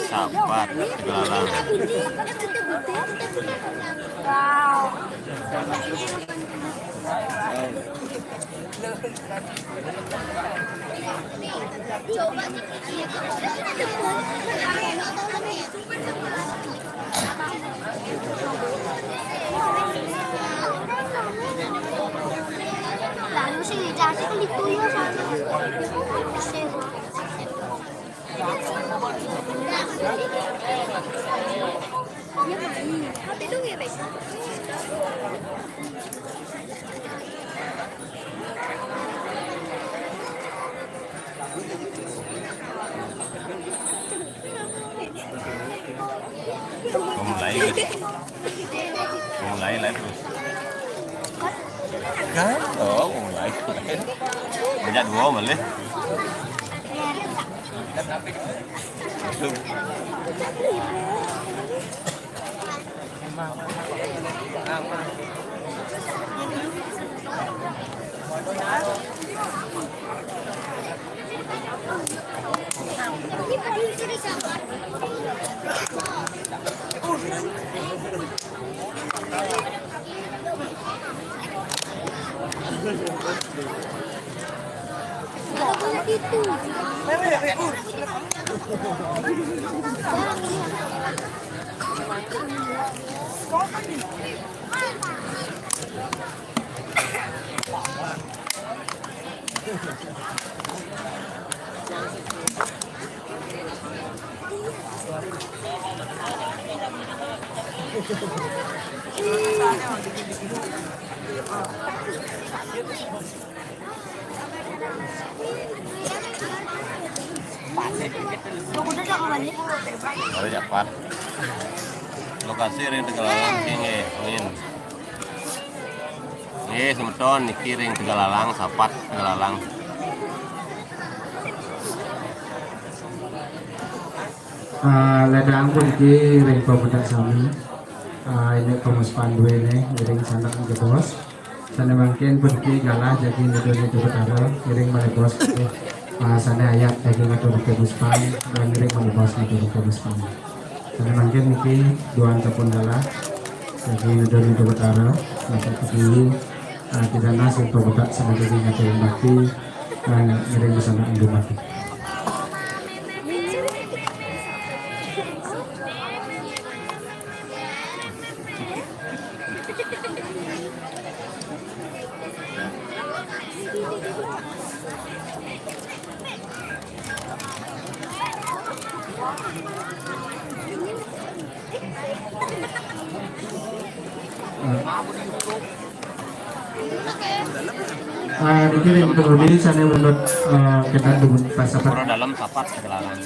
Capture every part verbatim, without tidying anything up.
Sapat Tegalalang. Mulai. Mulai live terus. Kan? Oh, mulai. Banyak dua malah. Mari, Japar. Lokasi ring Tegalalang, nggih, amin. Nggih, semeton niki ring Tegalalang, Sapat Tegalalang. Ah, ledang puniki ring pemuda sami. Ah, indik pemuspan duene, ngiring sanak jebos. Sane mangkin puniki galah jagi nuju Ida Betara, ngiring malebos. Ah, sane ayat jagi ngatur pemuspan, ngiring malebos ngatur pemuspan. Sane mangkin niki duan sampun galah jagi nuju Ida Betara, masa kediri, ah, kita nas untuk buka sama jagi ngatur bakti, ah, ngiring bersama Ida Bakti. Ah, niki ring penghuni sane manut, ah, kedah dumun pasapat. Pura Dalem Sapat Tegalalang.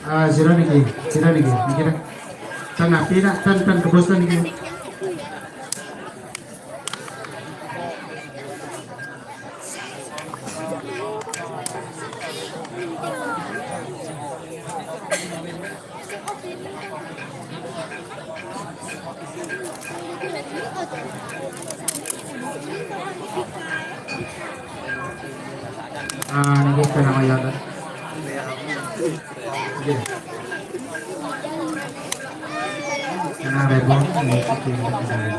Ah, sira niki, sira niki, niki dah. Tan api nak, tan, tan kebos tan niki. Ah, nggih, tenang ya, Kak. Nggih. Tenang, Rebon. Nggih, nggih, nggih.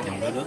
Yang dulu.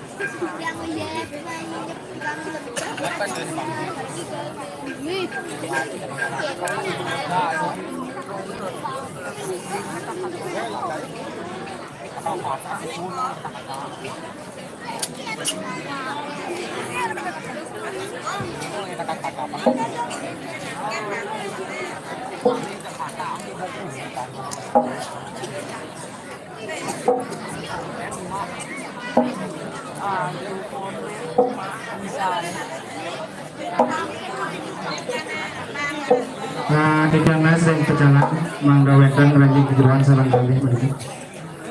Nah, titiang nunas ring pecalang, mangda wenten ranjing kejeroan sareng kalih puniki.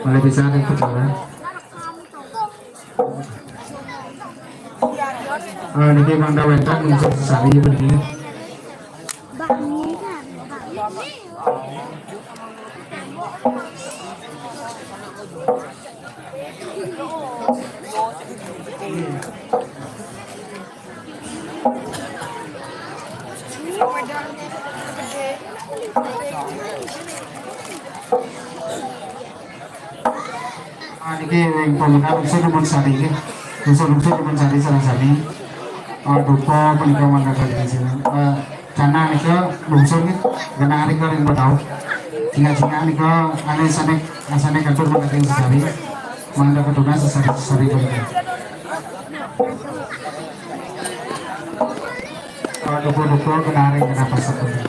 Malih pisan ring pecalang. Ah, niki mangda wenten unsur sesari puniki. Ah, niki ring pemuda Lungsur Lubun Sari nggih. Lungsur, Lungsur Lubun Sari sareng sami. Ah, dupa punika mangga kalian sini. Ah, canang nika lungsur nggih. Genah nika ring Bedau. Cingak-cingak nika ane sane, sane katur mangga sesari. Mangga katunas sesari-sesari punika. Ah, dupa-dupa genah ring genah pasek punika.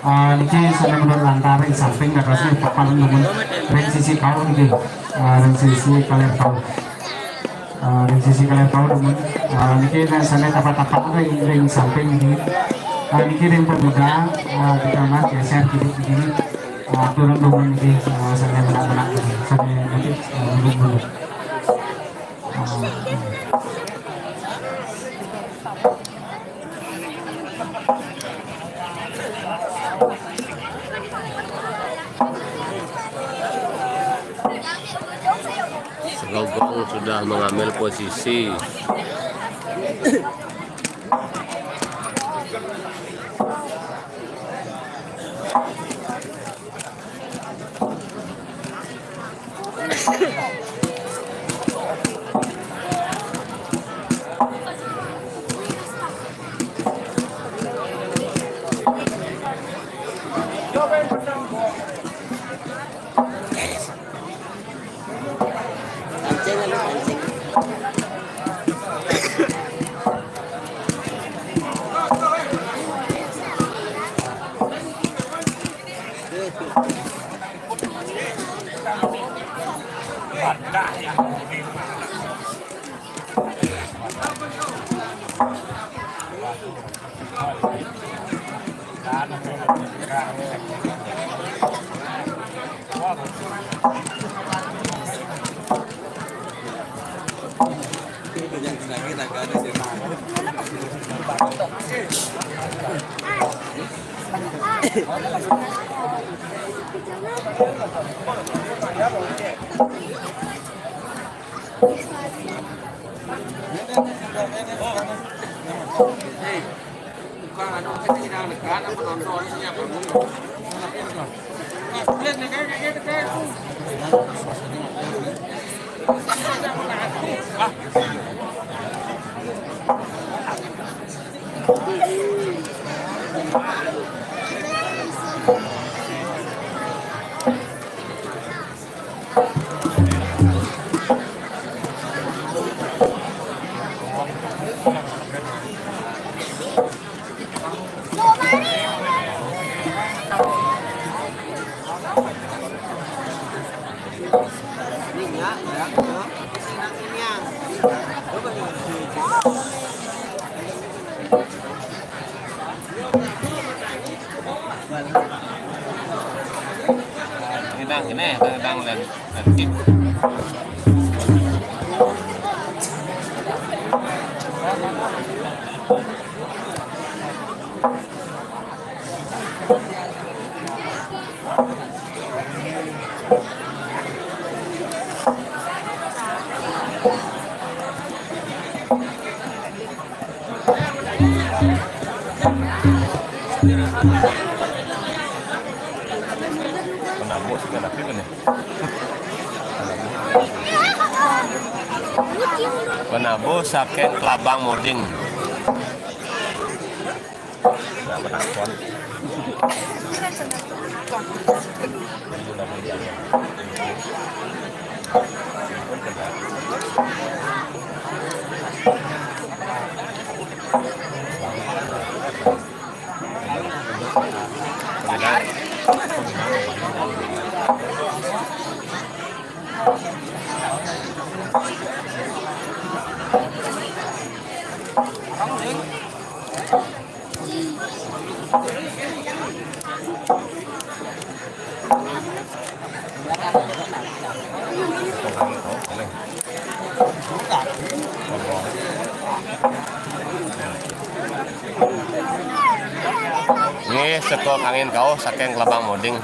Ah, niki sane menurut lantar ring samping dadosne papan dumun ring sisi kau niki. Ah, ring sisi kaler kau. Ah, ring sisi kaler kau dumun. Ah, niki sane tapak-tapak ring, ring samping niki. Ah, niki ring pemuda, ah, kita mas geser kiri niki. Ah, turun dumun niki, ah, sane menak-menak niki. Sane niki, ah, mundur-mundur. Segogong sudah mengambil posisi. Ini dang, ini, ini dang, dan, dan. Penabuk sih kan, tapi kan ya. Penabuh saking Klabang Moding. Nah, penakon. Nggih, sekok angin kauh saking Klabang Moding.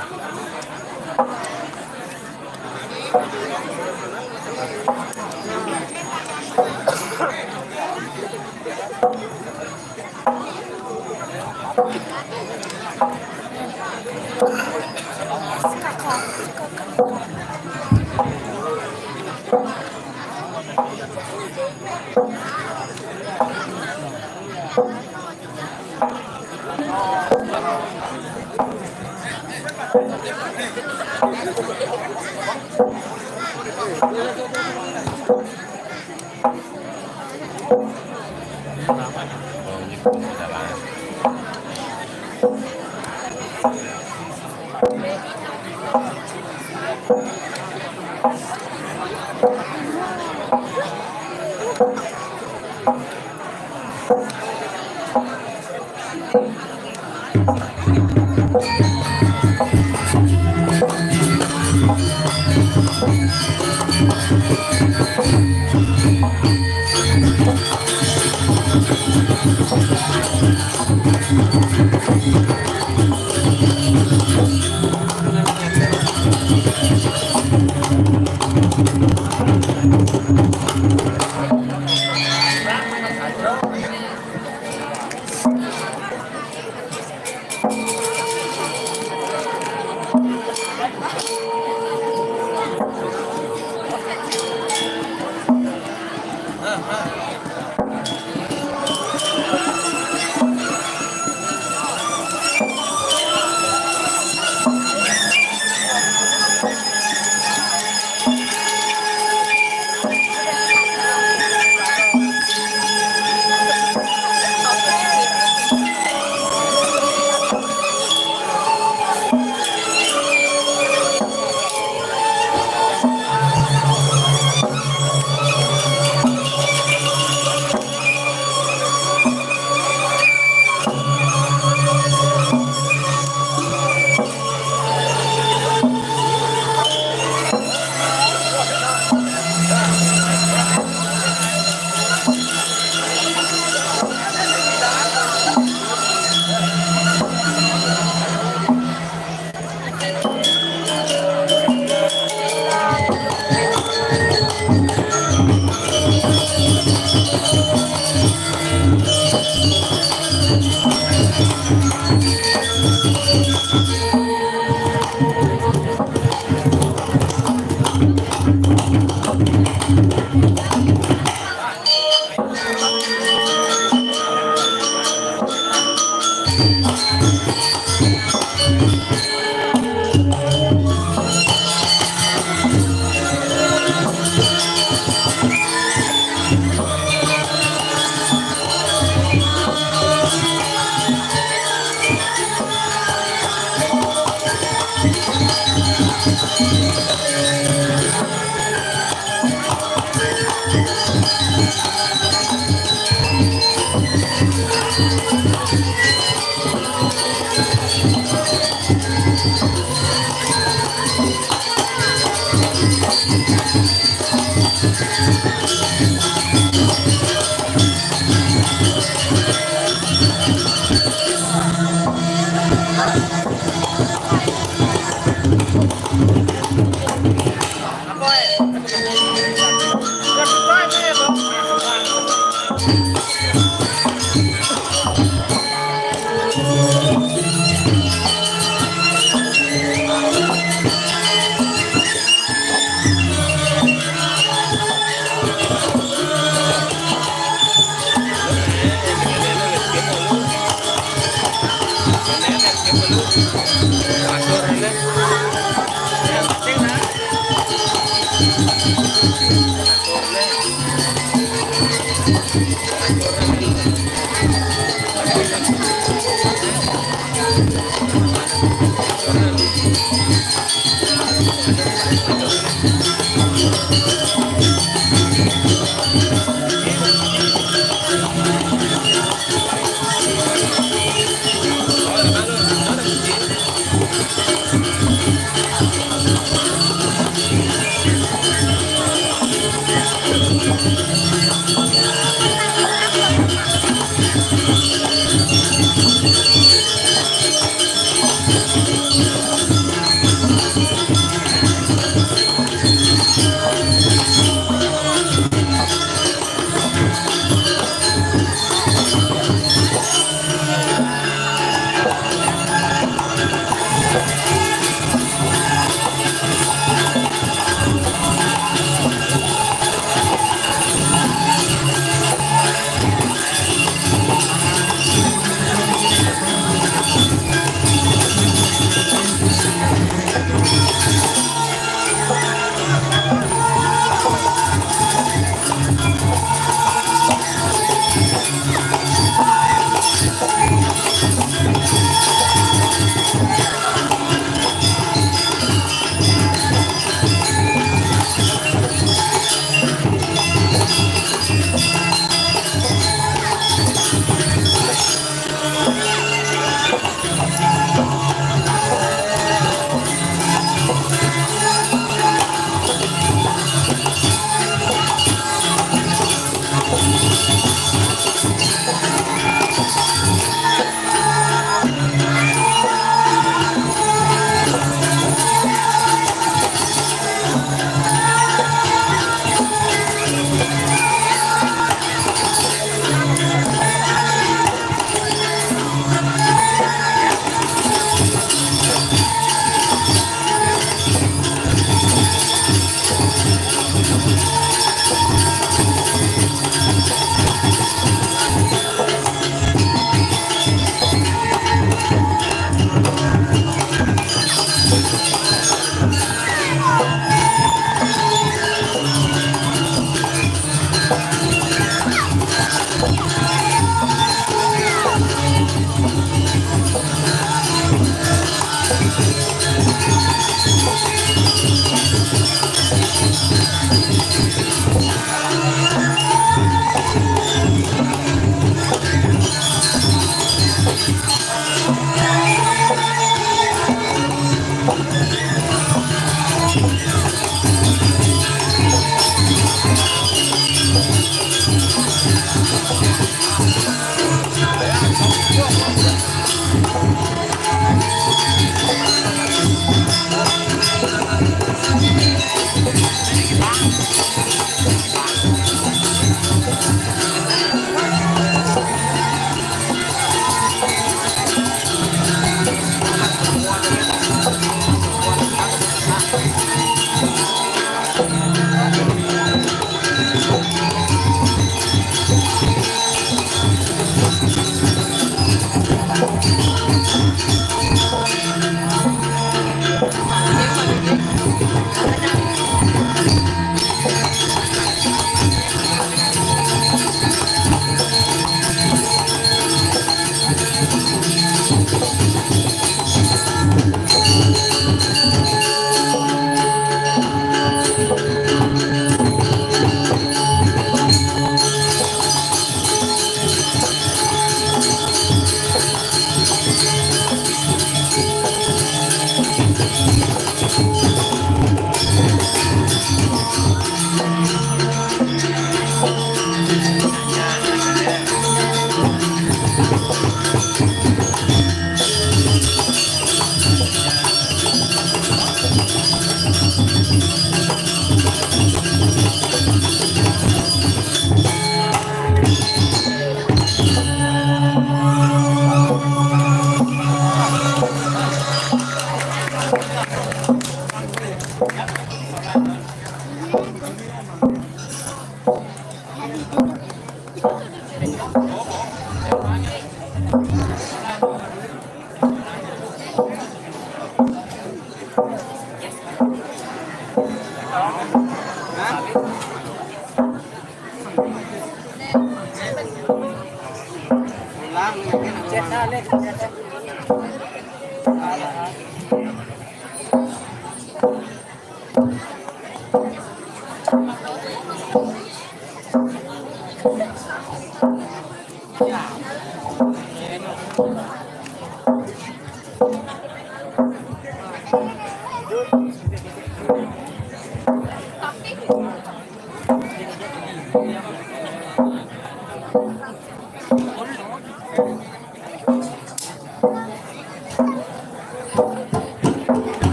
Ya,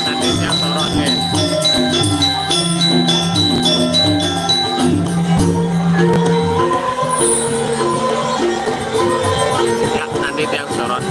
nanti siap sorot ya. Ya, nanti tiang sorot.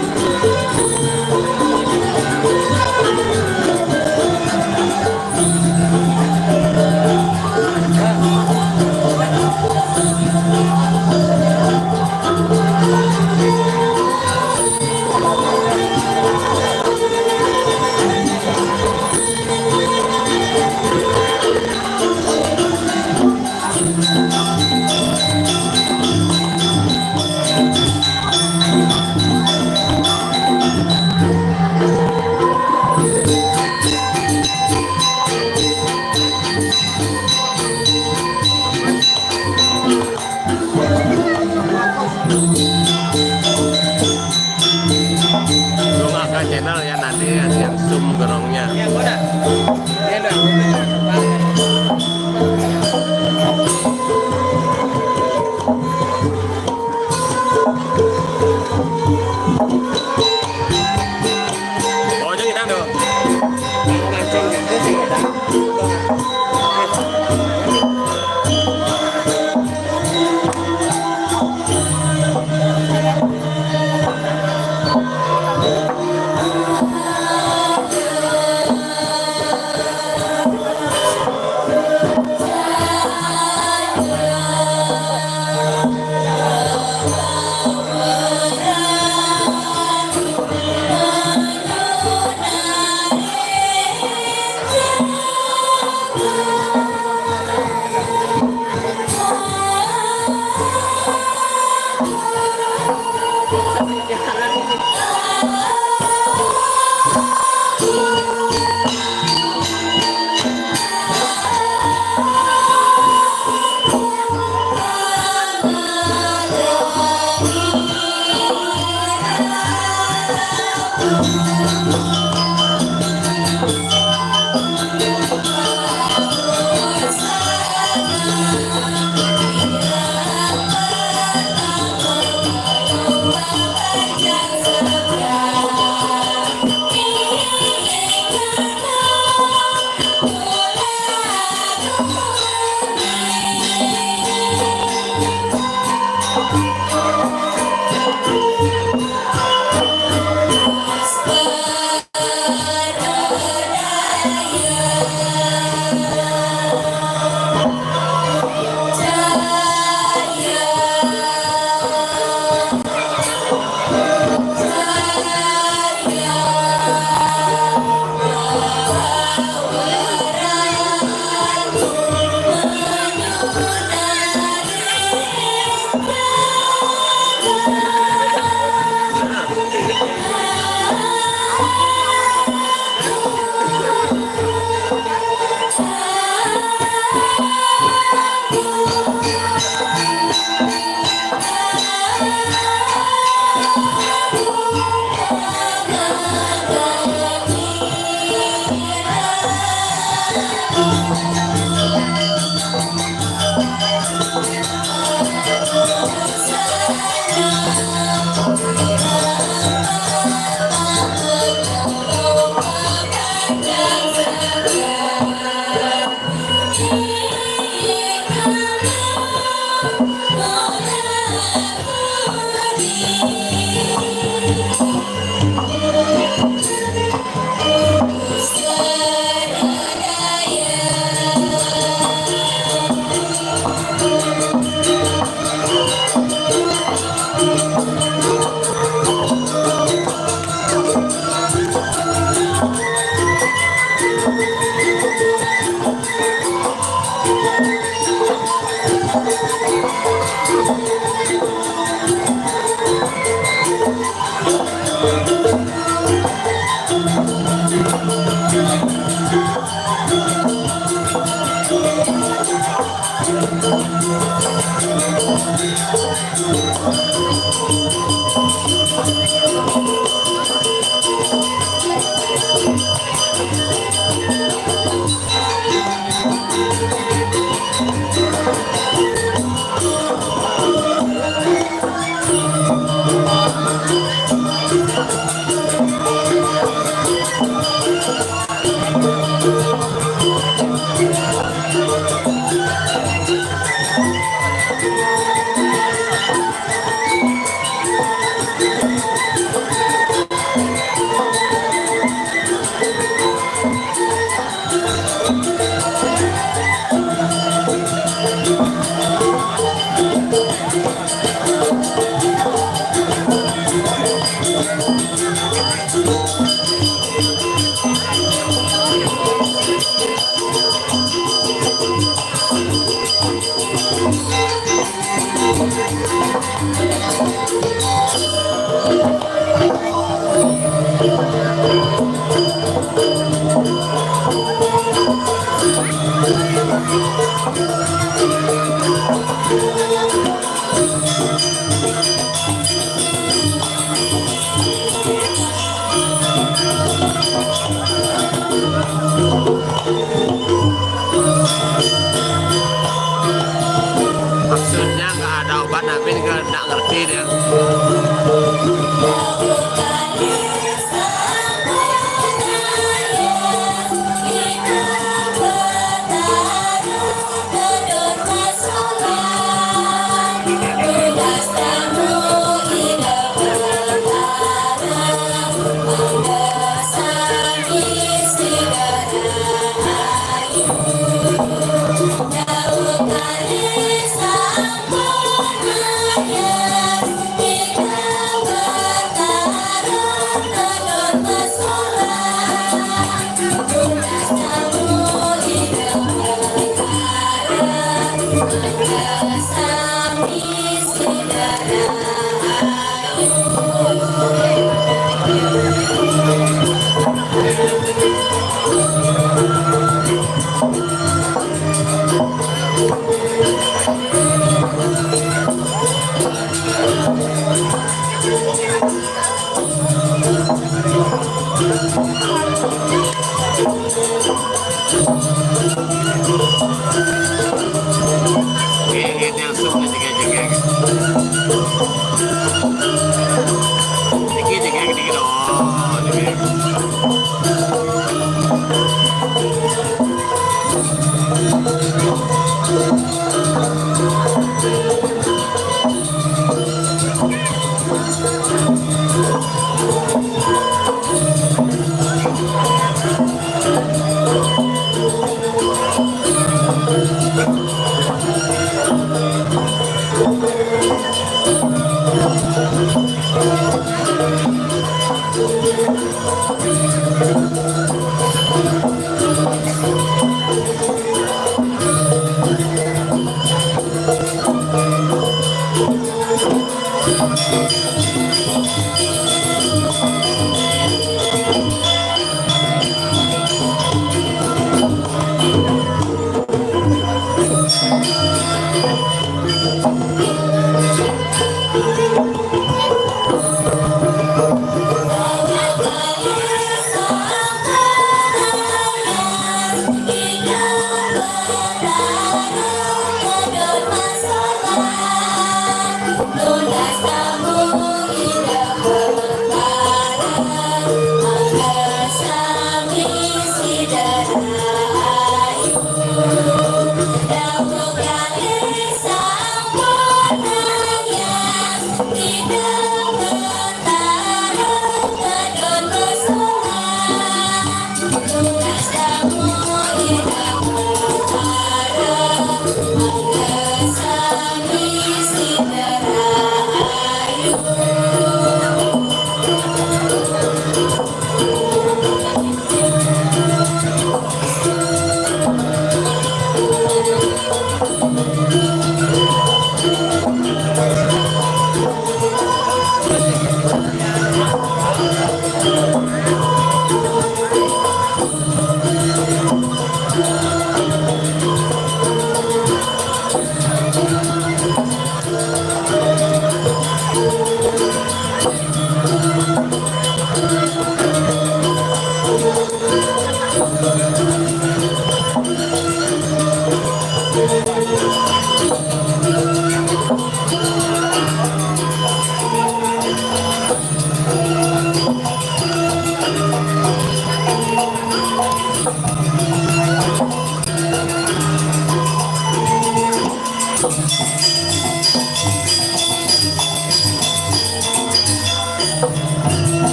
Dongaaké channel ya, nanti yang zoom gerongnya. Oh, jeung Inang tuh. Maksudnya nggak ada obat, tapi nggak nggak ngerti dia. Oke, ini langsung kita jaga. Dikit, dikit, dikit. Oh, dikit.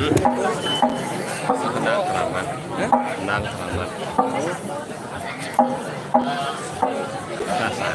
Hmm? Nang keramat. Hah? Nang keramat. Dasar.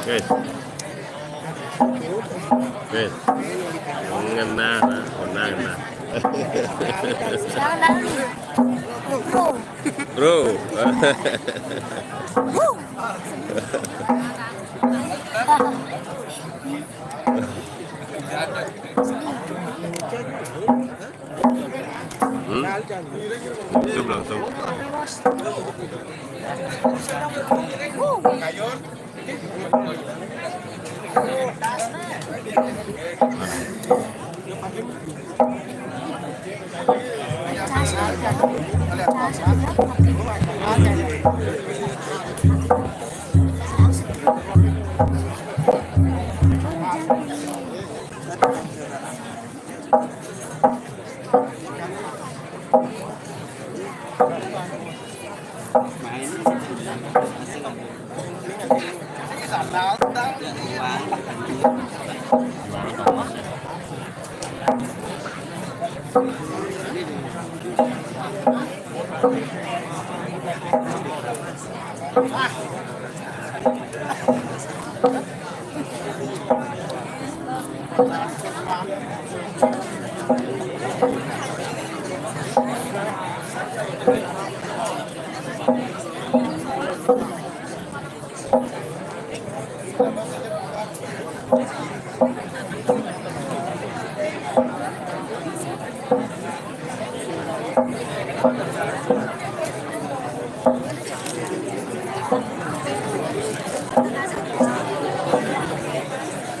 Guys. Guys. Ngena, ngena, ngena. Bro. Hmm? Itu langsung.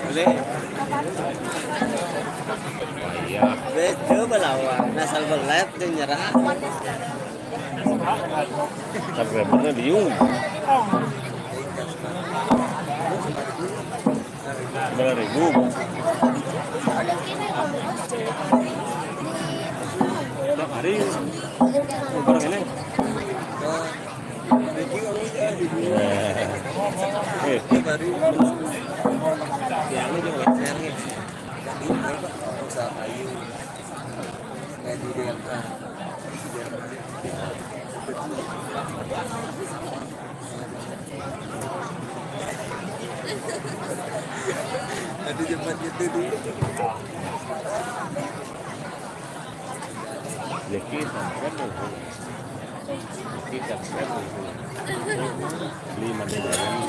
Boleh. Iya. Bejo belawan, asal belet dia nyerah. Subscribernya diu. Sembilan ribu. Tiap hari. Uber ini. Eh. Tiap hari. Yang ini juga share nih. Bisa ayu. Kayak di D L A. Tadi cepat gitu dulu. Zeki subscribe dong. Zeki subscribe dong. Lima deh, jangan.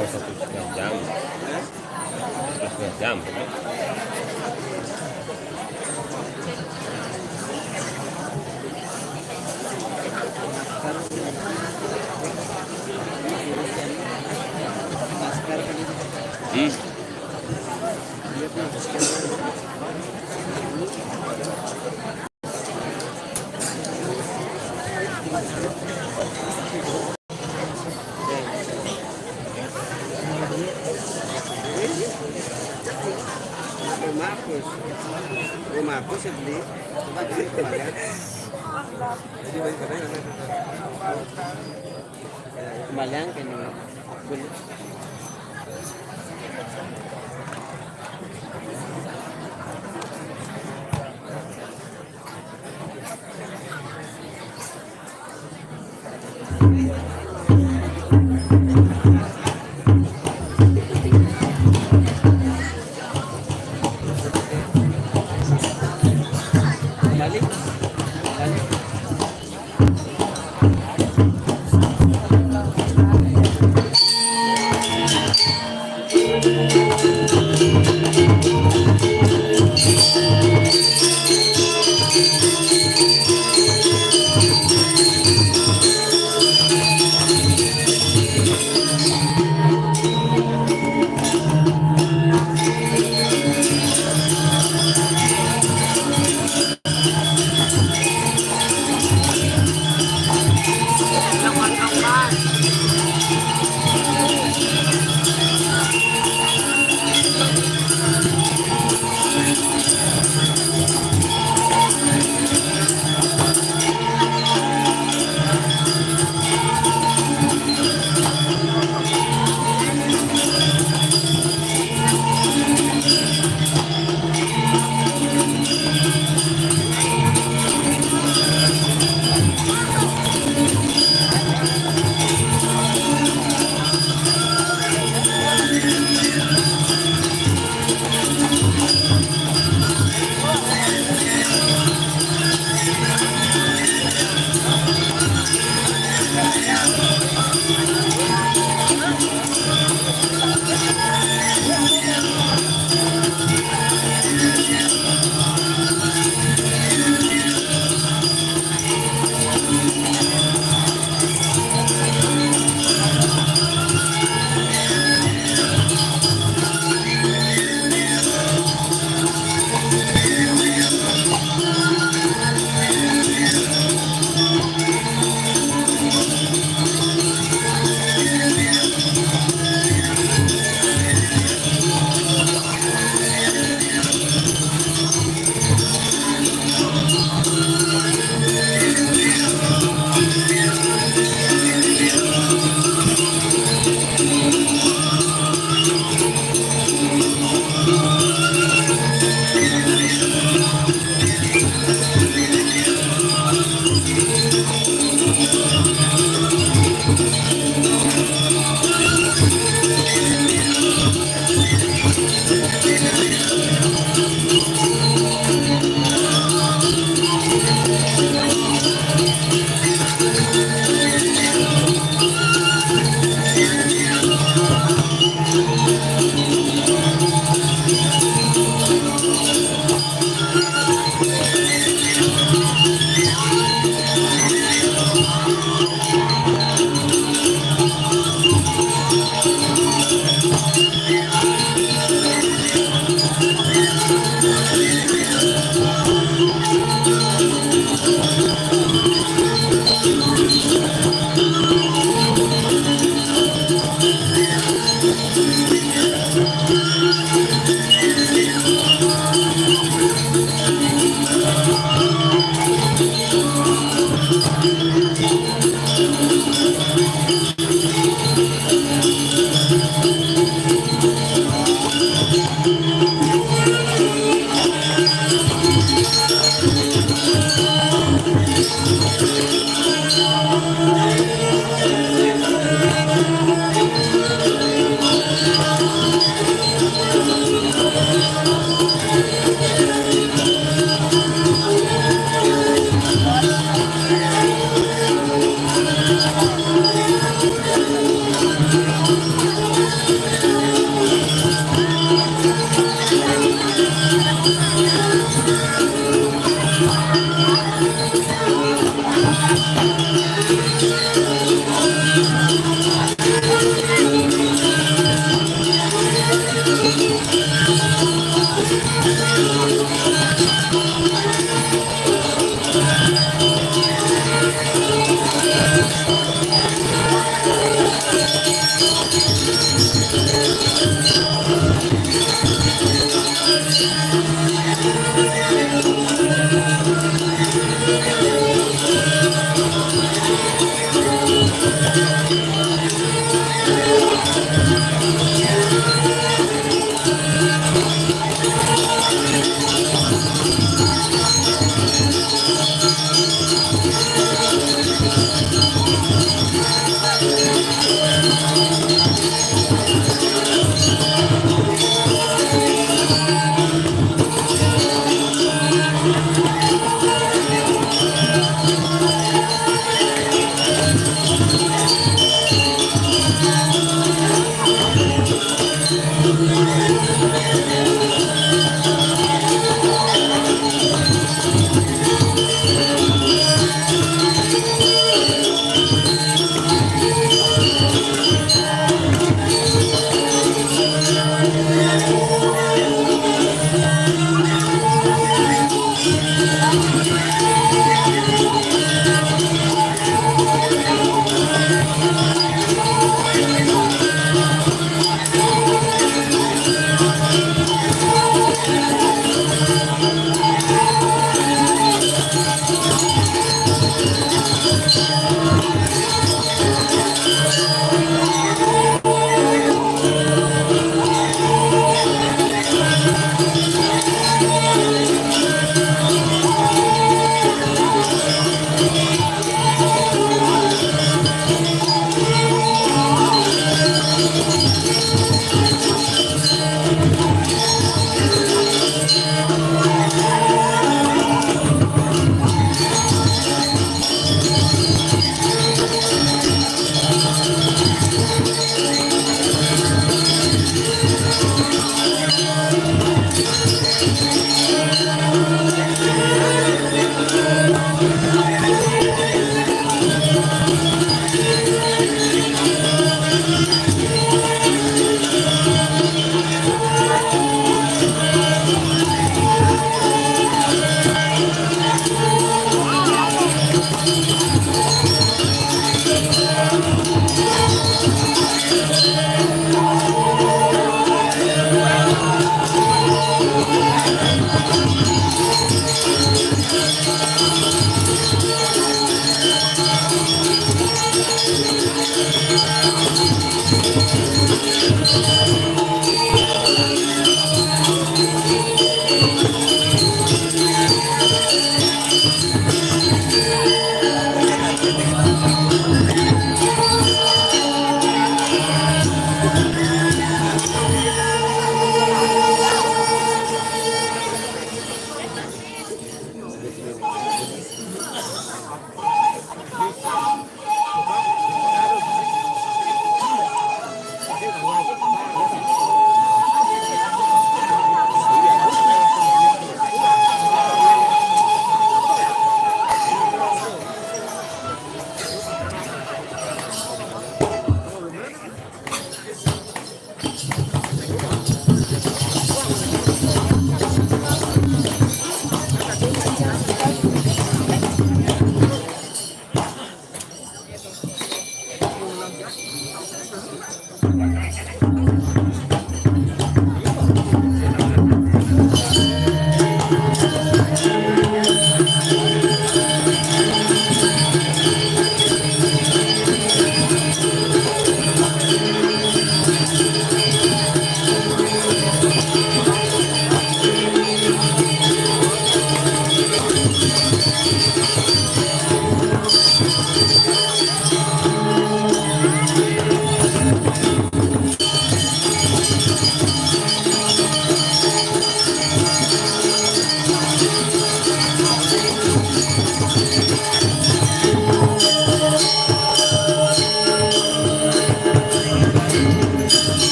Oh, satu setengah jam. Satu setengah jam. Hmm. Rumah aku, rumah aku sedih. Coba dulu kemarin. Jadi balik katanya nanti. Kembalian ke ini.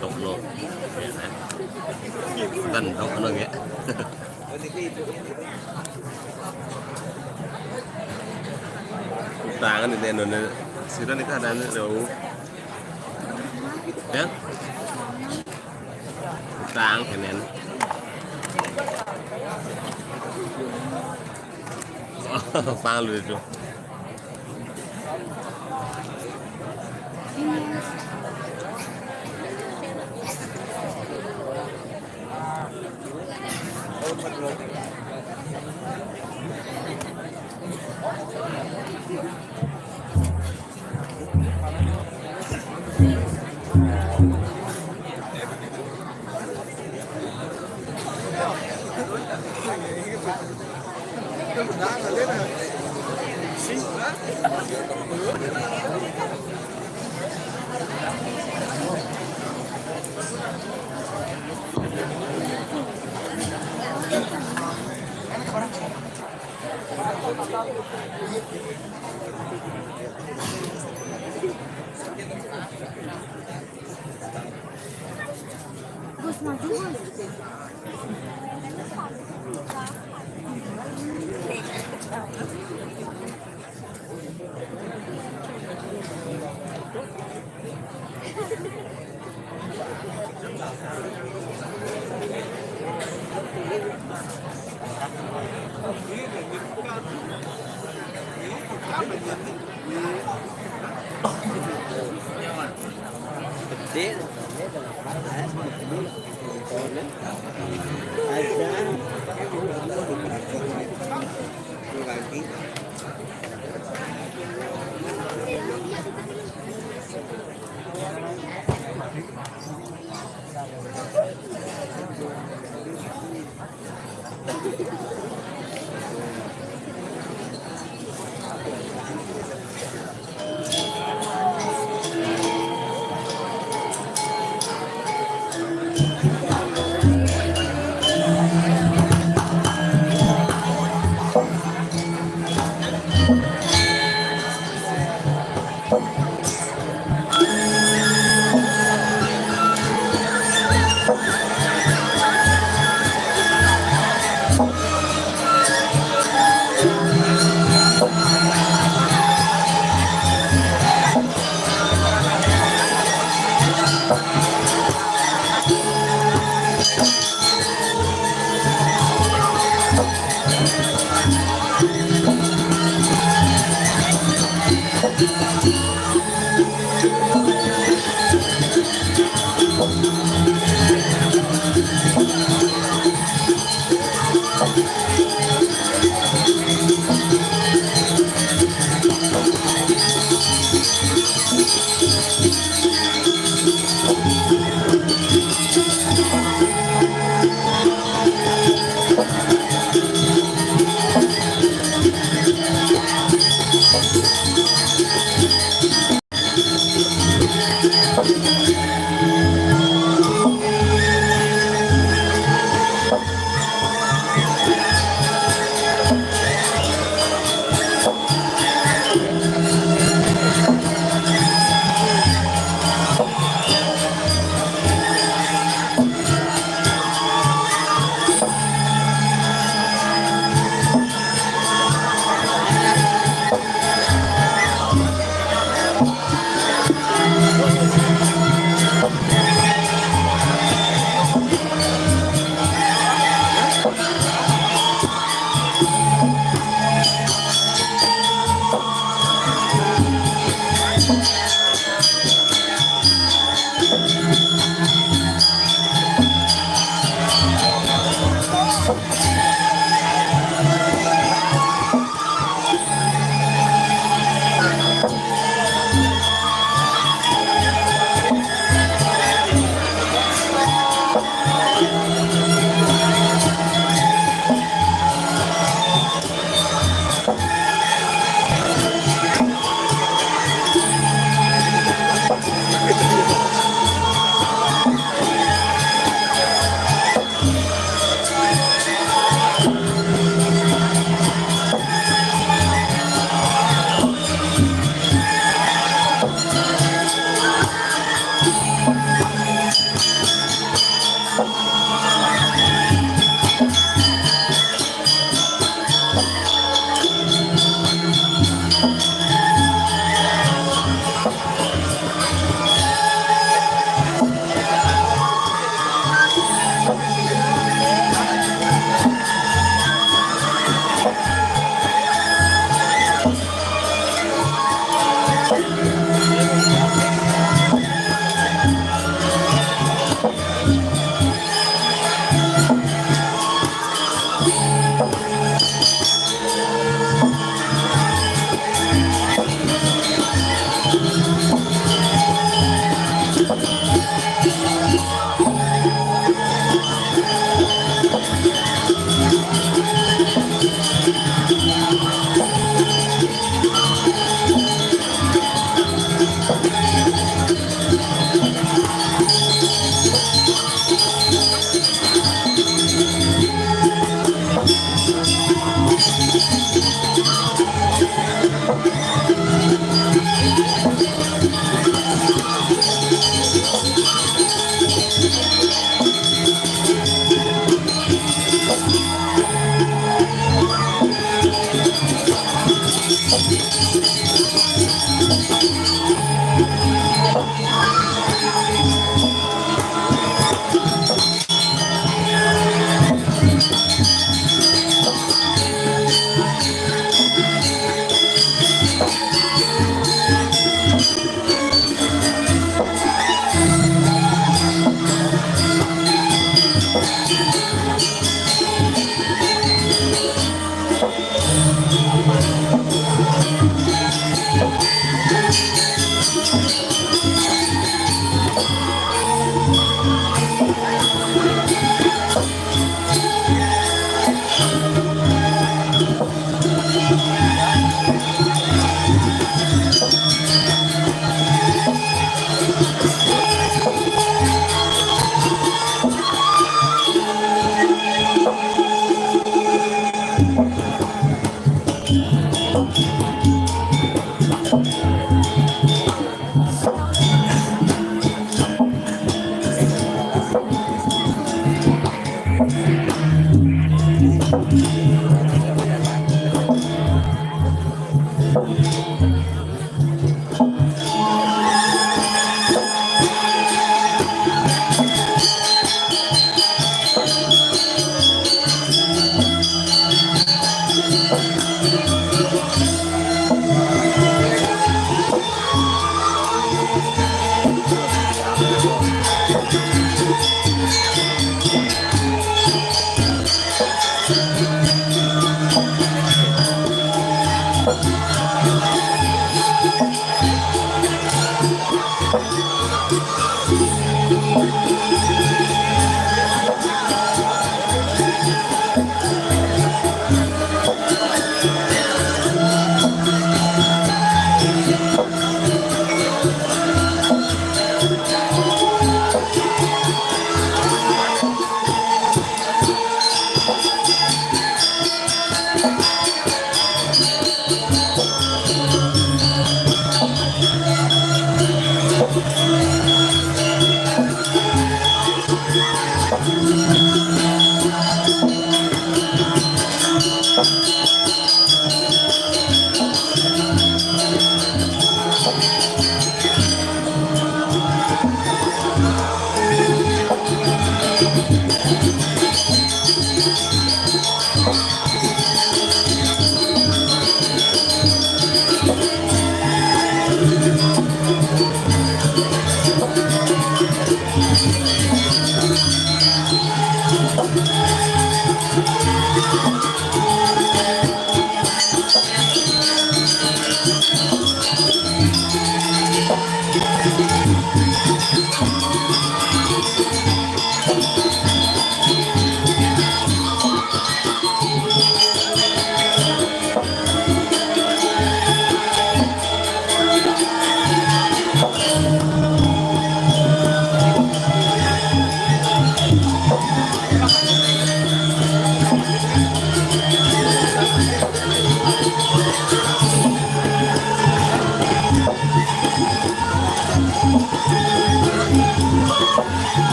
Tông lô. Tần tông nó nghĩa. Tàng này, này, nó, nó, xưa đó này, ta đã, nó, nó, nhá. Tàng cái nền. Pang lu itu.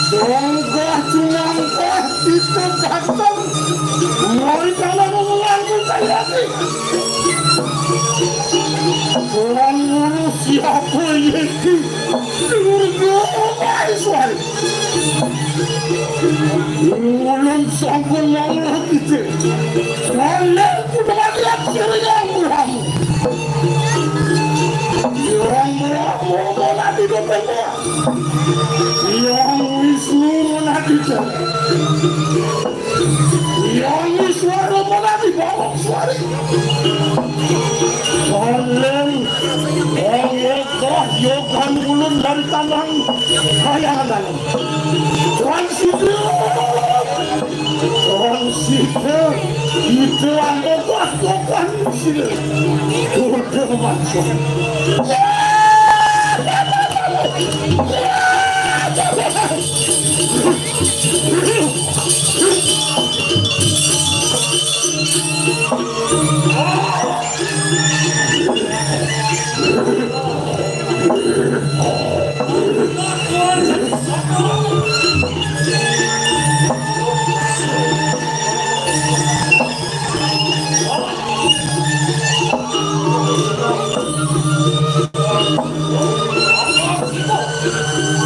Songgah tumangkah kita datang. Mari kalau mengulang kita lagi. Tuan Guru siapa iki? Durga Maheswari. Ulun sampun mangulah kicik. Kalian kudu mati akhir yang mulamu. Yang mulamu monadi dopengo. Yang Wisnu monadi. Yang Iswara monadi bawang suari. Kalian, yang yoga, yogan ulun dari tanang kayangan dalam. Transisi. Transisi. Itu anda kuat-kuatan sini. Udah masuk.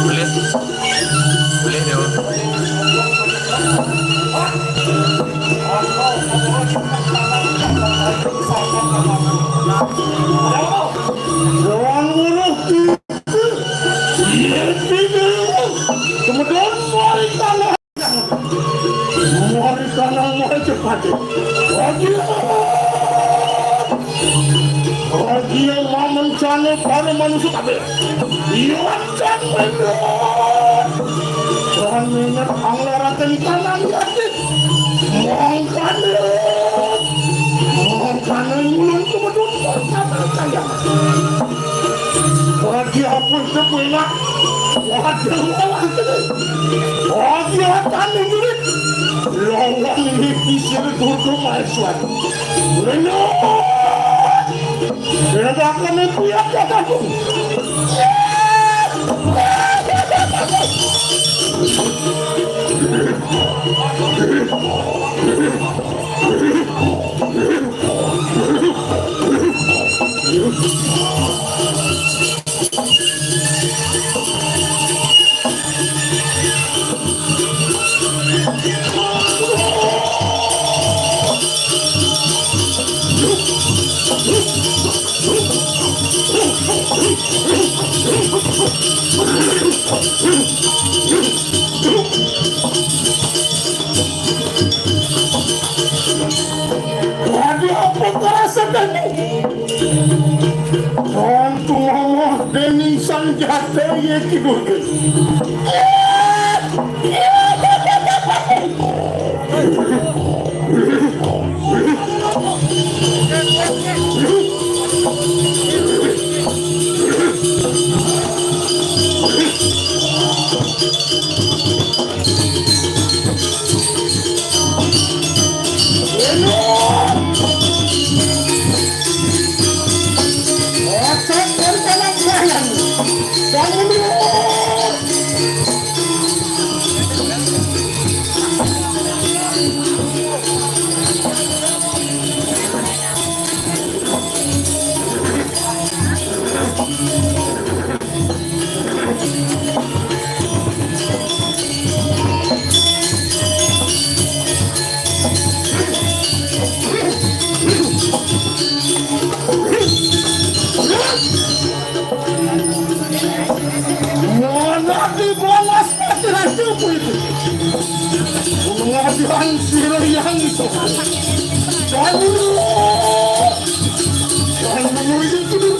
Boleh. Boleh, Dewa. Dewan Guru. Iya, iya, iya. Kemudian mari tanah. Mari tanah, mari cepat. Raja. Raja mamencana para manusia kabeh. Iya, Cang Wendra. Cang Wendra, anglaratan kanan, ya. Mangkana. Mangkana, ulun kebetulan pertama kaya. Bagi apa sebulan? Waduh, waduh. Bagi apa nih, Jurit? Lawan ini bisa ditutup, Maeswan. Benar. Ledakan itu ya, kataku. Waduh, apa kerasa tadi? Kantung mama dening sanjata ye kidul. Mana di balas mati raja itu? Pengadilan sira yang itu. Jangan dulu. Jangan dulu itu.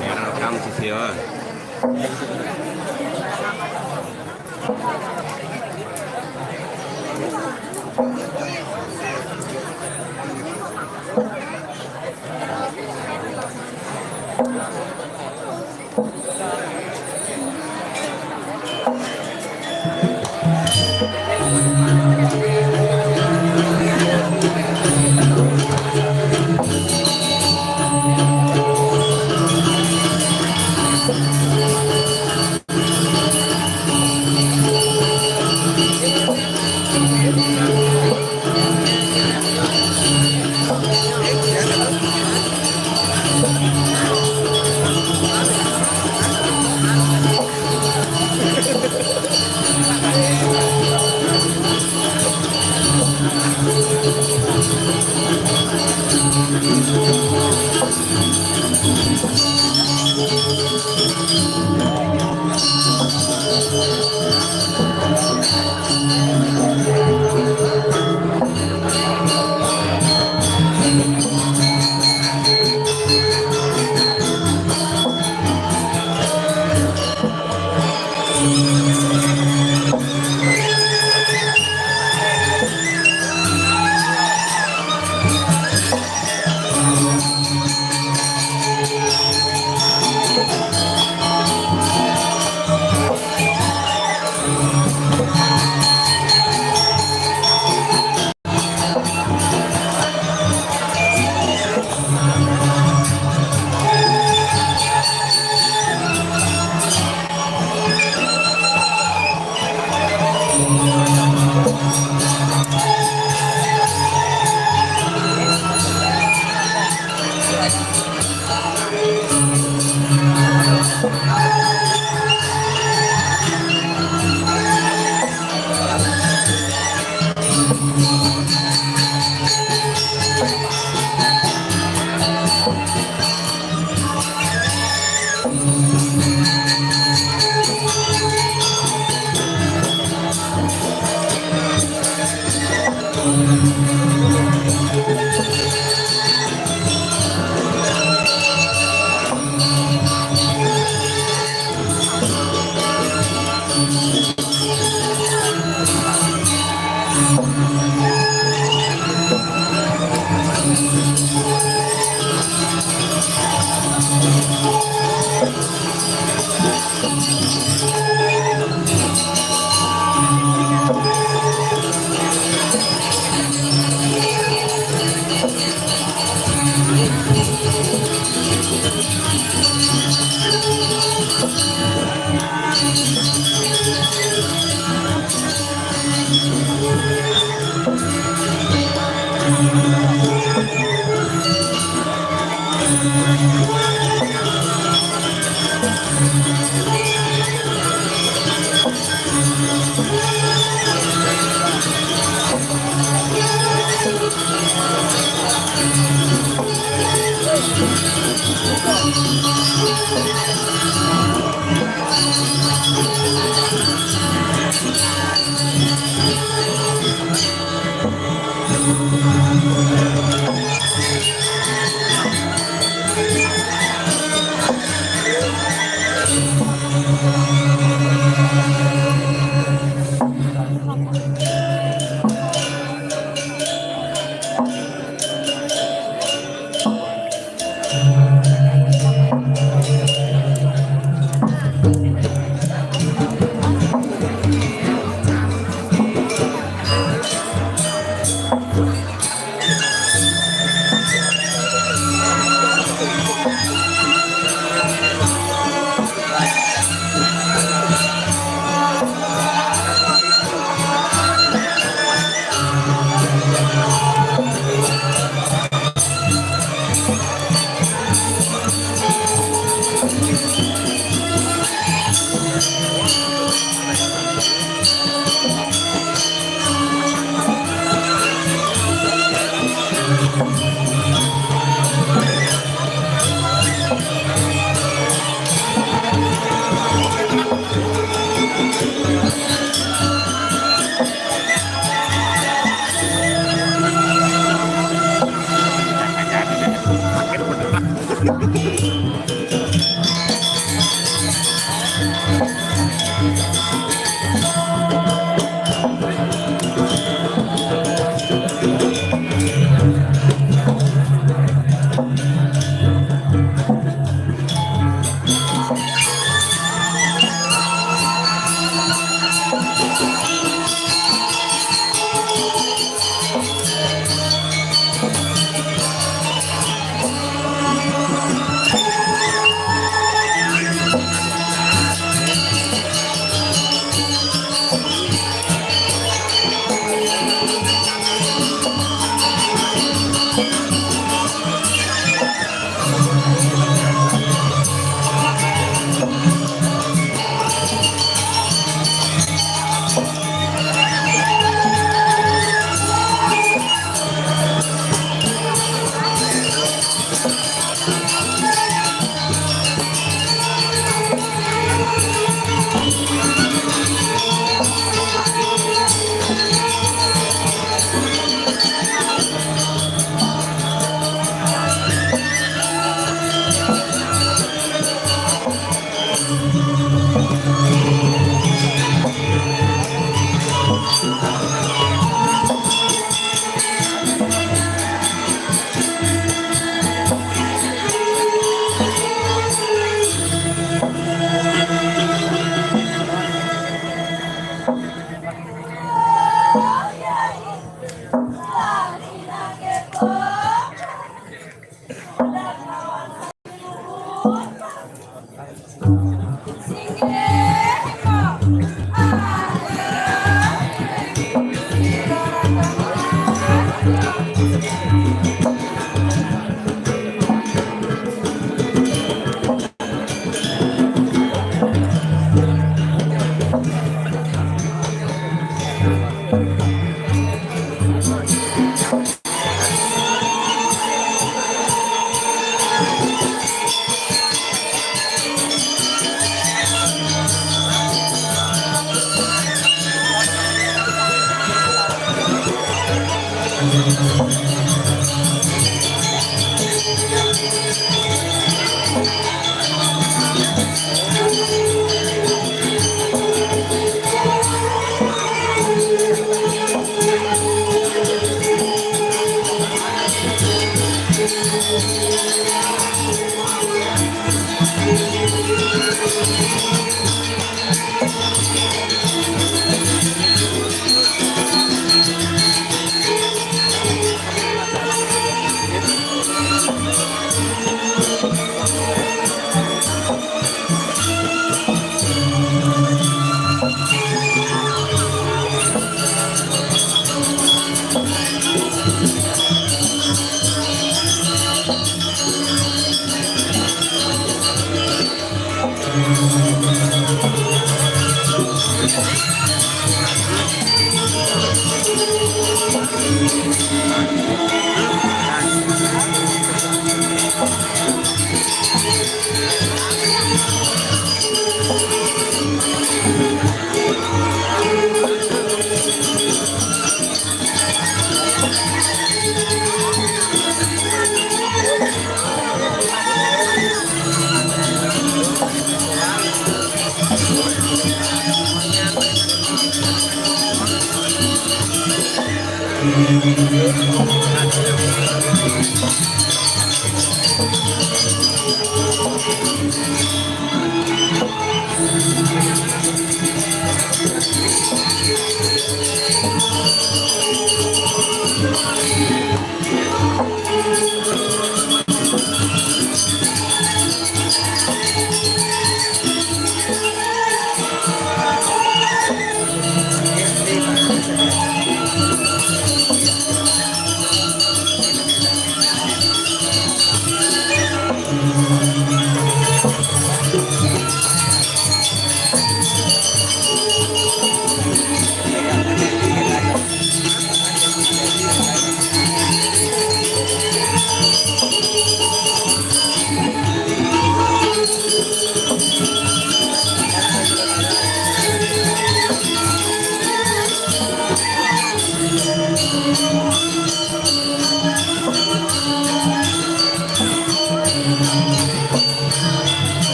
Merekam sih, yo.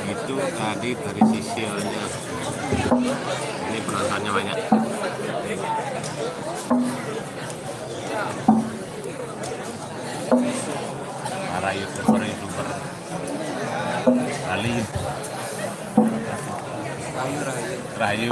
Itu tadi dari sisilnya. Ini penontonnya banyak. Para YouTuber, YouTuber. Rahayu. Rahayu.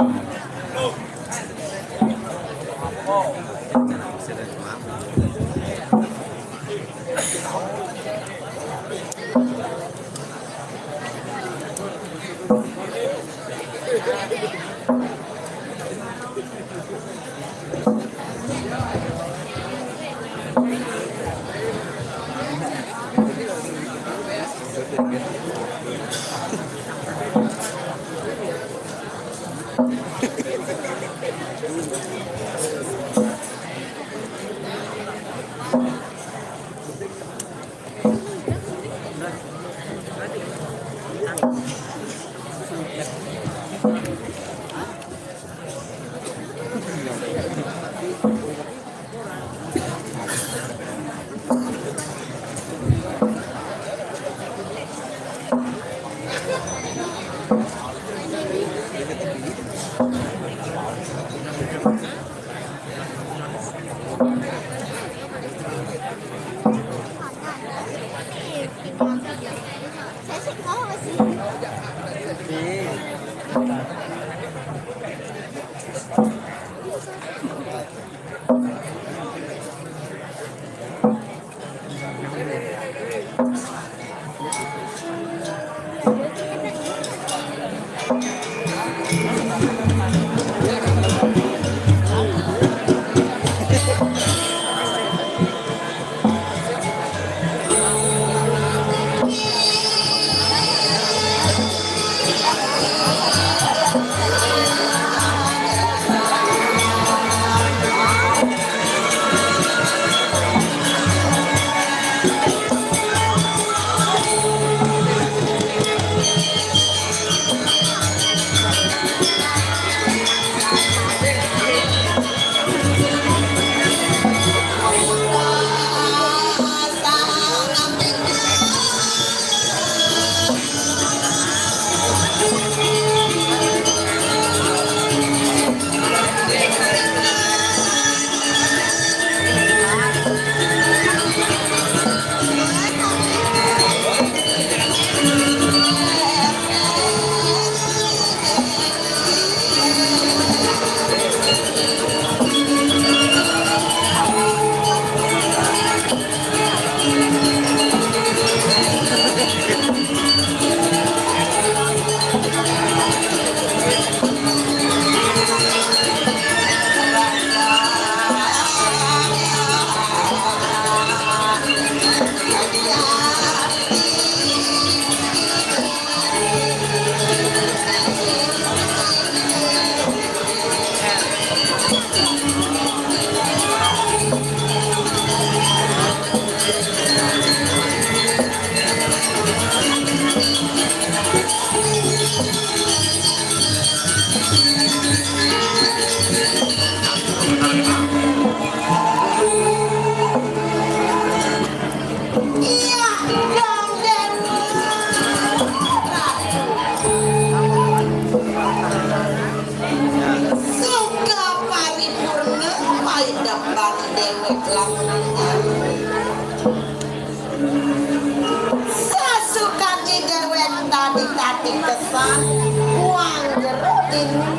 Wong jero dini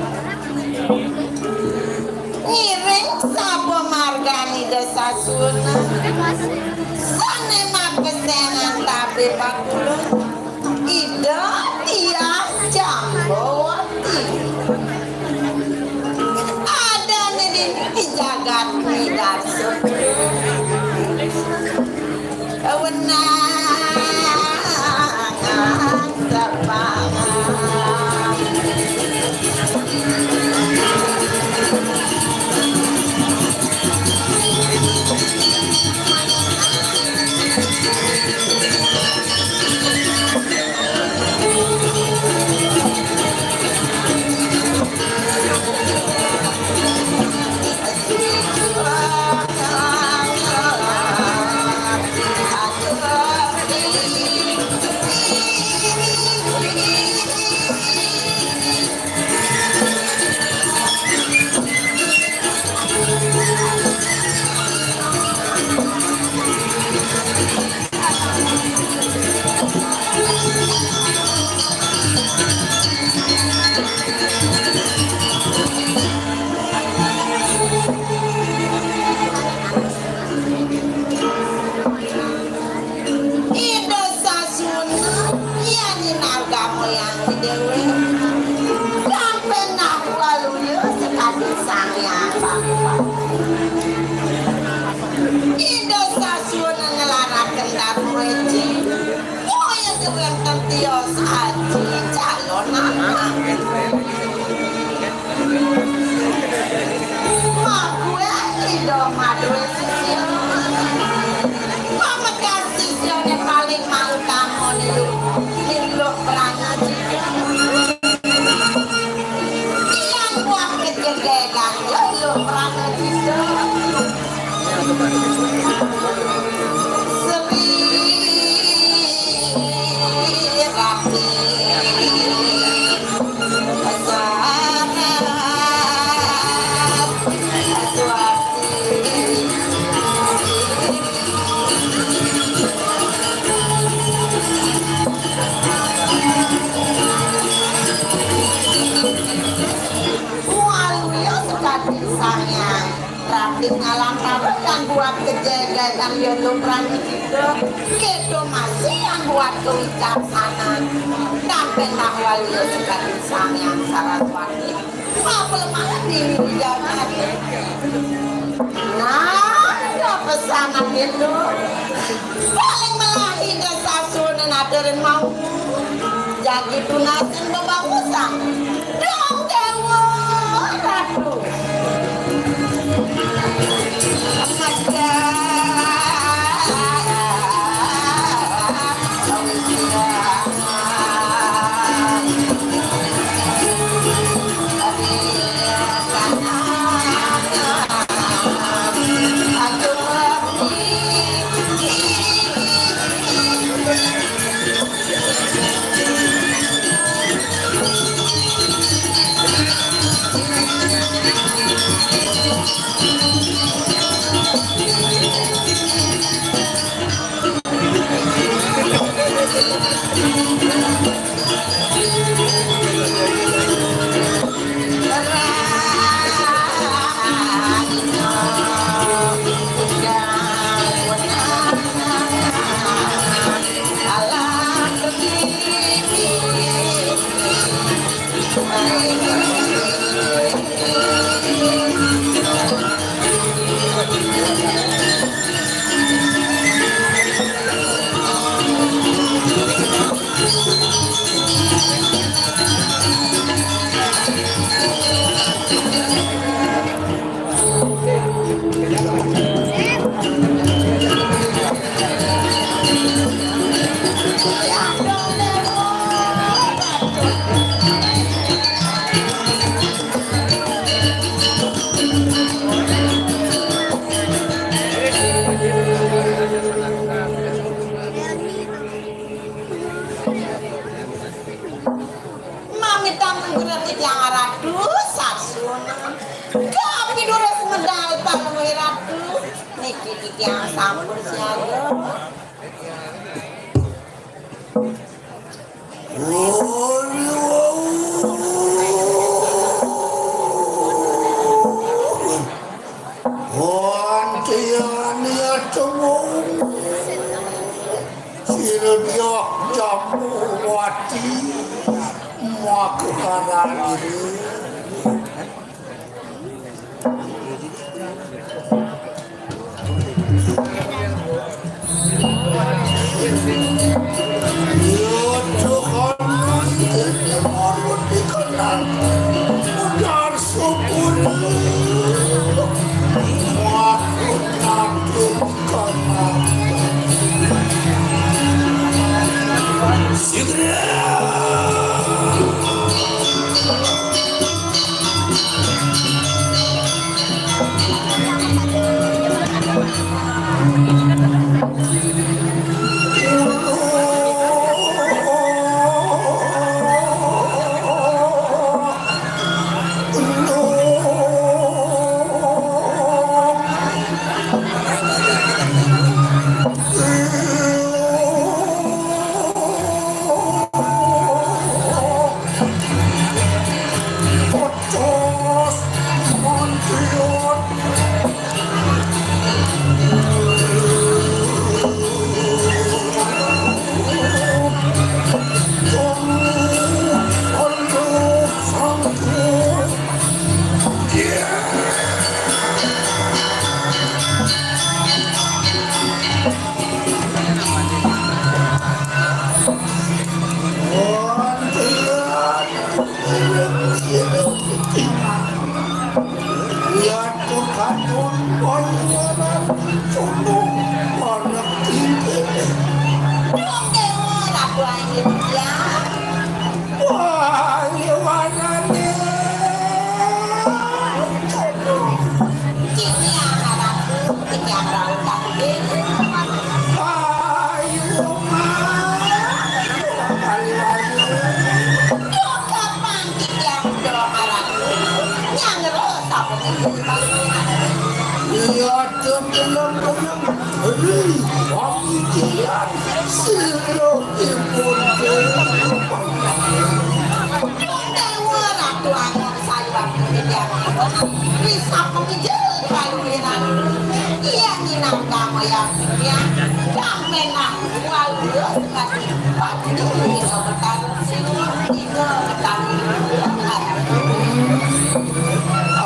ngiring sapa margani Ida Sasuna. Sane mapesengan tabe pakulun Ida Diah Jambawati. Adane dini di jagat Midarsa. Kewenangan sepangan. Ida Sasuna, yen nyinarga moyang dhewe. Sampe nah waluya sekadi Sang Hyang Bapa. Ida Sasuna nglaraken dharma eci. Moyang wenten tios aji calon anak. Makuwi Ida maduwe sisya. Pamekas sisyane paling mautama niku Luh Pranajita. Tiyang buat kejegegan ya Luh Pranajita. Sri Rati. Waluya sekadi Sang Hyang Rati ngalantaran buat kejegegan ya Luh Pranajita. Keto masih yang buat kewicaksanan. Sampai nah waluya sekadi Sang Hyang Saraswati. Apa lemah di jagat? Nah, ada pesanan itu. Paling melahi Ida Sasuna nadarin mau. Jagi tunasin bebangusan. Dong Dewa Ratu. Mamitang menggurat titiang Ratu Sasuna. Kapiduris medal panuwih Ratu. Niki titiang sampun siaga. Surya Jambuwati makukaran diri. Ya Tuhan, Tuhan, Tuhan,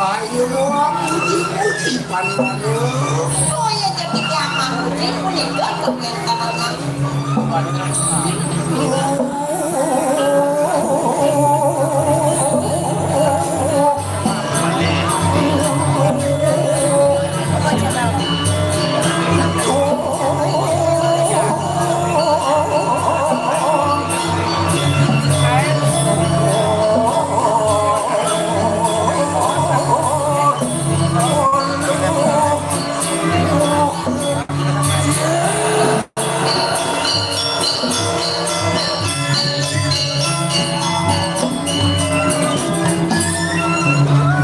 Ayo, muji-muji panwanu. Oh, ya, jadi kiamat muji, muji, muji, muji.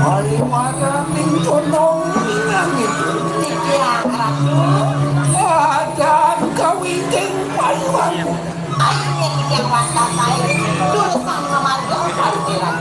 Paliwananing tondong nanging titiang ratu. Adan kawiting paliwan. Ayo titiang wasta sae. Durusang mamarga paliwiran.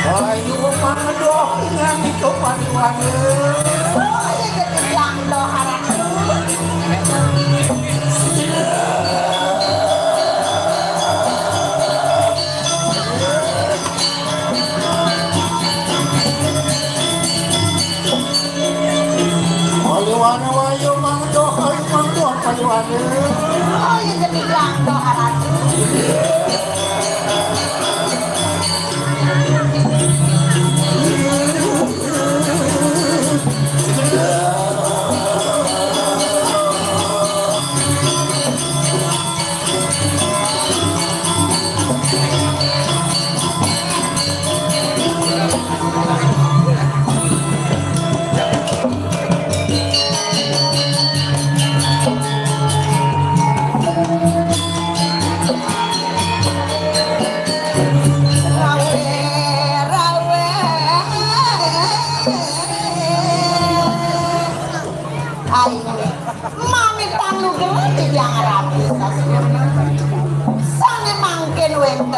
Ayo, mandoh dengan itu paduan. Paliwana wayo mangdoh, ayo mangdoh paliwana. Oh, iya, demikian doh, Ratu.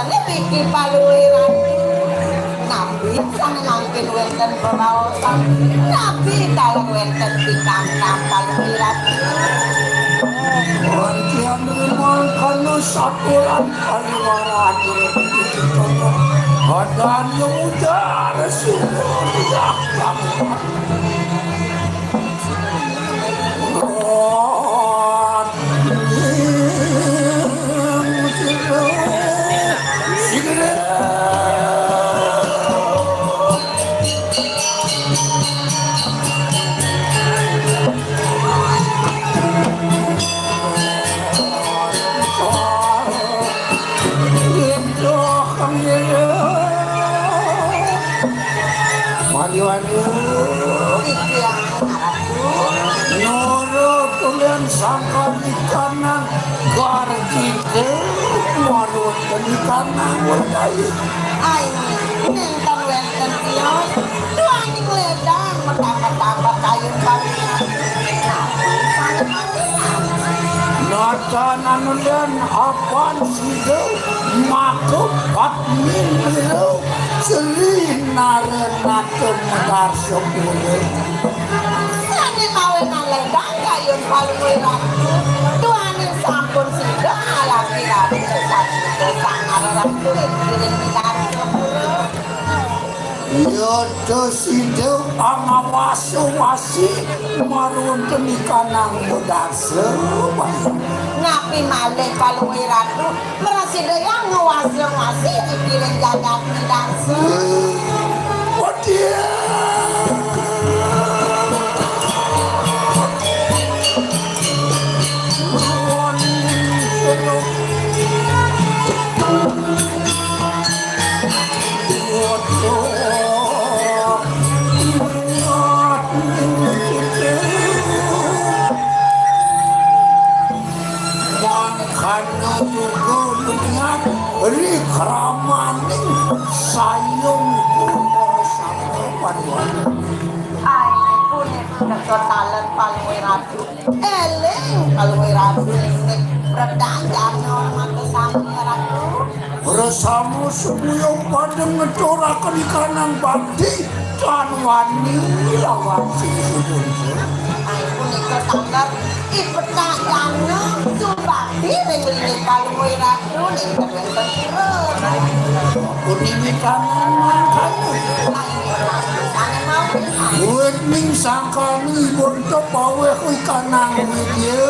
Niki Palungguh Ratu. Napi sané mangkin wénten bebaosan? Napi taler wénten pikantang Palungguh Ratu? Wantian mangkana saturan pariwara adat. Hadan yang ujar sumur. Mari, mari. Niki yang ngaratu. Nurut kulian sangkan ikanan garjite marut ikanan werdai. Ai, nénten wénten tios. Duaning ledang, metambah-tambah kayun kawin. Nata nanulian apan sida maka patmin biru Sri Narenata Medarsa Pura. Sané mawinan ledang kayun Palungguh Ratu. Duaning sampun sida alaki rabi sesat sida sang Ratu ing Medarsa Pura. Yata sida angawasa-wasi marunten ikanang Medarsa. Napi malih Palungguh Ratu, mrasida yang ngawasa-wasi ing jagat Medarsa? Wedya. Mangkana juga mengingat ri kramaning sayung kumpul sabda pariwara. Ai, puniki taler Palungguh Ratu. Éling Palungguh Ratu ing pretanjana mangke sami Ratu. Resama sedaya pada ngeturaken ikanang bakti tan wani lawan sing sedaya. Ai punika taler i pretanjana subakti ring lining Palungguh Ratu ning wénten pura. Puniki kanan mangkana. Wit ning sangkani bonto paweh ikanang widya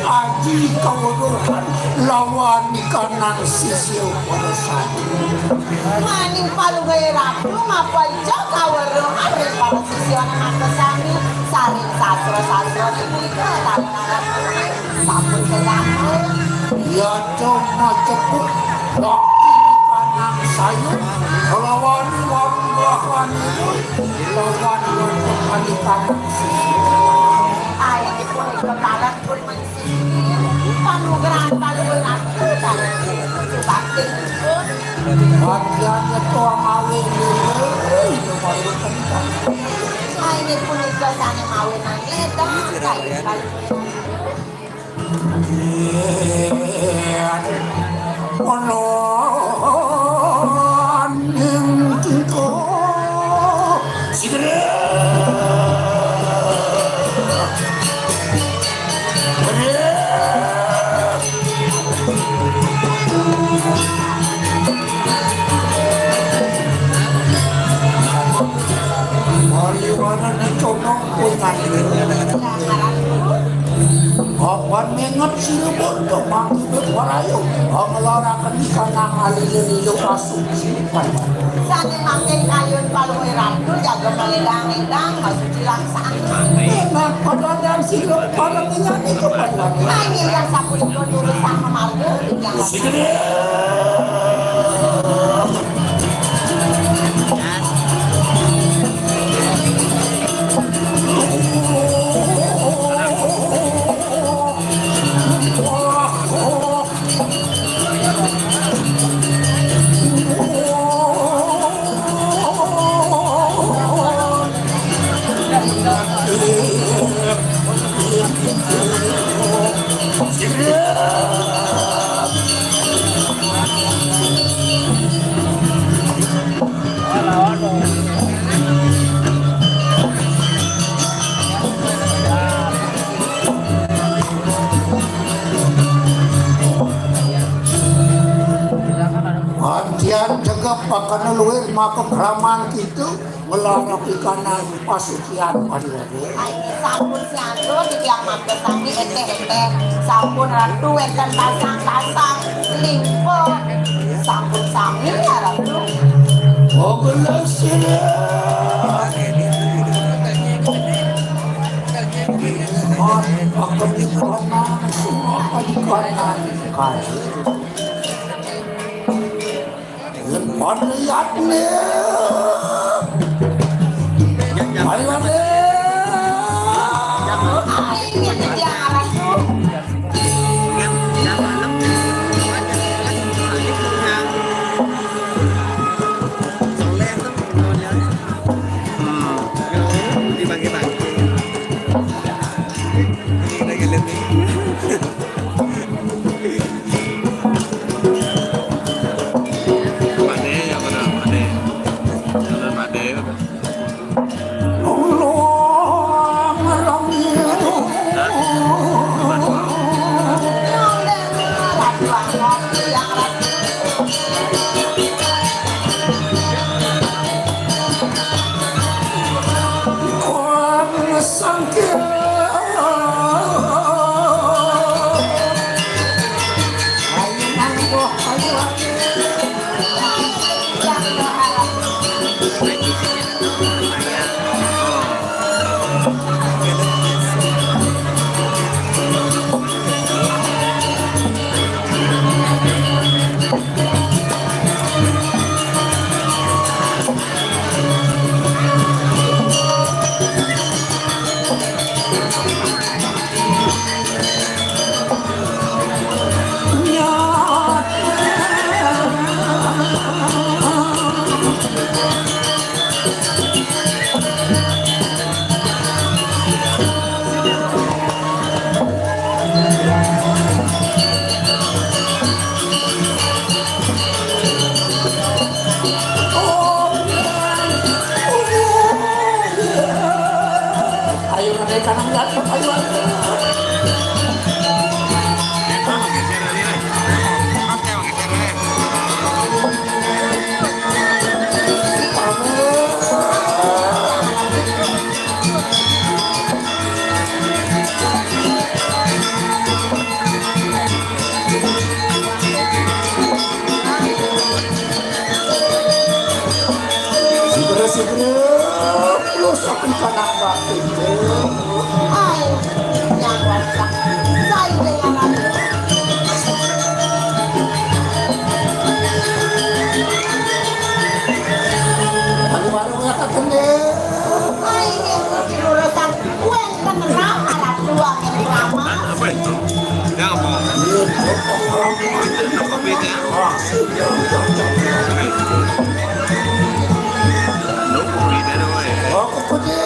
aji kaweruhan lawan ikanang sisya pada sami. Maning Palungguh Ratu mapaica kaweruhan ring para sisya mangke sami saring sastra-sastra punika taler sampun kedampur. Yata macepuk bakti kanang sayun, kalawan warung rahwanipun, lawan warung kalikanang sisya. Ayo, punika taler pun mangsisi. Panugrahan panuwun atur taler. Bakti pun. Bagian itu mawi lili. Ayo, punika sané mawi nangis. Ana ning tingkah sidere. Mari wana ning cono. Apan menget sira bondo mangkibet warayu, nglaraken ikanang alilin ilu asuci. Sané mangkin kayun Palungguh Ratu jaga maledang-ledang, masuci laksana. Enak padadan sira para penyanyi kepada. Hanya yang sapunika durus sama marga, yang Yang cegep pakana luwir maka kraman kita ngelarap ikanan pasucian pariwara. Ai, sampun siaga titiang mangda sami enteh-enteh. Sampun Ratu wénten tasang-tasang limpa. Sampun sami ya Ratu. Oh, bener sih. Semua akan dikonang, semua akan dikonang. Kali. Lepon liat nih. Ayo nih. Ayo, mereka nang datang, ayo. Segera-segera, lu sakit kanan batin. Ai, yang wajah. Saya yang Aduh, baru ngakak kendel. Ai, ini lulusan kue kenal alat dua yang lama. Apa itu? Ya, apa? Kopi ya. Kopi ya, woi. Oh, kopi.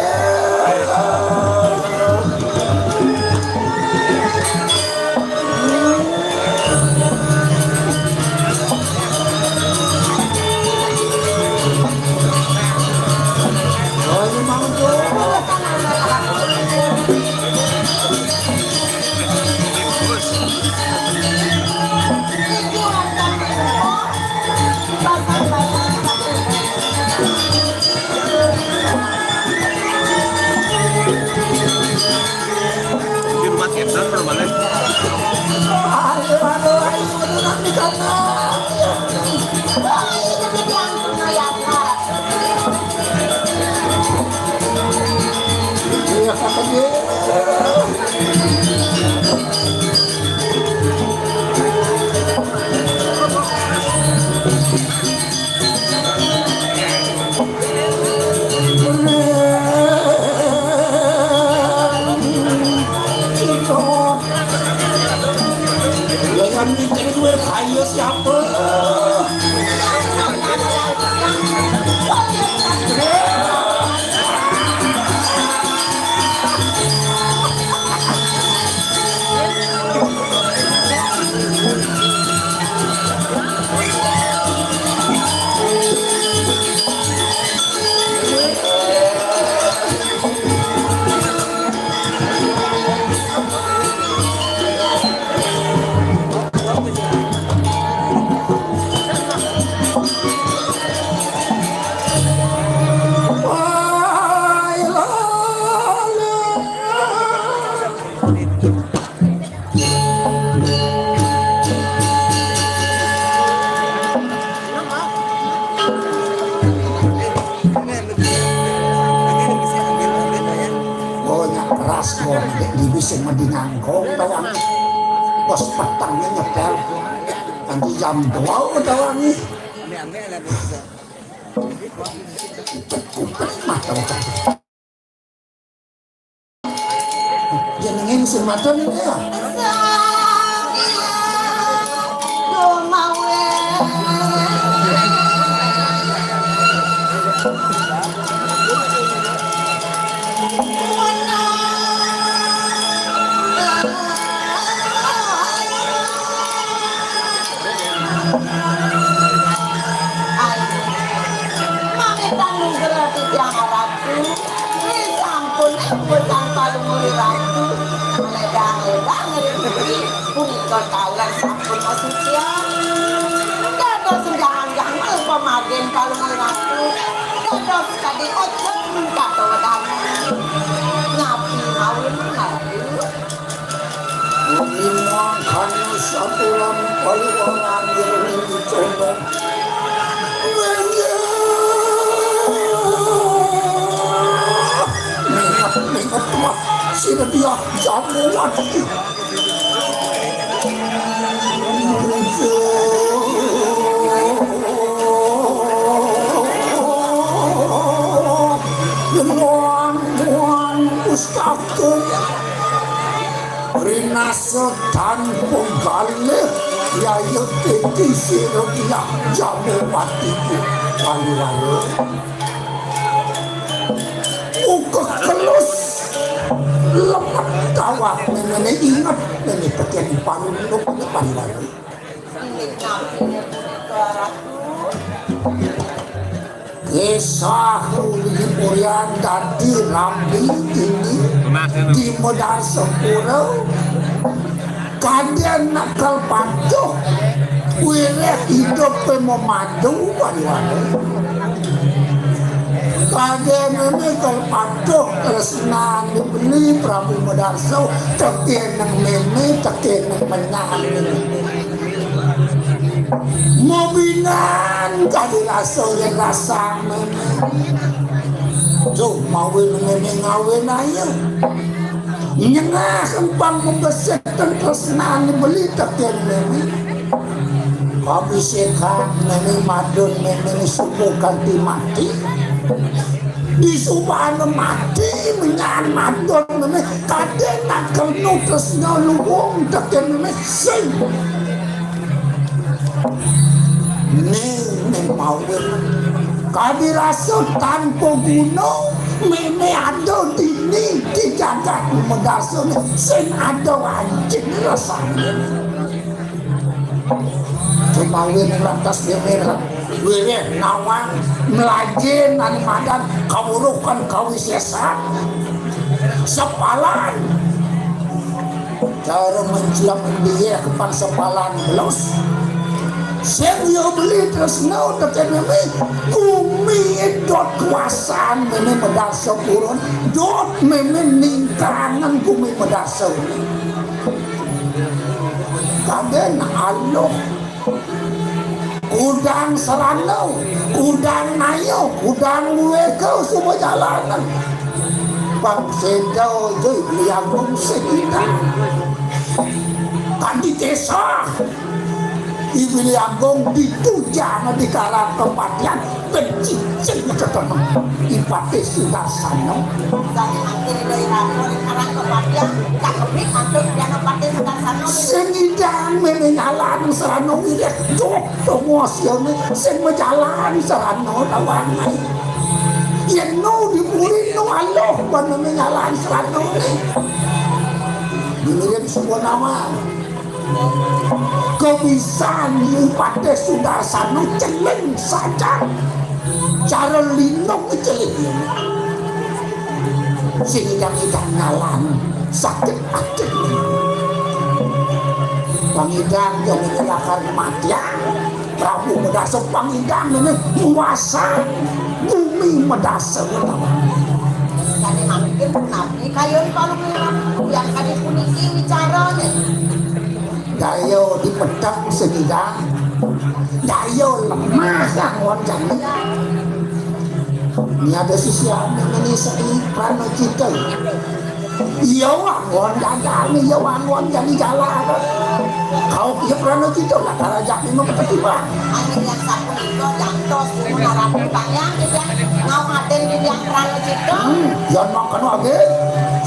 Dadi sing mendingan kok tawang. Pas peteng nyetel. Nanti jam dua udah wangi. Cek kuping mata ucap. Jenenge sing matur niku ya. Mangke tanggung gerati tiang ratu. Ri sampun putan palungguh ratu. Ledang-ledang ring buri punika taler sampun asucian. Dados jangan-jangan pamagen palungguh ratu. Dados kadi ocen kato wedangan. Nyapi mawin ratu. Mangkana saturan paliwara ngiring coba. Mingat, mingat, Mas. Sinediah jamu wati. Nuan, nuan, Ustadku. Rinasa tanpa galih, yaya titi sira diah jamu wati paliwara. Uga kelus lemet tawah menene inget nene peken parunduk paliwara. Kisah uli purian dadi rambi dini di Medarsapura. Kadén nekel patuh wiréh idupé memadu wari-wari. Kadén nekel patuh tresnan dibeli Prabu Medarsa, tekéneng mémé, tekéneng menyan. Mabinan kadi rasa yén rasang mémé. Duh, mawin mémé ngawin ayu. Nyengah empang mabesik ten tresnan beli tekén mémé. Kabisékan mémé madun mémé subuh kanti mati. Disubana mati menyan madun mémé kadén nak kenu tresna luung tekén mémé sing. Ning, ning mawin. Kadi rasa tanpa guna, mémé ada dini di jagat Medasa ni sing ada anjing rasane. Kemawin lantas mémé wiréh nawang mlajin ane madan kawruh kan kawisésan. Sepalan. Cara mencelem dia kepan sepalan belus. Sing ya beli tresna tekén mémé gumi dot kuasan mémé Medarsa purun, dot mémé ningkangan gumi Medarsa. Kadén aluh. Kudang sarana, kudang naya, kudang wéka suba jalanan. Bang séda jui liagung séda. Kanti desa. Ibu liagung ditujang di karang kepatian. Becicing ketenang Ipatih Sudarsana. Sane mangkin Ida Iratu ring karang kepatian, kakebit antuk Ida Patih Sudarsana. Sing ngidang mémé nyalan sarana wiréh, duh, tongos yane, sing majalan sarana lawangan. Yén nu di puri nu aluh ban mémé nyalan sarana. Ngiring suba nawang. Kebisan Patih Sudarsana celing sajan. Cara linung celing. Sing idang-idang ngalan sakit ati. Pangidang jong lakar kematian. Prabu Medasa pangidang ini nguasa bumi Medasa. Dadi mangkin punapi kayun Palungguh Ratu yang kadi puniki wicarane. Daya dipedheng sing idang. Daya lemah kang wong jani. Ini ada sisian ini seni prana cita. Iya, wangun jajane, iya, wangun jani jalan. Kau iya prana cita lah, darajane mah ketimbang. Amin yang sapunika jantos, ngarapin panjang, gitu ya. Ngau aden di yang prana cita. Hmm, yan mangkana age.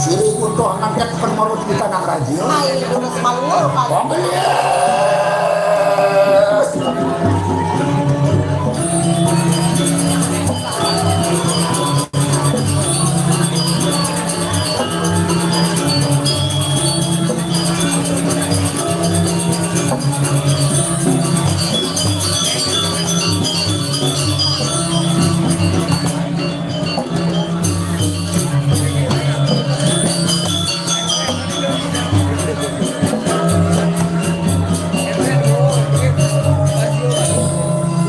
Siri kudu ngantet ken marut kita nang raja. Ai, lurus malu, Pak. Wong gelis.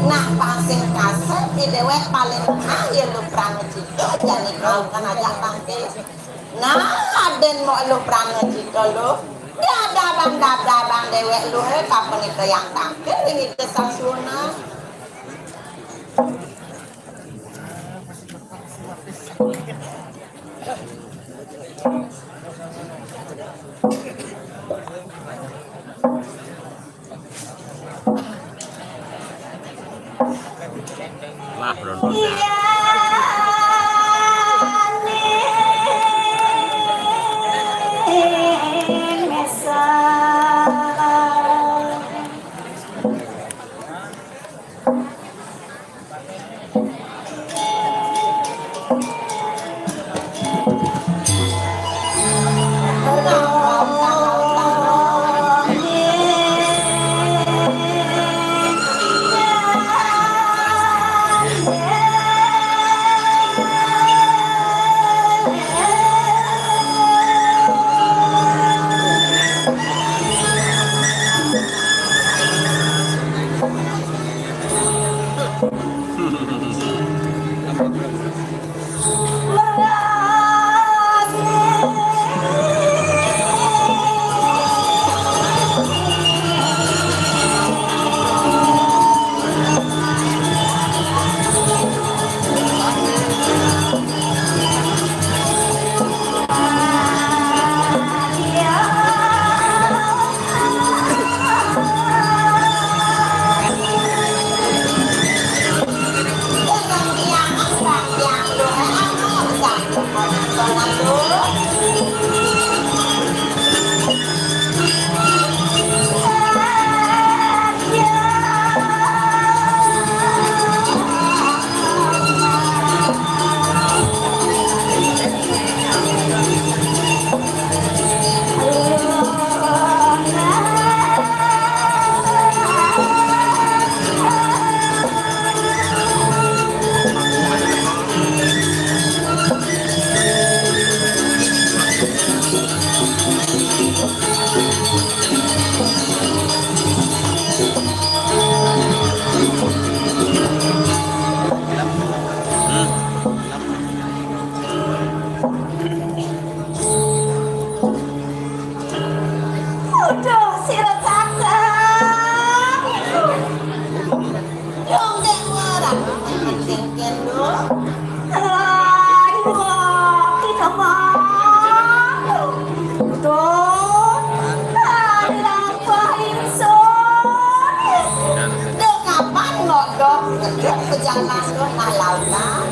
Nah, pasing kasep, di dewek paling ah, ya lu prana cita, jani kau kan ajak tangke. Nah, aden mau lu prana cita lu. Dia ada bang, ada bang dewek lu, eh, kapan itu yang tangke, ini desa Suna. Lah, rontonan. Uduh, sira cakep. Dong, Dék, ora mengkengken, lho. Aduh, kita mah. Tuh, ada apa ingsun? Duh, kapan ngodok ngeduk pejalan, duh, nah, lautan.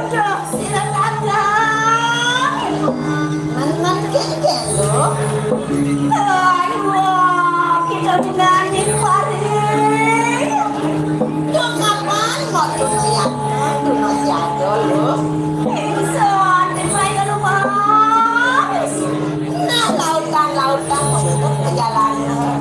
Aduh, sira kakang. Man-man kene lho. Aduh, kita menangis paring. Yo kapan mau dunia, dunia siado lho. Ingsun, dimulai keluar. Nah, lautan-lautan menutup perjalanan.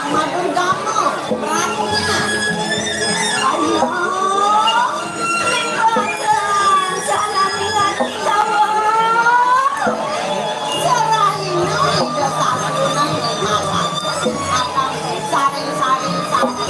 Madun gama, ratna. Ayo, lingkatan salah dengan kita, wah. Serah ini, ida satu nang lima ratus. Akan saring-saring satu.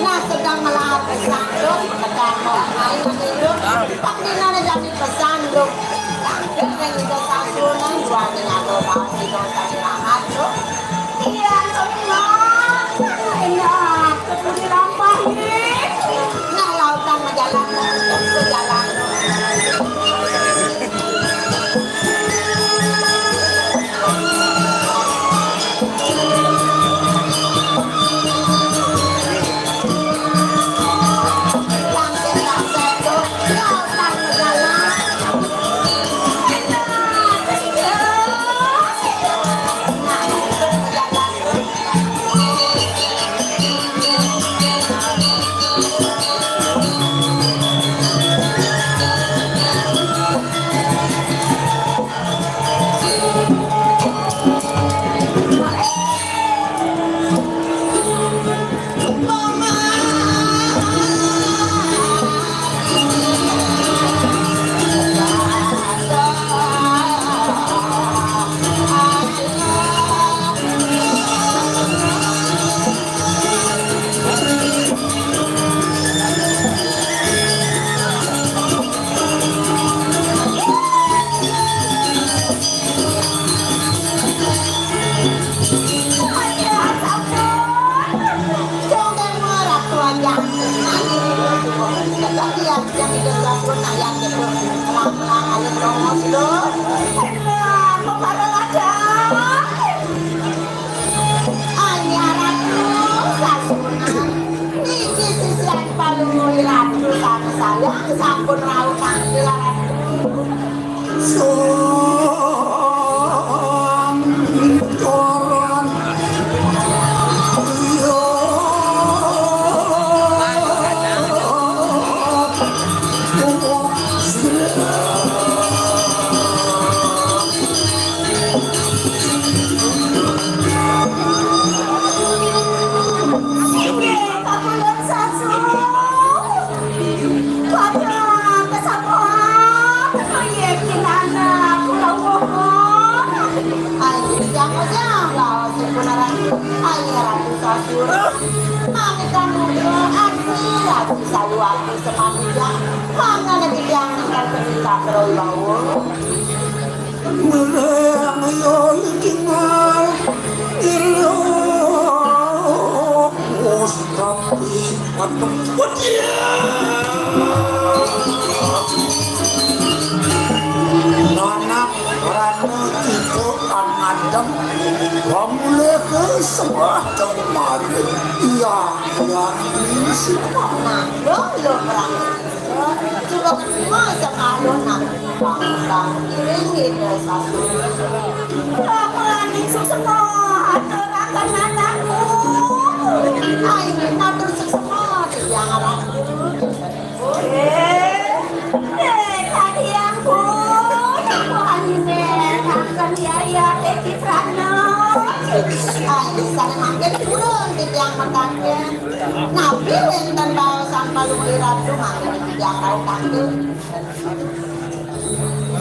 Nah, sedang melakukan sandung, sedang melakukan sandung. Tapi nana jadi pesandung. Yang penting itu sandung, yang dua nih, atau pasti dong, tadi lahat tuh. Iya, tenang. Enak, ketemu di lampah ini. Nah, lautan majalan, majalan. Sampun rauh tampil, Ratu. Sang Koran. Iya. Inggih, Kakang Sasu. Pada kesabaran, kaya kinana kula mohon. Ai, siapa siapa? Sebenarnya, ai, Ratu Sasu. Mami kamu ke aksi, aksi sayu aku semampunya. Mana lagi yang akan berita terlalu bau? Mereng yo ditinggal. Ilo. Ustaz. Nana rana kita angadem. Pamulih ke sembah kemarin. Iya, iya, ini sembah. Nah, lo, lo perang. Coba kedua sekali, nah. Bangsa, iring, iring, satu. Laporan itu semua aturaken anakku. Ai, matur suksma, Tiang Ratu. Eh, eh, tadi aku, aku anjine, akan yaya, eh, Citrana. Ai, sana mangkin turun, Tiang Matangkin. Nabi wenten baosan Palungguh Ratu, mangkin Tiang Ratu tangkil.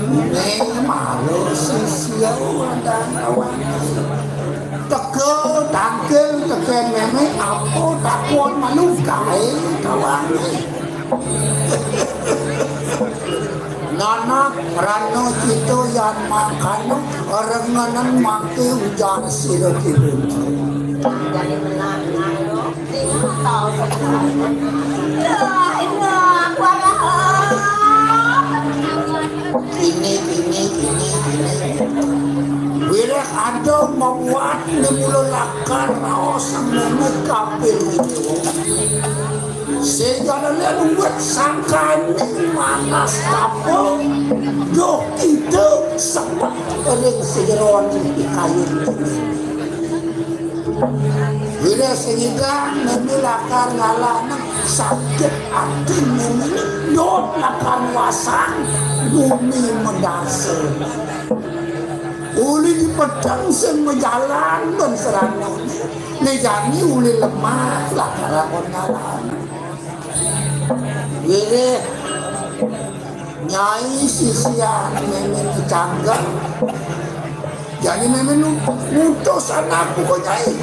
Ning malu sisia undang kawan. Teka tangkil teka meme apa takon malu gae kawan. Nanak rana kita yan makana renganan mangke ujar sira kidul. Jadi menang, menang, Ini, ini, ini, ini. Wiréh ada mabuat né mula lakar raos sang mémé kaping itu. Sing jani luwet sangkané manas tapa, duh ida sepet ring sajeroning kayun. Wiréh sing nyidang mémé lakar ngalahang sakit ati mémé, dot lakar ngwasang gumi madarsa. Uli dipeteng sing majalan ban Serana. Né jani uli lemah lakar lakon ngalahang. Wiréh nyai sisian mémé canggah. Jani mémé nu-, ngutus anakku ka nyai.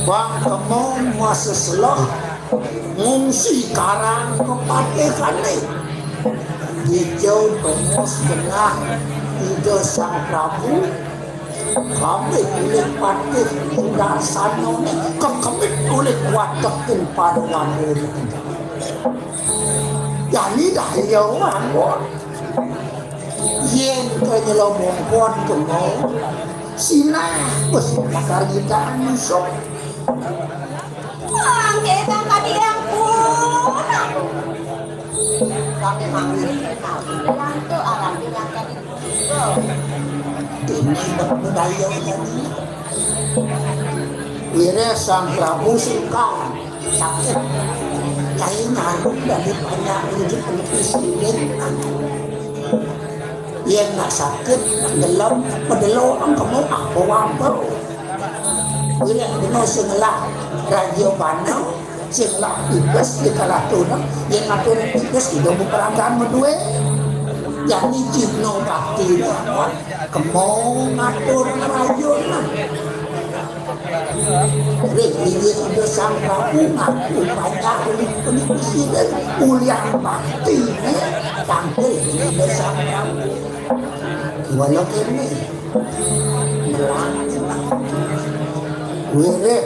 Bang kema maseselah ngungsi karang kapatihané. Dija tongos genah Ida Sang Prabu, kemit olih patih Indrasanané, kekemit olih watek ing paduané. Jani daya anggon. Yén ka nyelomongkon kema, sinah bes bakal nyidang nyusup. Mangké kang kadiang pun. Kami manggih, kami lantu arang dinyatakan. Ini budaya ini. Wiréh Sang Prabu sungkan sakit. Nyai nyaru dadi banyak uji pelukis ini. Yén nak sakit, nak gelem, pedelo engkemu apa wabah. Wiréh kena sing ngelah raja bana, sing ngelah pipis di kalah tuna, yén ngatur pipis ida beperangan madué. Jani cihna bakti amat, kema ngatur raja nah. Ring linggih Ida Sang Prabu ngaku panjak uli, uli presiden, ulian bakti né tangkil Ida Sang Prabu. Wala kéné. Wiréh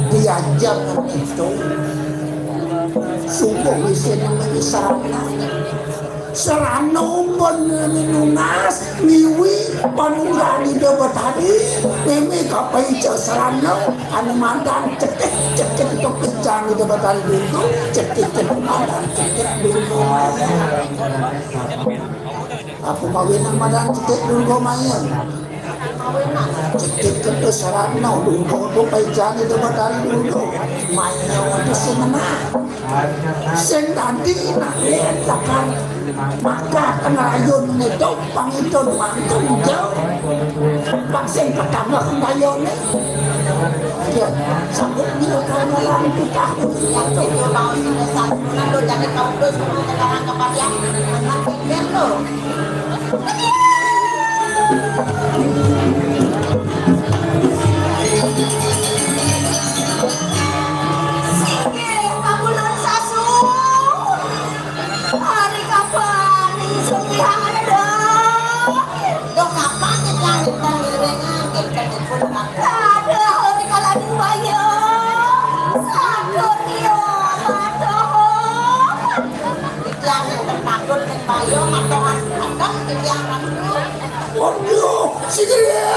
diajeng itu. Sungguh isin namanya Serana. Serana pun nunas, ngiwi, panunggal Ida Betari, mémé kapaica Serana, anu madan cetik, cetik itu kencang Ida Betari dulu, cetik, cetik madan cetik dulu. Apa mawinan madan cetik Durga Maya? Cetik kena Serana, Durga tu paican itu matahari Durga. Maya tu sing menang. Sing dadi nak lihat takkan. Maka tengah ayun itu pangitun pangitun jauh. Bang sing pertama kembali ni. Ya, sambut bila kau malam kita. Waktu itu bang sing satu, lalu jadi kau terus, sekarang kepada yang menang. Singgih, Kabulon Sasu. Hari kapan ning sing lihat ada? Dong kapan ning langit dan lirengan, kita pun ada hari kalah dua ya. Satu dia, satu. Titiang nenten takut, nenten bayo, matohan, matohan, titiang takut. Waduh, si Gria.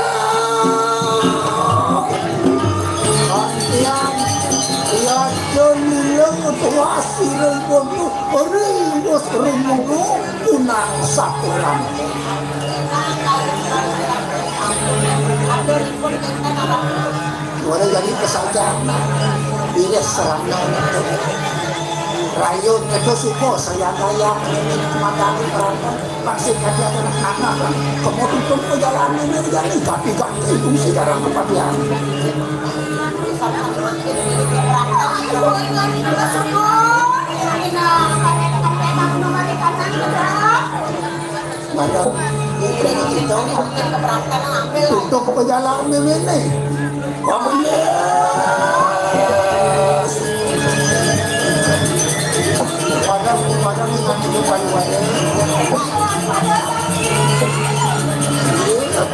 Titiang, iya, jen, iya, tuas, sireng, waduh, ring, bos, ring, waduh, punang, satu, ram. Ada ribut, nenten, alam. Ora jadi kesajana. Iris Serana itu. Rayun itu suka saya kayak ini matani perangkat. Masih kata anak-anak kan. Kamu tutup perjalanan ini jadi tapi gak itu sekarang kepastian. Pada untuk pejalan ini. Pada, pada ni nanti bukan wayang. Untuk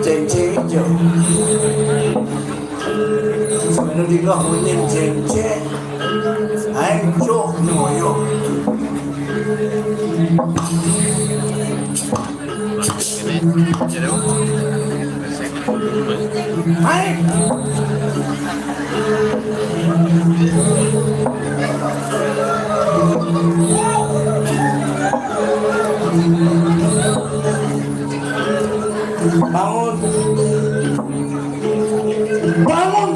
Ceng-ceng jo. Sebenarnya juga punya ceng-ceng. Ayo, cok, no, yo. Hai. Bangun. Bangun.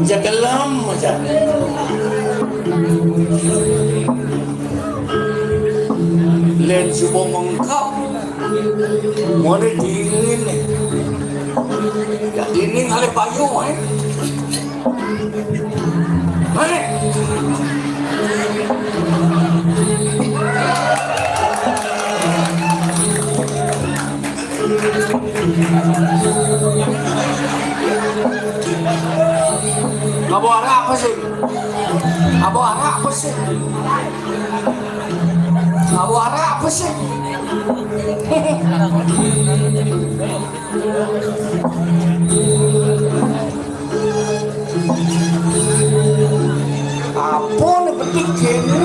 Cekelam aja. Len subuh mengkap. Mana dingin nih. Ini ngalih payu, eh. Eh. Ngabuk arak apa sih? Ngabuk arak apa sih? Ngabuk arak apa sih? Apa ni petik ni?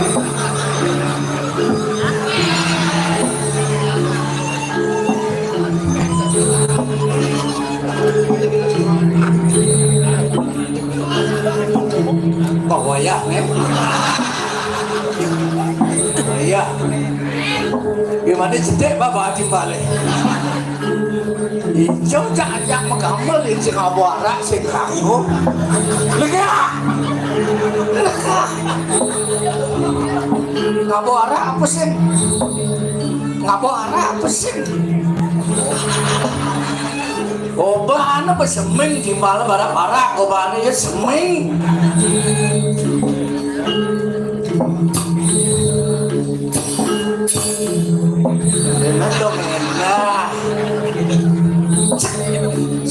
Bah wayah ni. Wayah. Gimana cetek baba timbal ni? Ijau jak-jak megamel di sing ngabuk arak sing kanggo. Lega. Lega. Ngabuk arak apa sing? Ngabuk arak apa sing? Gobane apa seming timbal barang-barang gobane ya seming. Enak dong, enak. Sek,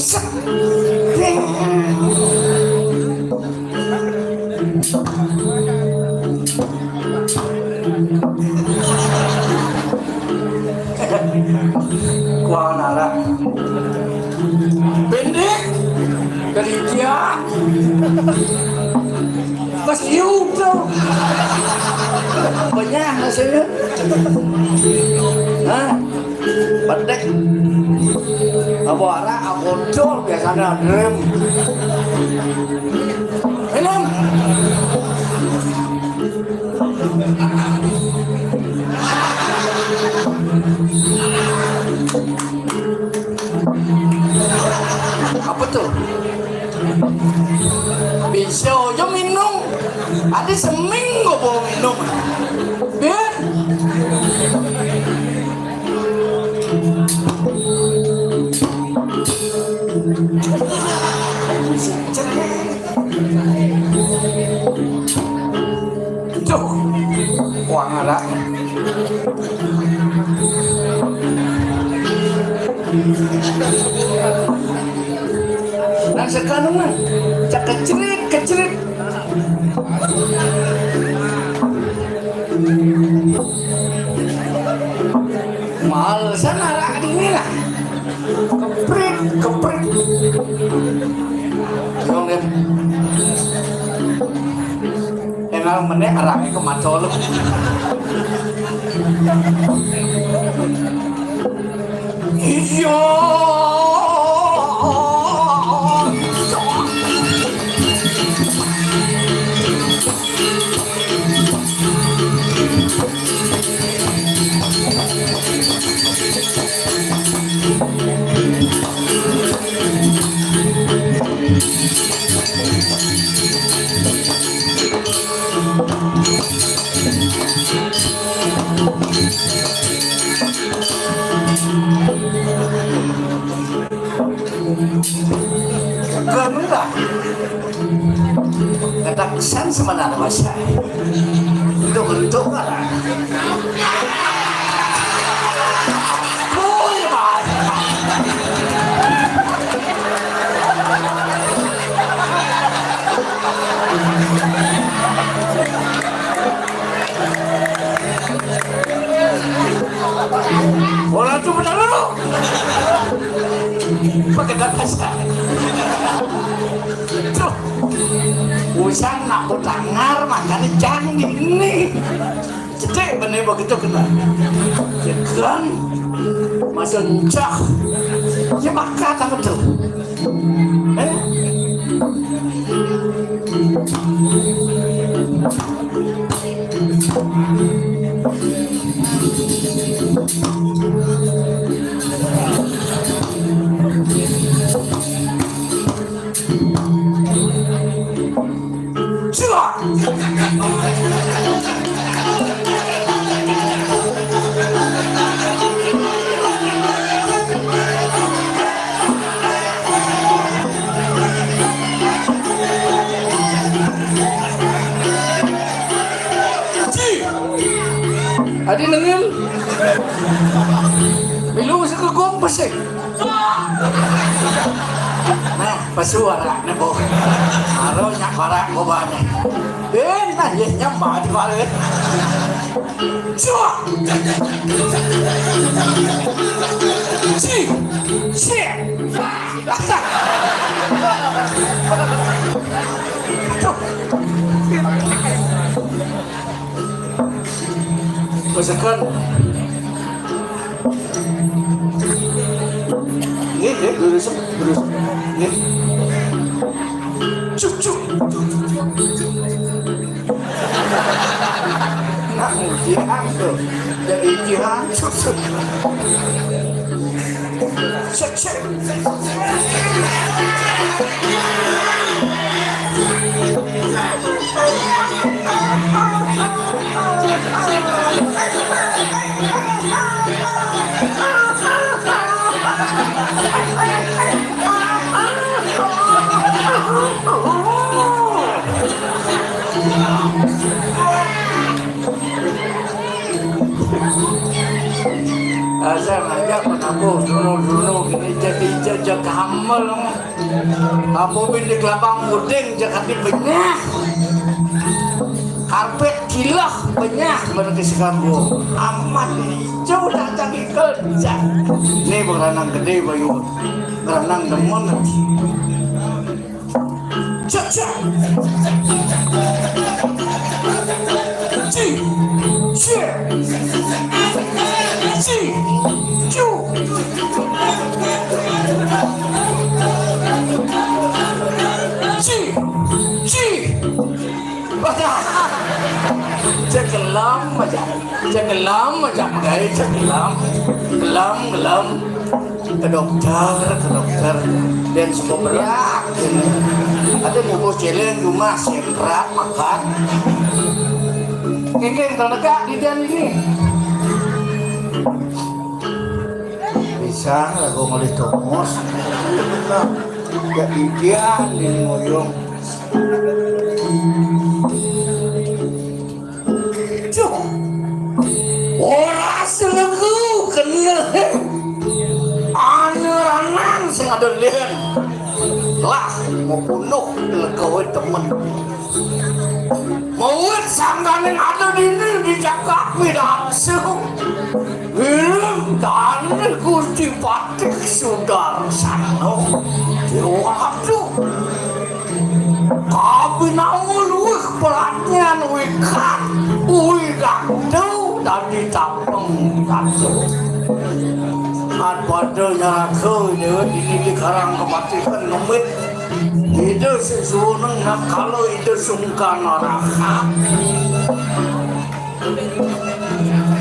sek, deng. Kuang arak. Pendek. Kerja. Pas YouTube. Banyak hasilnya. Hah? Pendek. Apa arak, apa dol biasanya, drem. Minum. Apa tuh? Bisa aja minum. Ada seminggu bawa minum. Biar. Tuh, wah, ngarak. Nah, sekarang mah, cak kecrit, kecrit. Malesan arak dini lah. Keprit, keprit. Dong, Dim. Enal meneh arak ke macol. Iya. Kanulah. Kadaksan sebenarnya masa. Untuk-untuk kan. Woi, Mas. Orang tu benar lu. Pakai dasar. Tuh. Usan nak dengar makanya jangan ini. Cetek bener begitu kena. Cekan. Masa encah. Ya maka tak betul. Eh? Cuak. Dadi nengil. Milu saka gong pesik. Nah, pesu arane, Bu. Aro nyak parak gobane. Eh, nah, ye nyambah di balik. Cuak. Ci. Ci. Masakan. Nggih, nggih, durus, durus. Nggih. Cuk, cuk. Nak muji aku. Jadi jihan, cuk, cuk. Cek, cek. Asa ngajak penabuh dulu-dulu kini jadi jejak hamil. Apa bin di kelabang uding jakati benyah. Karpet kilah benyah bana ke sekanggo. Amat hijau datang ikel. Ni beranang gede bayu. Beranang demen. Cek, cek. Ci. Ci. Ci. Cu. Ci. Ci. Wah, cek gelam aja. Cek gelam aja, megai cek gelam. Gelam, gelam. Ke dokter, ke dokter. Dan suka berat. Ada bubur celeng rumah, sendrak, makan. Kengkeng, kalau negak, di dan ini. Bisa, lagu ngalih tongos. Jadi dia di ngoyong. Cuk. Ora selenggu kena. Ana ranang sing ada lian. Lah, mau bunuh legawe temen. Mawit sangkaning ada dini di jagat Midaksa. Wiring dané Gusti Patih Sudarsana. Waduh. Kabinawa luwih pradnyan wikan, widagda dadi tapeng dada. Adpada nyaraga Déwa dini di Karang Kepatihan ngemit. Ida sing suweneng nakala Ida sungkan arahat.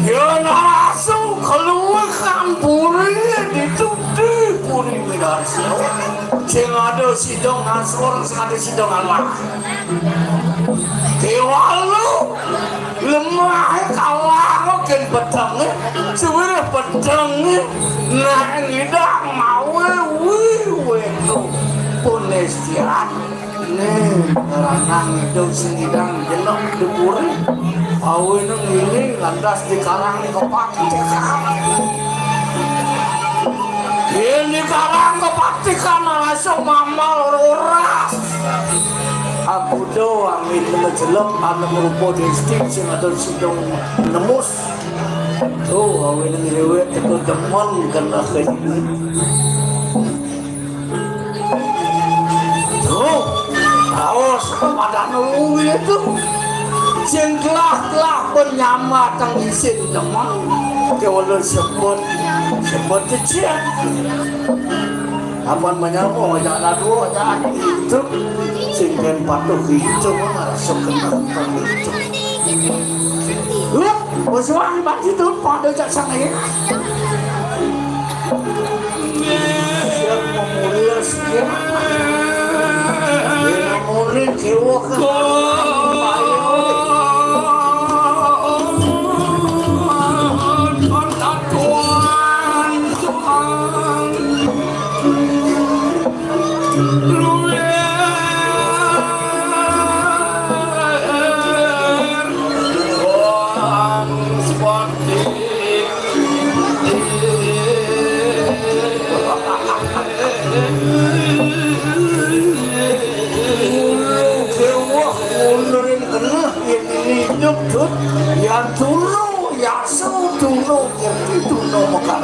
Yén asung keluwehan puri dituti puri Midarsa. Sing ada sida ngasor, sing ada sida ngalah. Kéwalu lemah kalah kén pedhengé, suwirih pedhengé nek ngidang mawe wiwétu punestian. Ning, ranang idup sing idang jeneng dipuri. Awinang ini lantas dikarang kepatikan. Yén dikarang kepatikan rasa mamal roras. Aguda angin menjeblok anak rupa desti sing ada sidang nemus. Tuh, awinang déwék teka demen kena kejadian. Tuh, raos kepadan luwih itu. Sing kelah-kelah pun nyambatang isin demen. Kéwala sebut, sebut kecil. Apan menyambung, ajak dadu, ajak adi itu. Sing kén patuh itu, rasa kena itu. Lu, usuan bagi tu pada jak sangé. Siap memulih, siap. Dia memulih, jiwa ke Itu no mekar.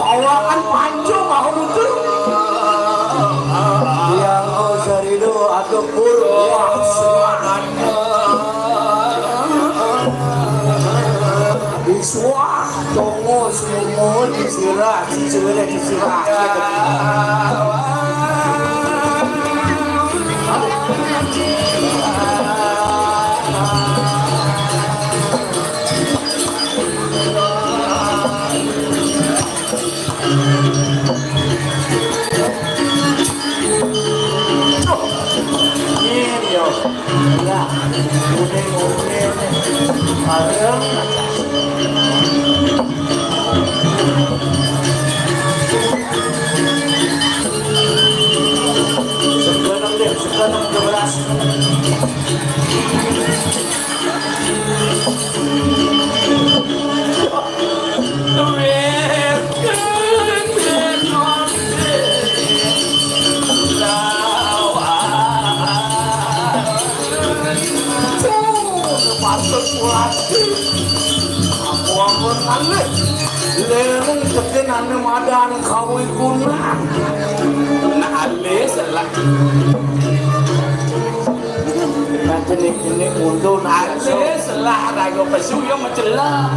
Bawaan panjang mau nutur. Yang kau sarido atau pur. Wah, suara. Isuah, tongo, sumur, disirah, disirah, disirah. Ini yo. Lah, udah ngomel. Bareng. Sekarang deh, sekarang dua belas. Patut kuat. Ampun, ampun, aneh. Leleng tekan aneh madan kawin kunang. Nah, alih salah. Nanti ni, ni mundur, nah, alih salah raga pesu yang macela.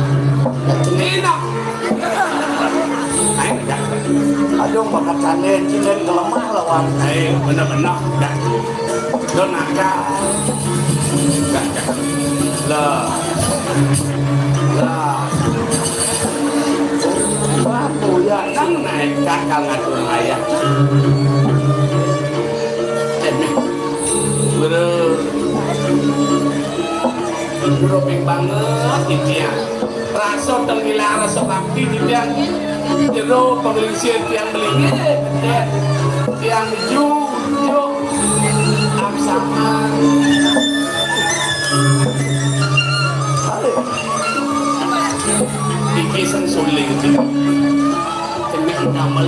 Ni nak. Aduh, bakat sana, cilen kelemah lawan. Eh, benar-benar. Dah. Lo nak dah. Dah, dah. Lah. Lah. Batu ya, nang naik kakal ngatur ayah. Eh, Bro. Guru ping banget titiang. Rasa tenggilang rasa bakti titiang. Jero penglingsir tiang belinge, tiang ju, ju, am sama. Iki sing suling. Kena ngamel.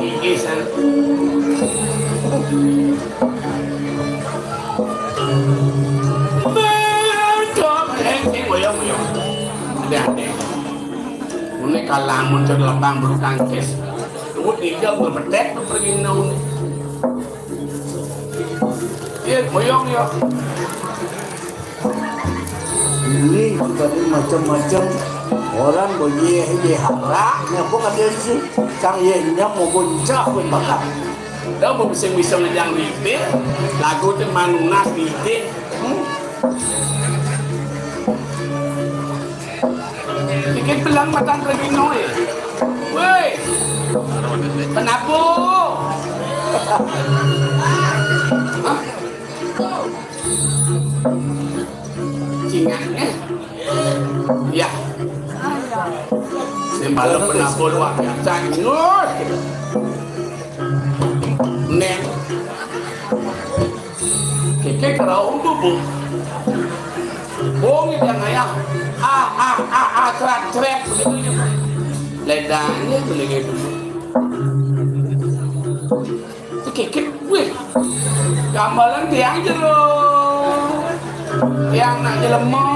Iki sing. Merdok, eh, eh, ngoyong, ngoyong. Ada, ada. Ini kalau muncul lembang bulu tangkis. Lu tiga, gua petek, lu pergi nang. Iya, ngoyong, ya. Ini tadi macam-macam orang boleh diharap, apa kata si sang ye nyam mau goncah pun bakal. Dah mau bisa-bisa ngejang ribet, lagu tu manunas ribet. Hmm. Bikin pelang matan pergi noi. Woi, kenapa? Hah? Cingaknya. Ya. Sembala penabur luar biasa. Nus. Nek. Keke kerau tu, Bu. Bong dia ngayah. Ah, ah, ah, ah, cret, cret. Begitu je. Ledanya boleh gitu. Kikit, wih. Gamelan tiang jero. Tiang nak jelema.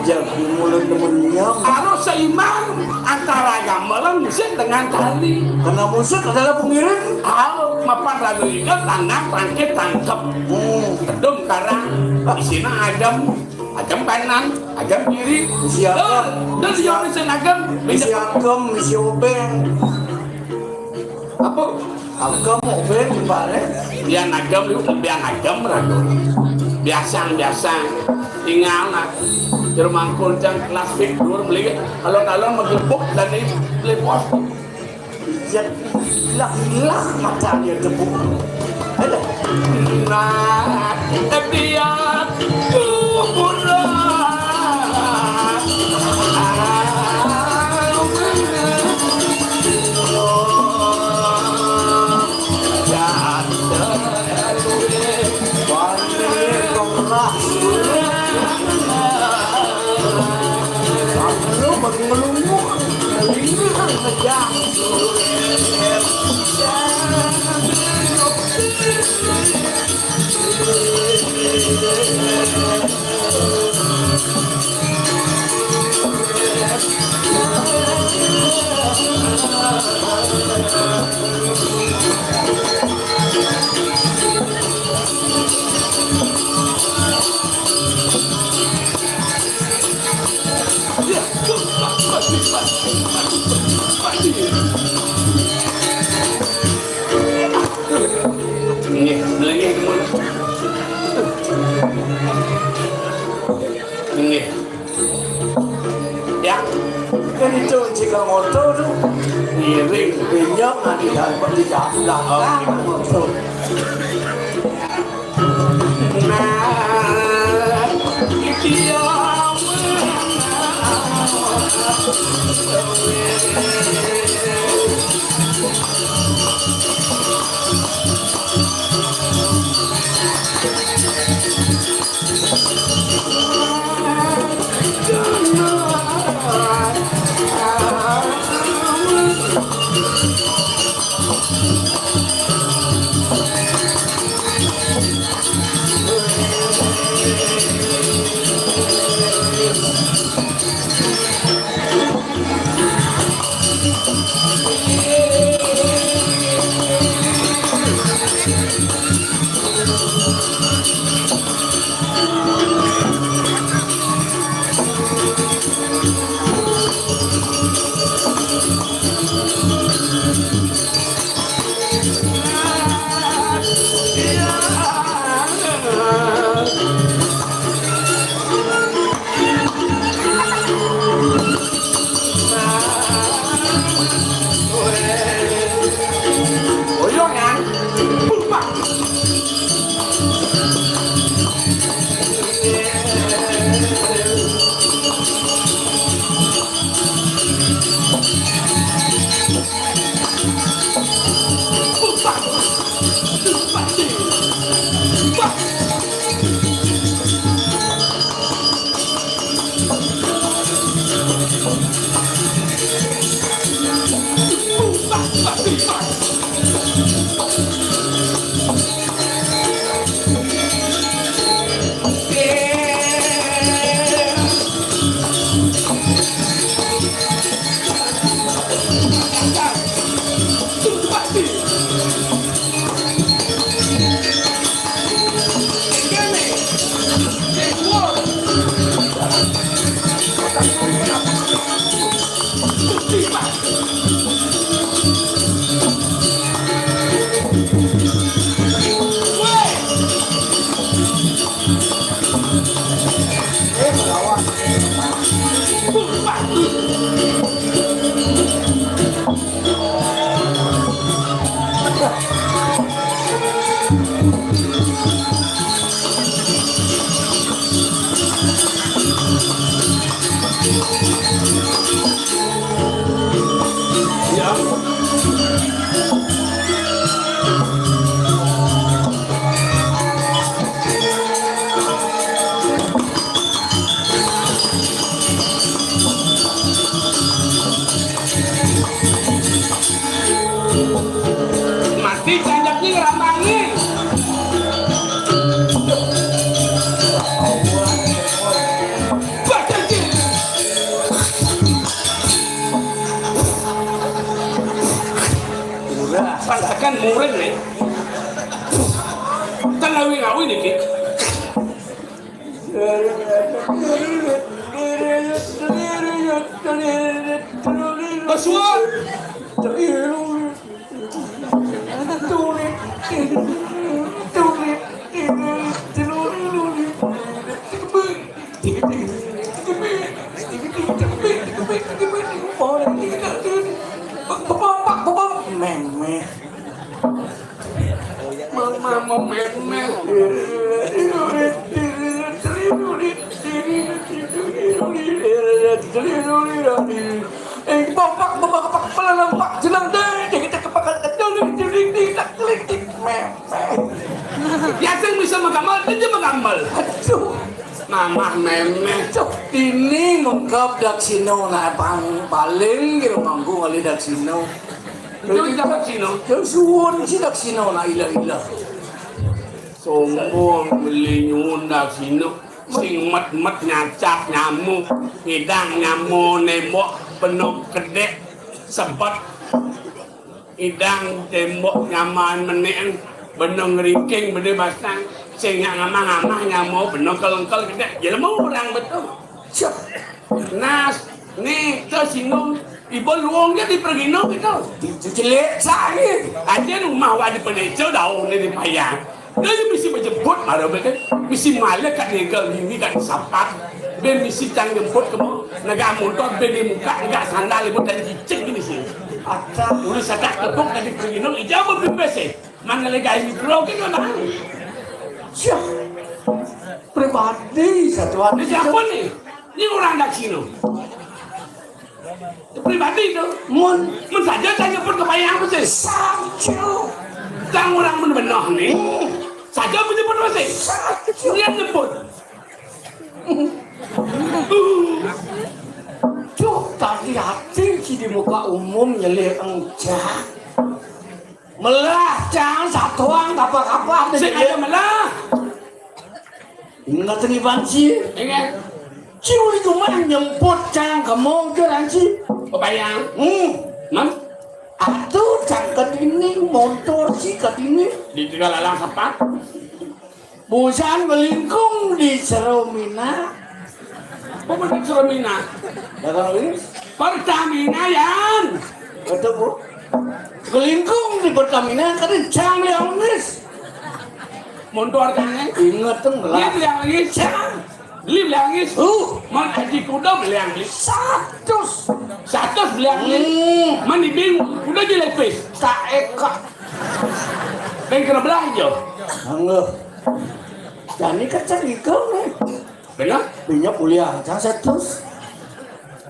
Jadi mulut demen nyam. Harus seimbang antara gamelan musik dengan tari. Karena musik adalah pengiring. Harus mapan ragu ikan, tangan, tangkit, tangkep. Hmm. Kedum karang, di sini adem, adem kanan, adem kiri. Siapa? Dan yang bisa adem, bisa adem, bisa obeng. Apa? Aku mau ben balik. Biar nagem lu, biar nagem ragu. Biasa, biasa. Tinggal nak. Jero mangkul jang kelas fik dulu beli. Kalau-kalau menggebuk dan ini beli pos. Iya, hilang, hilang mata dia tepuk. Aduh. Nah, dia Nggih, nggih, nggih. Ya. Kan itu jika ngoto tu. Ngiring. Minyak nanti dah beli dah. Lah, ngoto. Mati tanjaknya ngerambangi. Pantekan murid nih. Kan ngawi-ngawi nih, Ki. Kesuwun. Memeh. Mama memeh. Eh, bapak, bapak, bapak, pelalang, pak, jenang deh, kita kepakan, memeh. Biasa bisa menggambar, dia menggambar. Aduh. Mamah méméh. Cok, dini mengkap daksina, nah, pang-, paling kira mangku kali daksina. Itu kita daksina. Terus suwun si daksina, nah, ilah-ilah. Sombong beli nyuwun daksina. Sing met-met nyacap nyamuk, ngidang nyamuk, nembok benung kedék, sebet. Idang tembok nyamaan menéken, benung ringking bené basang, sing nyak ngamah-ngamah nyamuk, benung kelengkel kedék, jelema orang betul. Cep. Nas, né, to singgung, ibu luung ja di pergino gitu. Itu jelek, sah, ni. Aja rumah wak di peneco, daun né di payang. Dia misi bejemput, baru betul. Misi malih kat nigel, bini kat sapat. Bén misi cang jemput kemu. Negak motor, bén di muka, negak sandal, ibu tadi cicing gini sih. Ada. Udah sadak tepuk tadi pergi nong, ijau berpimpin sih. Mana lagi mikro ke mana? Siap. Pribadi satuan. Ini siapa nih? Ini orang daksina. Pribadi tu. Mun. Mun saja cang nyebut ke payang apa sih? Saja. Cang orang mun benah ni. Hmm. Saja menyebut apa sih? Saja. Dia nyebut. Duh, tadi hati si di muka umum nyelih enggak. Melah, cang, satuang, kapah-kapah, sing aja melah. Ingat ni, Banci. Ingat. Ciu itu mah nyemput, cang, kamu ke, Ranci. Oh, bayang. Hmm. Mam? Atuh, cang, ke dini, motor si ke dini. Di tiga lalang sapat. Busan melingkung di Seromina. Apa di Seromina? Dagang lagi? Pertamina, Yan. Betul, Bu. Kelingkung di Pertamina, kan cang liang nis. Montor cang, eh? Ingat tuh, melah. Dia liang nis, cang. Beli liang nis. Uh. Man aji kuda beli liang nis. Satus. Satus beli liang nis. Hmm. Man ibing kuda je lepis. Tak eka. Beng kena belanja. Angguh. Jani kan cang ikam, eh. Benar? Bini uliang cang satus.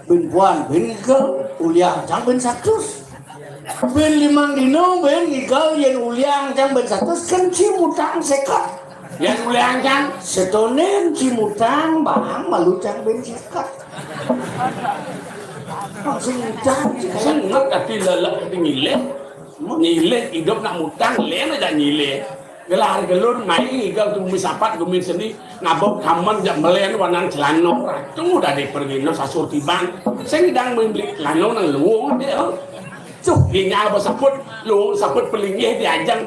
Bini puan, bini igel, uliang cang bini satus. Bini limang dino, bini igel, yén uliang cang bini satus, kan ci mutang seket. Yén uliang cang? Setoné ci mutang, bang, malu cang bini seket. Langsung mutang, ci. Senget ati lelek ati ngilih. Ngilih idup nak mutang, lén aja ngilih. Gelar gelun mai ngigal tu bumi sapat, bumi seni, ngabok kamen jak melen wanan celana. Ratu dadi pergino sasur tiban. Sing dang beli celana nang luung deh, oh. Cuh, dinyal besaput, luung saput pelinggih diajeng.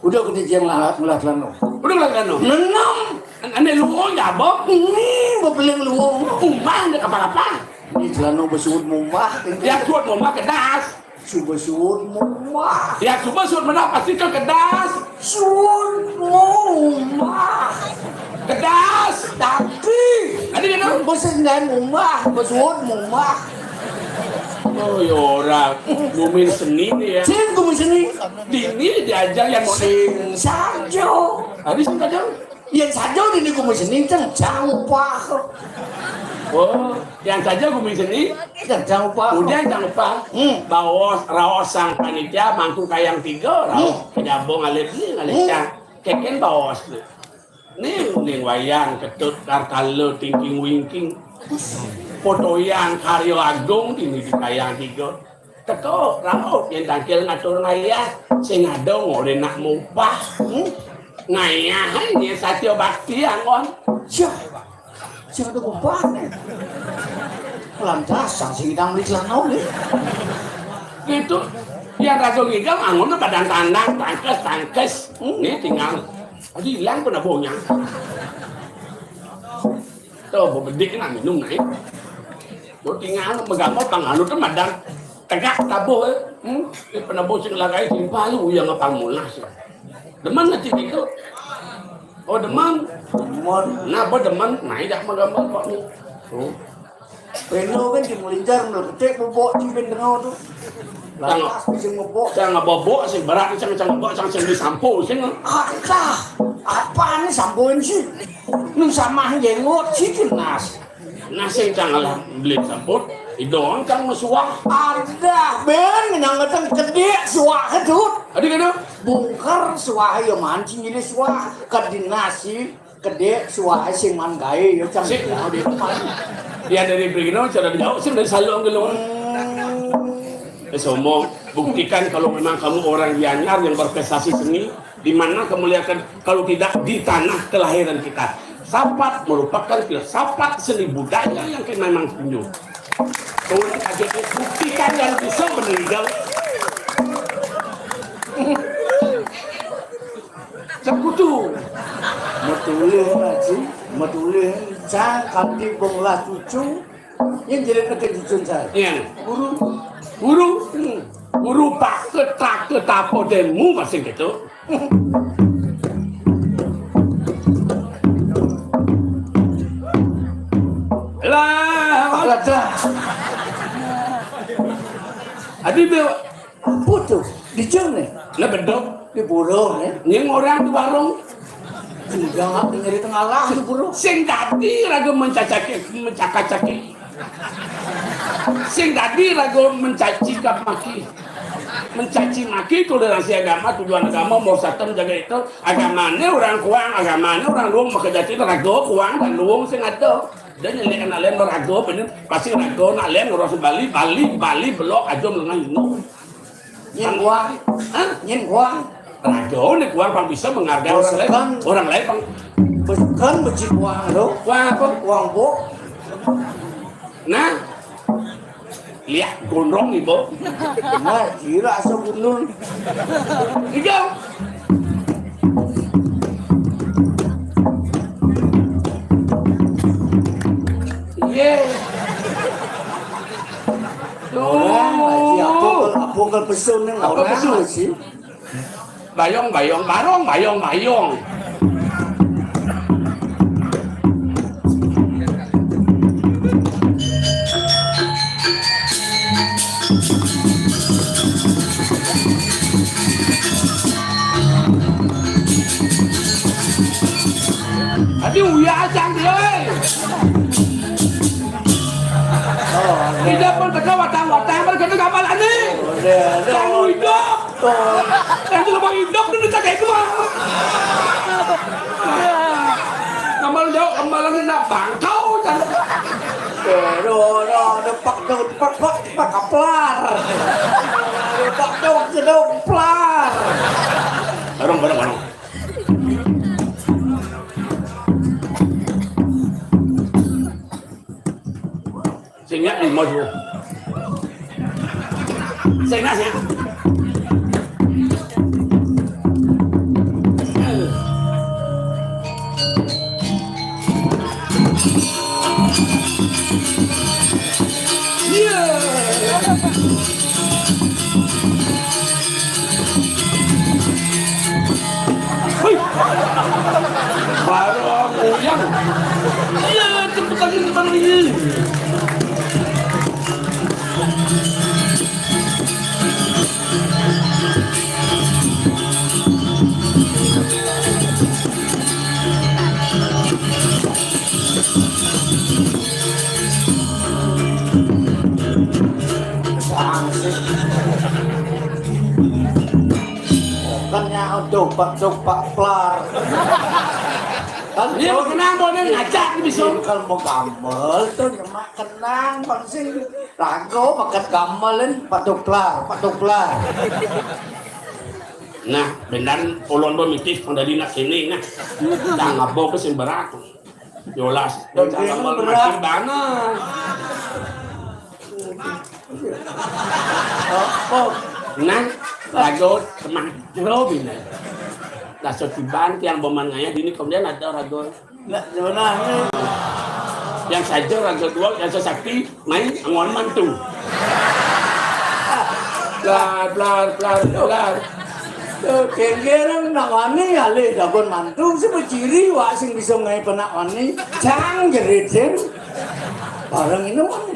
Udah gede jeng lah, ngelah celana. Udah ngelah celana. Nenam. Ane luung jabok. Ini bepeling luung. Umah ndak apa-apa. Ini celana besuut mumah. Ya, suut mumah kedas. Suba suut mumah. Ya, suba suut mumah pasti ke kedas. Suut mumah. Kedas. Tapi. Ada kena? Besendan mumah, besuut mumah. Oh, ya orang. Bumi seni ni ya. Sing bumi seni. Dini diajar yang mau. Sing saja. Ada sing saja. Yén saja dini kumis seni kencang upah. Oh, yén saja kumis seni kencang upah. Udah kencang upah. Hmm. Baos raos sang panitia mangku kayang tiga, raos. Hmm. Kejabung ngalih ni, ngalih. Hmm. Cang. Keken baos tu. Ning, ning wayang, ketut, kartala, tingking wingking. Potoyan karya agung dini di kayang tiga. Teka, rauh, yén tangkil ngatur ngayah, sing ada ngoleh nak mupah. Hmm? Ngayah, yén satya bakti anggon. Syah, syah ada mupah ni. Lantas, sang sing idang beli celana ni. Gitu. Yén raga ngigang, anggon badan tandang, tangkes, tangkes. Hmm? Ni tinggal. Tadi hilang penabuhnya. Tuh, bebedik nak minum naik. Tuh tinggal, megambar, bang, anu tuh madang. Tegak tabuh, eh. Hmm? Ini penabuh sing lagai timpal lu yang apa mulas. Demen nanti gitu. Oh, demen. Demen. Nah, apa demen? Nah, dak menggambar kok ni. Tuh. Peno kan di melinjar, melinjar, ketik bobok di ben dengar tu. Lantas bisa ngebok. Cang ngebobok sing berat, cang, cang ngebok, cang sing disampo sing. Alah, apa ni sampoin sih? Nu samah jenggot sih, Nas. Nah, sing cang lah beli samput, idong cang mesuah. Ada, ben, nang ngeteng kedik suah tu. Ada kena? Bungker suah ya mancing jadi suah. Ke dinasi, Kedék suwai sing man gaé ya cang. Sik, mau di rumah. Ya dari Brino cara jauh sih dari Salong ke luar. Eh, sombong. Buktikan kalau memang kamu orang Gianyar yang berprestasi seni, di mana kamu lihatkan kalau tidak di tanah kelahiran kita. Sapat merupakan filsafat seni budaya yang kita memang punya. Kalau kita jadi buktikan dan bisa meninggal. Sekutu. Metulih, Haji. Metulih. Cang kanti bong lah cucu. Yang jadi negeri cucun saya. Iya. Guru. Guru. Hmm. Guru paket taket apa demu masih gitu. Lah, dah. Adi be Apa tuh? Di jam nih? Lah bedok. Di burung nih. Nying orang di warung. Juga nggak nyari tengah lah di burung. Sing dadi raga mencacaki, mencakacaki. Sing dadi raga mencaci maki. Mencaci maki toleransi agama, tujuan agama, mau satem jaga itu. Agamanya orang kuang, agamanya orang luang, maka jadi raga kuang dan luang sing ada. Dan nyelikan alien raga bener, pasti raga nak alien orang Bali, Bali, Bali belok aja melengah ino. Nyén kuang. Hah? Nyén kuang. Raga nek kuang pang bisa menghargai orang lain. Bukan. Orang lain pang. Bukan beci kuang lo. Kuang apa? Kuang bu. Nah. Lihat gondrong ibu. Nah, kira asal gundul. Iya. Iya. Orang lagi apa kalau apa kalau pesun nih orang pesun sih. Bayong, bayong, barong, bayong, bayong. Tapi uya asang deh. Oh, ada. Tidak pun teka watang-watang, mereka itu kapal aneh. Ada, ada. Kamu hidup. Yang cuma mau hidup itu tak kayak gua. Kembal jauh, kembalan nak bangkau kan. Aduh, aduh, aduh, pak, aduh, pak, pak, pak, kaplar. Aduh, pak, aduh, aduh, kaplar. Bareng, bareng, bareng. Sing nyak lima dua. Sing nyak, sing nyak. Iya. Wih. Baru aku yang. Iya, cepetan ini, Bang, ini. Sangsik. Oh, kan nyaut dopak-dopak plar. Kan iya, kenapa nih ngacak bisa? Kalau mau gamel tuh nyemak kenang bang sing rago makan gamelin patuk plar, patuk plar. Nah, benar ulun pemitis pang dari nak sini nah. Tang abo ke sing berat. Yolas, dan jangan berat. Makin banget. Oh, oh. Nah, rago teman jero bina. Lah setiban tiang boman ngaya dini kemudian ada rago. Nah, sebenarnya. Yang saja rago dua, yang sesakti main angon mantu. Blar, blar, blar, blar. Tuh, kengkeren nak wani alih dagon mantu, si beciri wak sing bisa ngai penak wani, cang jerit sing. Bareng ini wani.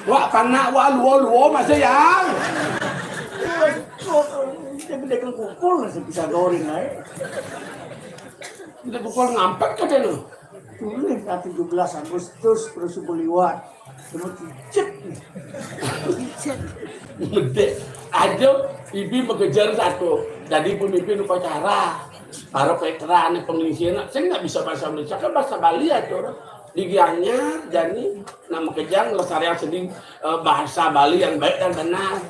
Wak panak, wak luo-luo masih yang. Dia gede kengkukul, masih bisa goreng aja. Kita pukul ngampet katanya. Tulis lah tujuh belas Agustus, terus liwat. Cuma cicit. Gede. Aja, ibi mengejar satu. Jadi pemimpin upacara. Para veteran penglingsiran, sing nggak bisa bahasa Indonesia, kan bahasa Bali ya, tuh. Di Gianyar, jani, nama kejang, lestarian seni, eh, bahasa Bali yang baik dan benar.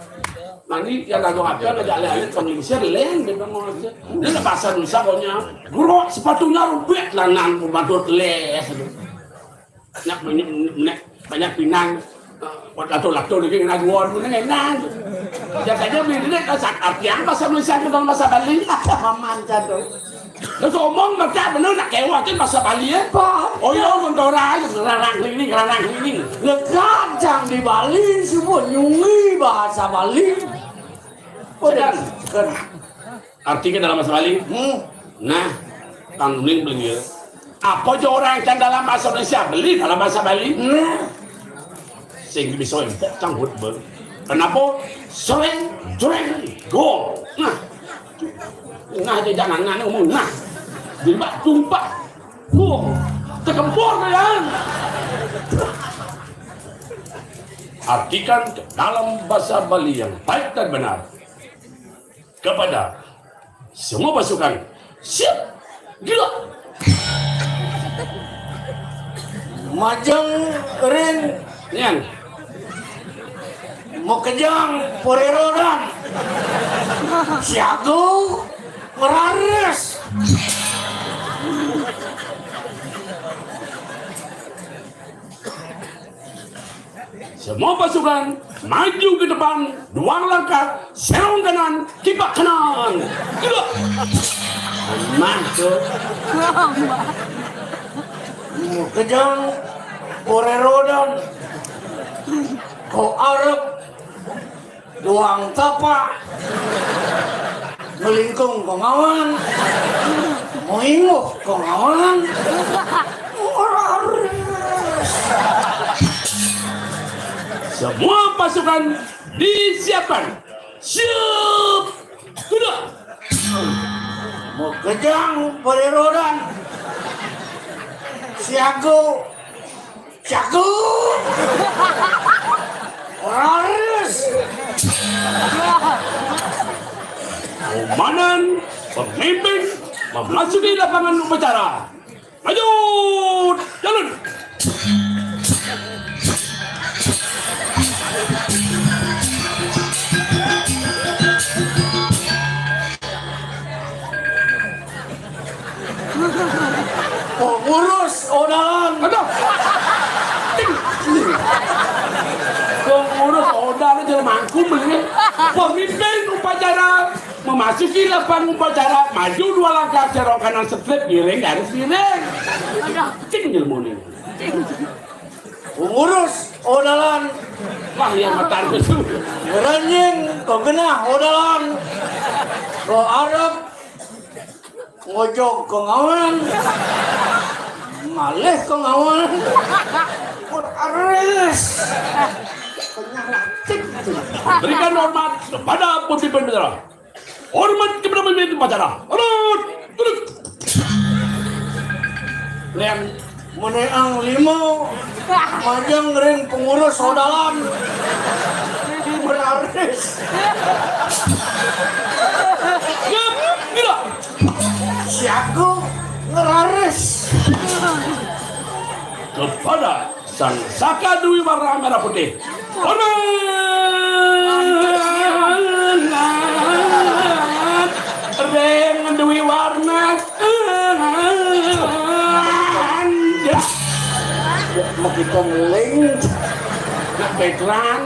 Nanti yang lagu apa, ada alih-alih penglingsir, lain, dia ngomong aja. Dia nggak bahasa Indonesia, pokoknya. Guru, sepatunya robek, lanang, pembantu les. Banyak, banyak, banyak, banyak pinang. Eh, buat lato-lato lagi, kena dua, kena enak. Ya, kayaknya mirip, kan, arti apa sama saya ke dalam bahasa Bali? Paman, jatuh. Terus omong, baca bener, nak kewat, kan, bahasa Bali, ya? Pak. Oh, iya, mentora, ngerarang ini, ngerarang ini. Lekat, jang di Bali, semua nyungi bahasa Bali. Udah, Sedang. Kan. Artinya dalam bahasa Bali? Hmm. Nah, kan uning beli ya. Apa aja orang yang dalam bahasa Indonesia, beli dalam bahasa Bali? Nah. Sing bisa empok canggut bel. Kenapa? Sering, sering, go. Nah. Nah, aja jangan ngomong. Nah. Jumpa, jumpa. Go. Terkempur, ya. Artikan ke dalam bahasa Bali yang baik dan benar. Kepada semua pasukan. Siap. Gila. Majeng ring. Nian. Mokejang porerodan. Siago ngeraris. Semua pasukan maju ke depan, dua langkah, serong kanan, kipak kanan. Gerak. Maju. Kejang porerodan. Ko arep Duang tapak. Melingkung pengawan. Moinguh pengawan. Semua pasukan disiapkan. Siap. Sudah. Mau kejang, pererodan. Siago. Cakep. Laris. Komandan, pemimpin, memasuki lapangan upacara. Maju, jalan. Pengurus odalan. Aduh. Ting. Pengurus odalan jadi mangkum ini. Pemimpin upacara memasuki lapangan upacara, maju dua langkah, serong kanan, setrip, giring, garis, giring. Aduh. Ting, ilmu ini. Pengurus odalan. Wah, yang matar itu. Ngeranjing, kau genah odalan. Kau arep ngojog ke ngawan. Malih ke ngawan. Kau aris. Penyalatik. Berikan hormat kepada pemimpin negara. Hormat kepada pemimpin upacara. Hormat. Duduk. Lian meneang lima, majang ring pengurus odalan. Meraris. Siap, gila. Siaku ngeraris. Kepada Sang Saka Dwi warna merah putih. Hormat! Ring Dwi warna. Mau kita ngeling. Nak veteran.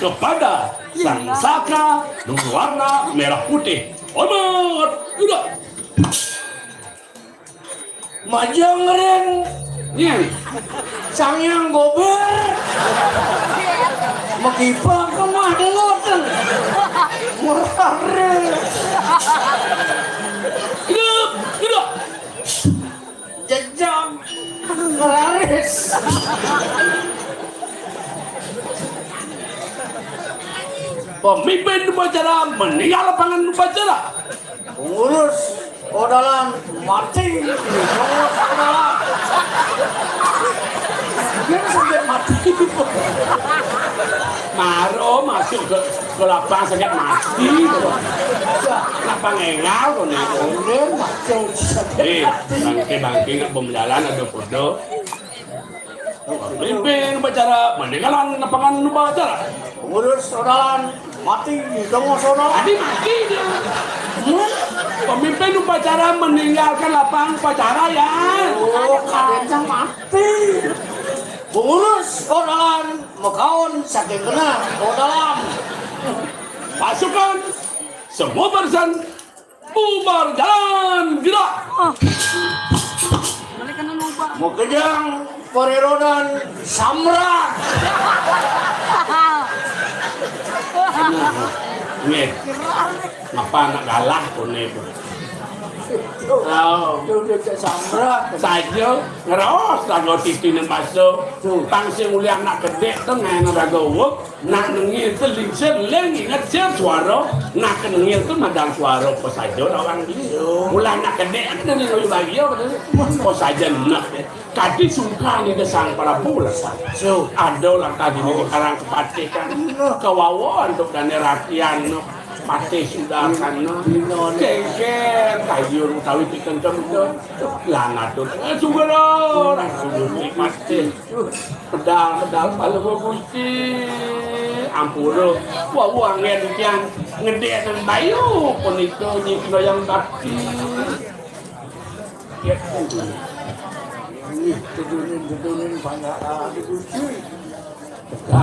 Kepada Sang Saka Dwi warna merah putih. Hormat! Udah. Majeng ring. Nyén. Sang Hyang Gober. Mekipa kemah ngoten. Murare. Hidup, hidup. Jejak. Muraris. Pemimpin upacara meninggal lapangan upacara. Pengurus odalan mati. Pengurus odalan. Dia sampai mati. Aro masuk ke, ke lapang sakit mati. Lapang engal kok nih. Bener, masuk sakit Eh, mati. Bangke-bangke nggak pembedalan ada podo. Pemimpin upacara, meninggalan lapangan upacara. Pengurus odalan, mati, dong sono. Tadi mati dia. Pemimpin upacara meninggalkan lapangan upacara ya. Oh, kadéna mati. Pengurus odalan makaon saking kena odalan. Pasukan semua barisan bubar jalan gerak. Ah. Balik kan lupa. Mau kejang, korerodan, samrak. Nih, ngapa anak galah kone itu? Tuh, tuh, dia cek samrak. Saja ngeros lagu titi nang baso. Tuh. Tang sing uli anak gedé tuh ngene raga uwuk. Nak nengil tu lingsir, leng inget sir suara. Nak nengil tu madang suara apa saja orang beli. Mula nak kedek aku dengan lebih bahagia apa tadi? Apa saja nak. Kadi sungkan ni desang para bola. Ada lah tadi ni karang kepatihan. Kawawa untuk dane rakyat no. Patih sudah kan no. Kengker kayu utawi piken kemudian. Lah ngatur. Eh, sugera. Orang sugera patih. Pedal, pedal, palu Gusti. Ampura. Wah, wah, angin tiang ngedek dan bayu. Punika nyikna yang bakti. Ya, ini tedunin, tedunin, banyak, ah, di Gusti.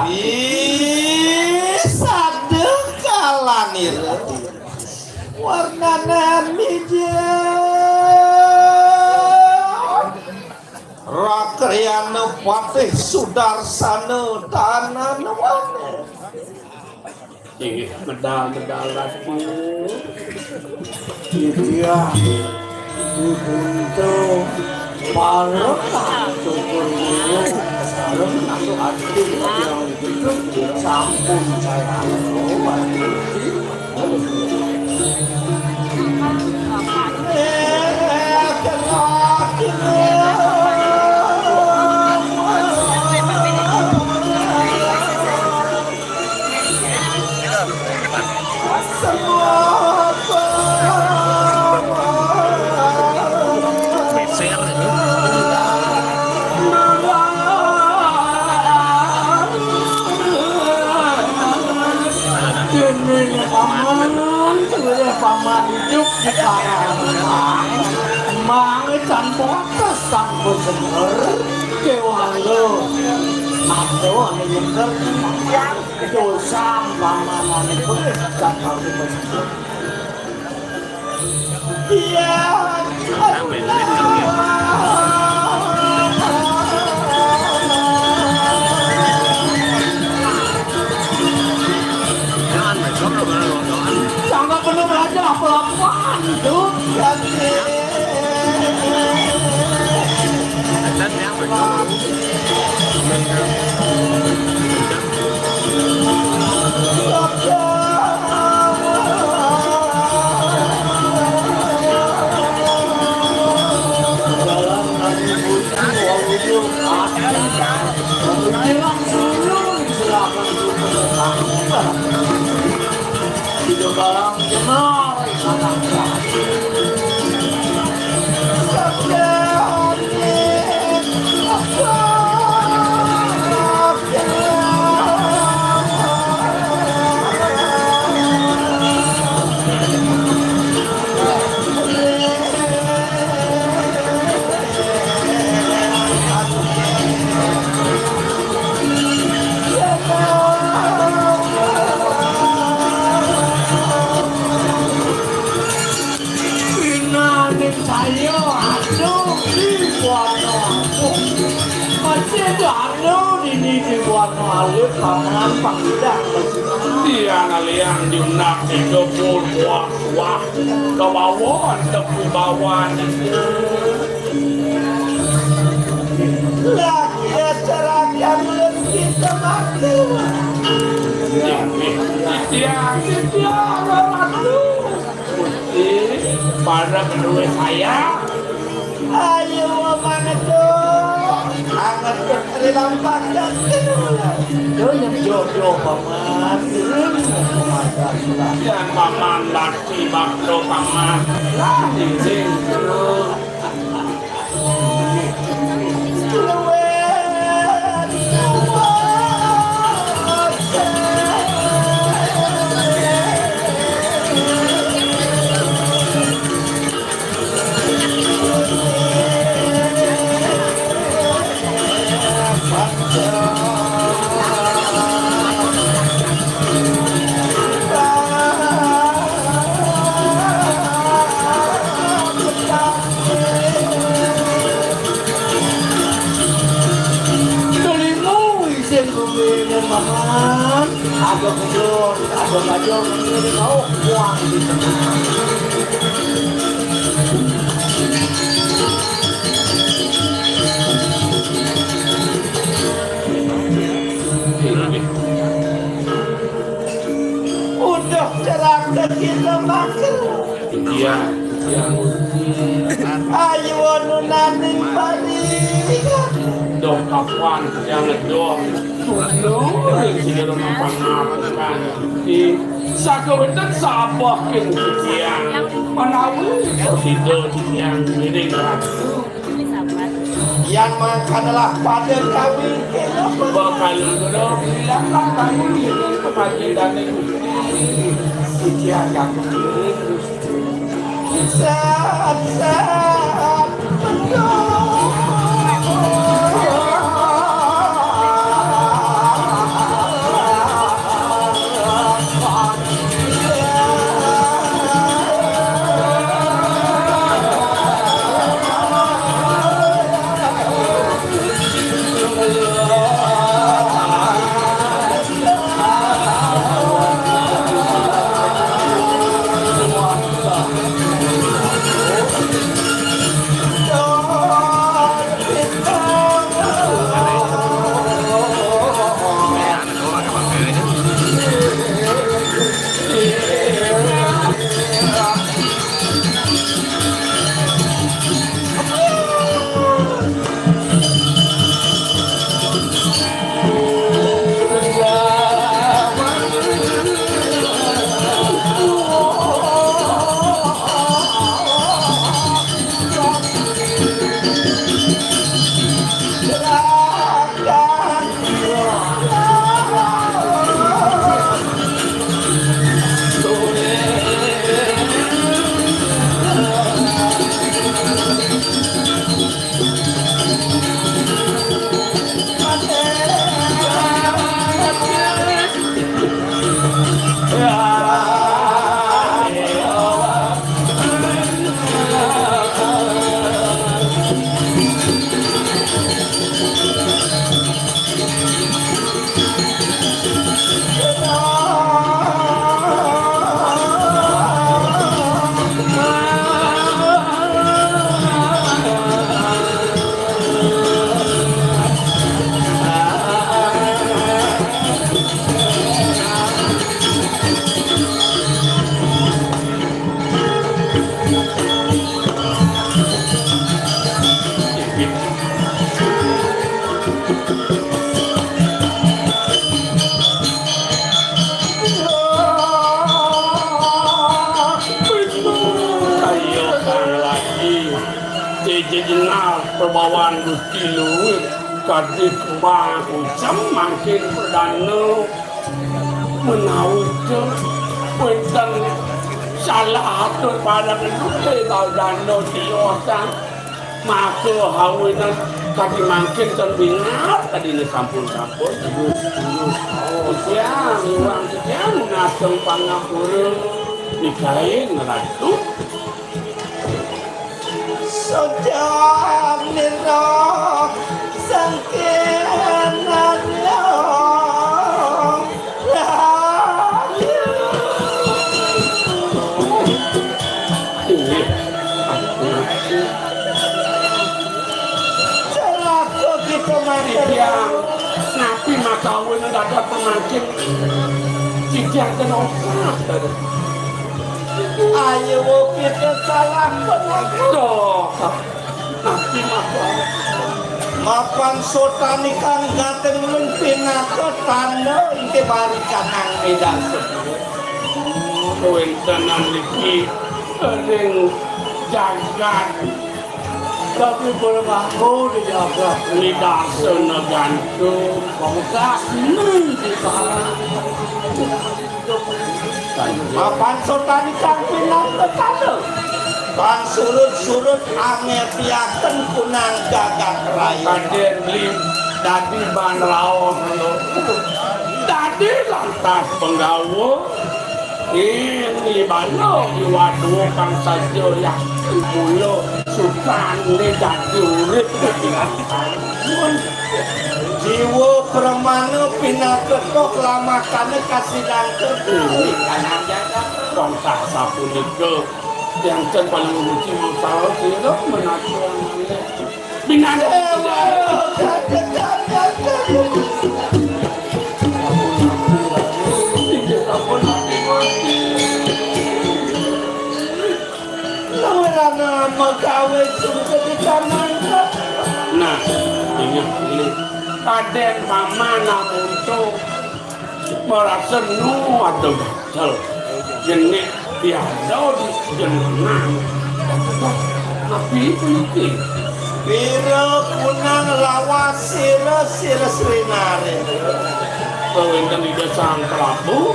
Ih, sadeh kalanir. Warnana hijau. Rakriyana Patih Sudarsana Tananawane. Inggih, medal-medal lagi. Iya. Untuk para syukur guru, sareng masuk hati yang itu sampun saya. Dene paman, oleh paman idup di karang. Mang, mang can batas sampun seger, kewala. Aduh, ane nyeger, dosa paman ane boleh tak tahu. Iya. Jangan, jangan, jangan. Sangka penuh raja apa-apaan, Dut. Hidup barang kenal. Inane saya anu di Buana. Masih ada anu dini di Buana alit paman pakidah. Dia ngalian diundang di kebun wah wah ke bawah untuk wibawa. Lagi acara kamu kita mati. Dia, dia, dia, dia, Gusti, para kedua saya. Ayo, mana tuh? Anget keri lampah dan tinulah. Yo, yang jodoh paman. Yang paman bakti bakto paman. Lah, izin. Tulimu isin bumi nemahan, ada kejut, ada bajur, ini mau buang di tengah. Udah ceraka kita makan. Iya. Ayo nunaning pari. Dong kapan yang ngedong? Dong, sing rumah pangapun kan. Di sakawetan sabah king titiang. Menawi sida titiang ngiring ratu. Yang mangkanalah pada kawin kena bakal bilang kami ini kepada dane. Titiang yang ngiring. Kaya kang lagi, jejenal perbawan Gusti Luwih, kadih kembang ucem mangkin perdana. Menawi wénten salah atur parangan duké kaldana tiosan, maka awinan kadi mangkin ten bingat kadine sampun-sampun. Titiang iwang titiang ngasteng pangampura mikain Ratu. Sojanira sangkenan rahayu. Inggih. Celaka kita mati. Titiang, napi makawin dados pemangkin? Titiang kena usah. Ayo kita salah pengaku. Duh, napi makawin? Papan sotanikang gaten ulun pinaka tanda inggih barikanang Ida Sepuh. Kawéntenan niki ring jagat. Tapi berlaku di jagat. Nidarsana gantung. Bangkas ini di sana. Mapan sotanikang pinaka tanda. Pan surut-surut angetiaken kunang jagat raya. Kadén beli dadi ban raos. Dadi lantas penggawa. Ing ibana iwadua kang saja yakin mula sukané dadi urip dadi lantas. Jiwa pramana pinaka toh lamakané kasidang kerti. Wantah sapunika, tiang ten paling ngurusi masalah sira menatuan maneh. Binatang. Inggih sampun mati-mati. Lawirana magawé sungked di kamangka. Nah, inggih, inggih. Kadén paman amuntung marasa nu ada gatel. Jenik tiada di jenengan. Tapi puniki. Pira kunang lawas sira, sira Srinarendra. Wénten Ida Sang Prabu.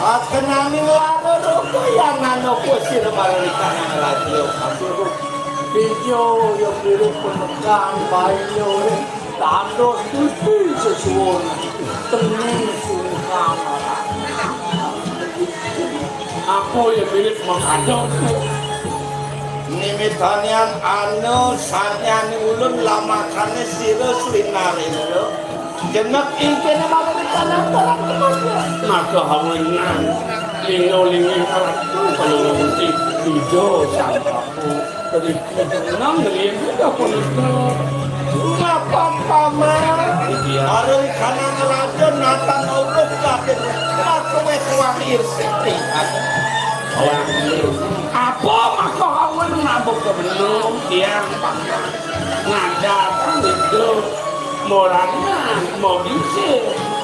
Akenaning lara roga yan nano sira mararikanang raja. Ijo ya mirip penekan bayo. Dados Gusti sesuwun teni sungkan. Apa ya mirip mengkadang? Nimitanian anu sanyani ulun lamakane sira Srinarendra. Jenek ingkene malah dikanang barang kematian. Maka hawenan lingga-lingga ratu kalau ngerti ijo sang prabu. Nang riyen kita punika. Ngapa paman? Iya. Hari kanang raja natan urut kabeh. Aku wis wang irsik. Apa maka awan nabuk ke benung tiang paman? Ngadatan itu morangan mau bisa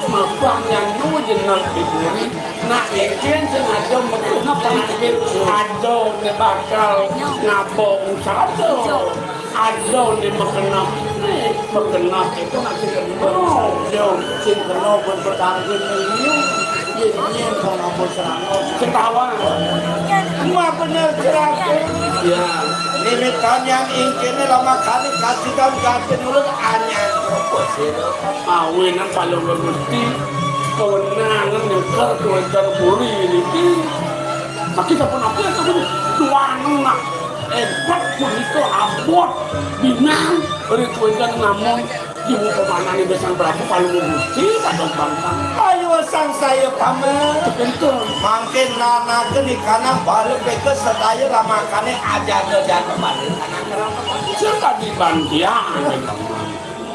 mabang yang nu jeneng diburi. Nak mungkin sengaja mengena penyakit ada ne bakal ngabong satu. Ada ne mekena, mekena itu masih kena. Yo, sing kena pun petangkin ini. Ini yang kena pun serangga. Ketawa. Wah, bener, Juragan. Ya. Nimitan yang ingkene lama kali kasidan gatin mulut anyar. Awinan paling mesti kewenangan nyengker kewenangan buri ini. Maki sampun apa ya, sampun tuang nak. Hebat punika abot binang. Beri kewenangan namun Ibu pemanah Ida Sang Prabu Palungguh Gusti, kados bangkang. Ayo sang saya pamer. Betul. Mangkin nanaken ikanang balik ke sedaya ramakane ajaga-jaga balik. Sing tadi bantian.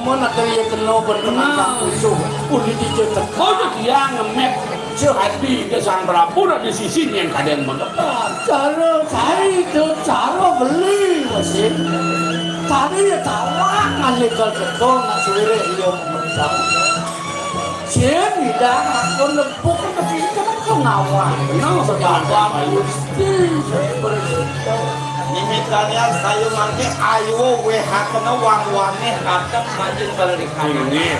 Mun atur iya kena berkenan musuh. Pun dicicil teko dia ngemet. Adi ke Sang Prabu di sisi yang kadang mengepat. Cara saya itu cara beli mesin. Tadi ya tawa ngalih ke teko nak suwire iya memesan. Sing tidak aku nepuk ke kita ke ngawang. Kenapa? Sebab Gusti berkata. Mimit kalian saya mangke ayo wehakena wang-wane kadang majeng balik. Ini.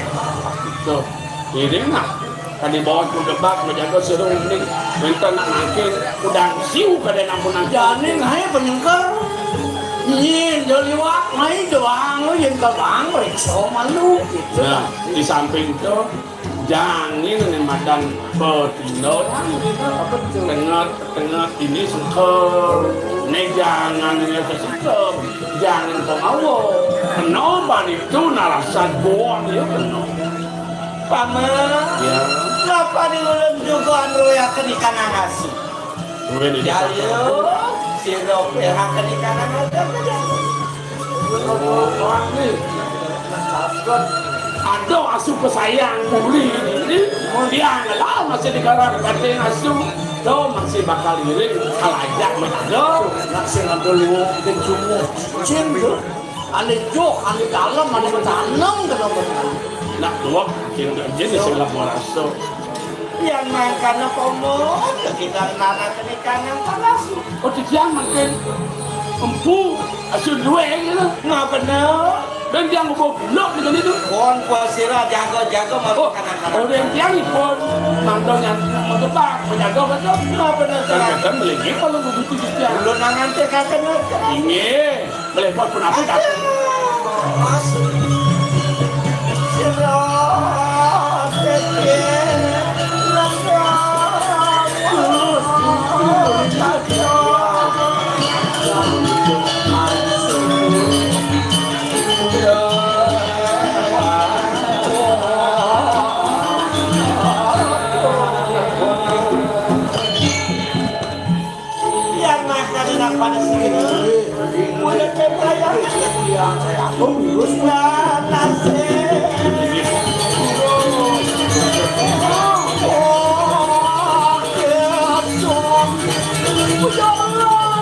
Tuh. Ini nah. Tadi bawa ku debak menjaga seru ini. Minta nak nangkin udang siu kada nampun nangkin. Jani ngai penyengker. Nyi joliwak ngai doang lu yang kebang rekso malu gitu. Nah, di samping itu jangin ini madan petindo. Apa tuh? Tengah Tengah ini sengker, ne jangan ne sesengker, jangan pengawa. Kenapa itu narasa goa dia kenapa? Paman, ya. Kenapa di ulun juga anu ya kenikan anasi? Kemudian ini. Ya, yo, sira pihak kenikan anasi. Aduh, asu pesayang muli. Kemudian lah masih dikarang kating asu. Tuh masih bakal iring, kalajak menado. Nak sing ada luwung, mungkin sungguh. Cing, tuh. Ane jok, ane dalem, ane betanem, kena bener. Nak tuak, sing ganjil, sing lap marasa. Yang mangkana komo, kita nara kenikan yang panas. Oh, titiang mangkin empu, asu duwe, gitu. Nah, bener. Dan tiang ubo buluk, gitu, itu. Pon, kuasira, jaga-jaga, malu. Oh, kanak-kanak. Oh, dan tiang ipun, mangdo nyan, mengebak, menjaga, betul. Nah, bener, kan, kan, melingin, kalau begitu, titiang. Belum nangan, teh, kakaknya. Inggih. Melebar pun aku tak. Biar makan enak pada sini. Mulai pembayar. Yang saya atur lurus. Nah, nasib. Oh, ya, ya Allah.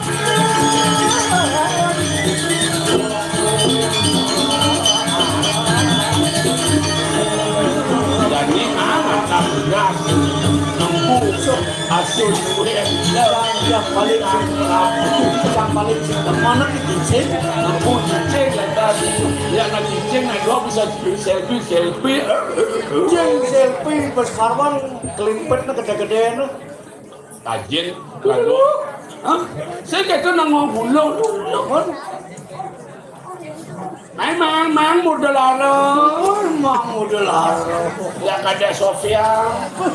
Jani anak tak beras. Nunggu. Asun kuwi. Yang, yang paling sing, yang paling sing demen iki cicing. Nunggu cicing, lantas. Ya, nak cicing, nak dua bisa selfie, selfie. Cing selfie pas karwan kelimpetnya gede-gedean. Tajin, lalu. Hah? Saya kata nang mau gulung, gulung, kan? Hai, Mang, Mang, muda lara. Mang, muda lara. Ya, kada Sofia. Hah?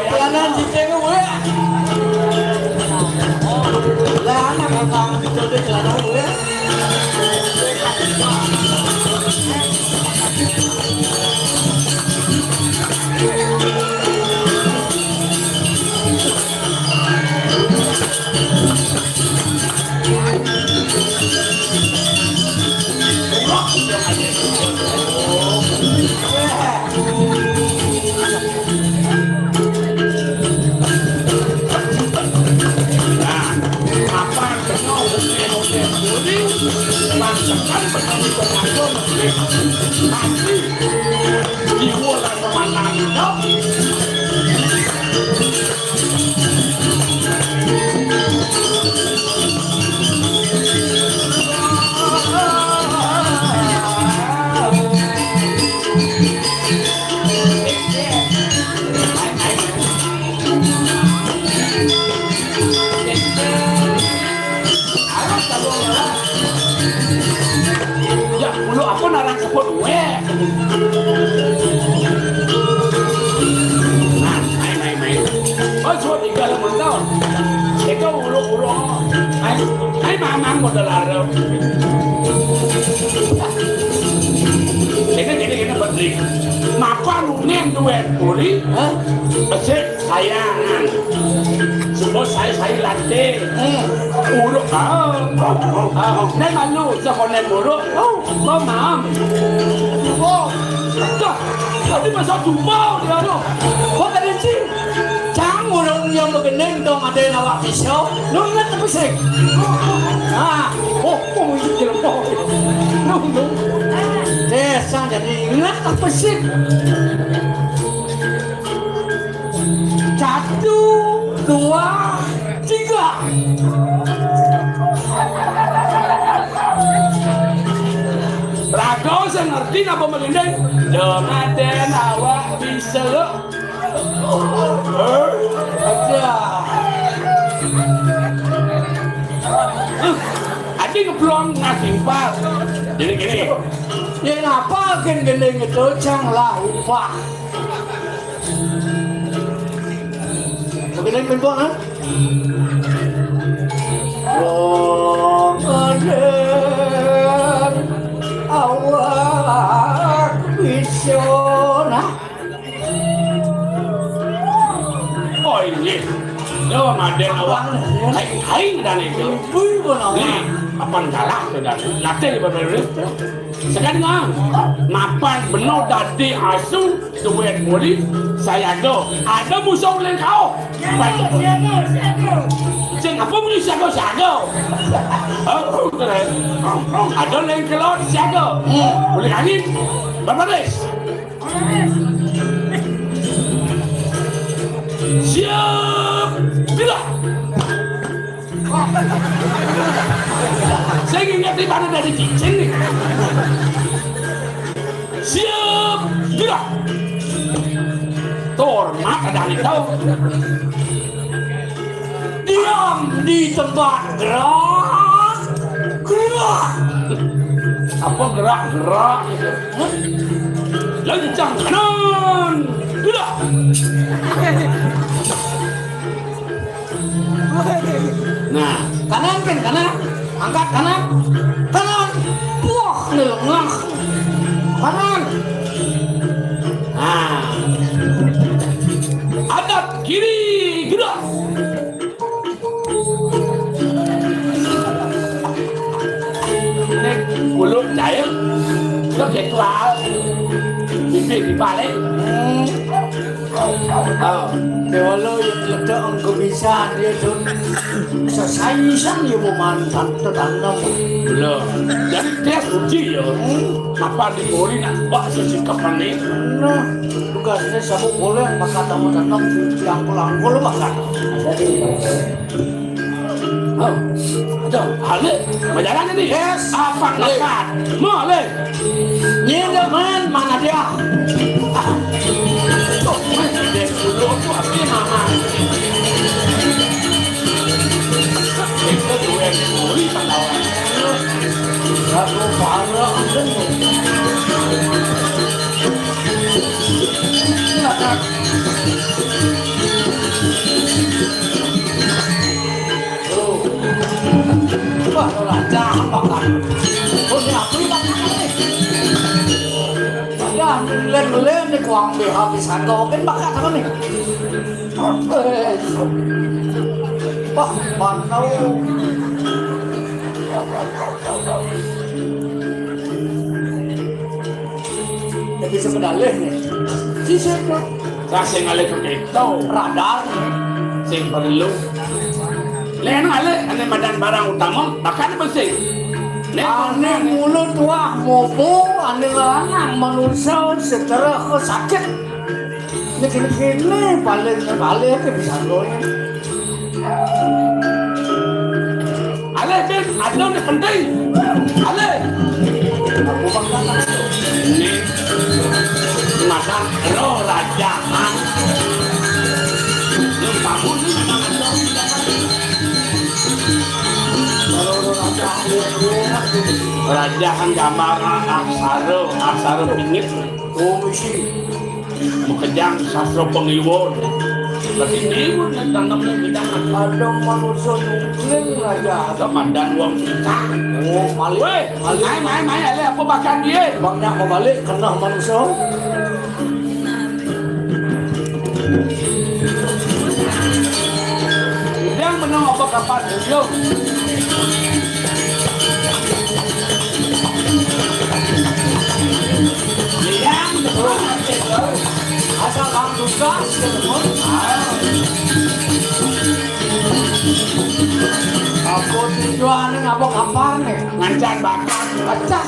Celana cicing kuwi. Lah, anak abang itu di celana kuwi. Ya, ulu apa narang sebut weh. Nah, main, main, main. Oh, sudah tiga lima tahun. Itu ulu-ulu. Ai, ai, mamang modal arep. Ini, ini, ini penting. Mapan unen duet puri. Hah? Ecek. Sayangan. Sebut saya, saya latih. Hmm. Uruk. Ah. Ah. Nek malu, sekonen buruk. Oh, kau mam. Oh. Dah. Tadi masa tumpau dia tu. Kau tadi sih. Cang urung yang begendeng dong ada yang awak pisau. Lu ingat apa sih? Ah. Oh, oh, itu jelek. Nung, nung. Desa jadi ingat apa sih? Satu, dua, tiga. Ini apa mengendeng? Jangan den awak bisa lo. Aja. Ati ngeblong ngasih empat. Jadi gini. Ya ngapa gen gendeng itu cang lah upah. Begini pintu ah. Wong aden awak bisa nah. Oh ini. Yo maden awak. Hai hai dan itu. Bui pun awak. Nih, apa salah sudah? Nanti di beberapa. Sekarang mapan beno dadi asu duet muli sayaga. Ada musuh uleng kau. Sing apa muli siaga siaga? Oh, keren. Ada uleng kelot siaga. Uleng angin. Berbaris. Siap. Bila. Saya ingat di mana dari cincin nih. Siap, gerak. Hormat ada nih tahu. Diam di tempat, gerak. Gerak. Apa gerak-gerak gitu? Lencang kanan. Gerak. Nah, kanan kan kanan. Angkat kanan. Kanan. Wah, lengah. Kanan. Nah. Adat kiri gerak. Nek mulut cair, kok ketua bibir dibalik. Oh, dewa lo yang ledek engko bisa dia tuh sesaisan dia mau mantan tetanam. Belum. Jadi dia suci ya. Apa di pori nak buat sesikap manis? Nah, tugasnya sabuk boleh maka tamu tanam yang pulang lo makan. Oh, ada. Ale, berjalan ini. Yes. Apa lekat? Mau ale. Ini teman mana dia? Tuh, deh, dulu aku apa nama? Itu dua yang dulu pahlawan. Aku parah. Wah, ora cah apa kan? Oh, ini aku ini kan ini. Ada len-len di kuang B H bisa dogen bakat apa nih? Eh, wah, mantau. Jadi sekedalih nih. Sisip tuh. Lah sing ngalih ke kita. Radar. Sing perlu. Lén ngalih ane madan barang utama, bahkan besi. Ane mulut wah mopo, ane lanang manusa secara sakit. Ini kene-kene paling balik ke bisa gue. Alih, Din, ada ni penting. Alih. Aku makan langsung. Ini makan roh rajahan. Ini bangun ni makan roh rajahan. Kalau roh rajahan dia, dia, dia. Rajahan gambar aksara, aksara pingit. Oh, isi. Makejang sastra pangiwa. Dadi niku nek tantemne bidang kadang manusa nyungkling aja. Ada mandan wong susah. Oh, malik. Weh, malik. Mai, mai, mai, ale apa bahkan dia? Bang nyak mau balik, kena manusa. Yang menang apa kapan? Yo. Yang betul. Asal bang tugas, ya, betul. Ah. Apa tujuannya, ngapa kapan nih? Ngancan bakar. Pecah.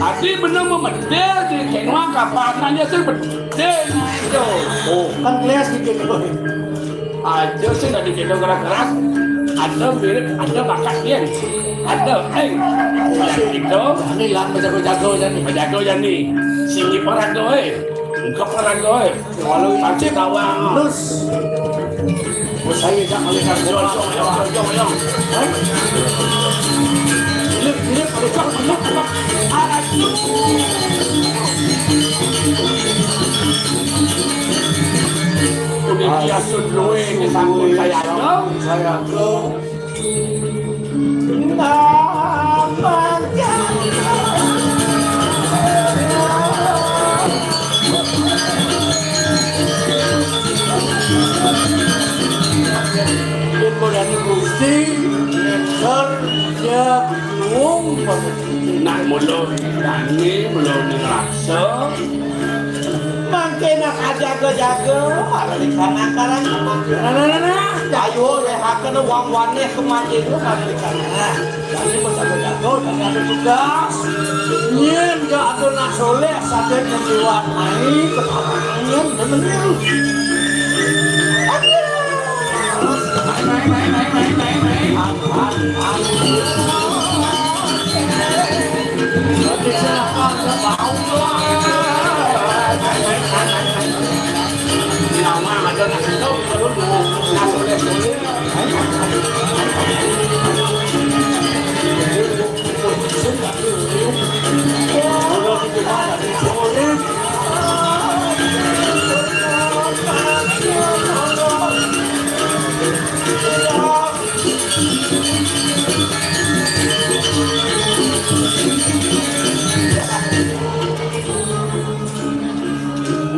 Tapi bener mau medel di kenwa kapan nanya sih bedel itu. Oh, kan kelas dikit, boy. Aja sih nggak dikit keras-keras. Ada mirip, ada bakat dia. Ada, eh. Yang itu. Ini lah, berjago-jago aja nih. Berjago aja nih. Sini paraga, eh. Muka paraga, eh. Walau pancing tawang. Nus. Saya tak boleh kasih. Yo, yo, yo, yo, yo, yo. Hah? Mirip, mirip, mirip, mirip. Aduh. Udah biasa dulu, eh, disambut saya, yo. Saya tuh. Yen modani Gusti, ngeser, ya, wong, nak mulo dani, mulo ngrasa. Mangke nak ajaga-jaga, ora lisan angkaran. Nah, nah, nah, nah. Ayo, lehaken wong waneh kematian, ora lisan. Nah, jadi mau jaga-jaga, dan ada tugas. Nyen gak ada nak soleh, sakit yang liwat naik, ketahuan, temen.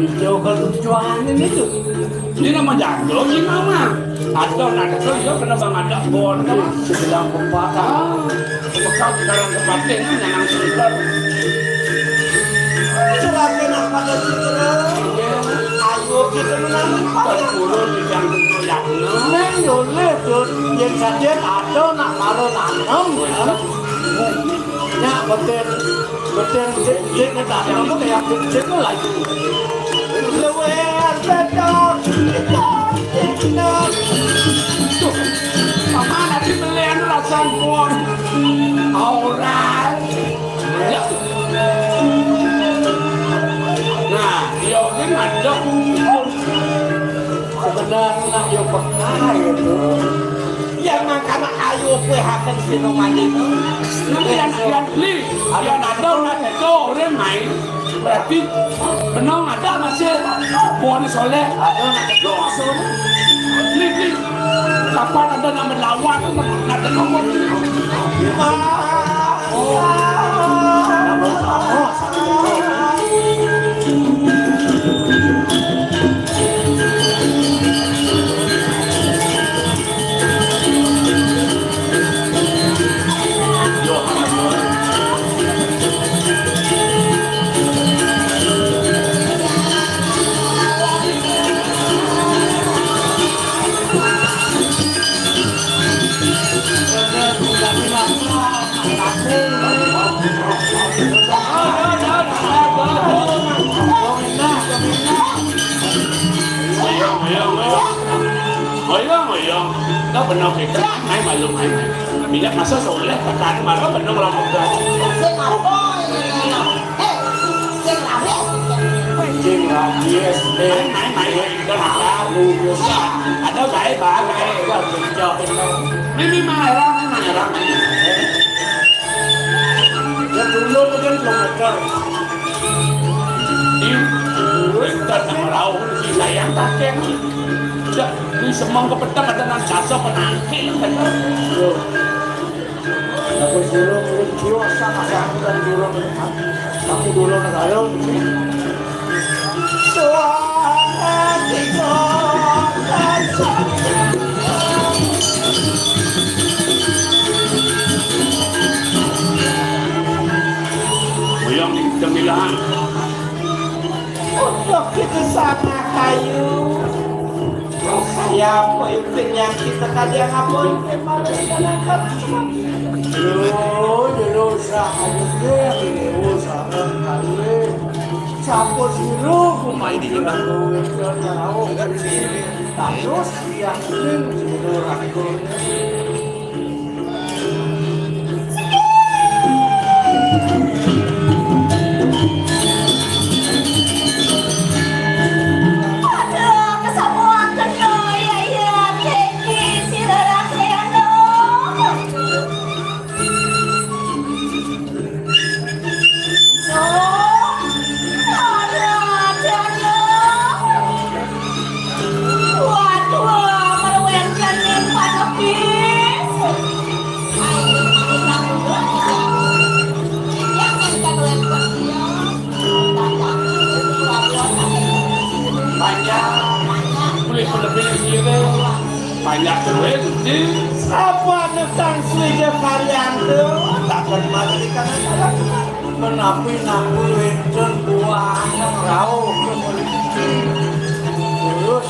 Video kelucuan ini tuh. Ini nama jago, ini nama. Ada nak ada, iya, kena bang ada bon. Sebilang pepatah. Ah, bekal sekarang kepatihan yang nang sebentar. Selain nak pada citra, ayo kita menanam. Turun di yang tentu yang neng. Neng, boleh tuh. Yang saja ada nak para nanam, ya. Ya, betul. Betul, cek, cek, tak ada apa kayak cek, cek lagi. Luar betul, betul, betul. Tuh, paman nanti belian rasa pun. Aura. Ya. Nah, dia ini ada. Sebenarnya dia peka itu. Ya, makanya ayo kue hakan sino mandi. Nanti yang, yang beli, yang ada orang itu orang main. Berarti benang ada masih buah soleh. Ada nak dosa. Beli, beli. Kapan ada nak melawan, nak, nak dengar. Ngoyong, ngoyong, ngoyong. Ngoyong, ngoyong. Kau benar kita, main malu, main, main. Bila masa soleh, tekan marah, benar melakukan. Sing apa ini? Hei, sing rame. Sing rame, main, main, main, main. Kita nakal. Ada baik, baik, baik. Wah, kerja, kerja. Mimi marah, marah, marah. Ya, dulu mungkin belum ada. Di, dulu kita tak tahu, kita yang pakai. Sudah, di semang ke petang ada nang jasa penangkil, kan? Yo. Aku dulu mungkin jiwa sama saya, aku kan dulu, aku dulu negara, mungkin. Uyang di Gemilang. Untuk itu sana kayu. Siapa itu yang kita tadi yang apa itu malah kita dapat? Dulu, dulu usaha aja deh, ini usaha kali. Campur sirup, rumah ini juga. Tahu. Terus yang ini menurut aku. Aduh, kesamuan kedua ya, ya, Kiki, si Rara Kayano. Panjang. Kulit penepil kiri. Panjang terus, Gusti. Apa tentang Sri Dekaryanto? Takkan mati karena salah. Menapi-napi wénten buahnya rauh ke politik. Terus,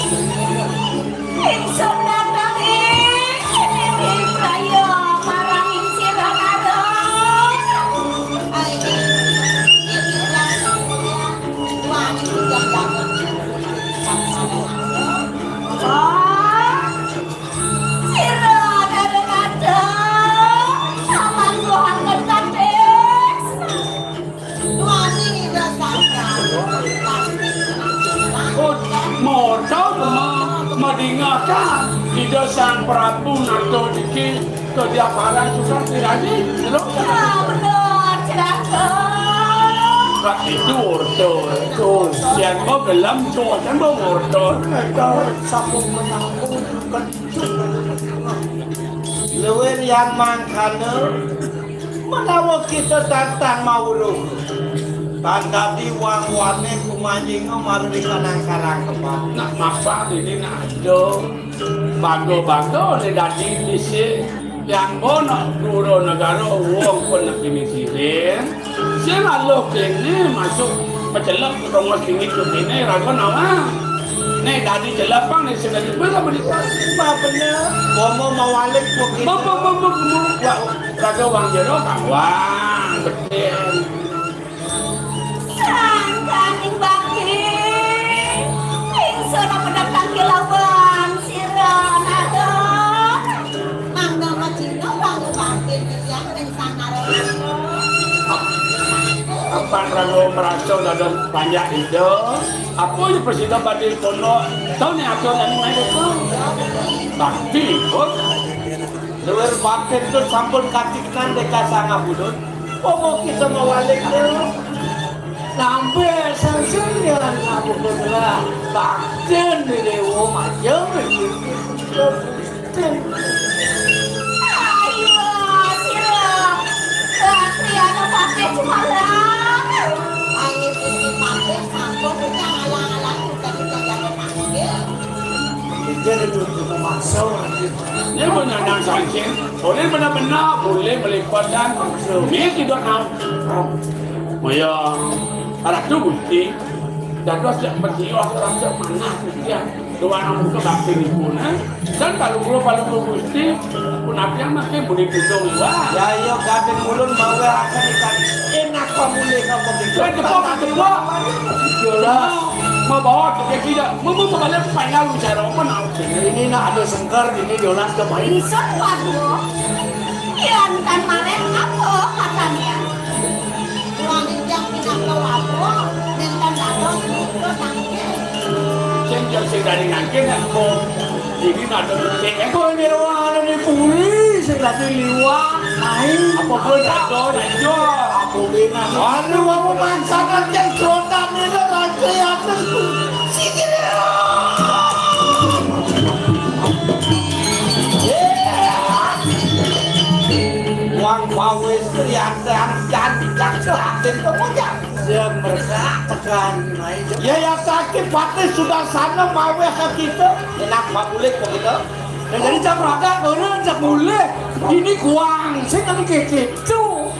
ingsun datang ing sini ing praya marang ing sira ngarep. Wah, sira Narada, samangguhaken kadésa. Wani Ida Sang Prabu pasti. Oh, maca ma-, madingakan Ida Sang Prabu Narada niki kediaparan sukan tirani, lho. Ya, bener, celaka. Kak itu order. Tuh, siang mau gelem, tuh, kan mau order. Sampun menanggung. Luwih yang mangkana, menawa kita tantang mawruh, tan dadi wang-wane kumanjinga marang kanang karangkepan. Nak mapan ini nak ada bangga-bangga oleh dadi dhisik yang bono dura negara wong pun nak ini sirin. Sing aluh kene masuk pecelep ke tongos tinggi ke kene raga nawa. Nek dadi celep pang nek sing dadi pun apa di. Apa bener? Bomo mawalik kok gitu. Bomo, bomo, bomo. Wah, raga wang jero kang wang. Betul. Sangkaning bakti. Ingsun apa datang kelawan sira nado. Mangga majina wang bakti. Apan raga merasa dados panjak ida, apa ya presiden badhe kono? Tahu nih atur anu main itu. Bakti, kok. Luwih bakti itu sampun katiknan deka sanga budut. Apa kita mawalik dulu? Sampai sangsen jalan aku bergerak. Bakti di dewa aja. Ayo, sira. Bakti ana patih jumalang. Ayo, Gusti Patih, sampun punya alang-alang sudah dijaga Patih. Dia itu untuk memaksa orang itu. Dia punya nang sancing. Boleh benar-benar, boleh melibatkan. Dia tidak nak. Maya, arah tu Gusti. Dados jak mesti orang semanah Gusti. Doa namun ke bakti pun, eh. Dan kalau guru paling ke Gusti, pun apa yang makin boleh dudung, wah. Ya, iya, kadang ulun mawe akan ikan enak pamulih apa gitu. Kan cepat, cepat. Jelas. Mau bawa ke tidak, mau, mau balik final bicara apa nak? Ini nak ada sengkar, ini jelas ke main. Bisa, waduh. Kian kan maren apa katanya? Wong yang pindah ke waduh, minta dados, minta tangkil. Sing jek sing dari ngangkin, ya, kok. Jadi, ada bukti, eh, kok ini ruangan ini puri, sing tadi liwat, naik. Apa pun ada, ya, iya. Apa bina? Aduh, kamu mangsakan yang serotan ini, raja yang terus. Sini, Wang pawis triantan, jangan dicak selatin, kamu jangan. Dia merasa tekan, naik. Ya, ya, sakit, patih sudah sana, mawe ke kita. Enak, Pak Bulik, kok kita. Dan jadi jam raga, turun, jam mulih. Ini kuang, saya kan kayak gitu.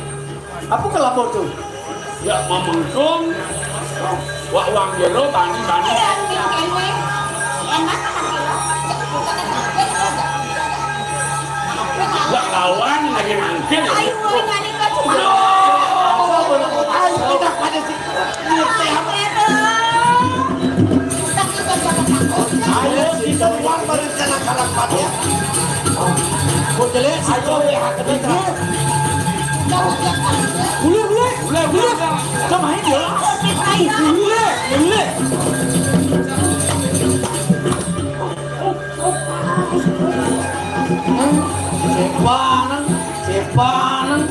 Apa kelapa tuh? Ya, mamengkung. Wak wang jero, tani, tani. Enak, enak. Ya, lawan lagi mangkir. Ayo, ngene kok. Ayo, kita pada sih. Ayo, kita Jelek, ayo, ya, kena. Boleh, boleh. Boleh, boleh. Kita main ya. Boleh, boleh. Sepaneng, sepaneng.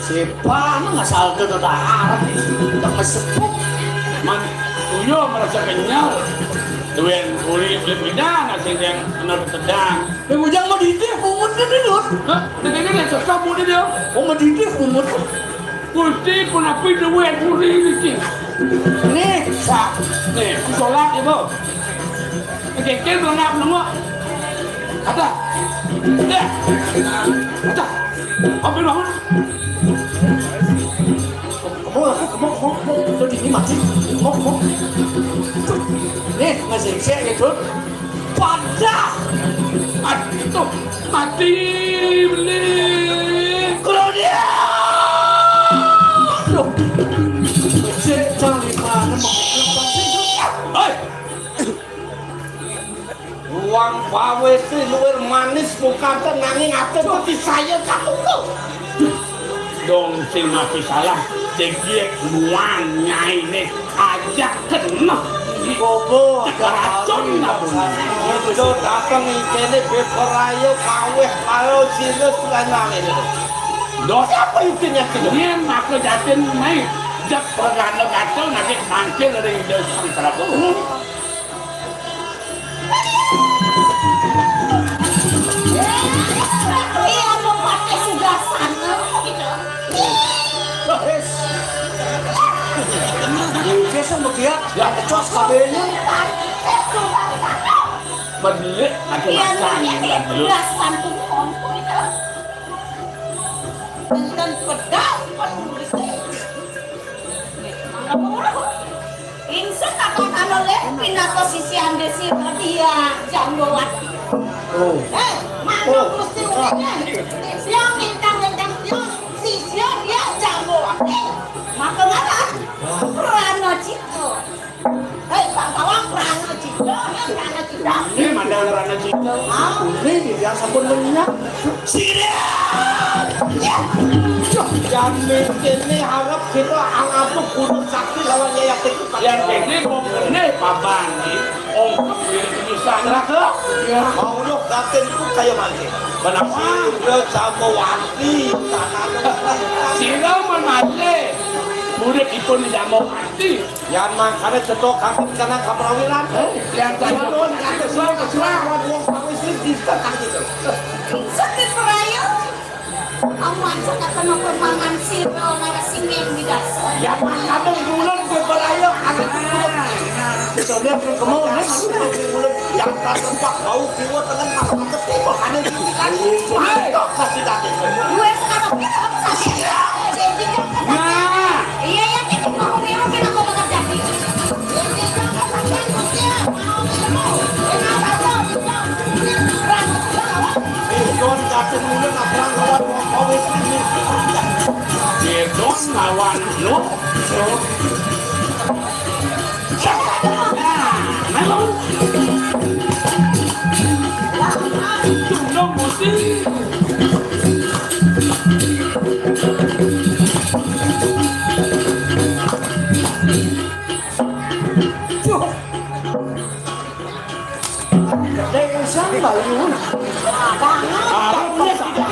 Sepaneng asal ke tak arep. Tak mesepuk. Man, uyo merasa kenyal. Duwen uri beli pindah nasi yang kena tendang. Yang ujang mau didik, pungut kan, Dut? Hah? Dia kena dia cocok mau dia. Oh, mau didik, pungut. Gusti, kenapa duit muri niki? Nih, sa. Nih, sholat ya, Bu. Kekil belum nengok. Ada. Ya. Ada. Apa bangun? Kamu, kamu, kamu, kamu, kamu, kamu, kamu, kamu, kamu, nih, masih saya gitu. Padah. Aduh, mati beli. Claudia! Aduh. Cek cari mana mau. Hei! Wong pawis luwih manis mukate nanging ate dadi saya kakuku. Dong sing mati salah, cek dia nuan nyaine ajak kena. Kobo, racun nggak boleh. Itu datang ini beberayo kaweh karo sinus lanang ini. Dos apa itu nyakit? Yen aku jatin mai, jak pergana kacau nanti mangkil dari Sang Prabu. Iya, mau pakai sudah sana gitu. Wis. Wis, sama dia, ya, kecos kabehnya. Belik, aku Iya, makan, iya, iya, belik. Udah santu ngomong gitu. Tentang pedas, pedas. Ingsun apa kano le pinaka sisian Desi Radia Jambawati. Oh. Eh, mana Oh. Gusti Ulune? Yang ingkang ingkang yang sisian dia Jambawati. Maka mana? Prana Cita. Hei, Pak Tawang, Prana Cita, Prana Cita. Ini mandang Prana Cita. Ah. Ini dia sampun menyak. Siap. Ya. Yang ini harap kita anggap gunung sakti lawan Yaya Teguh. Yang ini mau benih papan nih. Ongkep diri bisa neraka. Ya. Mau dok datin ku kaya mati. Kenapa? Udah sama wanti. Sira men mati. Udah dipun sama wanti. Yan mangkane cetok kangkung kanang kaprawiran. Yan Nuwun kados wau kesuwun wong pawis iki disetak gitu. Sedih perayu. Awan sudah kena permangan sira narasingin di dasar. Yan mangkane ulun ke perayu anak ulun. Coba ke kemau, ulun yang tak tempat bau kiwa tengen malah ketipu ada di kita. Mantap kasih tadi. Gue sekarang kita apa saja. Nah. Iya, iya, kita mau bilang kenapa bakal jadi. Gedong lawan lu. Nah, memang. Tundung mesti. Dek, usah, Mbak Yun. Apa mulai kita?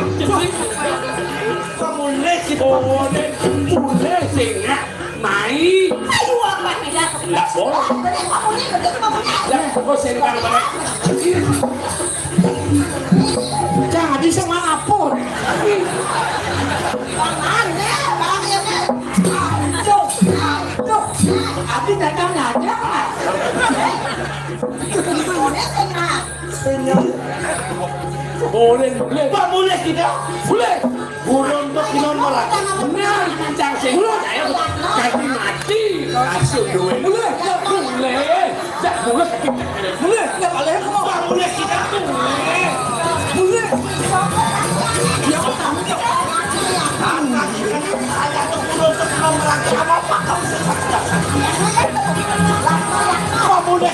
Apa mulai kita? Oh, mulai singa mai. Ayo, apa tidak? Nggak boleh. Apa mulai kita? Lah, kok sing karo mana? Jadi sama apa? Bang, ya, Bang, ya, Bang. Aduh, aduh. Abi datang aja. Boleh, boleh. Pak, boleh kita? Boleh. Burung tuh kita malah. Benar, kencang sih. Boleh. Saya jadi mati. Masuk duit. Boleh. Boleh. Dak mulus. Mulus, dak boleh. Wah, mulus kita tuh. Mulus. Ya, apa? Anak ini saya tuh mulus, sama lagi sama apa kamu? Wah, mulus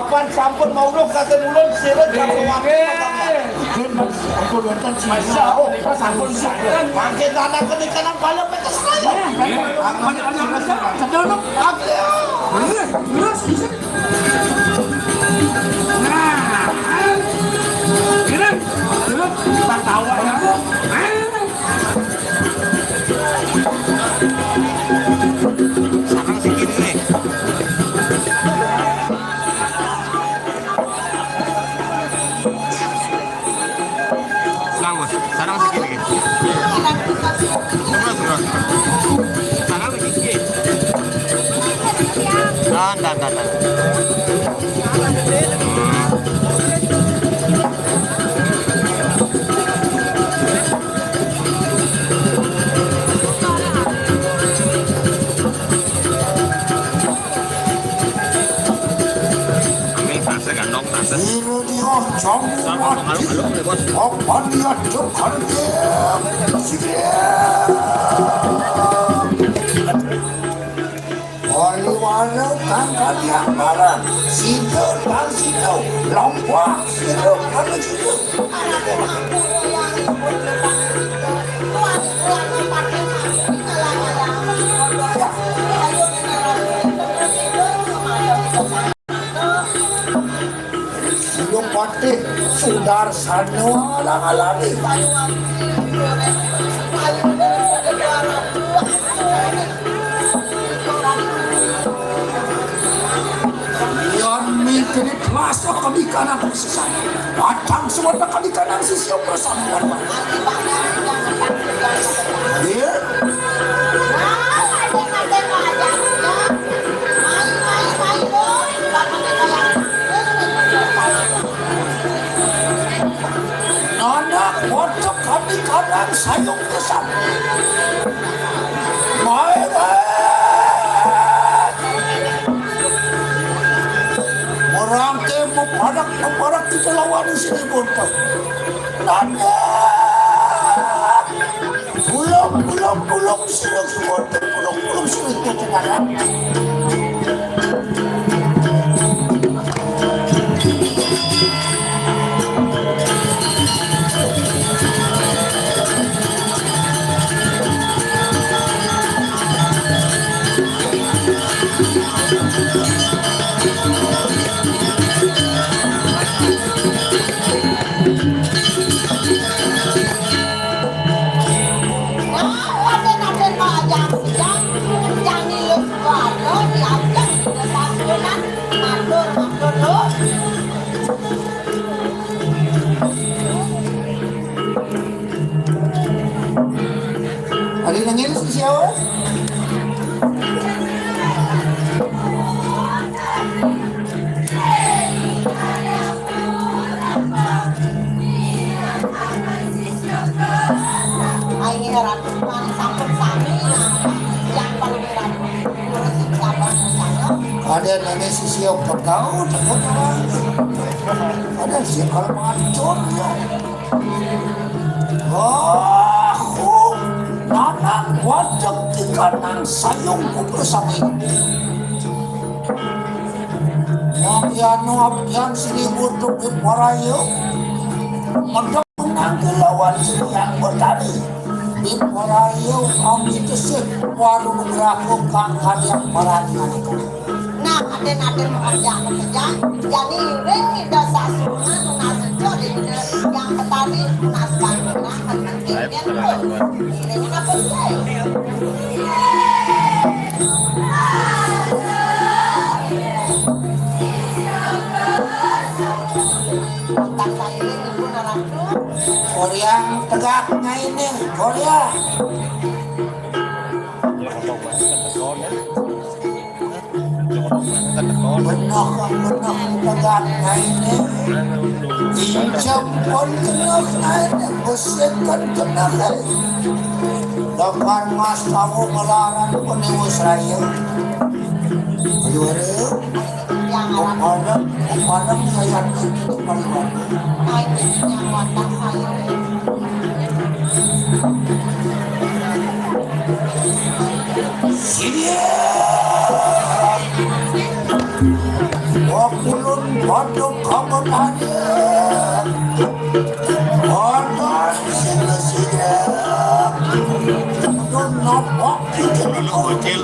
Pan sampun mauluk kata ulun, sira sampun wati. Nggih. Nggih, Mas. Ampun wonten sira. Masya Allah, sampun sinten? Mangke tanah kene kanang bala petes raya. Nggih. Ampun, ampun, ampun. Sedulur. Ampun. Nggih, terus, terus. Nah, ini, terus, tak tahu ya. Nah. Sarang si kiri nih. Senang, Mas. Sarang si kiri. Terus, terus. Sarang si kiri. Nah, nah, nah, nah. Ambil tase, gandong tase. Iro dio jamu wadi. Apa dia depan dia? Sigre. Oli waro kang kaliang barang. Sido dan sido. Lompat sido kami sido. Sulung Patih Sudarsana alang-alangi. Yan mingkini telasa kami kanang sesat. Batang semua kami kanang sisi persamuan. Iya. Anak bodoh kami kadang sayung besar. Baik, baik. Orang ke mepadak, mepadak kita lawan sini bodoh. Nanda. Pulung, pulung, pulung, siruk, siruk, pulung, pulung, siruk, pulung, pulung. Ari nangin si siapa? Ada nanya sisi yang pegau, takut orang. Ada sih kalau mancur ya. Aku nanang wadek di kanang sayungku bersama ini. Wapiano apian sini untuk di parayu. Menang kelawan sini yang bertani. Di parayu kami tesik warung raku kang kalian parani. Nah, aden-aden mau kerja, mau kerja, jadi ring ida sasuna nunas kerja di ida yang petani nunas bangunan, penting dia tuh. Iring apa sih? Tentang saya ini ibu naratu. Koryang tegaknya ini, Koryang. Benah, benah, pegat naine. Injam pun kena naine, besi kan kena naine. Dakar mas kamu melaran peniwus raya. Aduh, aduh. Kepada, kepada saya itu kembali. Sini. Wakulun Order, order, sila, sila. Do not walk into the hotel.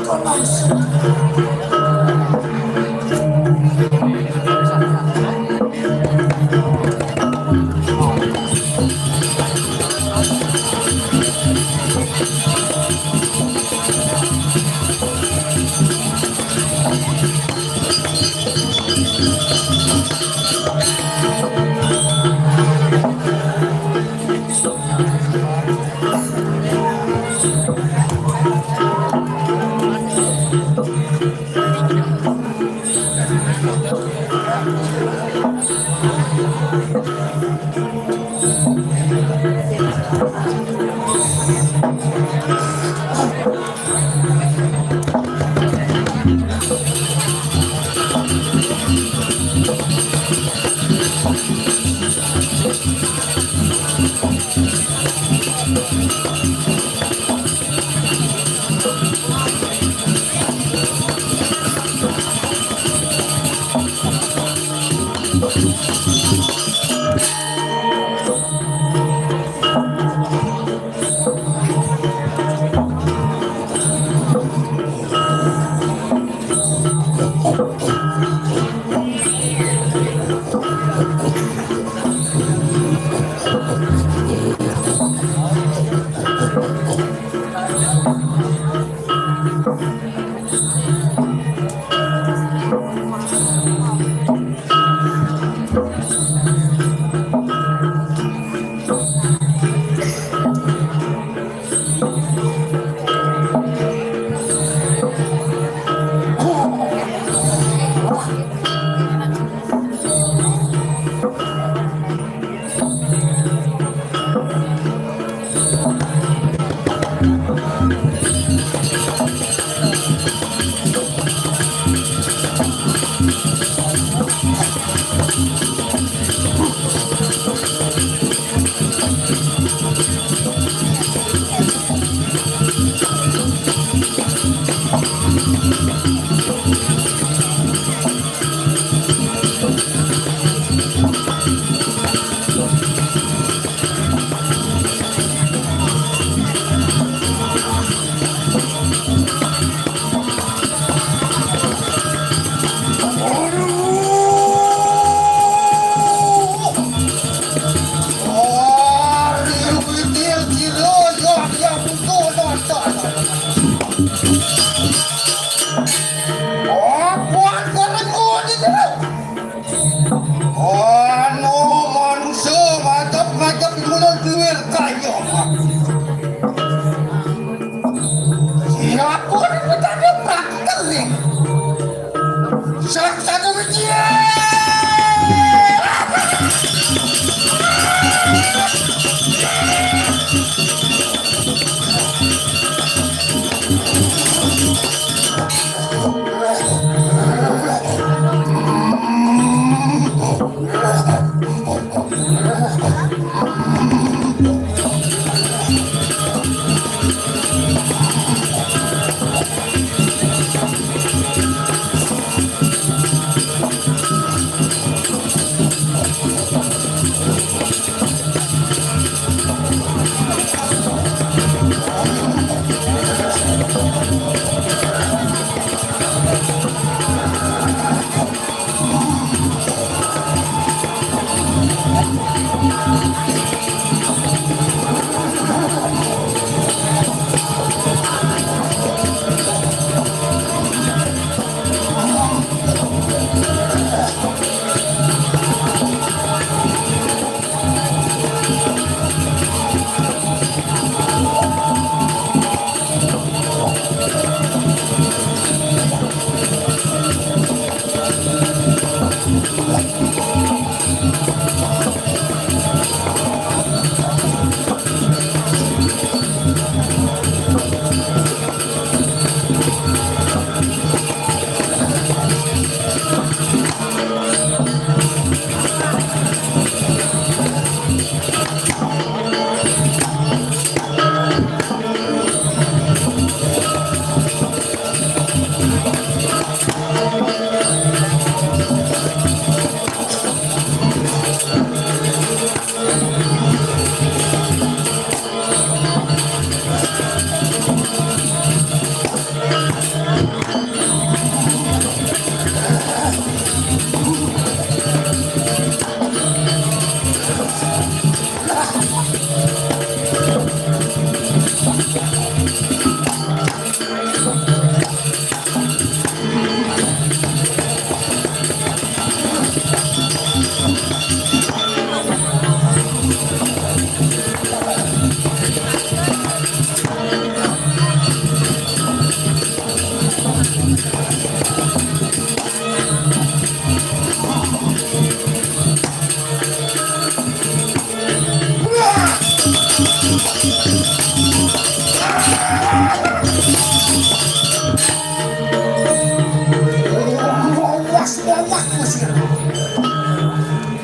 Awas, awas, kusir.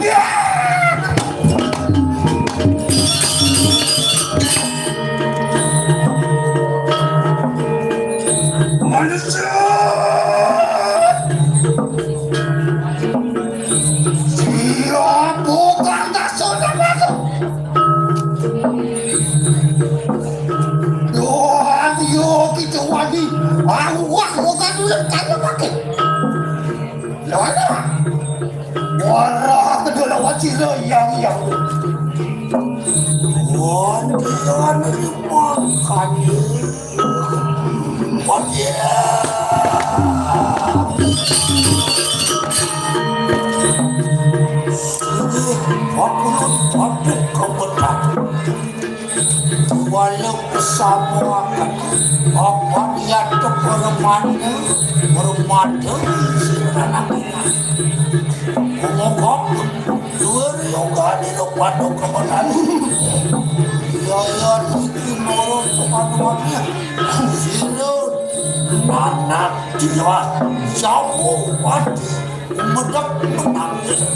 Ya! Manusia! Siapa kang tak saudara tu? Doa dia kita wali. Awak bukan dulu kaya pakai. Lala. Warah kedua lawan sila yang yang. Wan dia ni makan. Wan dia. Sini aku nak patut kau petang. Walau bersama akan apa dia tu permata, permata si anak. Ngomong dua yoga di depan tu kebetulan. Ya ya, tinggi nurun kepada. Sirun anak dia jauh mati. Medek menangis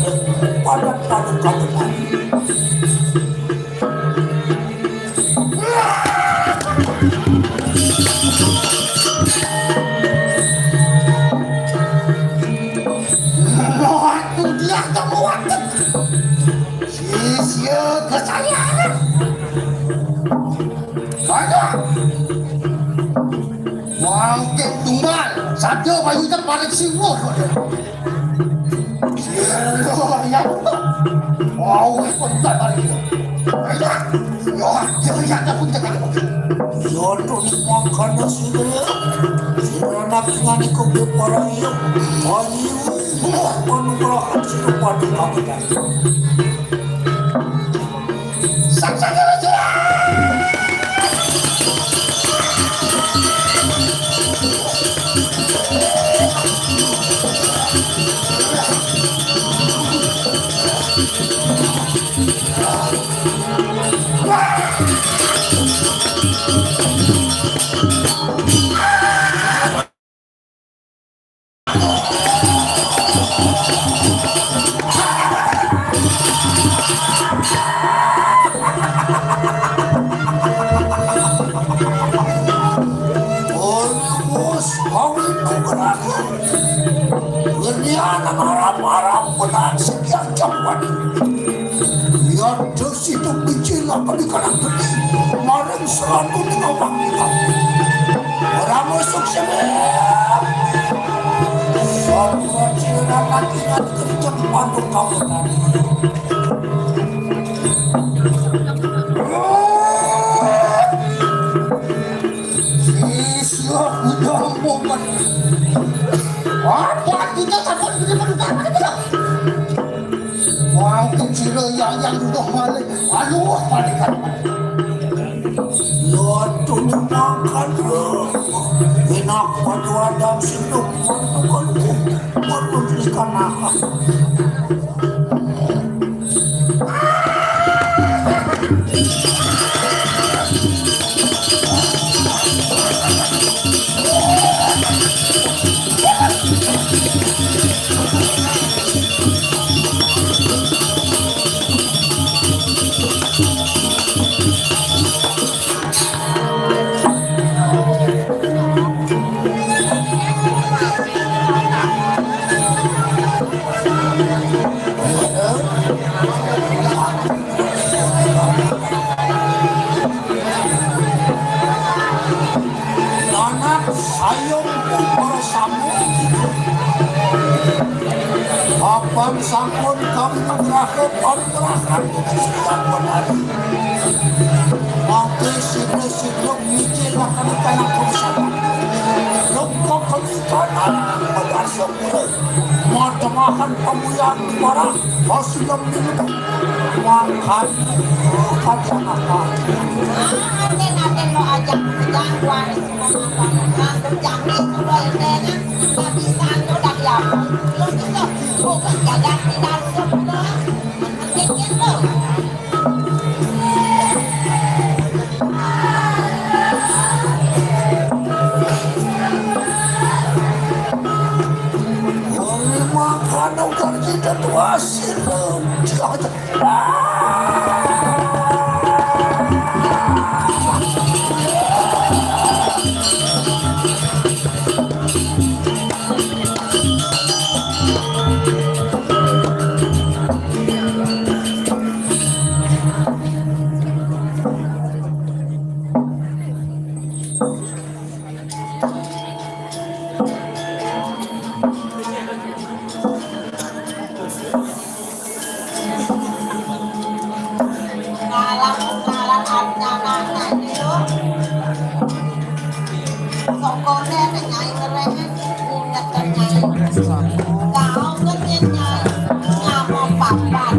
pada pada kabetan. Waktu dia tak mewakil sisia kesayangan. Banyak. Wangkit tunggal, sada bayu tak paling siwuh. Sira yang mau ikut tak paling. Ayo, yo, yo, ya tak pun tak ada. Yo tu ni makan nasi dia. Sira nak ngani kau dia para iyo. Ayo, buat panugrahan sira pada kamu. Saksana Raja! Bos, kawin ku gerakan. Ngenian harap-harap menang sekian jauhan. Biar terus itu biji lapan di kanan peti. Maring selalu di ngawang kita. Orang musuh sebab. Satu kecil dan laki-laki kerja di pondok kamu tadi. Isya udah momen. Apa kita takut beri pendudukan kita? Wang kecil yang yang duduk balik. Aduh, balikan. Yo, tuh makan. Enak pada adam sendok. Makan. Makan ikan apa? Anak sayung pun bersama. Papan sampun kami nugraha, panugrahan setiap penari. Mangke sira-sira mijil akan tanah pusaka. Lengkok kami tanah, pedasa pura. Matemahan pemuyang di barang, pasilem di lubang. Makan, makan, makan. Aten-aten lo ajak, jangan kuat. Jangan suka ini, nggak bisa, lo udah diapa? Lo bisa, bukan jalan di dalam, lo. Makan dikit, lo. Sokone ning Nyai ngereng, inget Nyai. Kau ngerti Nyai, ngapa papan.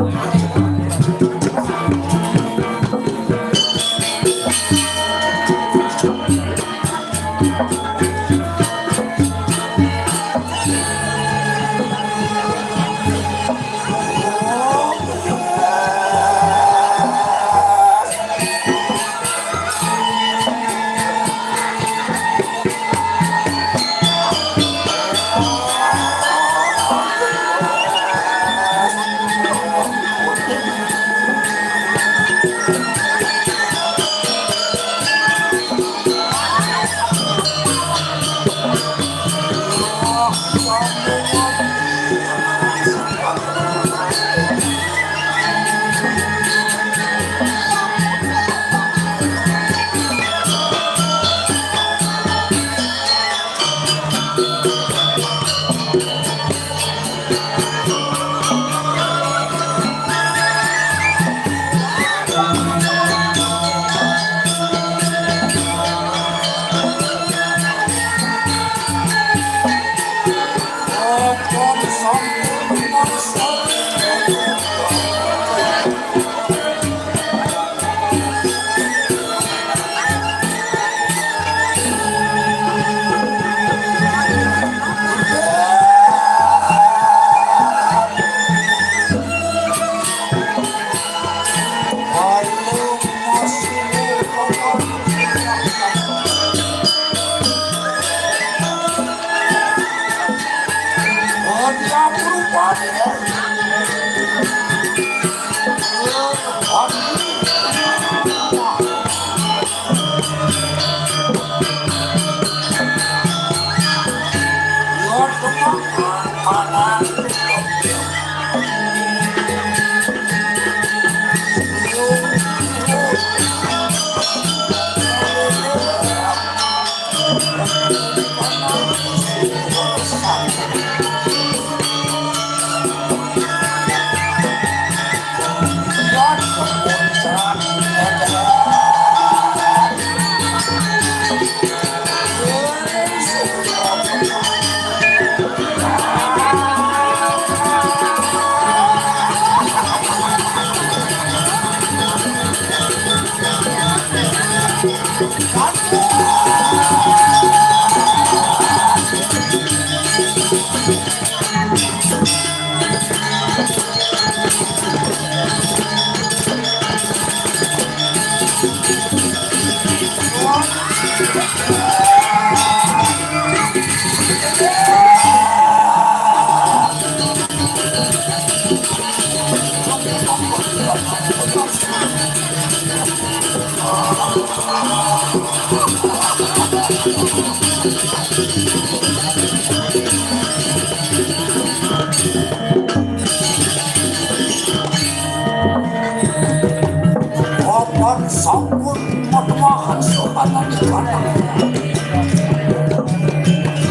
Papan sampun matemahan sopanan di panah.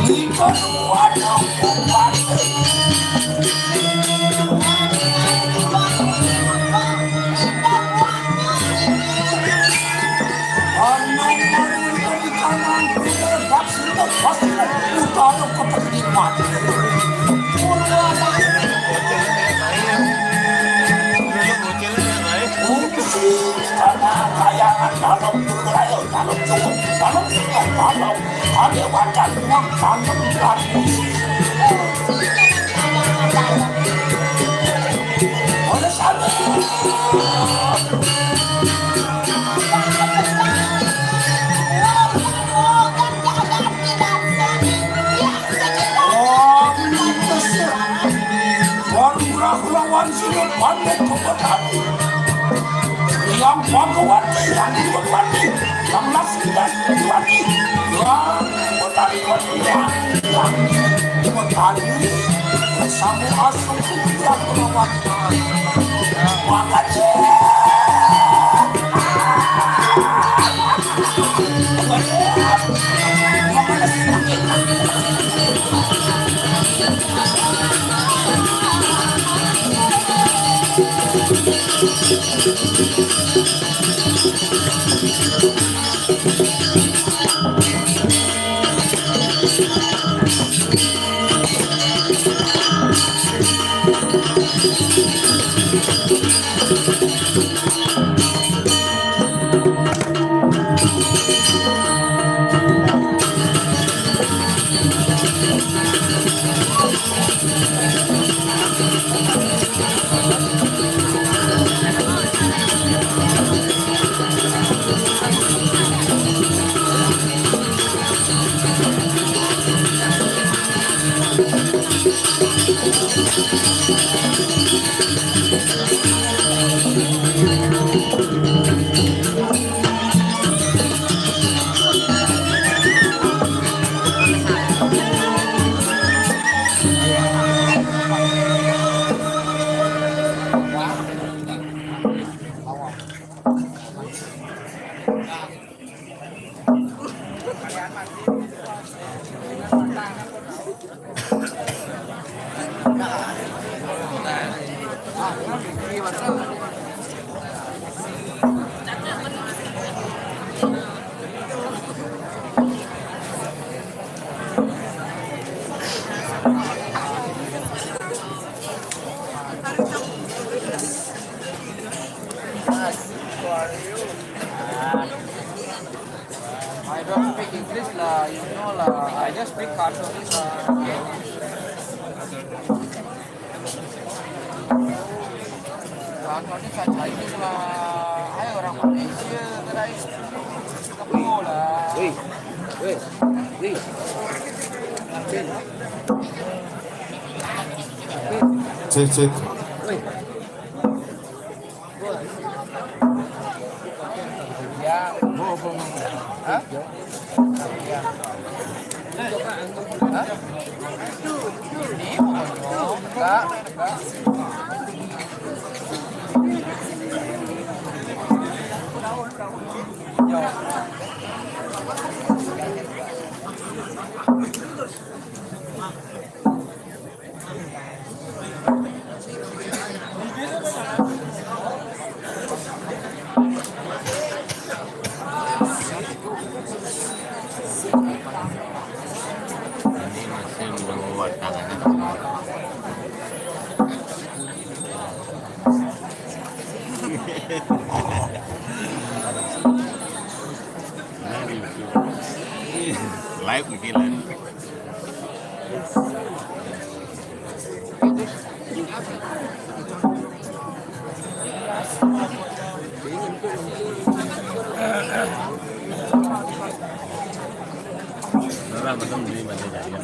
Nika wadah obat. Anu maringan di kanan, pasti, pasti, utara kepentingan. Fungsi karena kayangan dalam budaya, dalam cukup, dalam sebuah dalam ada wadah yang dalam dan fungsi. Oleh sana. Wong Murah lawan Sinuhun Pandit Pembedani. Yang Bhagawati, yang Bhagawati, yang Lasmi Dasmawati, yang Bhagawati, yang Bhagawati, Samu Asung Putra Purwati. Makanya. I don't speak English lah, you know lah. I just speak Cantonese lah. Cantonese lah, Chinese lah. Hai orang Malaysia ke lain. Singapore lah. Weh, weh, weh. Cek, cek. Ya. Hah? Ya. Hah? Ini mau ngomong, enggak, enggak. Yo. Ini masih menguat tangannya. Live lagi, live. Orang betul ni macam jaya.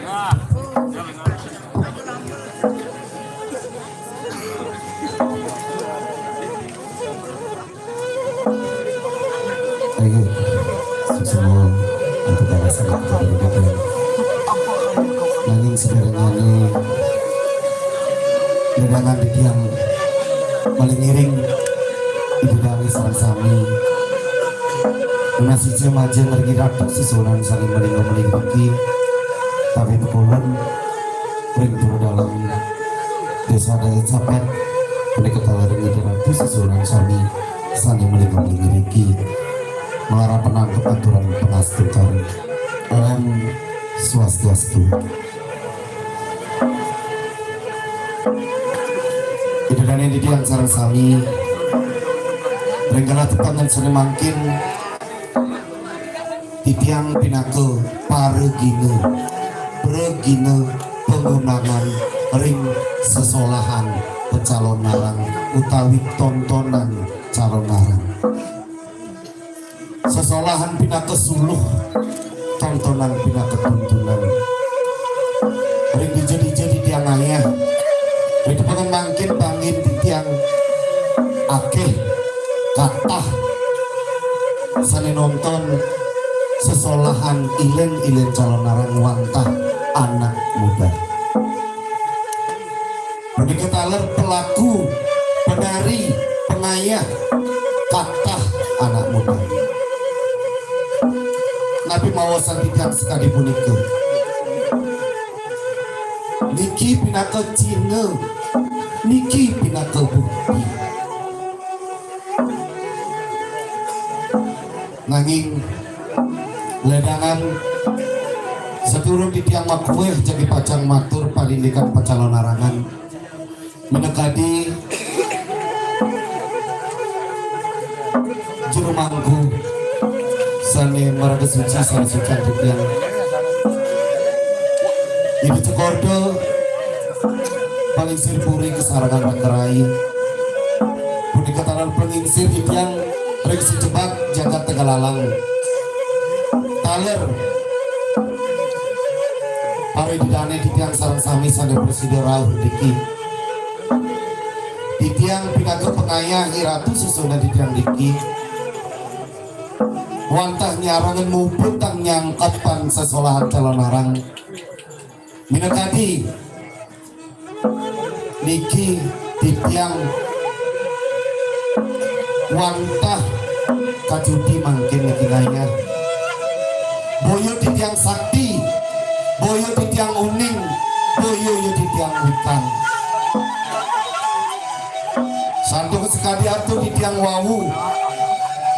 Ayo, sukses untuk alasan kita demikian. Nanging sebenarnya ini, ledangan tiang paling ngiring, ibu dawi sareng sami. Nasi jemaja ngergi ratu susunan saling melinggo melingkuki. Tapi pekulun ring turu dalam desa daya capat, menika talereng ibu ratu susunan sami saling melinggo melingkuki. Melarat penangkep aturan pengastukan. Om Swastiastu. Ida dane titiang sareng sami, ring kala tetangan sane mangkin, titiang pinaka paragina, pragina pangundangan ring sesolahan pacalonarang utawi tontonan calonarang. Sesolahan pinaka suluh, tontonan pinaka tuntunan. Ring dija-dija titiang ayah, ring tepengan mangkin pangin titiang akeh katah sane nonton sesolahan ilen-ilen calonarang wantah anak muda. Punika taler pelaku, penari, pengayah, katah anak muda. Napi maosan titiang sakadi punika? Niki pinaka cihna, niki pinaka bukti. Nanging ledangan sadurung titiang makueh jagi pacang matur parindikan pacalonarangan. Minakadi juru mangku sane maraga suci sane suci titiang. Ibu Cekordo, Palingsir Puri kasarengan Rangkerai. Punika taler panglingsir titiang ring sajebag jagat Tegalalang. Taler paridane titiang sareng sami sane prasida rauh niki. Titiang pinaka pangayah iratu susunan titiang niki. Wantah nyarengan muputang nyangkepan sesolahan calonarang. Minakadi niki titiang wantah kajudi mangkin niki ngayah. Boya titiang sakti, boya titiang uning, boya ya titiang wikan. Santukan sakadi atur titiang wau,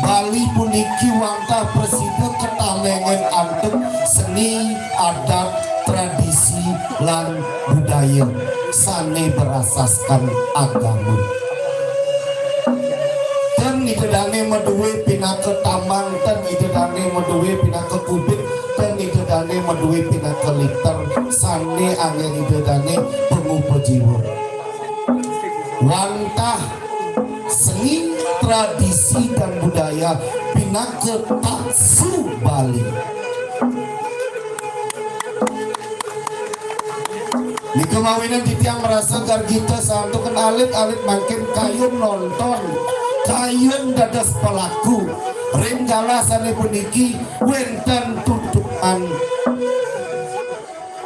Bali puniki wantah prasida katamengen antuk seni, adat, tradisi, lan budaya sane berasaskan agama. Ten Ida dane madue pinaka tamang, ten Ida dane madue pinaka kubit, ten Ida dane madue pinaka liter, sane anggen Ida dane pangupa jiwa. Wantah seni, tradisi, dan budaya pinaka taksu Bali. Nika mawinan titiang marasa gargita santukan alit-alit mangkin kayun nonton, kayun dados pelaku. Ring galah sane puniki wenten tutukan.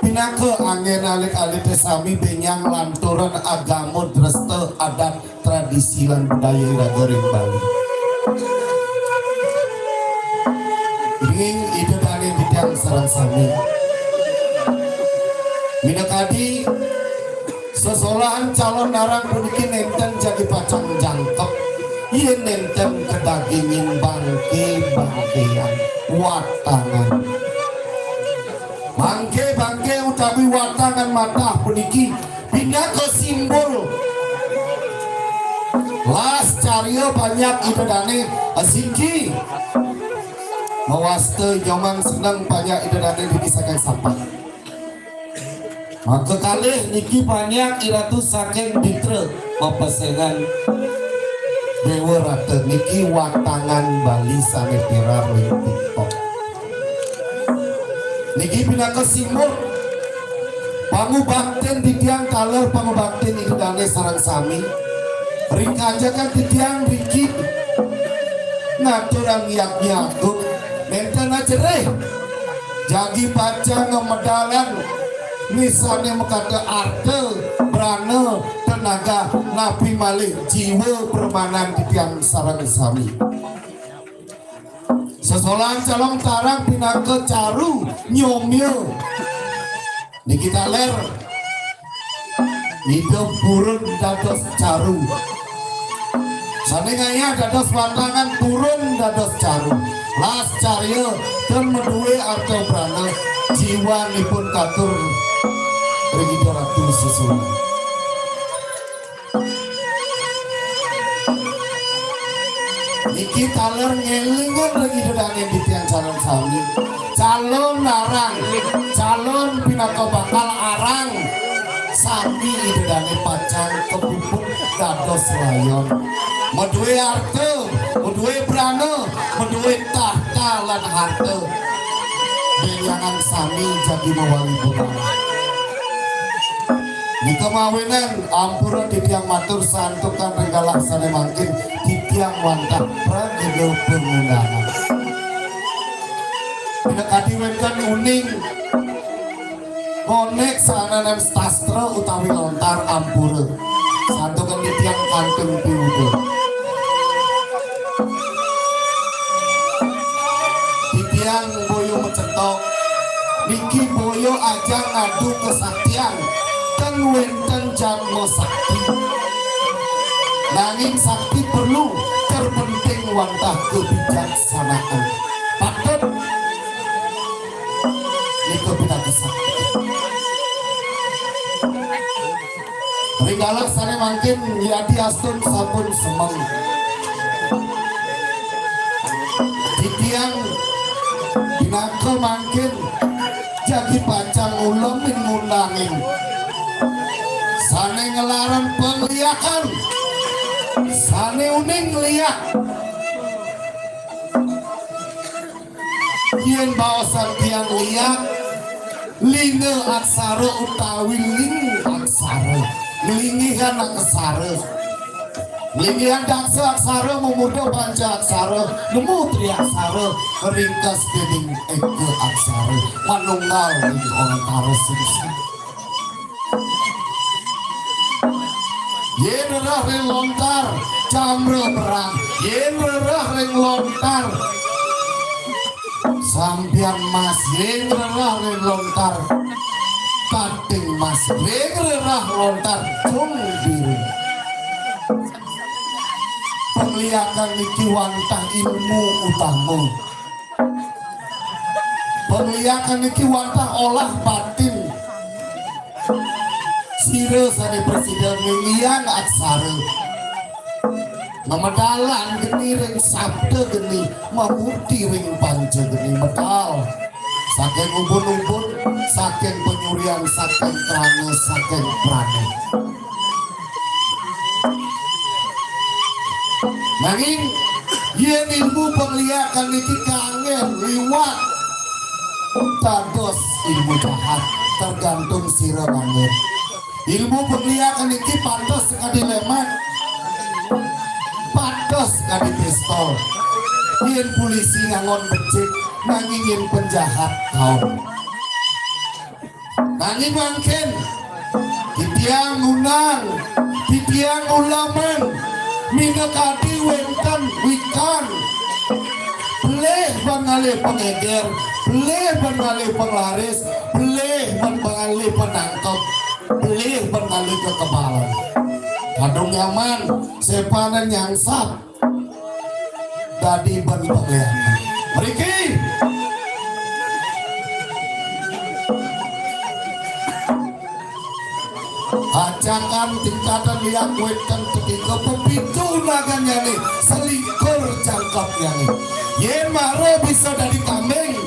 Pinaka anggen alit-alite sami benjang lantaran agama, dresta, adat, tradisi lan budaya iraga ring Bali. Ring Ida dane titiang sareng sami. Minakadi sesolahan calonarang puniki nenten jagi pacang jangkep yen nenten kadagingin bangke-bangkean watangan. Bangke-bangke utawi watangan matah puniki pinaka simbol las carya panyak Ida dane siki. Mawasta nyomang seneng panyak Ida dane niki saking sapat. Maka kalih niki panyak iratu saking Bitra pepesengan Dewa Rata niki watangan Bali sane viral ring TikTok. Niki pinaka simbol Pangubaktin titiang taler pangubaktin Ida Dane sareng sami. Ring kanjekan titiang riki ngaturang yadnya agung, nenten ajerih. Jagi pacang ngamedalan misané makata arta, brana, tenaga, napi malih jiwa pramanan titiang sareng sami. Sesolan calong tarang pinaka caru nyomya. Niki taler idup purun dados caru. Sané ngayah dados wantangan purun dados caru. Las carya ten madué arta brana, jiwanipun katur ring Ida Ratu Sesolan. Niki taler ngélingang ring Ida Dane titiang calon sami. Calon arang, calon pinaka bakal arang sami Ida Dane pacang kapupuk dados rayon. Madué arta, madué brana, madué tahta lan harta. Bénjangan sami jagi mawali bunga. Nika mawinan ampura titiang matur santukan ring galah sané mangkin titiang wantah pragina pangundangan. Pinakadi wénten uning konék sananan sastra utawi lontar ampura. Santukan titiang kantun piuda. Titiang boya macetok, niki boya ajang ngadu kasaktian, ten wénten jadma sakti. Nanging sakti perlu, terpenting wantah kebijaksanaan. Patut nika pinaka sakti. Ring galah sané mangkin yadiastun sampun semeng. Titiang pinaka mangkin jagi pacang ulemin ngundangin. Sané ngelarang pangliakan, sané uning liak. Yén baosan tiang liak, lingga aksara utawi ling aksara, linggihan aksara. Linggihan daksa aksara, mamurda panca aksara, nemu tri aksara, ringkes déning éka aksara, manunggal ring orantara sungsang. Yén rereh ring lontar, chandra terang. Yén rereh ring lontar, sampian mas. Yén rereh ring lontar, kating mas. Yén rereh lontar, cung biru. Pangliakan niki wantah ilmu utama. Pangliakan niki wantah olah batin. Sira sané prasida nglinggihan aksara. Mamedalan geni ring sabda geni, mamurti ring panca geni medal. Saking ubun-ubun, saking panyurian, saking krana, saking prana. Nanging yén ilmu pangliakan niki kanggén liwat dados ilmu jahat, tergantung sira nganggén. Ilmu pangliakan niki pantes kadi leman, pantes kadi pistol. Yén polisi nganggon becik, nanging yén penjahat kaon. Nanging mangkin titiang ngundang, titiang ulemin, minakadi wénten wikan. Pelih ban ngalih pangéger, pelih ban ngalih panglaris, pelih ban ngalih panangkep, pelih ban ngalih kekebalan. Kadung nyaman, sepanan nyangsap dadi ban pagléanan. Mriki ajakan tingkatan liak wénten tetiga, pepitu nagannyané, selikur jangkepnyané. Yén mara bisa dadi kambing,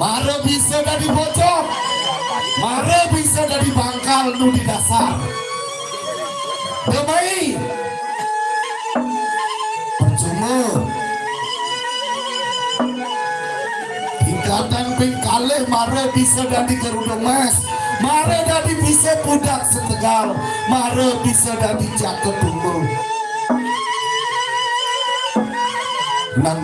mara bisa dadi bojog, mara bisa dadi bangkal nu di dasar. Demai. Percuma. Tingkatan ping Mara bisa dadi Garuda Mas, mara dadi bisa Pudak Setegal, mara bisa dadi Jaka Tunggul. Nang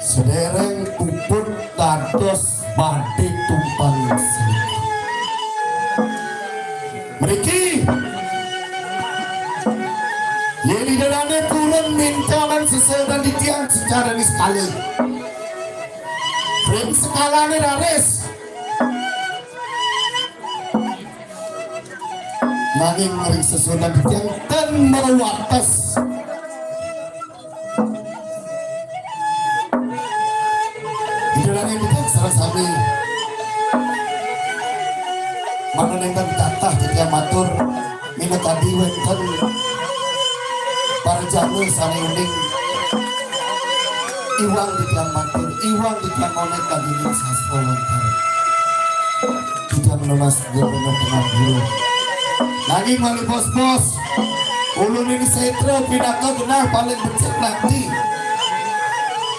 sedereng puput dados badhe tumpang silih. Mriki, yen Ida Dane purun mintonan sesedan titiang secara niskala. Ring sekalane raris. Nanging ring sesedan titiang ten mawates. Ida Dane titiang sareng sami. Mangda nenten tatah titiang matur, minakadi wenten parjana sane uning. Iwang titiang matur, iwang titiang ngonek kadi sastra wantara. Titiang nunas guru pangapura. Nanging malih bos-bos, ulun ini setra pinaka genah paling becik nakti.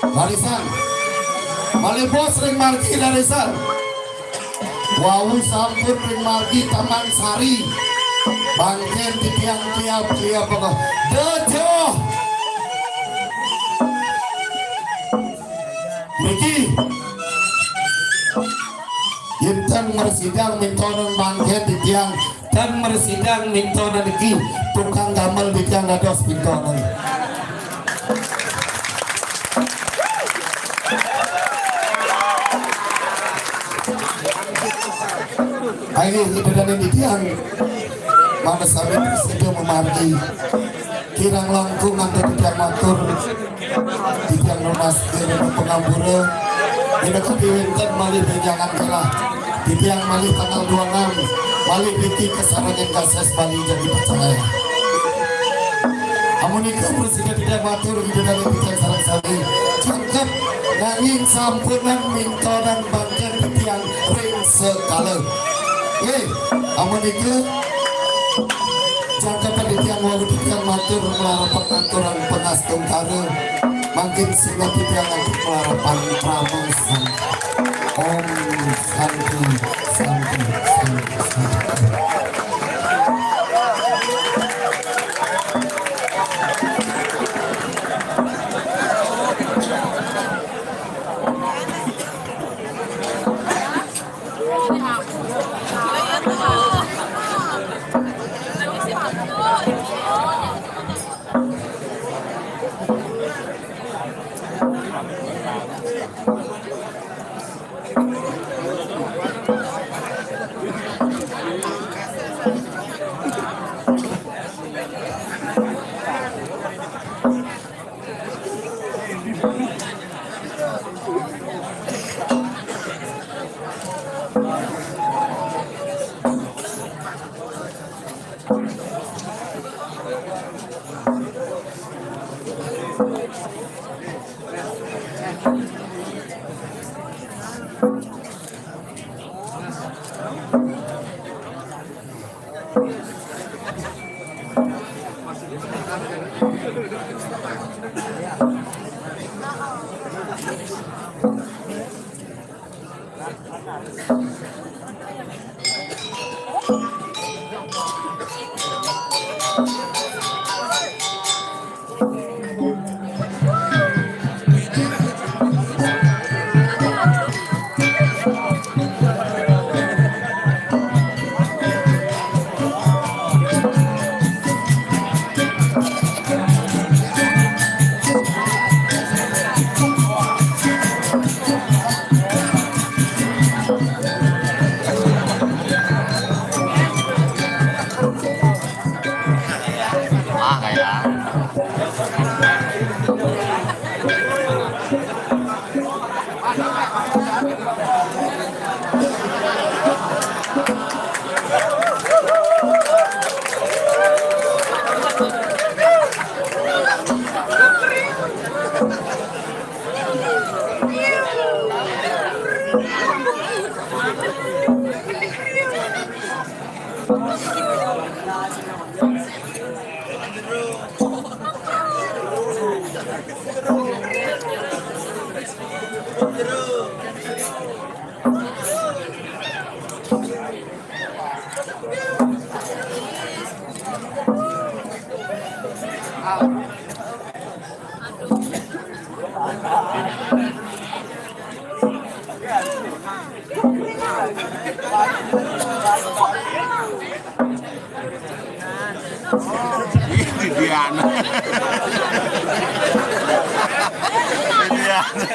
Rarisang. Malih bos ring margi rarisang. Wau sampun ring margi Taman Sari. Mangkin titiang tiap-tiap apa? Dejoh. Niki. Yen ten mresidang mintonan mangkin titiang, ten mresidang mintonan niki tukang gamel titiang dados mintonan. Ayo, Ida Dane titiang. Mangda sami prasida mamargi. Kirang langkung antuk titiang matur, titiang nunas kirana pangapura. Minakadi wenten malih benjangan kelah. Titiang malih tanggal dua enam, malih niki kasarengin kases Bali jagi pacaya. Amunika prasida titiang matur, Ida Dane titiang sareng sami. Jangkep nanging sampunang mintonan bangken titiang ring sekala. Nggih, amunika jangkepan titiang wau titiang matur malarapan aturang pangastungkara. Mangkin sineb titiang antuk malarapan krama santi. Om Santi, Santi, Santi, Santi. Diana. Diana.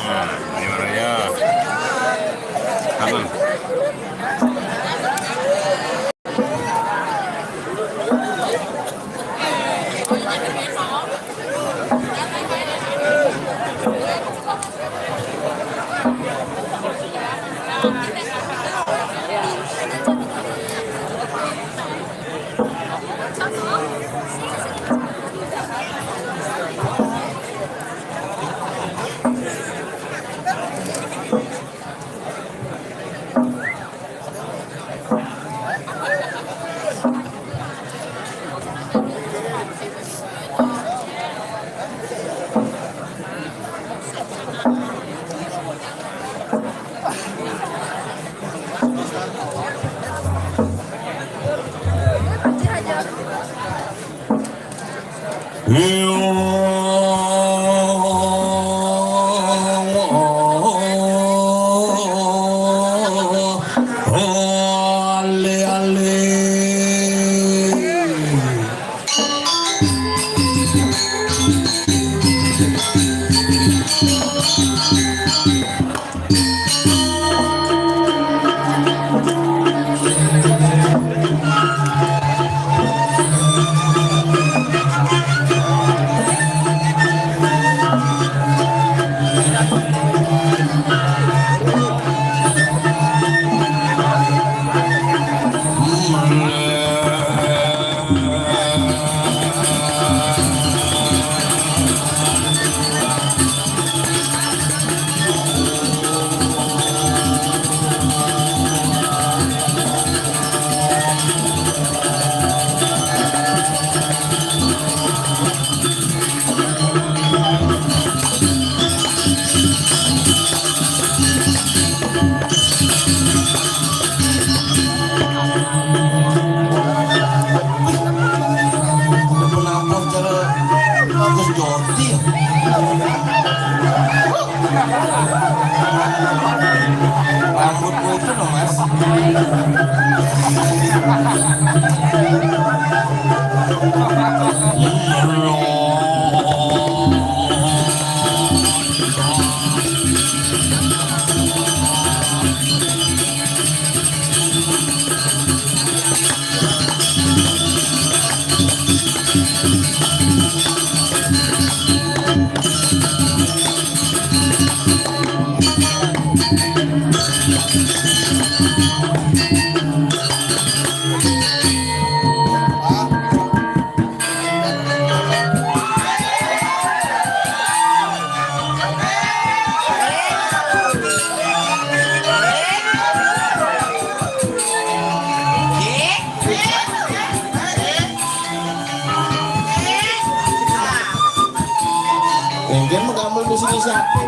Nah, gimana ya? Aman. Penampuh cara bagus Jordi. Rambutmu itu loh, Mas. Mungkin mau kamu di sini siapa?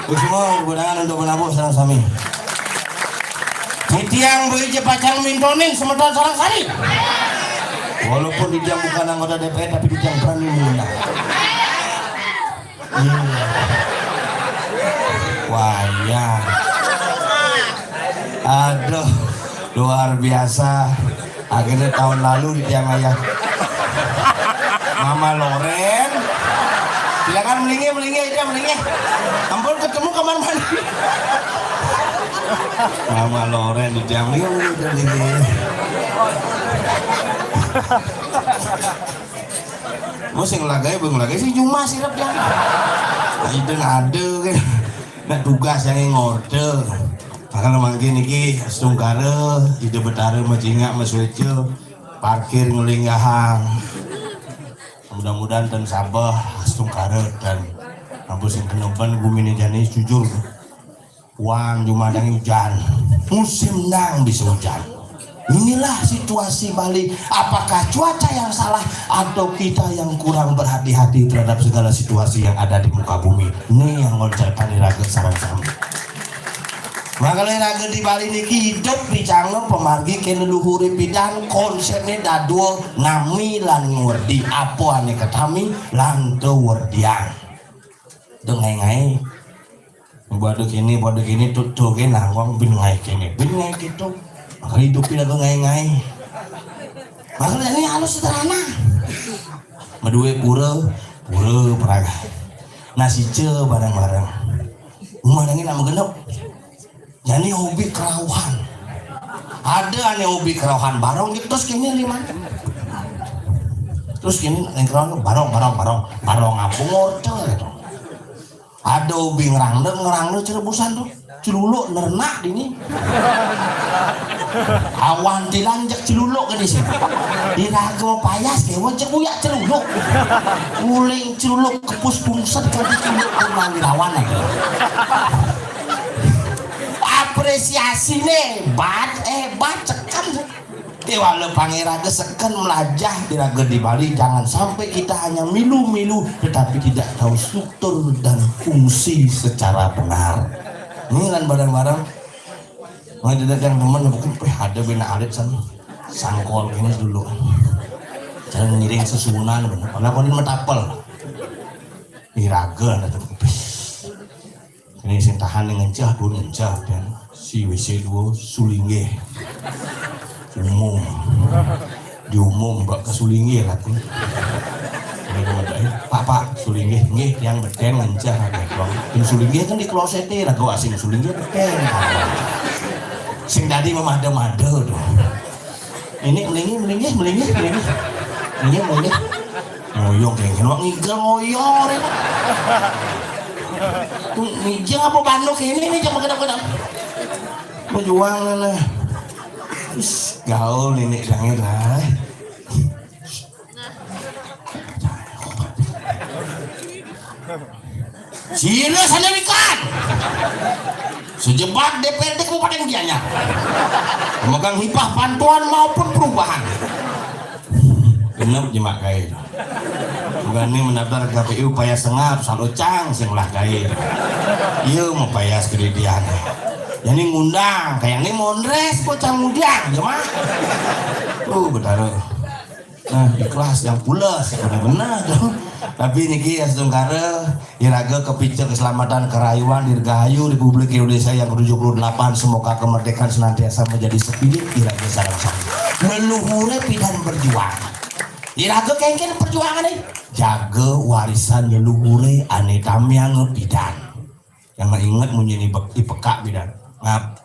Wis semua berdangan untuk menabuh sareng sami. Titiang beuki pacang mintonin semeton sareng sami. Walaupun titiang bukan anggota D P R, tapi titiang berani mengundang. Iya. Wayah. Aduh, luar biasa. Akhirnya tahun lalu di tiang ayah. Mama Loren. Silakan melingih, melingih aja, melingih. Ampun, ketemu kamar mandi. Mama Loren di tiang melingih, melingih, melingih. Mau sing lagai, beng lagai sing cuma sirep ya. Itu ada kan. Nah, tugas yang ngorde. Makanya mangkin niki astungkara, Ida Betara majingak masueca, parkir ngulinggahang. Mudah-mudahan ten sabeh astungkara dan ampun sing kenoben gumine jani jujur. Wan, jumadangi hujan. Musim nang bisa hujan. Inilah situasi Bali. Apakah cuaca yang salah atau kita yang kurang berhati-hati terhadap segala situasi yang ada di muka bumi? Ini yang ngoncerkan iraga sareng sami. Makanya iraga di Bali niki hidup di cangem pemargi ke leluhure pidan, konsepnya dadua nami lan ngwerdi, apa ane ketami lan tewerdiang. Dengai-ngai. Buat kini, buat kini tuh tuh kini nangwang bin ngai kini, bin ngai gitu. Maka hidup tidak ngai-ngai. Maka ini halus sederhana. Madue pura, pura peraga. Nasi ce bareng-bareng. Rumah nangin nama genep. Jadi hobi kerauhan. Ada ane hobi kerauhan barong gitu, terus kini lima. Terus kini yang kerauhan barong, barong, barong, barong apa ngorte gitu. Ada hobi ngerangda, ngerangda cerebusan tuh. Celuluk nernak dini. Awan tilanjak celuluk ke di sini. Iraga payas ke wajah buyak celuluk. Uling celuluk kepus pungset ke di celuluk purnawirawan aja. Apresiasi nih, bat, eh, bat, cekam. Kewala pangeraga seken melajah iraga di Bali, jangan sampai kita hanya milu-milu tetapi tidak tahu struktur dan fungsi secara benar. Ini kan bareng-bareng. Mau tidak yang temen bukan peh ada bina alit sana. Sangkol ini dulu. Jangan ngiring sesuunan bener. Karena konin metapel. Iraga ada tuh. Ini sing tahan ning ngencah, dua ngencah, dan si W C dua sulinggih. Umum. Di umum, mbak ke sulinggih lah tuh. Ini kemudian, "Pak, Pak, sulinggih, nggih, yang beten ngencah, ada bang." Dan sulinggih kan di kloset, eh, lagu asing sulinggih beten. Sing tadi memada-mada tuh. Ini melingi, melingi, melingi, melingi. Melingi, melingi. Ngoyong kayak gini, wah, ngigel ngoyong, Rin. Tuh, ngigel apa banduk ini nih, coba kedap-kedap. Berjuang lah. Is, gaul nenek jangan lah. Sila sana ikan. Sejebat D P R D Kabupaten Gianyar. Memegang hibah bantuan maupun perubahan. Genep jemak kai. Bukan ini mendaftar K P U payah sengap, salocang sing lah kai. Iya mau payah sekedidian. Jadi ngundang, kayak ini mondres bocah mudian, jemak. Tuh, betara. Nah, ikhlas yang pules, benar-benar tuh. Tapi niki ya setungkara, iraga kepica keselamatan kerayuan dirgahayu Republik Indonesia yang ketujuh puluh delapan, semoga kemerdekaan senantiasa menjadi sepilik iraga sareng sami. Leluhure pidan berjuang. Iraga kengken perjuangan nih. Jaga warisan leluhure ane tamiang pidan. Yang inget munyi ni bek-, ipekak pidan. Ngap.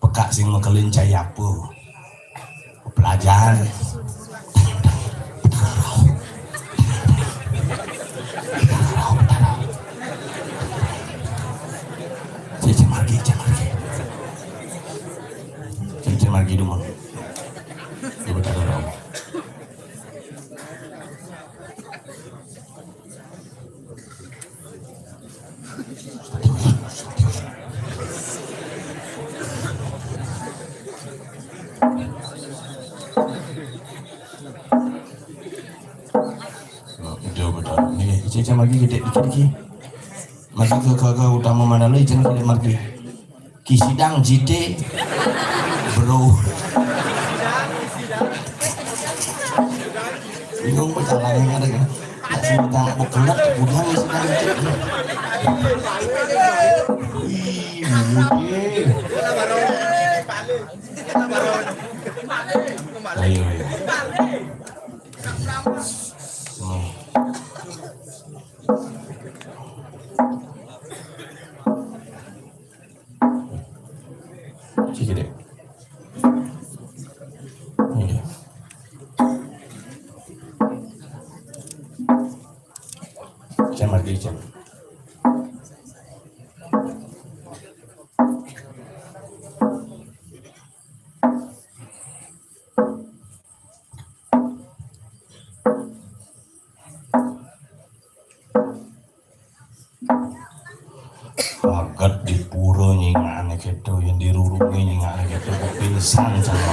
Pekak sing mekelin cai apa? Pelajaran. Cai, cai margi, cai margi. Cai, cai margi dulu. Dia berkata, Udah, udah. Ini, cek, cek lagi gede dikit lagi. Masuk ke, ke, ke utama mana lagi, cenah tidak margi. Ki sidang J T, bro. Bingung, percaya yang ada kan? Tak sidang, aku kelet, udah nih sidang J T. Wih, mujur. Ayo, ayo. Hmm. Siki deh. Ini. Cen, margi, Cen. Aget di pura nyingakne gitu, yang di rurunge nyingakne gitu, kok pingsan sama.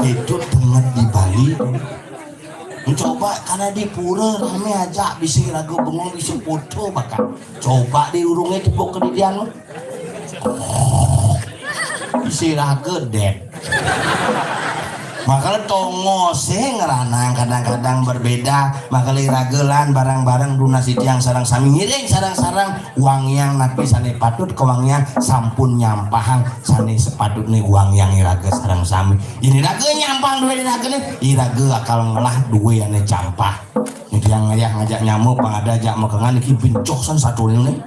Itu banget di Bali. Coba karena di pura rame aja, bisa ragu bengong, bisa foto bahkan. Coba di rurunge tepuk kedidian. Isi raga dek. Makanya tongose ngeranang kadang-kadang berbeda. Makanya ragelan barang-barang duna sitiang sareng sami ngiring sareng-sareng wangiang napi sane patut kewangiang sampun nyampahang sane sepatutne wangiang iraga sareng sami. Ini raga nyampang duwe raga nih, iraga akal ngelah duwe ane campah. Ini yang ngayah ngajak nyamuk, pang ada ajak mekengan, iki bincoh san satu ini.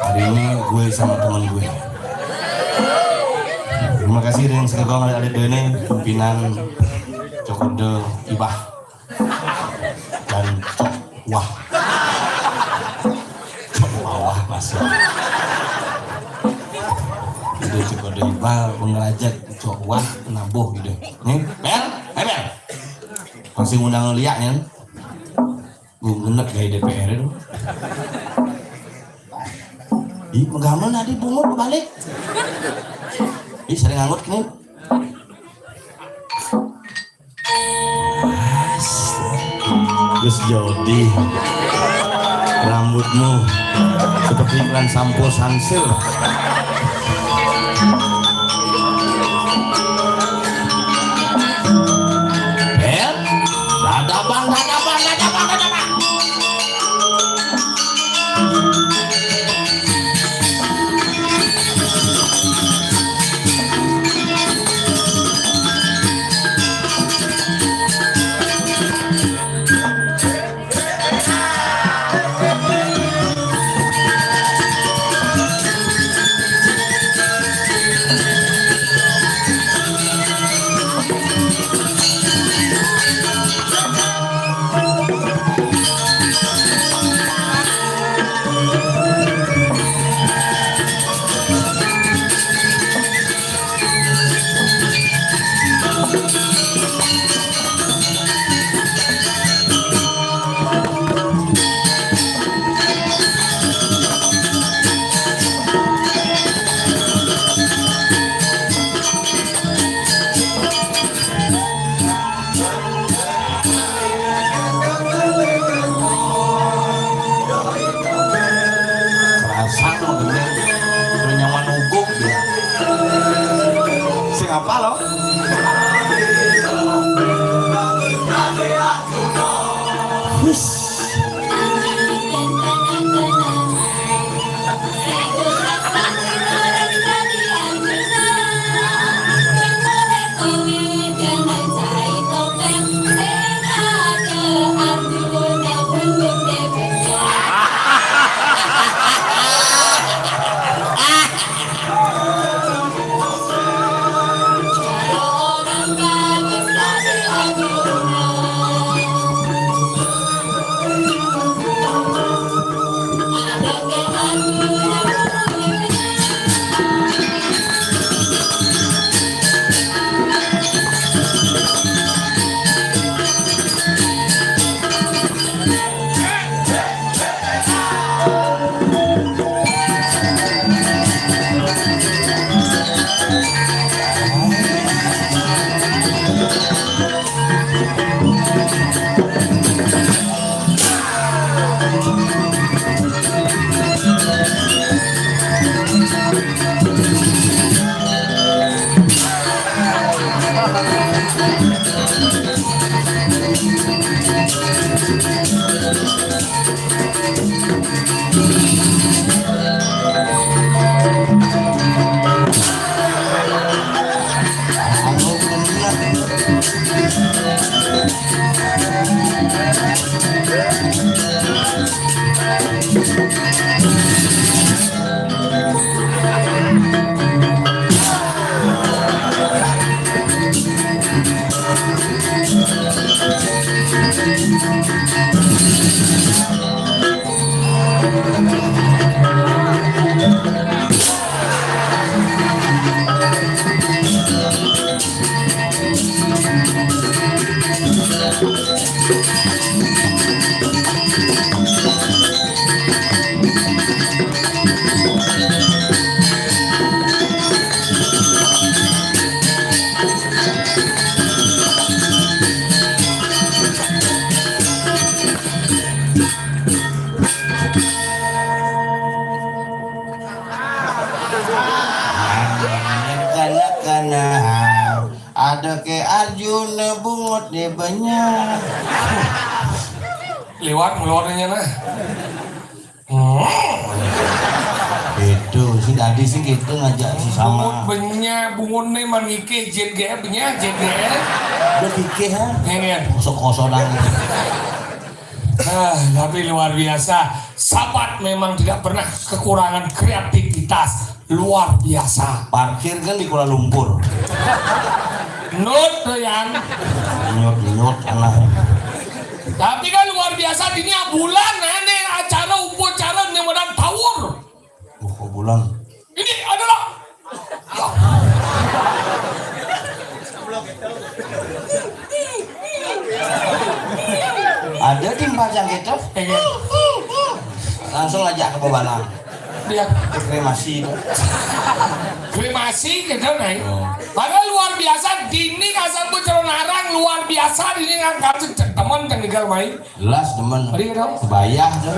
Hari ini gue sama temen gue. Terima kasih dengan segala adik-adik ini, pimpinan Cokoda Ibah dan Cok Wah. Cok Wah masih. Itu Cokoda Ibah pengerajat Cok Wah nabuh gitu. Nih, Bel, eh Bel. Masih ngundang liak ya. Gue ngenek gaya D P R itu. Ih, megamel nanti bungut balik. Ih, sering ngangut nih. Gus Jody, rambutmu seperti iklan sampo Sunsilk. Bel, dadabang, dadabang, dadabang, dadabang. Kerasa kok bener. Udah nyaman uguk dia. Sing apa lo? Hus. Kana-kana ada ke Arjuna bungut di benya. Liwat ngeluarnya nah. Hmm. Itu sih tadi sih gitu ngajak si sama. Bungut benya, bungut nih mangike jet ge benya jet ge. Udah pikir ha? Ini ya. Kosong-kosongan. Ah, tapi luar biasa. Sabat memang tidak pernah kekurangan kreativitas. Luar biasa. Parkir kan di Kuala Lumpur. Nut tuh, Yan. Nyut-nyut anak. Tapi kan luar biasa, dini bulan, nah, ini acara upacara nyemedan tawur. Oh, bulan. Ini adalah Ada di Empajang gitu. Iya. Langsung aja ke Bobalang. Dia kremasi itu. Kremasi gitu, nah. Oh. Padahal luar biasa, dini kasar pun calon arang luar biasa, dini ngangkat teman kan tinggal main. Jelas teman. Tadi dong. Bayar tuh.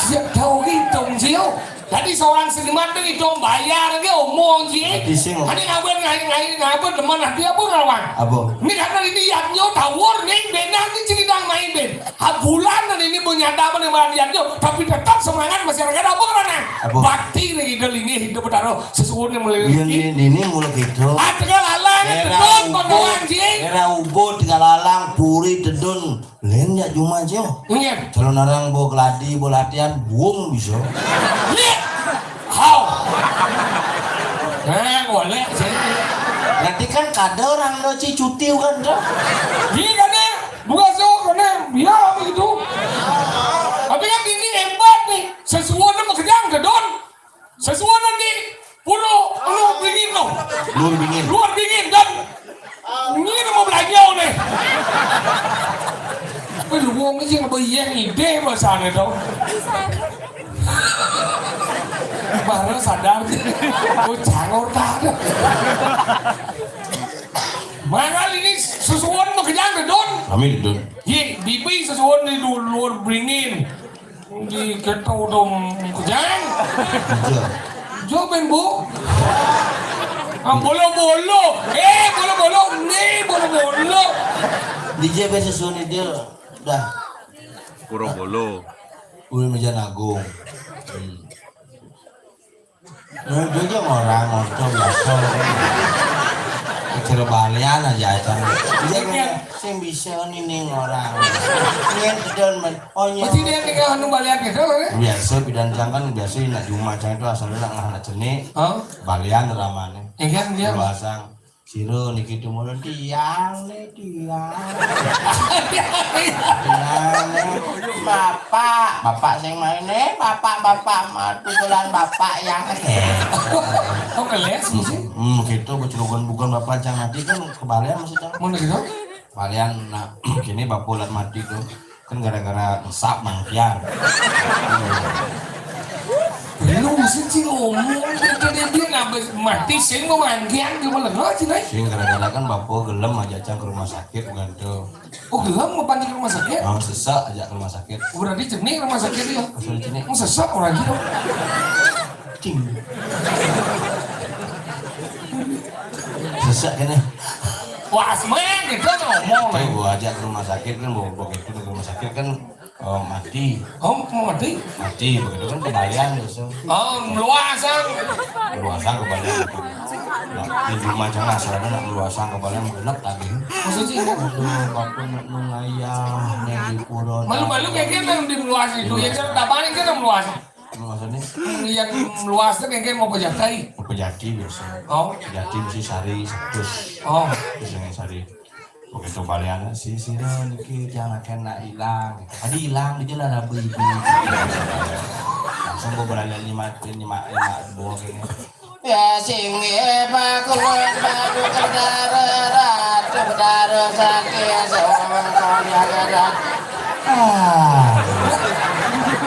Siap tahu gitu, Jio. Jadi seorang seniman tuh itu bayar ke omong ji. Berarti sing. Ini ngapain ngapain ngapain ngapain teman hati apa ngelawan? Apa? Ini karena ini yatnya tawur nih benar nih cerita main ben. Ha bulan dan ini punya apa nih malam yatnya tapi tetap semangat masyarakat apa karena apa? Bakti nih hidup ini hidup bertaruh sesuatu yang meleleh. Iya ini ini mulai gitu. Ah tengah lalang tetap kondoan ji. Era ubo tengah lalang puri tedun. Lain ya cuma jo. Iya. Calon arang bo keladi bo latihan buang bisa. Iya. How? Nah, boleh sih. Berarti kan kada orang do ci cuti kan do. Iya kan ya. Bukan so karena ya begitu. Tapi kan ini hebat nih. Sesuatu pekerjaan gedon. Sesuatu nanti pulau lu bingin no. Lu bingin. Lu bingin dan ini mau belanja nih. Apa lu mau ngisi apa iya ide bahasanya dong. Baru sadar. Oh cangor tak ada. Mangal ini sesuatu mau kenyang don. Kami don. Ye, bibi sesuatu di luar bingin. Di keto dong kejang. Iya. Jo ben bu. Ah, bolo-bolo. Eh, bolo-bolo. Nih, bolo-bolo. Di J B sesuai dia. Dah. Pura bolo. Ui meja nagung. Hmm. Nah, dia aja orang motor biasa. Kecil balian aja aja. Dia kan sing bisa nih orang. Ini don men. Oh iya. Masih dia tinggal anu balian gitu loh ya. Biasa bidan jangan biasa nak cuma cang itu asalnya nak ngah nak cenik. Oh. Balian ramane. Iya kan dia. Lu asang. Sira niki tumurun tiang le tiang. Tiang le. Bapak, bapak sing main eh, bapak, bapak mati bulan bapak yang. Oh, keles mesti. Hmm, gitu, bukan bukan bapak cang mati kan kebalian mesti cang. Mana gitu? Kebalian, nah, kini bapak ulat mati tuh. Kan gara-gara ngesap mangkian. Lu sih sih ngomong, dia dia dia nggak mati sih mau mangkian cuma lengah sih naik. Sing gara-gara kan bapak gelem aja cang ke rumah sakit bukan tuh. Oh gelem mau panggil rumah sakit? Mau sesak aja ke rumah sakit. Udah dicenik rumah sakit ya. Sudah cenik. Mau sesak orang gitu. Cing. Sesak kena. Wah, asmeng gitu ngomong. Kan gua ajak ke rumah sakit kan, bawa begitu ke rumah sakit kan, eh, mati. Oh, mau mati? Mati, begitu kan kebalian biasa. Oh, meluasang. Meluasang kebalian. Nah, di rumah jangan asal ada nak meluasang kebalian, genep tadi. Maksudnya? Aduh, bapak nak mengayah, nih di pura. Malu-malu kayak gitu yang di meluas itu, ya, jangan tabarin kan yang meluas. Meluas ini? Yang meluas itu kayak mau pejatai. Pejati biasa. Oh. Pejati mesti sari, seratus. Oh. Terus yang sari. Begitu balian si sira niki jangan kena hilang. Tadi hilang dia lah rabu ibu. Langsung beberapa lima lima lima buah kayaknya. Ya sing bakul baru kedara ratu kedara sakit seorang kau jaga. Ah.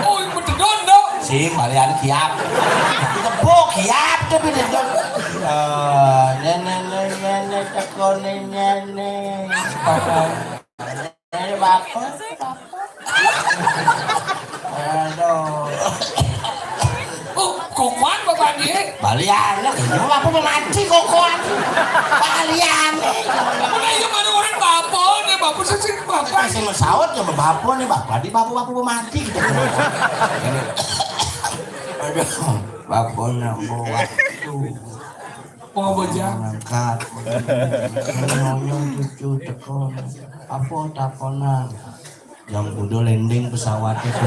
Oh, yang betul dong. Sing balian kiap. Kebo kiap tapi dedon. Eh, nenek nenek nenek tekone nenek. Nenek bapak. Aduh. Oh, kokoan bapak dia. Balian, ya, apa mau mati kokoan? Balian. Mana yang mana orang bapak nih, bapak sih bapak. Kasih mesaut ya bapak nih, bapak di bapak bapak mau mati gitu. Aduh, bapak nak bawa waktu. Oh, bojang. Ngangkat. Nyonyong cucu teko. Apa takonan? Yang udah landing pesawatnya tuh.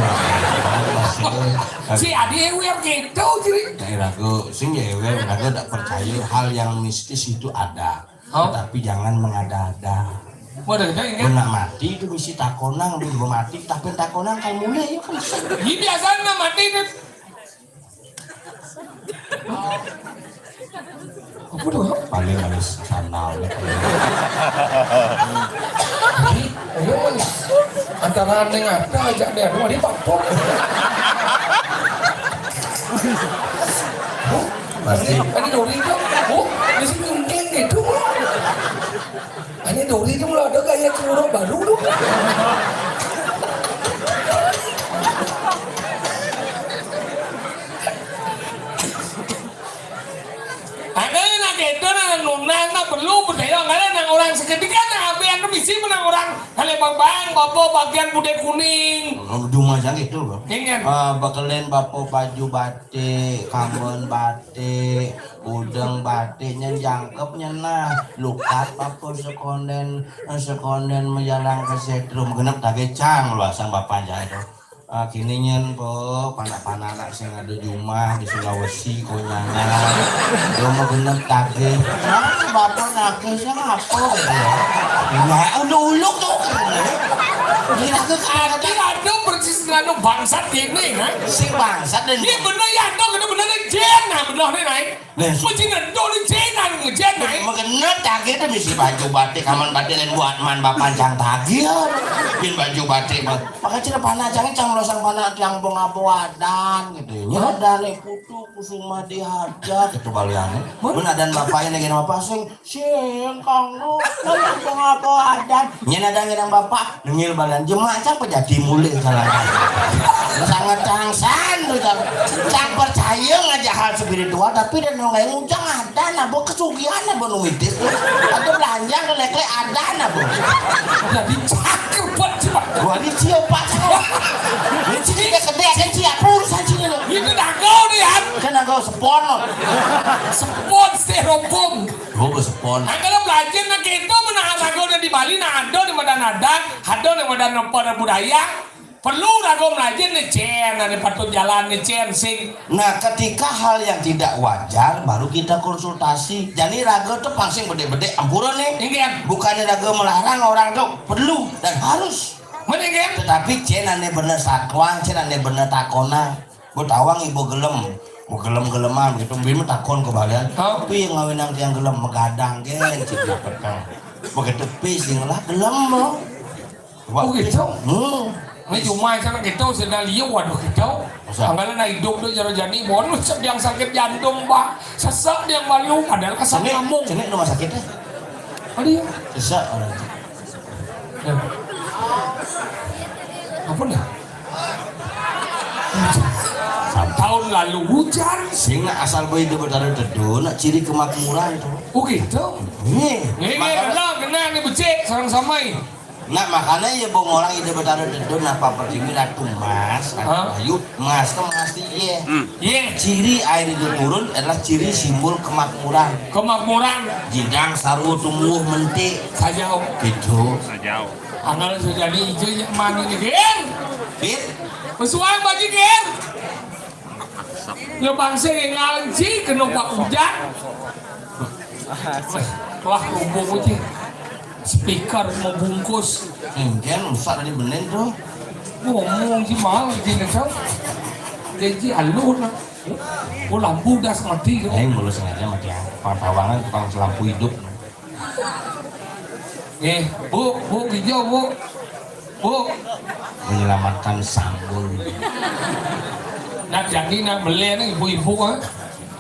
Si Adi Ewer gitu, jadi. Daerahku, sing ya Ewer, aku tak percaya hal yang mistis itu ada. Oh. Tetapi jangan mengada-ada. Waduh, kita ingat. Gua nak mati itu mesti takonang, gua mati, tapi takonang kayak mulai ya kan. Ini biasanya nak mati itu. Apa tuh? Paling manis sandal. Ini, ini manis. Antara aneh ada aja deh, aduh, ini apa? Pasti. Ini dori itu. Oh, ini sih mungkin gitu. Ini dori itu mulai ada gaya curang baru tuh. Ada nak gitu, nak nunang, nak perlu percaya, ada nak orang seketika, nak ambil anu misi menang orang. Kalau bang bang, bapak bagian putih kuning. Cuma aja gitu, Bang. Ingin. Ah, bakelen bapak baju batik, kamben batik, udeng batik, nyen jangkep nyen nah. Lukat bapak sekonden, sekonden menjalan ke setrum, genep tak kecang, lu asal bapak aja itu. Ah, kini nyen po, panak-panak anak sing ada di rumah di Sulawesi, konyangan. Dia mau genep tagih. Nah, bapak nagih sing apa gitu ya? Nah, uluk-uluk tuh. Kira ke Adi ada persis nganu bangsat gini, kan? Si bangsat dan ini bener ya, ada bener-bener jen, nah bener nih naik. Nah, Mesti ngedo di jen, nah ngejen naik. Mengenai tagih itu misi baju batik, aman batik dan buat man bapancang tagih. Bin baju batik, mah. Maka cina panak jangan cang losang panak tiang bonga boadan gitu. Nya ada le putu kusuma dihajar gitu baliannya. Mun adan bapaknya lagi nama pasing, sing kanggo, lagi bonga boadan. Nya ada ngedang bapak, nengil balian jemak cang pejati mulih salah. Sangat cangsan tuh cang. Cang percaya ngajak hal spiritual, tapi dan nongeng ngucang ada nah, bu kesugihan nah, bu numitis tuh. Ada belanja kelek-kelek ada nah, bu. Jadi cakep buat cepat. Gua ini cio, Pak, cakep. Ini sih gede, gede, kan cio, apa urusan sini lo? Itu dago nih, Han. Kan dago sepon lo. Sepon styrofoam. Oh, sepon. Nah, kalau belajar nah gitu, mana ada udah di Bali, nah ada di Madan ada, ada di Madan budaya. Perlu rago melajin nih, cen, ane patut jalan nih, cen, sing. Nah, ketika hal yang tidak wajar, baru kita konsultasi. Jadi rago tuh pangsing bedek-bedek, ampura nih. Inggih. Bukannya rago melarang orang tuh, perlu dan harus. Mending, kan? Tetapi cen ane bener sakuan, cen ane bener takona. Bu tawang ibu gelem, bu gelem-geleman gitu, bim takon ke balian. Hah? Tapi yang ngawinang tiang gelem, megadang, gen, cik petang. Begitu pis, lah gelem, lo. Wah, oh, gitu? Hmm. Ini cuma kan gitu, sedang liu, waduh, gitu. Masa? Anggalan nak hidup tu, jaro jani, bonus yang sakit jantung, Pak. Sesak yang malu, padahal kasar Cenik, ngomong. Cenik rumah sakit, eh? Ada ya? Sesak orang. Ya. Apa nih? Tahun lalu hujan. Sing nak asal boy itu bertaruh teduh, nak ciri kemakmuran itu. Oh, gitu? Nih. Nih, nih, makanya tenang, Nah, ini becik, sareng samai. Nah, makanya ya, Bung, orang itu bertaruh itu napa pertiwi Ratu Mas, Ratu Hah? Ayu, Mas ke Mas iye. Hmm. Iya. Ciri air itu turun adalah ciri simbol kemakmuran. Kemakmuran. Jidang saru tumbuh mentik. Sajau. Gitu. Sajau. Anggal sejadi ijo ya mani nih, Gir. Fit. Pesuai baju, Gir. Yo bangsa yang ngalenci kena pak hujan. Wah, rubuh aja. Speaker mau bungkus. Engken rusak tadi bening tuh. Ngomong sih mau izin kau. Jadi alur lah. Oh, lampu udah mati tuh. Aing mulu sengaja mati yang pang tawangan tukang lampu hidup. Eh, Bu, Bu, hijau, Bu. Bu. Menyelamatkan sanggul. Nak jadi nak beli nih ibu-ibu, ah.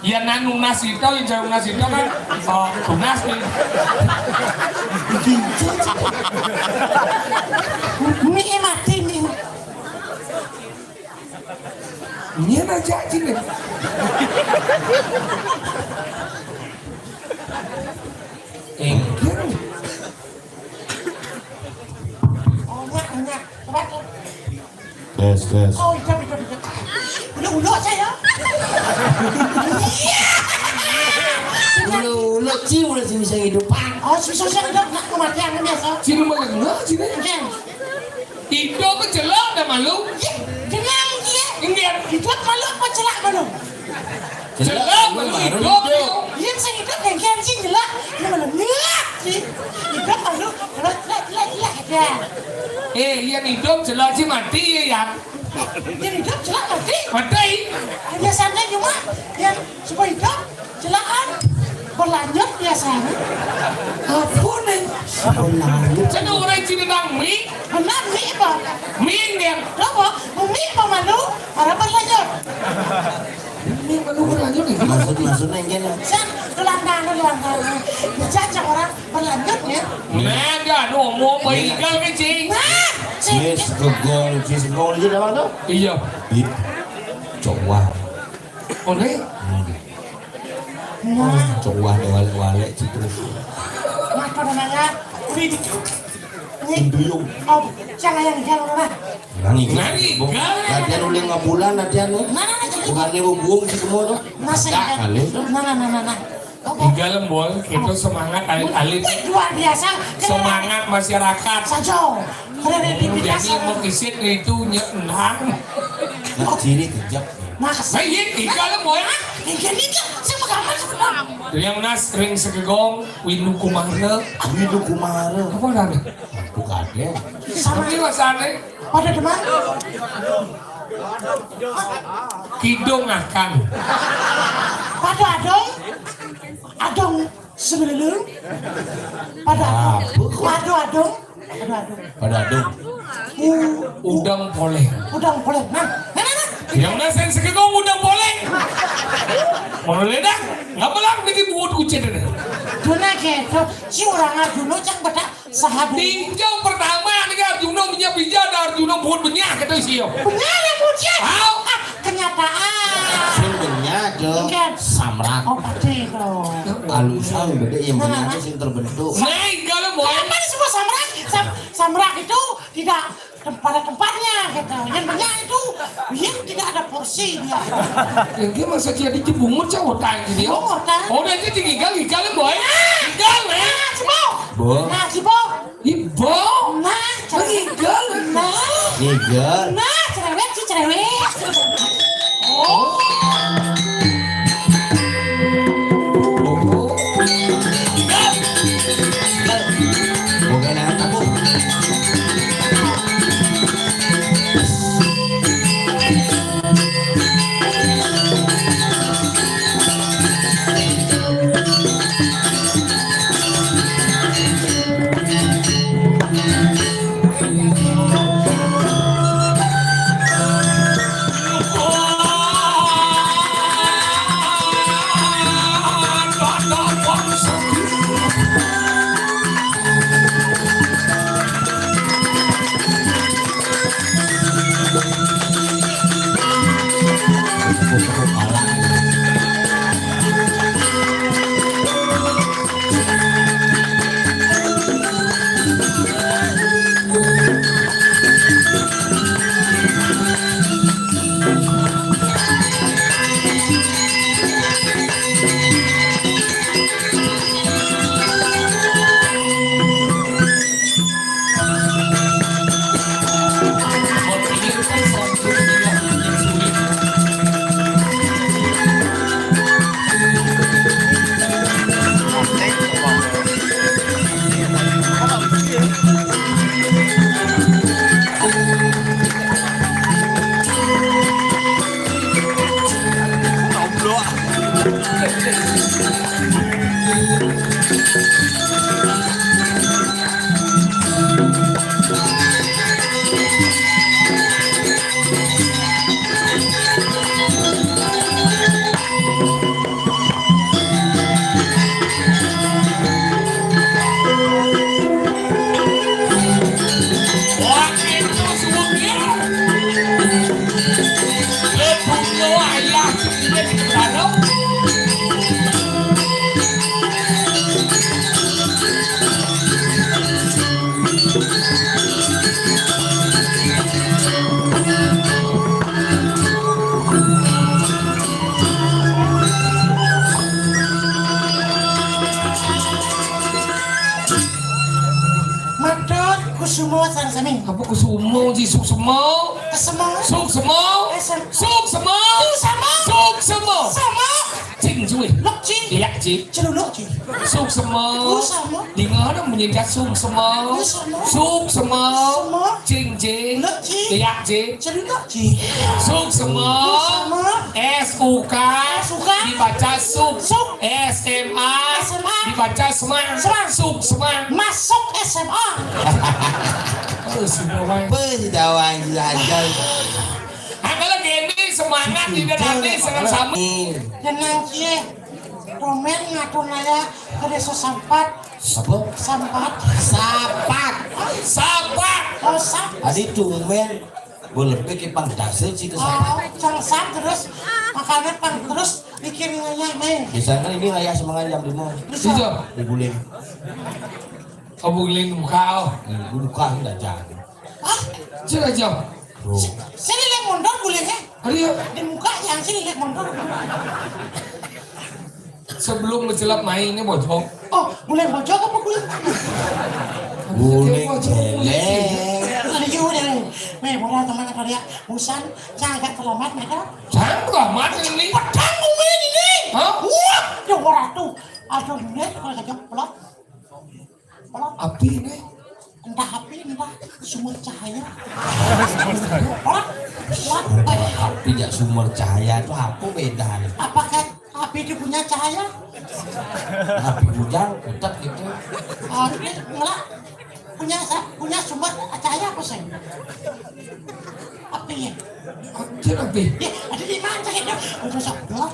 Ya, nak nunas itu, yang jauh nunas itu kan, oh, tunas nih. Ini mati nih. Ini aja sini. Engkel. Oh, enggak, enggak. Coba tuh. Tes, tes. Oh, iya, iya, iya. Udah, udah saya. Iya. Udah, udah, Ci, udah sih bisa hidup. Oh, susah saya udah, nggak kematian biasa. Sini banyak enggak sini? Oke. Itu apa celak dah malu? Iya, kenal dia. Enggak. Itu apa malu apa celak malu? Celak, malu, hidup. Yang saya hidup yang kian sih celak. Ini malu niat sih. Hidup malu, celak, celak, celak, celak, ya. Eh, iya hidup celak sih mati ya, Yan. Yang hidup celak mati. Mati. Biasanya cuma yang supaya hidup celakan berlanjut biasanya. Apa nih? Berlanjut. Saya orang Cina nang mi. Benar mi apa? Mi yang. Apa? Mi apa malu? Orang berlanjut. Ini baru berlanjut nih. Maksud, maksudnya gini. San, tulang tangan, tulang tangan. Dicaca orang berlanjut ya. Nah, dah ngomong baik kecil. Nah, Cis kegong, cis kegong aja dah tuh. Iya. Ih, coba. Oleh. Nah, Coba deh wale-wale gitu. Maka namanya. Ini. Duyung. Oh, jangan yang jangan lah. Nani? Nani? Latihan uling ngabulan latihan nih. Mana aja? Bukannya buang si semua tuh. Masih ada. Kali tuh. Nah, nah, nah, nah, nah. Di dalam bol itu semangat alit-alit. Luar biasa. Semangat masyarakat. Sajo. Jadi mau kisit itu nyendang. Ciri kejap. Nah, saya di dalam bol. Ini kan sama kamu sebenarnya. Yang nas ring segegong, Windu Kumara. Windu Kumara. Apa namanya? Bukan ya. Sama ini masane. Pada teman. Kidung akan. Pada adong. Adong sebelum. Pada adong. Pada adong. Pada adong. Pada adong. Udang poleng. Udang poleng. Nah, nah, nah, nah. Yang nasen sekegong udang poleng. Mau ledak? Nggak melang bikin buat kucing ini. Dona gitu. Si orang Arjuna cang bedak. Sahabat. Tinjau pertama nih Arjuna punya bija ada Arjuna buat benyah kata si yo. Benyah ya buat ya. Tahu? Ah, kenyataan. Sing benyah dong. Enggak. Samrak. Oh, pasti dong. Alusan beda yang benyah sing terbentuk. Nah, kalau mau apa semua samrak? Sam samrak itu tidak tem pada tempatnya gitu. Yang benyah itu yang tidak ada porsi dia. Yang dia masa jadi cebungut cah otak gitu ya. Oh, otak. Oh, dia jadi gigal gigal boy. Gigal ya. Nah, cebok. Bo. Nah, cebok. Ibu. Nah, cerewet. Nah. Igal. Nah, cerewet sih cerewet. Oh. Bukan anak aku. Suwun ya. Lebuno ayah sing karo. Matur Kusuma sareng sami. Apa Kusuma, Ji? Suksema. Kesema. Suksema. Kesem- Suksema. Suksema. Suksema. Sama. Cing, cuy. Lok, Ji. Iya, Ji. Celuluk, Ji. Suksema. Kusama. Dengar dong bunyi dia Suksema. Kusama. Suksema. Sama. Cing, cing. Lok, Ji. Iya, Ji. Celuluk, Ji. Suksema. Kusama. S U K. S U K. Dibaca suk. Suk. S M A. S M A. Dibaca semak. Semak. Suksema. Masuk S M A. Oh, sudah, Wai. Beuh, sudah, Wai. Sudah, sudah. Ah, kalau gini semangat tidak nanti sama-sama. Tenang, Cie. Domen ngatur naya ke desa Sampat. Apa? Sampat. Sapat. Sapat. Oh, sap. Adi tumben. Boleh pikir pang dasa sih ke Sampat. Oh, cang sap terus makanya pang terus bikin nanya, Mei. Di sana ini raya semangat jam lima. Bisa. Bisa. Di Buling. Oh, Buling buka, oh. Ini buka, ini dah jalan. Hah? Cek aja. Tuh. Sini lihat mundur Buling, eh. Aduh, ya. Di muka yang sini lihat mundur. Sebelum mencelap main ini bojong. Oh, Buling bojong apa Buling? Buling celeng. Aduh, ya udah. Nih, bola teman apa dia? Busan, saya agak terlambat, mereka. Saya terlambat ini. Pedang bumi ini. Hah? Wah, dia orang tuh. Aduh, lihat kalau saja pelak. Pelak. Api ini. Entah api, entah sumber cahaya. Pelak. Pelak. Api ya sumber cahaya itu apa bedanya? Apakah api itu punya cahaya? Api bujang, pucat gitu. Api ngelak. Punya sa-, punya sumber cahaya apa sih? Api ya? Anjir, api. Ya, ada di mana itu? Udah sok gelap.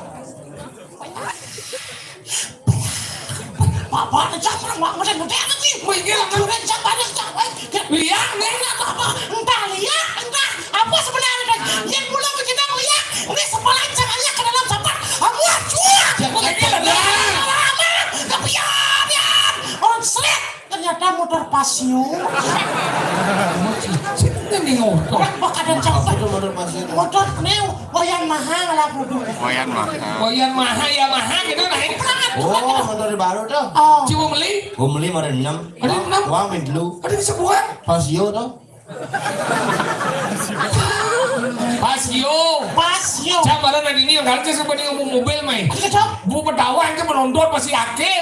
Bapak, jangan, Mak, udah muda amat sih. Minggir, kamu kan jangan banyak, jangan. Lihat, nih, lihat apa? Entah lihat, entah apa sebenarnya. Yang pulang ke kita lihat, ini sebelah jangan lihat ke dalam sampah. Amuah, cuak. Jangan lihat. Tapi ya, ya, orang selit. Ternyata motor Pasio. Sini nih motor. Orang bakal ada. Apa tuh motor Pasio? Motor Neo, Wayan Maha lah kudu. Wayan Maha. Wayan Maha, ya Maha gitu naik. Oh, motor baru tuh. Oh. Cuma beli? Gua beli motor enam. Ada enam? Wah, main dulu. Ada bisa buat? Pasio tuh. Pasio. Pasio. Cak barang lagi ini yang harusnya suka nih ngomong mobil, mai. Apa tuh? Bu pedawan ke menonton masih akeh,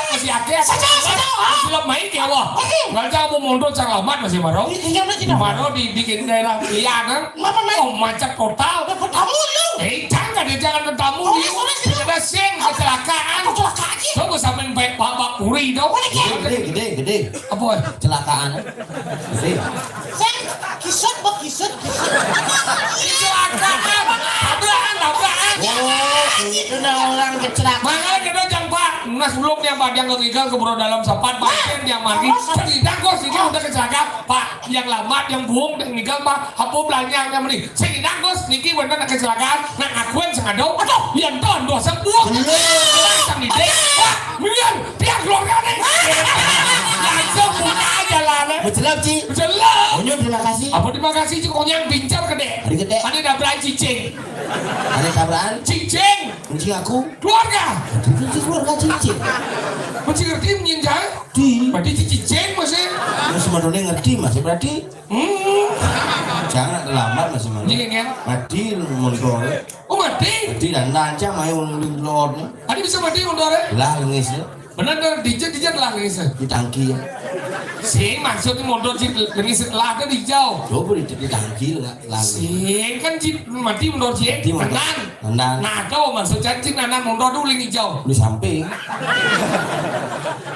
masih akeh. Saja, saja. Film main ya, wah. Oke. Kalau cak mau mondok cak lamat masih maro. Iya, iya, iya. Maro dibikin daerah lianan. Ngapa, mai? Oh, macet total. Dapat tamu lu. Eh, jangan deh, jangan tamu. Oh, iya, sorry, sorry. Ada sing kecelakaan. Kecelakaan sih. Coba sampein baik babak puri dong. Boleh, ya? Gede, gede, gede. Apa? Kecelakaan. Gede. Sing kisut, Pak, kisut, kisut. Kecelakaan. Tabrakan, tabrakan. Oh, itu dah orang kecelakaan. Makanya kita jangan, Pak. Nah, sebelumnya, Pak, yang ngigal ke bro dalam sapat, Pak, yang mandi. Cerita kok sini udah kecelakaan, Pak. Yang lamat, yang buung, yang ngigal, Pak. Apa belanjanya meni? Sing inang, Gus, niki wénten kecelakaan, nak ngakuen sing ada. Aduh, yén to ndoh sing puwung. Iya. Sing didik. Wah, mriyang tiang keluargane. Langsung buka jalane. Bejelek, Ci. Bejelek. Oh, nyun terima kasih. Apa terima kasih, Ci? Konyang bincar gedé. Hari gedé. Ada tabrakan cicing. Ada tabrakan? Cicing. Cicing aku. Keluarga. Cicing keluarga cicing. Mesti ngerti menyinjai. Di. Berarti cicing masih. Mas Madone ngerti, Mas, berarti. Hmm. Jangan terlambat masih mana. Iya, kan? Mati motor. Oh, mati? Mati dan lancang main ulun telur. Tadi bisa mati motor ya? Lah, lengis ya. Bener, bener, dijat, dijat lah lengis ya. Di tangki ya. Sing maksudnya motor si lengis lah ada dijau. Coba di, di tangki lah, lah. Sing kan si mati motor si. Mati motor. Tenan. Nanan. Nah, kau maksud cacing nanan motor tuh uling hijau. Di samping.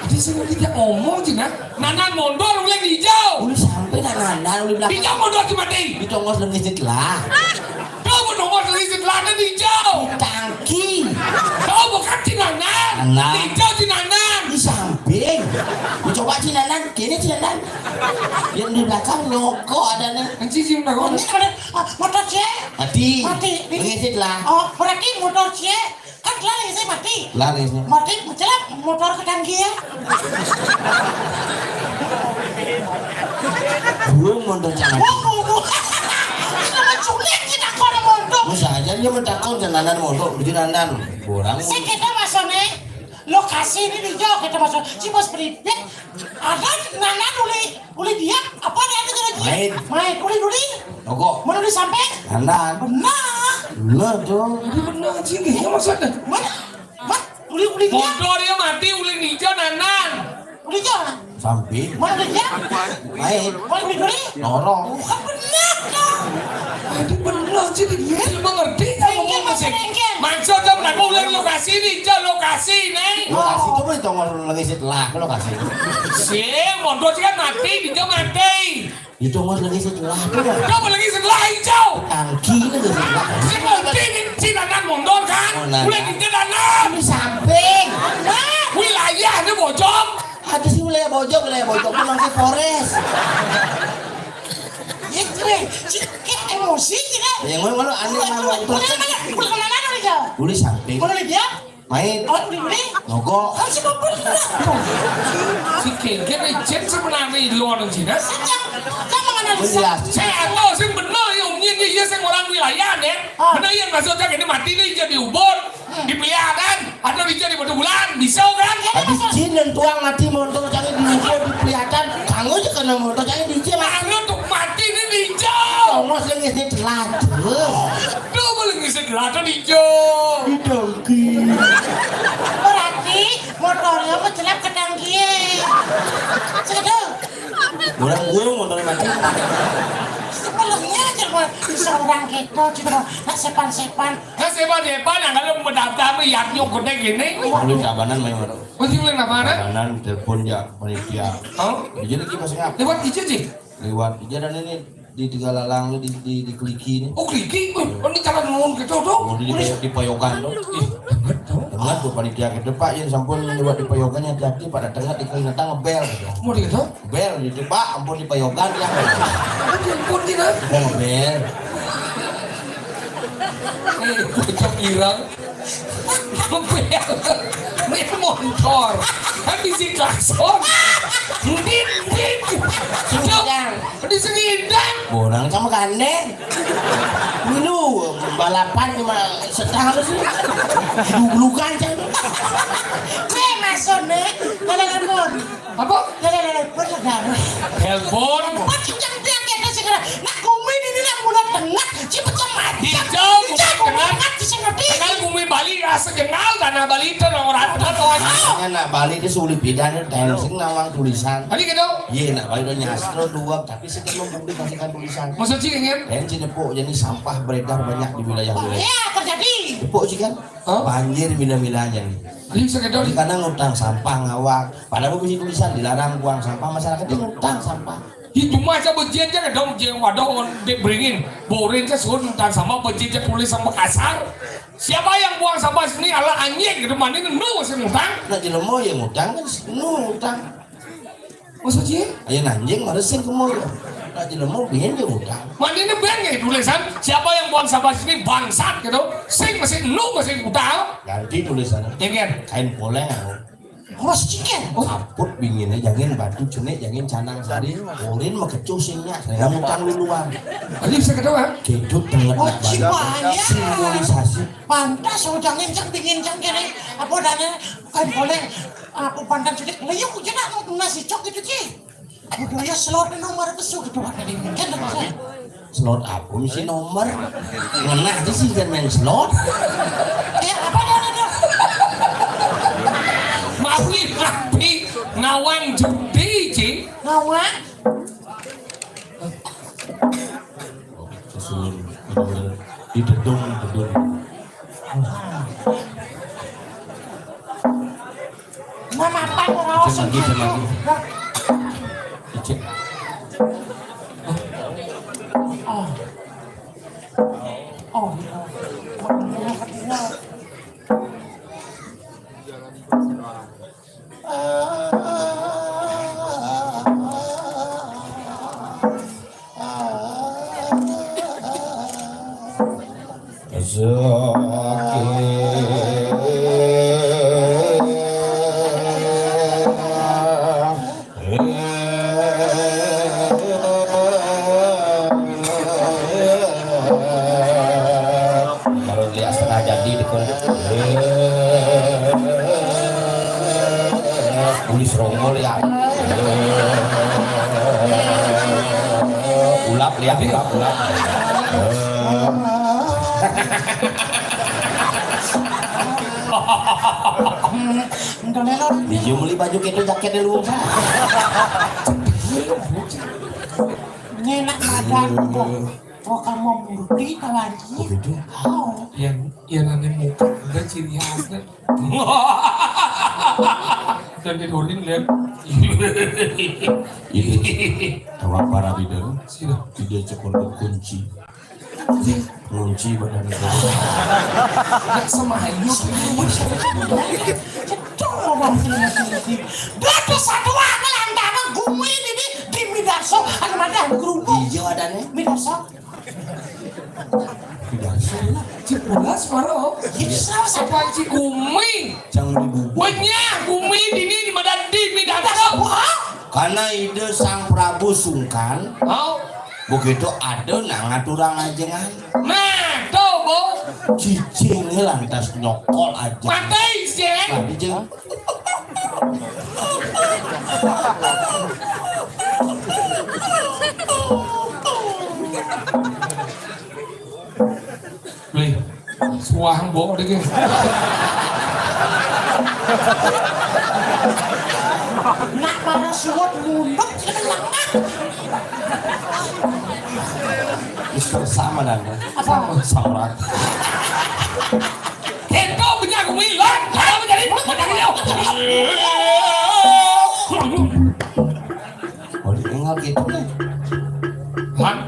Ada sing tidak ngomong sih, nah. Nanan mondor uling hijau. Uli sampai nak nanan, uli belakang. Hijau mondor cuma ding. Di tongos lengis di telah. Kau mau nongos lengis di telah, kan hijau. Tangki. Kau bukan di nanan. Nanan. Hijau di nanan. Di sampai. Ding. Coba Cinanan, kéné Cinanan. Yang di belakang nyokok ada nih. Anci sih udah kok. Ini ada, ah, motor cek. Mati. Mati. Ini ngesit lah. Oh, berarti motor cek. Kan telah lagi saya mati. Lah, lagi saya. Mati, mencelap motor ketangkil. Belum mondok Cinanan. Wah, wah, wah. Sama culik kita kau ada mondok. Masa aja dia mentakon Cinanan mondok, di Cinanan. Orang. Saya kita masuk nih. Lokasi ini dijauh kita masuk. Si bos pripit. Ada Nana duli. Uli dia, apa ada itu lagi? Main. Main, uli duli. Toko. Mana uli sampai? Nanda. Benar. Benar dong. Ini benar sih, ini maksudnya. Mana? Mat, uli, uli dia. Motor dia mati, uli ninja nanan. Uli dia. Samping. Mana uli dia? Main. Mana uli duli? Norong. Bukan benar dong. Aduh, benar sih, ini mengerti kan ngomong masih. Maksudnya, aku ulang lokasi nih, Cok, lokasi nih. Lokasi itu boleh tongol lagi setelah lokasi. Si, motor sih kan mati, dia mati. Itu mah lagi setelah tuh. Kamu lagi setelah hijau. Tangki lagi setelah. Si mati nih, si nanan motor kan? Oh, nanan. Boleh di nanan. Di samping. Wilayahnya Bojong. Ada sih wilayah Bojong, wilayah Bojong tuh nanti Polres. Ya, keren. Cik, kayak emosi, cik, kan? Ya, ngono, ngono, aneh, Boleh, ngono, boleh, terus boleh, kan boleh, boleh, boleh, boleh, Jal. Boleh sampai. Boleh, dia? Main. Oh, boleh, boleh. Mogok. Kan si Bapak. Si Kengkeng, eh, Jen sebenarnya di luar Cina. Kan yang, kan menganalisa. Iya. Saya tahu, sih benar, ya, umumnya dia, iya, saya orang wilayah, ya. Ah. Benar, yang maksudnya ini mati nih, jadi ubur. Dipelihara kan? Ada dijak di batu bulan, bisa kan? Habis jin dan tuang mati motor jangan diukur dipelihatan. Kamu juga kena motor jangan dijak mati. Anu tuh mati ini dijak. Tongos yang ngisi telat. Tuh boleh ngisi telat tuh dijak. Didongki. Berarti motornya mencelap ke tangki. Segitu. Orang gua motornya mati. Sebelumnya aja gua bisa orang gitu, gitu. Nah, sepan-sepan. Nah, sepan-sepan yang kalau mau daftar mah, yaknya gede gini. Boleh tabanan, main orang. Oh, sih, boleh tabanan? Tabanan, telepon ya, panitia. Oh? Jadi kita siap. Lewat ija sih? Lewat ija dan ini di Tiga Lalang di, di, di Kliki ini. Oh, Kliki? Wih, oh, ini calon nuwun gitu tuh. Oh, di, di, di Payokan tuh. Ih, betul. Dengar tuh panitia kita, Pak, yang sampun lewat di Payokan, hati-hati pada tengah di Kalimantan ngebel gitu. Mau gitu? Bel gitu, Pak, ampun di Payokan ya. Ampun gitu. Mau ngebel. Eh, bocah girang. Ngebel. Ini motor. Kan bisa klakson. Dit, dit. Sudah. Di segidang. Borang sama gandeng. Ini balapan cuma setahun sih. Dublukan saya. Weh, masuk nih. Kalau telepon. Apa? Telepon, telepon. Telepon. Apa sih yang dia kata segera? Nak kumin ini nak mulai tengah, si pecah mati. Hijau, mulai tengah. Tengah, si ngerti. Kenal bumi Bali, rasa kenal tanah Bali itu orang-orang. Makanya nak Bali itu sulit bedanya, dancing nawang tulisan. Tadi gitu? Iya, nak Bali udah nyastro dua, tapi sih kan mempublikasikan tulisan. Maksud sih ingin? Kan si nepuk, jadi sampah beredar banyak di wilayah-wilayah. Iya, terjadi. Nepuk sih kan? Hah? Banjir mila-milanya nih. Jadi sekedar. Jadi karena ngutang sampah ngawak. Padahal bisa tulisan dilarang buang sampah, masyarakat itu ngutang sampah. Itu mah aja bejin aja dong, jeng waduh, dek beringin. Borin saya suruh ngutang sama bejin aja tulis sama kasar. Siapa yang buang sampah sini ala anjing gitu, mana nu sih ngutang? Nah, jelema ya ngutang kan nu ngutang. Maksudnya? Ayo nanjing mana sih kamu ya? Nah, jelema biar dia ngutang. Mana ini biar nggak tulisan? Siapa yang buang sampah sini bangsat gitu? Sing masih nu masih ngutang. Ganti tulisannya. Ya kan? Kain poleng aku. Mas ciken. Oh. Kaput binginnya, jangin batu cenik, jangin canang sari, urin mekecuh singnya, saya ngutang duluan. Ini bisa kedua. Hidup tenget. Oh, nak banget. Cipanya. Simbolisasi. Pantas, oh, jangin cang bingin cang kene. Apa dana? Kan boleh. Apa pantas cenik? Lah, iya, aku jenak mau nasi cok gitu, Ci. Budaya slot nomor pesu gitu, Pak. Tadi mungkin ada saya. Slot apa mesti nomor? Ngenah aja sih, jangan main slot. Ya, apa dia itu? Mawi rapi ngawang judi, Ci. Ngawang? Susun, di dedung, dedung. Mama apa mau raos? Cek lagi, cek lagi. Cek. Oh. Oh, iya. Mana ketinggal? Sakit. Kalau dia setengah jadi dikon. Tulis rongol ya. Ulap lihat, ulap, ulap. Enggak melor. Dia beli baju gitu, jaket di luar. Nyenak madan kok. Oh, kamu murti kawari. Oh, gitu. Oh. Yang, yang aneh muka, ada ciri khasnya. Dan di Dolin lihat. Ini, tawa para bidan. Sila. Tidak cekur kunci. Kunci badan itu. Semayu. Cetok orang sini, sini, sini. Berapa satu akal antara gumi ini di Midarso, ada mana gerubuk? Iya, ada nih. Midarso. Midarso. Cipulas mana, oh? Iya. Apa Cikumi? Jangan dibubur. Banyak gumi ini di mana di Midarso. Wah. Karena ide Sang Prabu sungkan. Oh. Begitu ada nang ngaturang ajengan. Nah, tuh, Bu. Cicingnya lantas nyokol aja. Mati, Jeng. Mati, Jeng. Wih, suah, Mbok, iki. Nak para suwet mundut, iki lengah. Mister sama dan apa? Samrat. Itu punya aku, Milan. Kalau menjadi, menjadi dia. Oh, ditinggal gitu deh. Man.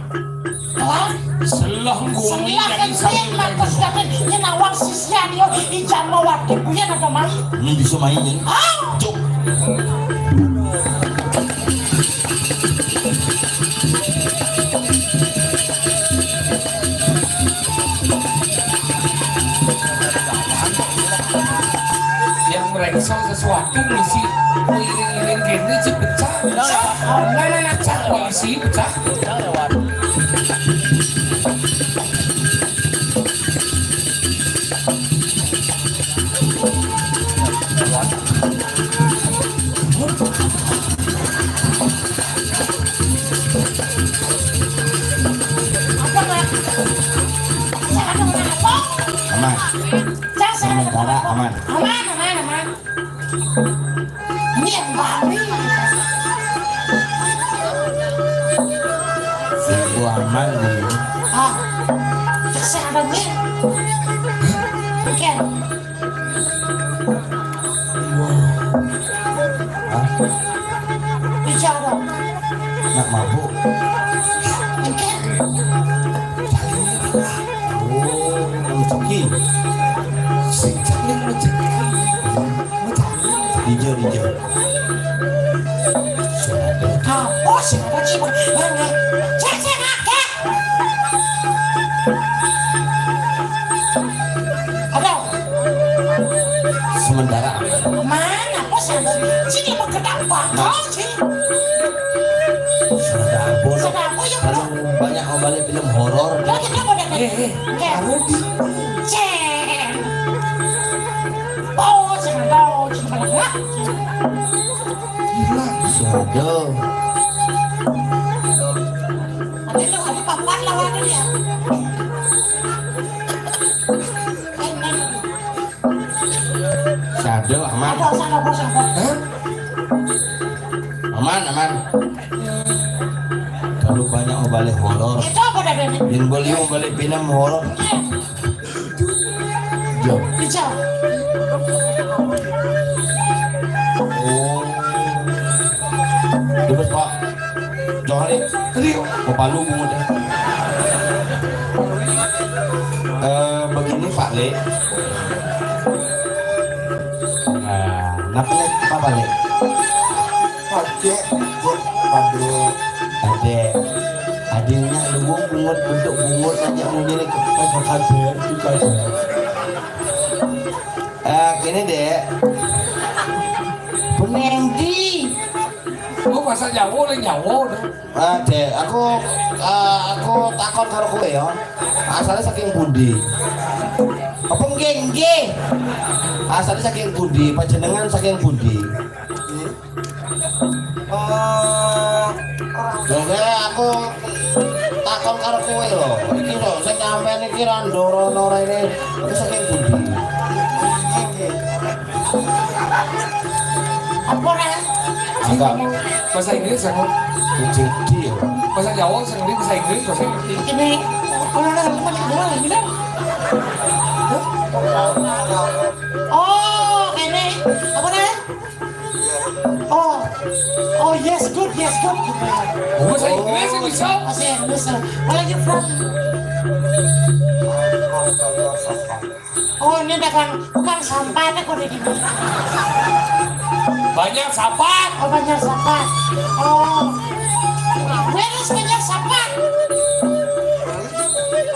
Hah? Selah gumi. Selah yang kan saya sampai lantas dapat nyenawang sisian yo, ijama waktu kuya ada main. Ini bisa main ini. Ah! Cuk. Yang mereka sesuatu misi iring-iring gini sih pecah. Nah, nah, nah, pecah polisi, pecah. Apa, Mak? Saya ada orang apa? Aman. Saya, saya. Sementara aman. Aman, aman, aman. Ini yang baru. Sungguh aman dulu. Ah, saya ada nih. Oke. Hah? Bicara. Nak mabuk? Enggak. Oh, rezeki. Sejak yang rezeki. Hijau, hijau. Sudah ada. Apa sih, apa sih? Cek, cek, cek. Ada. Sementara. Mana? Apa sih? Sini berkedap bakal sih. Sudah ampun. Sudah ampun ya. Kalau banyak mau balik film horor. Banyak apa dah? Eh, eh. Oke. Cek. Oh, sudah tahu, sudah banyak. Sudah. Ada itu, ada papan lawannya ya. Sado aman. Ada, sado, sado. Hah? Aman, aman. Kalau banyak mau balik horor. Itu apa dah ini? Yang beli mau balik film horor. Jom. Bisa. Oh. Terus, Pak. Jangan, Lek. Tadi mau palu mau deh. Eh, begini, Pak Lek. Nah, kenapa, Lek? Apa, Lek? Pakai, pakai. Ada. Adanya lu Bungut, bentuk bungut aja mungkin itu. Apa kabar? Itu kabar. Eh, gini, Dek. Benendi. Oh, bahasa Jawa, oleh Jawa, tuh. Ah, Dek, aku, eh, aku takon karo kowe ya. Asale saking pundi? Apa nggih, nggih? Asale saking pundi? Panjenengan saking pundi? Eh, ya, aku takon karo kowe lho. Iki lho, sing nyampean iki ra ndoro-ndoro ini. Iki saking pundi? Apa, Ren? Enggak. Bahasa Inggris, aku. Jadi ya. Bahasa Jawa, sing ngerti bahasa Inggris, bahasa Inggris. Ini, kalau ada teman kedua lagi, Ren. Oh, ini. Apa, Ren? Oh, oh, yes, good, yes, good, gitu ya. Oh, bahasa Inggris bisa. Bahasa Inggris. Where are you from? Oh, ini dagang tukang sampah nih, kok di sini. Banyak sampah. Oh, banyak sampah. Oh. Where is banyak sampah?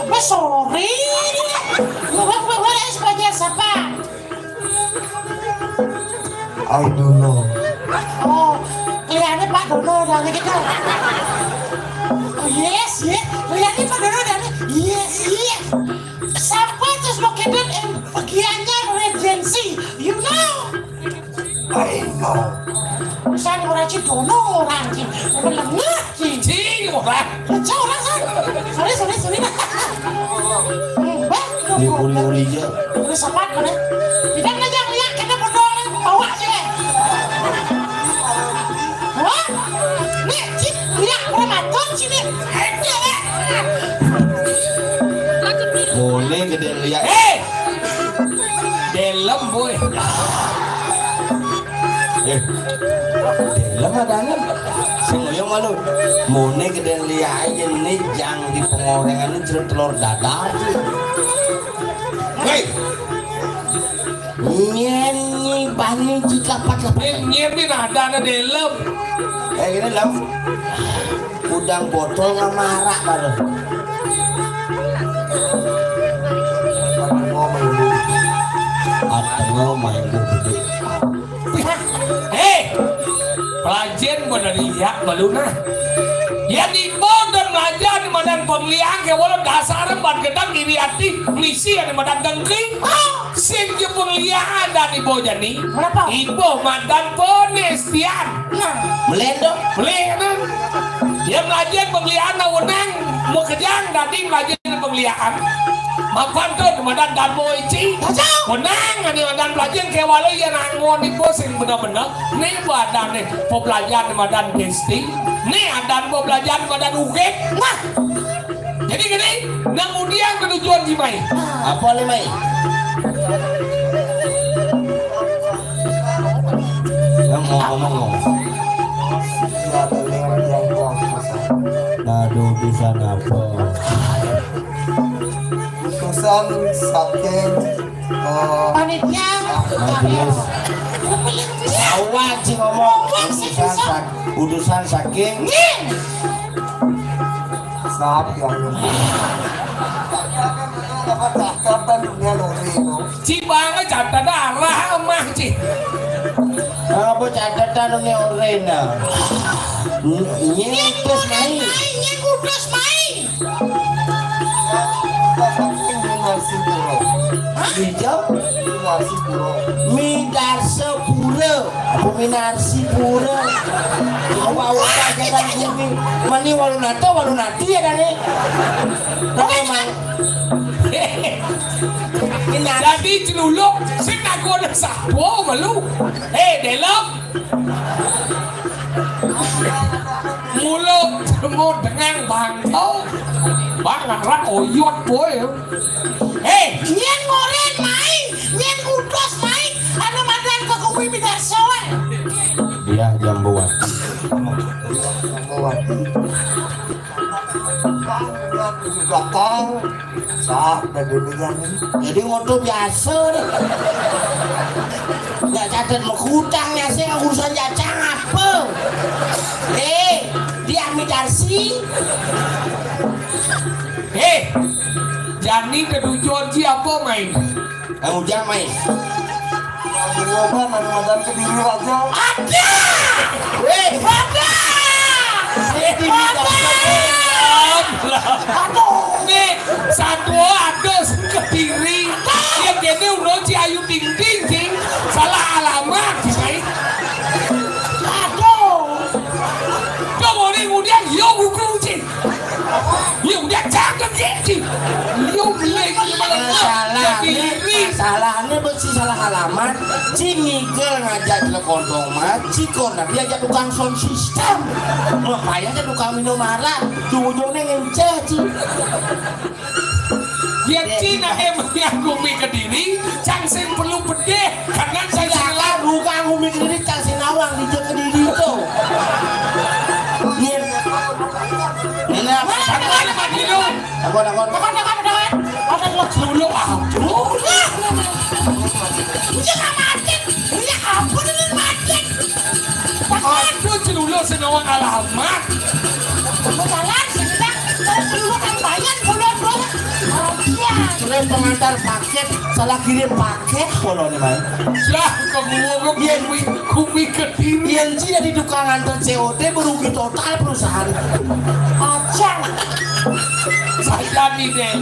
Apa, sorry? Where, where, where is banyak sampah? I don't know. Oh, kelihatannya Pak Dono udah gitu. Oh, yes, yes. Kelihatannya Pak Dono udah gitu. Yes, yes. Sampai terus lo kedon em bagiannya regency. You know? I know. Saya orang Cidono, orang Cidono. Melengah. Cici, ora. Aja ora, San. Sorry, sorry, sorry. Wah, ini uli-uli aja. Udah sempat, udah. Tidak ngajak lihat, kita berdoa, bawa aja, weh. Wah, nih, Cik, lihat, udah matur, sini. Boleh gede lihat. Hei! Delem, boy. Eh, delem adane. Sing ngoyo malu. Mone gede liae yen ne jang di pengorengan ini jeruk telur dadar. Hei. Nyen ni bani jika pat lepas. Nyen ni ada ada delem. Eh, ini lem. Udang botol nggak marak baru. Atau main gede. Hei, pelajen pada lihat malu nah. Ya timbul dan belajar di madan pengliang ke walau dasar ban gedang iri hati misi yang di madan dengki. Sing je pengliang dan ibu jani. Kenapa? Ibu madan penestian. Nah, melendo. Melendo. Ya belajar pengliang na wenang mau kejang tadi belajar pengliang. Mapan tu di madan dan boy ci. Menang ada madan belajar ke walau ya nangon ibu sing benar-benar. Ni badan ni pembelajaran madan testing. Ni ada pembelajaran madan ugek. Nah. Jadi gini, nang udiang ke tujuan si Mai. Apa le, Mai? Ngomong, ngomong, ngomong. Aduh, bisa napa? Utusan saking, eh, panitia. Majelis. Awas sih ngomong. Utusan sak-, utusan saking. Nih. Sap ya. Apa cakatan dunia lori itu? Ci banget catatan arah mah, Ci. Apa catatan dunia lori nah? Ini terus naik. Ini kutus main. Hijau? Midarsepura. Apa Minarsipura? Apa, apa, jangan gini. Mani walu nata, walu nati ya, Dani. Tapi emang. Ini jadi celuluk, sing aku ada sapo malu. Eh, delok. Mulut semut dengan bangkok. Bang, rak oyot, boy. Eh, nyen ngoren mai, nyen utus mai, anu madan ke kuwi midarsoe. Dia Jambawati. Jambawati. Belakang. Sak, bagi-bagian ini. Jadi ngono biasa deh. Nggak catet mau hutang ya, saya urusan jajang apa? Eh, dia Midarsi. Hei, jani ketujuan ci apa, Mai? Kang Ujang, Mai. Iya, Bang, anu madan Kediri, Raja. Ada! Hei! Ada! Hei, ada! Aduh. Nih, satu ada sing Kediri. Yang kene udah ci Ayu Ting Ting, cing. Salah alamat, cing. Aduh. Coba nih, kemudian, yo, buku, cing. Ya udah, jangan gitu. Lu beli malah Masalahnya, Kediri. Masalahnya besi salah alamat. Ci Miguel ngajak telekontong mah, ci Korna diajak tukang sound system. Makanya ada tukang minum arak. Ujung-ujungnya ngenceh, ci. Ya, Cina emangnya gumi Kediri, cang sing perlu bedeh. Karena saya salah. Bukan gumi Kediri, cang sing nawang di Kediri itu. Iya. Ini apa? Takon, takon, takon. Takon, takon, takon. Ada lo dulu, ah. Dulu. Iya, nggak mati. Iya, ampun, ini mati. Aduh, celuluk sing nawang alamat. Jalan, sini, Bang. Kalau celuluk kan bayar, dulu, dulu. Oh, iya. Terus pengantar paket, salah kirim paket, kalau nih, Bang. Lah, kok gua, gua Iya. Kumi, kumi Kediri. Yang sih jadi tukang antar C O D, merugi total perusahaan. Aja. Saya nih, deh.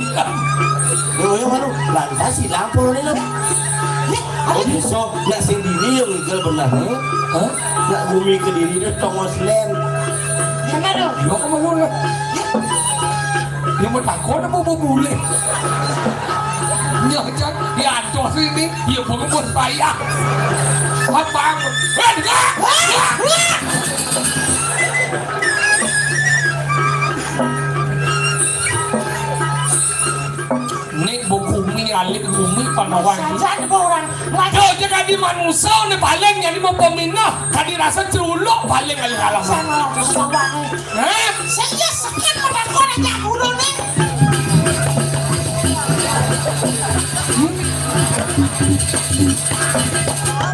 Yo, yo, malu. Lantas hilang, kalau nih, lo. Ih, Oh, bisa. Nak sendiri yang Miguel benar, eh? Hah? Nak gumi Kediri itu tongos len. Gimana? Yo, kemana lo? Dia mau takut apa mau boleh? Nyajan, ya antos ini, ya bungkus payah. Apa? Eh, enggak! Nih, bu bumi, alit bumi, panawang. Saja ada orang. Yo, aja kadi manusia, nih paling jadi mau peminah, kadi rasa celuluk paling kali kalah. Saya malah terus bawa nih. Hah? Saya sakit pada kau nanya guru nih.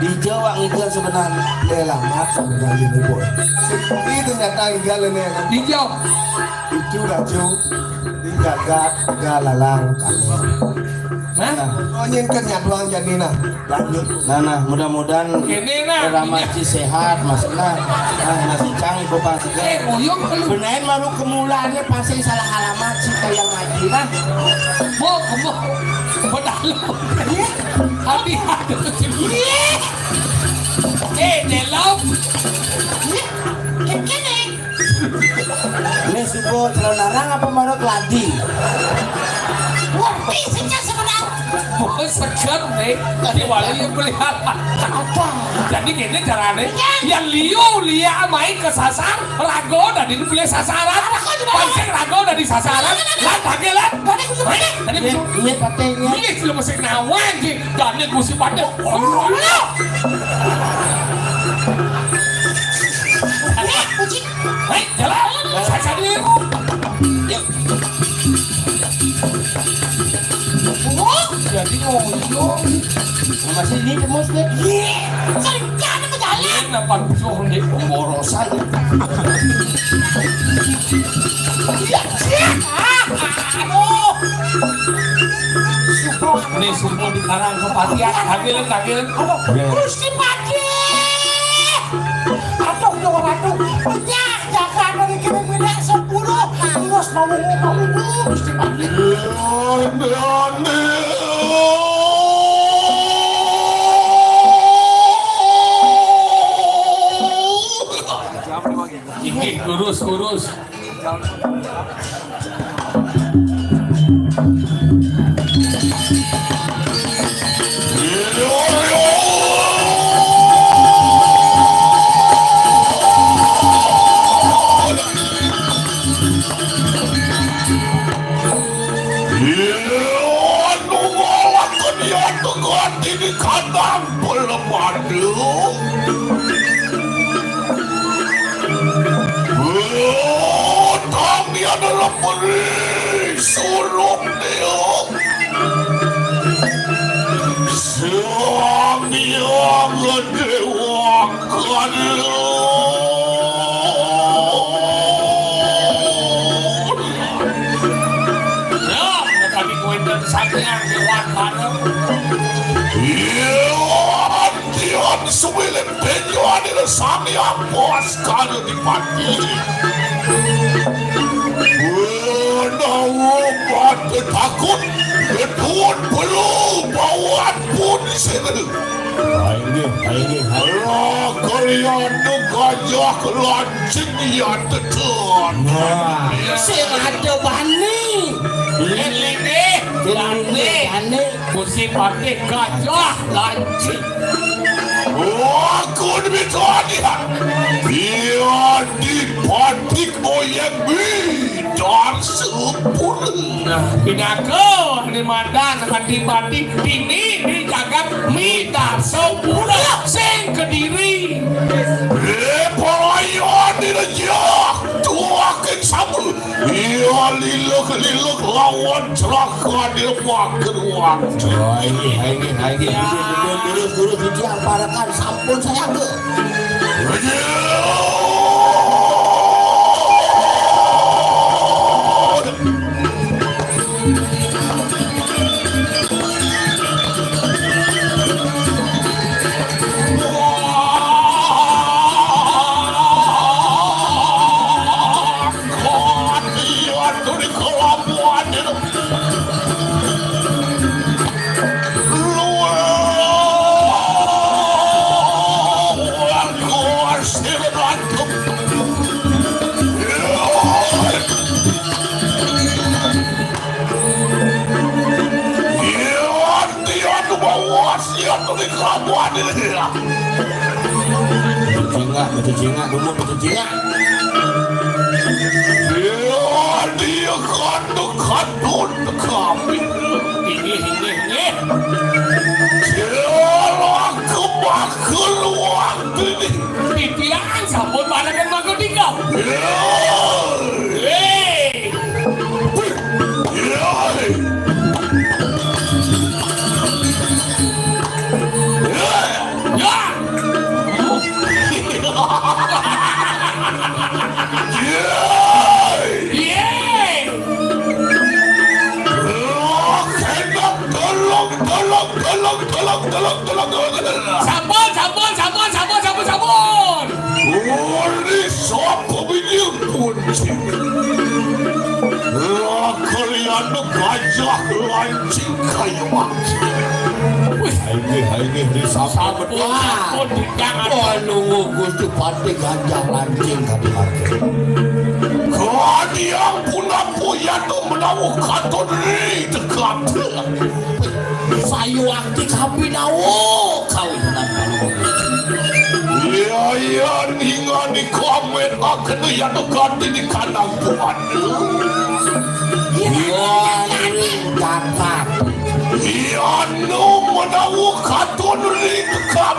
Di Jawa itu sebenarnya lama sebenarnya ini, boy. Itu nyata enggak lo nih. Di Jawa. Itu rajo dijaga galalang kamu. Hah? Nah, oh, nyengker nyatuang jadi nah. Lanjut. Nah, nah, mudah-mudahan Ini nah. Ramaci sehat, Mas. Nah, nah, masih canggih, Bapak. Eh, uyung lu. Benain baru kemulaannya pasti salah alamat sih kayak ngaji. Nah, mau, mau, mau dalam. Iya. Hati-hati. Iya. Eh, delok. Iya. Ini. Ini suku celana rang apa manuk ladi? Wah, isinya sebenarnya. Oh, seger nih. Tadi wali yang pelihara. Apa? Jadi gini caranya. Iya. Yang liu, lia main kesasar, rago dari ini beli sasaran. Rago juga. Pancing rago dari sasaran. Iya, iya, iya. Lah, pakai lah. Tadi aku cuma Hei, tadi Iya, aku iya, Pak Teh, iya. Ini sudah musik nawan, Ji. Jadi musik pada. Oh, iya. Hei, jalan. Saya sadar. Oh, jadi ngoyo. Masih ini tembus deh. Iya, kerja nih jalan. Ini nampak musuh nih, pemborosan. Iya, iya. Ah, aduh. Ini semua dikarang ke Pati, ya. Ambilin, ambilin. Aduh, Gusti Pati. Aduh, ya, waduh. Pecah, jaga dari kiri pindah sepuluh. Terus mau, mau, mau, Gusti Pati. Ini kurus, kurus. Iya, anu ngalakeun ya tegat di kandang pelemadu. Utami adalah beri suluk dia. Sami yang ngedewakan. Sampeyan liwat mana? Iya, dia sumilip penjuan ini sampeyan bos kalau dipati. Menawa mati takut, betul perlu bawat pun sini. Ayo, ayo, ayo. Kalian tu gajah lancing ya tetun. Wah. Sing ada bani. Ini deh, bani. Bani. Kusi pakai gajah lancing. Aku demi Tuhan ya. Dia dipatik oyek bidar sepuluh. Nah, pinaka di madan hati-hati ini di jagat mitar sempurna sing kediri. Eh, pelayan di rejah tuakin sabu. Iya liluk-liluk lawan celaka di lepak kedua. Ayo, ayo, ayo. Terus, terus, terus, terus, parekan sampun saya ke. Iya, dia tuh bawa siap tuh di kelabuhan ini. Cingak, baca cingak, dulu baca cingak. Iya, dia kandung-kandung kami. Ini, ini, ini. Dia laku maku luang ini. Pipian sampun pandangan maku tiga. Iya. Hei. Sampun, sampun, sampun, sampun, sampun, sampun. Uli sapa bini kunci. Lah kalian gajah lancing kayu mati. Wih, ini, ini, ini sampun. Sampun, sampun, jangan. Wah, nunggu Gusti Patih gajah lancing kayu mati. Kadiang punapa ya tu menawa katon ri dekat. Sayuwakti kapinawa kawinan panuwun. Iya, iya, ningani komet akene ya tegati di kandang Tuhan. Iya, jagat. Iya, nu menawa katon ri dekat.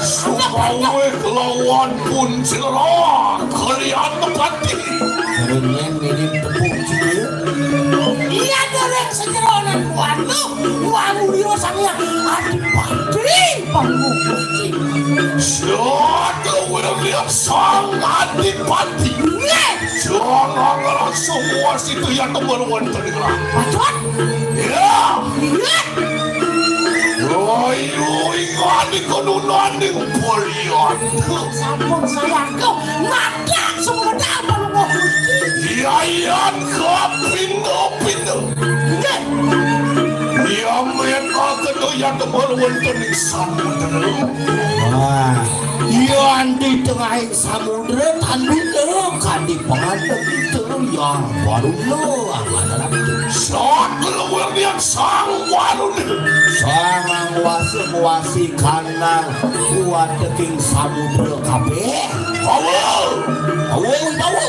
Subawe kelawan pun cerah kalian nepati. Kemudian minim tepuk juga. Iya, dereng sejeronan kuatu, wangulira Sang Hyang Adipati Pangukuci. Satu William Sang Adipati. Nggih. Jangan langsung muas itu ya teman wonten ing. Pacot. Ya. Iya. Ayo, ingani konunaning polio. Sampun sayangku, madak sumedal Palungguh Gusti. Yayan kapindo-pindo. Nggih. Yamen akedo ya temel wonten ing samudra. Wah. Yan di tengahing samudra tan bina kadi pangadeg itu yang baru lo amanah. Sakeluar yang sang Waruna. Sang nguasa nguasi kanang kuateking samudra kabeh. Awa. Awa, awa.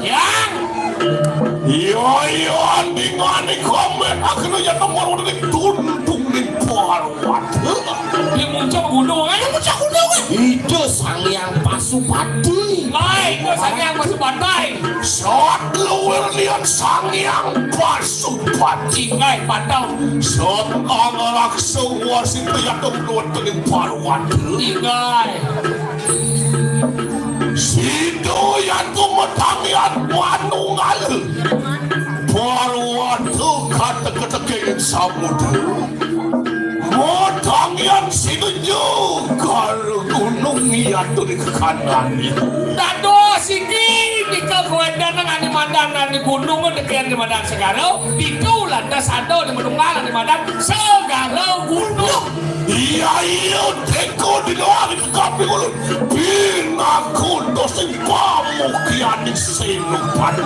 Yang. Iya, iya, andingane kombe akhirnya ya nomor udah tuntung ning parwat. Di puncak gunung, eh, di puncak gunung, eh. Itu Sang Hyang Pasupati. Baik, itu Sang Hyang Pasupati. Saat luwir liyan Sang Hyang Pasupati. Ingai, patau. Saat angraksa wasit yadong nuwun tening parwat. Ingai. Sido yan kumetangian Teka-teka ing samudra. Madangian sinuju karo gunung iya turi kekandani. Dados iki nika kawentenan ane madan ane gunung, teka ane madan segara, ditu lantas ada ane manunggal ane madan segara gunung. Iya, iya, teka di luar kapi ulun. Pinaka sing pamukianing senopati.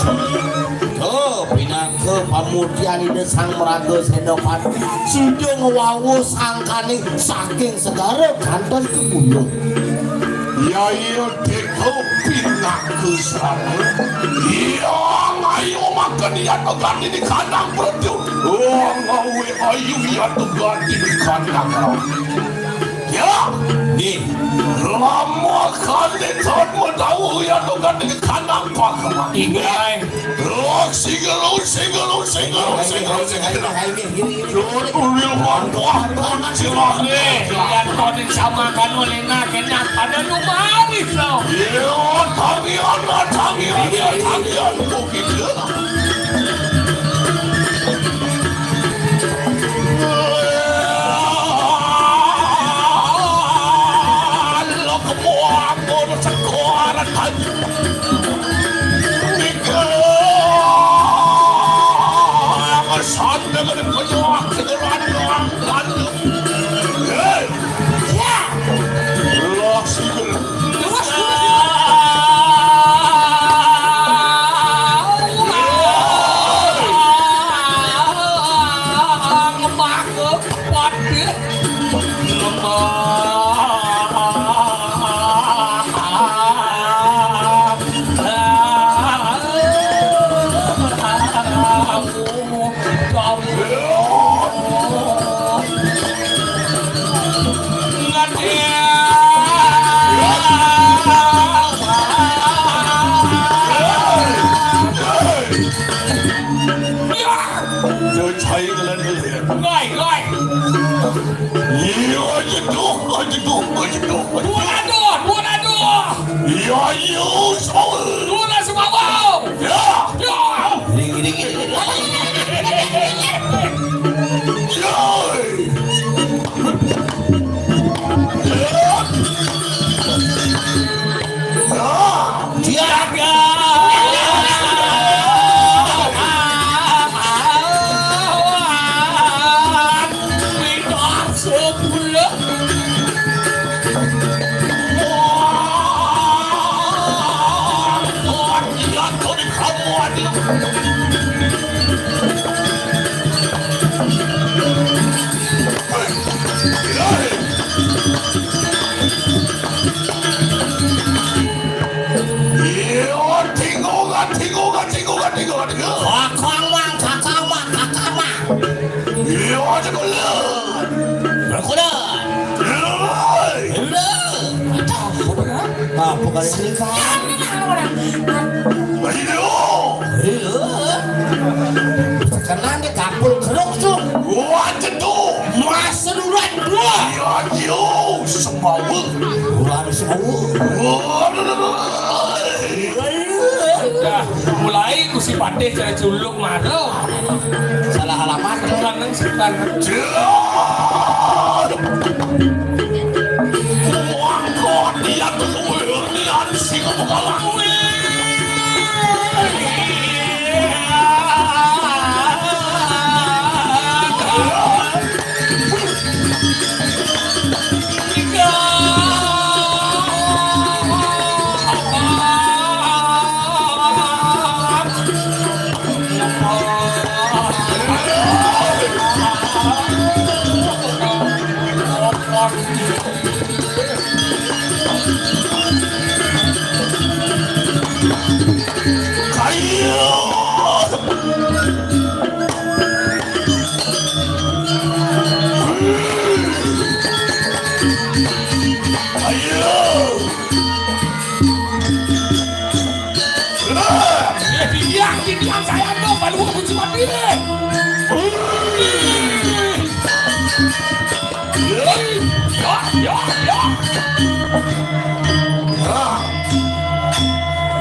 Oh, pinaka pamukian Ida Sang Maraga Senopati. Suda ngwawuh sangkaning saking segara kantos ke gunung. Ya, iya, deka pinaka srana. Iya, ayo makan iya tekan ini kandang perut. Oh, ngawe ayu iya tekan ini kandang. Ya. Nggih. Lama kali tahun mau tahu ya tuh kan dengan kandang pakai. Inggih. Lok singgelu, singgelu, singgelu, singgelu, singgelu. Ayo, ayo, ayo, ayo, ayo. Dun ulil mantuah, dun cilane. Lihat kau di sama kan oleh nak, kena pada lu manis lo. Iya, tangian, tangian, tangian, begitu. Ngai, ngai. Iya, aduh, aduh, aduh. Dua ratus, dua ratus. Iya, iya, Saul. Dua ratus, Saul. Ya. Ya. Ding, ding, ding. Ya. Ya. Jagat. Pintar sepuluh. Wah, wah, iya, kau di kamu ada. Hei, hei. Iya, tingoga, tingoga, tingoga, tingoga, tingoga. Kakang mang, kakang mang, kakang mang. Iya, aja kulit. Berkulit. Iya. Iya. Apa kali ini, Kak? Ayo. Iya. Sekarang dia kapul keruk tuh. Wah, cetuk. Mas seduran dua. Iya, iya. Sembawa. Bulan semua. Wah, dah, mulai ku si Patih cara culuk maro. Salah alamat. Bukan nang sekitar. Wah, kok dia tuh, dia di sini kepala. Diam, diam, saya tuh baru kunci mati. Ya, ya, ya.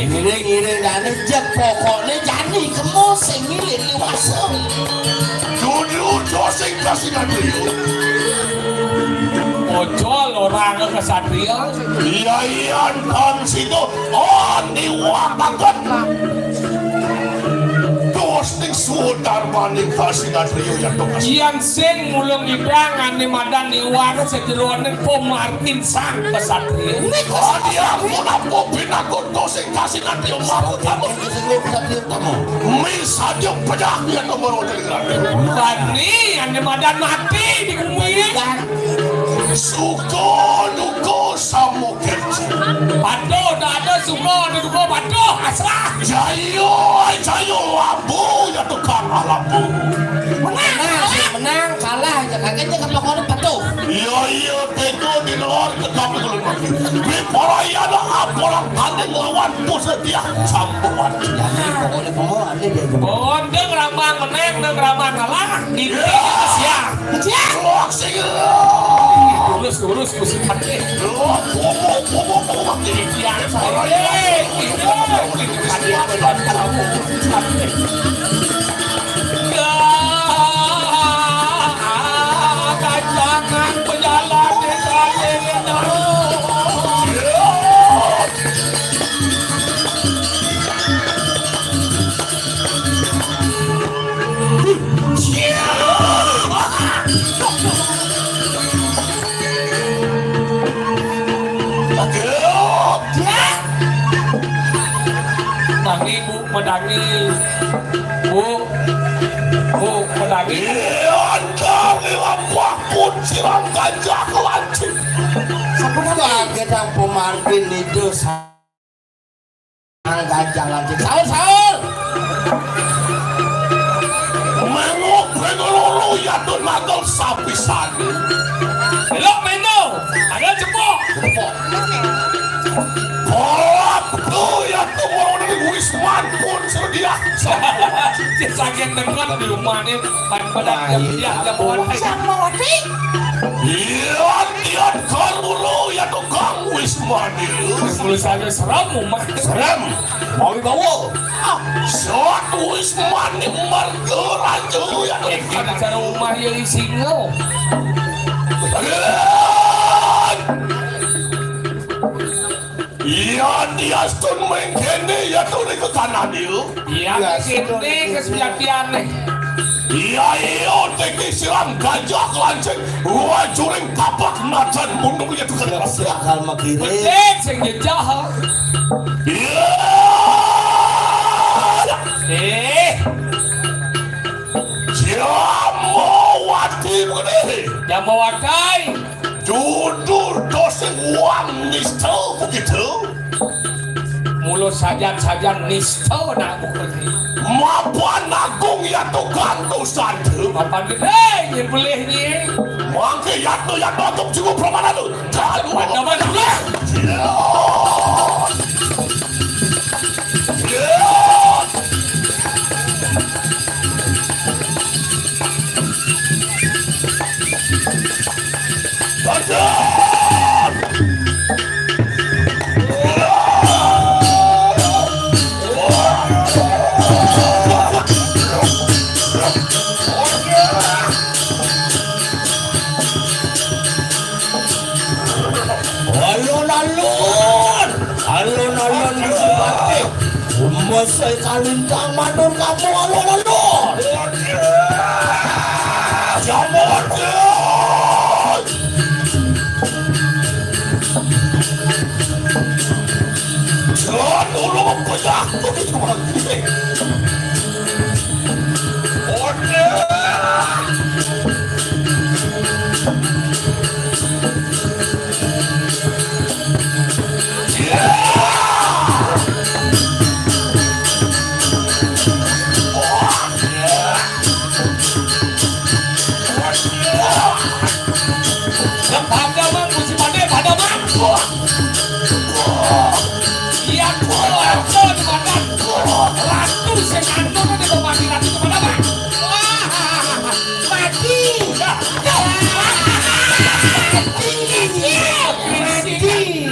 Ngiring-ngiring dane jek, pokokne jani kemo sing milih Liwasa. Dudu to sing kasih nanti. Ojo lorang kesatria. Iya, iya, nang situ. Oh, niwak banget. Terus ning Sudarmane kasih nanti ya, Mas. Yan sing mulung idang ane madan niwak sejerone pemartin sang kesatria. Nika. Oh, dia pun aku binaku to sing kasih nanti mau kamu. Misalnya pedak dia nomor udah. Bani ane madan mati di bumi. Suka duka sama kerja. Patuh, tak ada suka, ada duka, patuh, asrah. Jayo, jayo, lampu, ya tukang lampu. Menang, menang, kalah, ya kakeknya kan pokoknya patuh. Iya, iya, teko di luar, tetapi kalau mati. Di para iya ada apalah tanding lawan pusat dia, sampuan. Jadi pokoknya pemawaan dia dia. Pondeng ramang menang, deng ramang kalah. Intinya siap. Siap. Boxing. Lurus, lurus, lurus. Intinya saya. Ya, kacangan pejalan. Tangi, Bu, medangi. Bu, Bu, medangi. Iya, dari lampah pun sirang gajah lancip. Sampun kaget ang pemargin itu. Angkat jalan sing sahur, sahur. Manguk bengololo yatun magang sapisan. Elok meno, ada cepok. Cepok. Kolak tu yatun mau dari Wisman pun sedia. Dia sakit tengah di rumah ni. Pan pada dia, dia mau. Sama wati. Iya, dia karulu yatun Kang Wisman. Tulisannya serem, Mak. Serem. Mau dibawa. Satu Wisman marga raja ya. Ada cara rumah ya di singa. Iya, dia stun mengkene ya tuh di ke kanan dia. Iya, kene kesejatian nih. Iya, iya, teki siram gajah kelanceng. Wah, juring kapak najan mundur ya tukang rasa. Akal makire. Becek sing jejah. Iya. Eh. Jamawati mene. Jamawati. Jujur dosen wang nista begitu. Mula sajan-sajan nista nak buku ni. Mapan agung ya tukang tu santu. Mapan gede ni boleh ni. Mangke ya tu ya tutup cukup pramana tu. Ada mana? Alon-alon, alon-alon di Sibate. Mesai kalintang manun kamu alon-alon. Jamuan. Jangan dulu mempenyakit. Pada, Bang, musim pada, pada, Bang. Iya, tuh, tuh, di mana? Ratu sing anu, tuh, di rumah, di ratu, di mana, Bang? Wah, mati. Mati. Mati,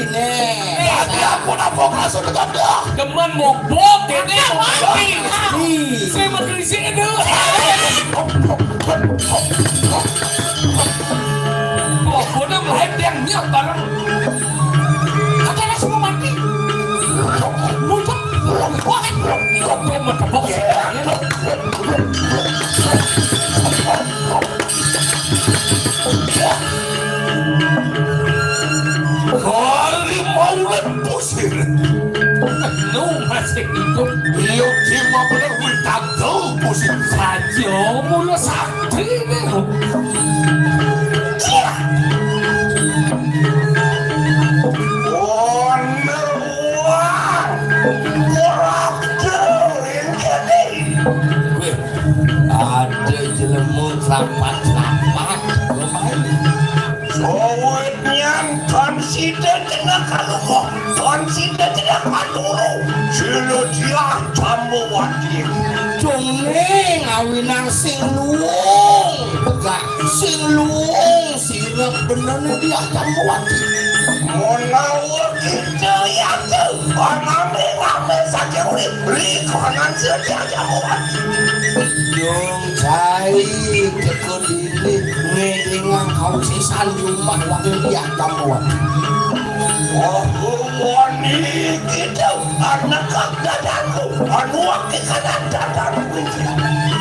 nih. Mati, aku nabok langsung ke gandang. Teman mobok, ini mati. Saya makan di sini. Pokoknya melahir yang nyok bareng. Kata semua mati. Muncul. Wah, kok mau tepuk ya? Kali mau pusir. Nu masih hidup. Iya, cuma bener wih tanggal pusir. Saja mula sakti nih. Cia. Wonder uang. Kurang kering kene. Wih, ada jelema selapat-selapat. Sawit nyan tan sida kena kalungguh, tan sida kena katuru. Sila diah Jambawati. Jongné ngawinang sing luung, pegah sing luung sirep bener né diah Jambawati. Menawa kita yang tu, ngambil-ngambil saja urip, beli kanan sila diah Jambawati. Dong cai teka dini ngélingang kawisésan di umah wakil diah Jambawati. Oh, wani kita anak dadanku, anu wakil kanan dadanku.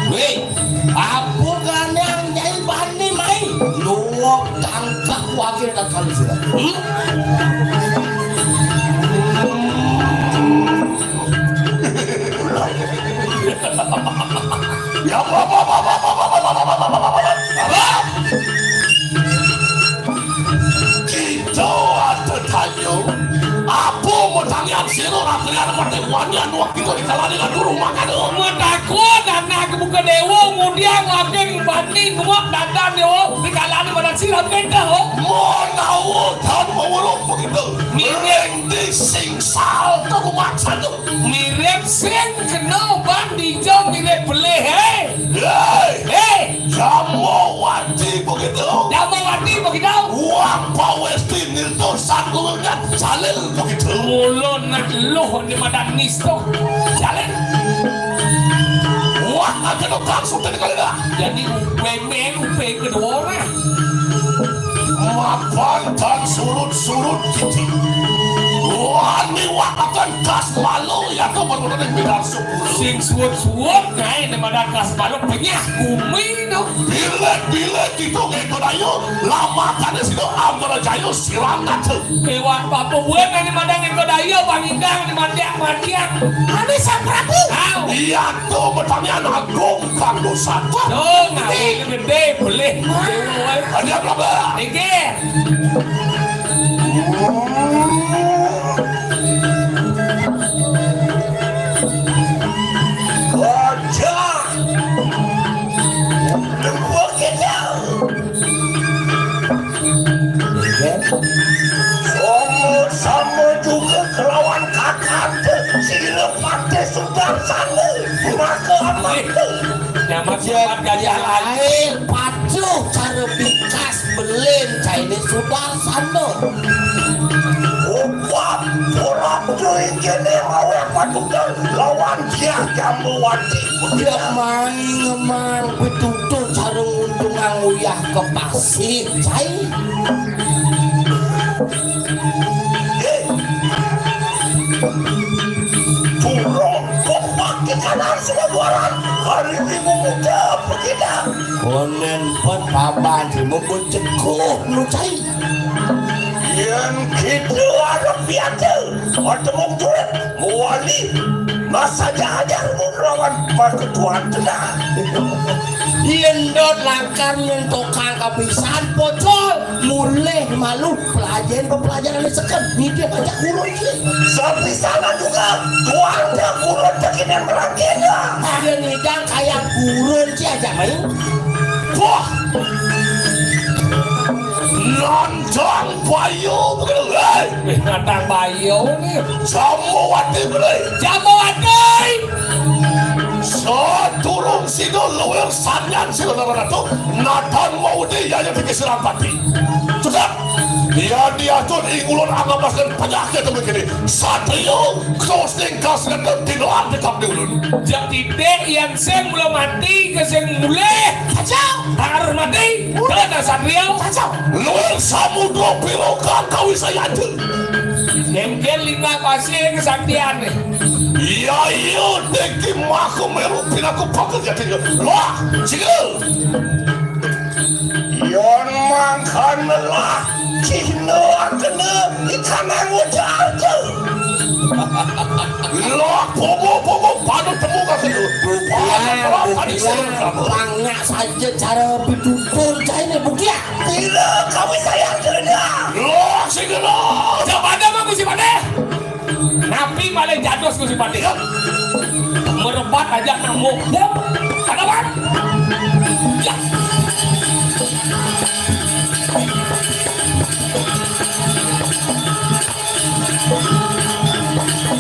Wéh, apa ganang jai bani mai? Luwak tangkak wakil kakal sila. Hmm? Ya, apa, apa, apa, apa, apa, apa, apa, apa, apa, apa? Kita ada tanya, apa mau tangian sira rakyat mati wani anu kita dikalani ngaduru makan. Metakut anak buka dewa, kemudian lagi banding ngomong dadan dewa, dikalani pada sila kita, oh. Mau tahu dan mau begitu. Miring di singsal ke rumah satu. Mirip sing kena ban dijo mirip belih, hei. Hei. Hei. Jamawati begitu. Jamawati begitu. Wang pawesti nilto sanggungan salil begitu. Mula nak luh ni madan nisto. Salil. Wah, ada tukang sudah kali dah. Jadi upe men, upe kedua orang. Mapan tan surut-surut gigi. Wani wakakan kas malu ya to bermudahan bidang sepuluh. Sing suwut-suwut kae ne madan kas malu penyah bumi no. Bilek-bilek itu ngeko dayo, lamakane sido Ambar Jayo sirang kate. Kewan papu buat ne madan ngeko dayo, pangindang ne mandiak-mandiak. Ane Sang Prabu. Au. Iya to pertanyaan agung kang dosa. Dong, ane gede, boleh. Ada berapa? Inggih. Gajah. Lembut kita. Sama-sama juga kelawan kakanda, sila patih sudarsana. Maka apa tu? Nyamat. Yen sifat gajah lain. Lain pacuh cara bikas belin caine sudarsana. Obat pura tu inggih ni awak patutan lawan Diah Jambawati. Dia main ngemang pitutur cara nguntungang uyah ke pasir, cai. Eh. Turun kompak ke kanan semua buaran. Hari ini memuda begina. Konen pet paban si mebut cekuh nu cai. Yen kita ada piada, ada mung duit, mewali. Masa aja-aja lawan perketuan tenang. Yen dot langkar nyentokan kapisan pocol, mulih malu pelajaran pepelajaran seken. Ngidih ajak guru iki. Sapisanan juga, tuan dah guru tekinan merangkina. Yen ngidang kayak gurun ci aja main. Wah. Nandang bayu begitu, hei. Eh, nandang bayu nih. Jambawati begitu. Jambawati. Sadurung sida luwih sanyan sira Naratu, natan mau di yaya pikir sira pati. Cekap. Yén diatur ing ulun angapaskeun panyakit mangkin. Satria, krosning kasreten tinuan tekap di ulun. Jang titik, yén sing mula mati, ka sing mulih. Kacau. Harus mati. Kacau. Kena satria. Kacau. Luir samudra pirokan kawisayan. Dengkel lima kasih kesaktian nih. Ya iya, dengki maka meru pinaku pakai jati. Wah, cigel. Yén mangkana lah, cihna kena ikan yang ujar. Lah, bobo-bobo, padu temu ka kena. Buktian, buktian, banyak saja cara bitutur, cai ini buktian. Bila kami sayang kena. Lah, si kena. Coba ada mah, Gusti Patih. Napi malih jados Gusti Patih? Merebat aja ngamuk. Ya. Ada, Pak? Ya.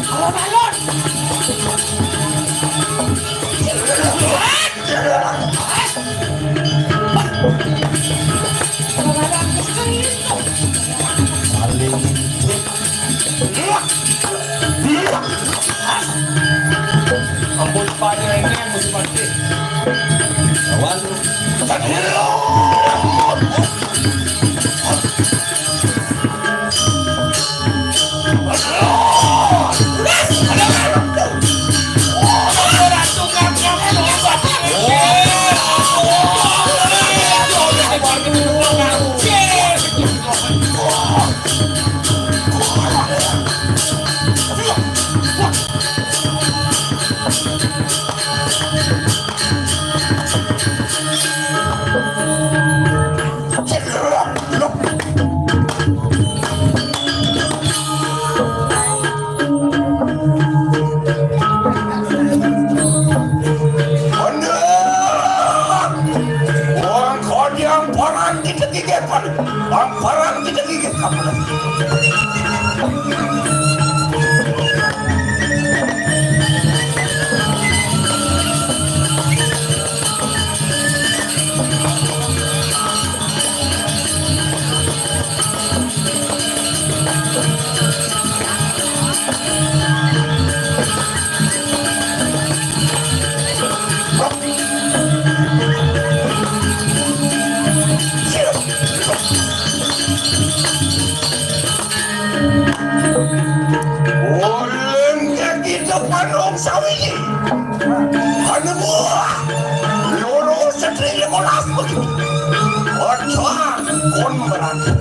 Alon-alon. Saling. Ampun, Pak, ini musim mati. Lawan. Wong konyang paran kita gigit, paran kita gigit. Ulun ka kita panung sawiji. Anu buah. Lurus setri lima belas begitu. Otak kun berani.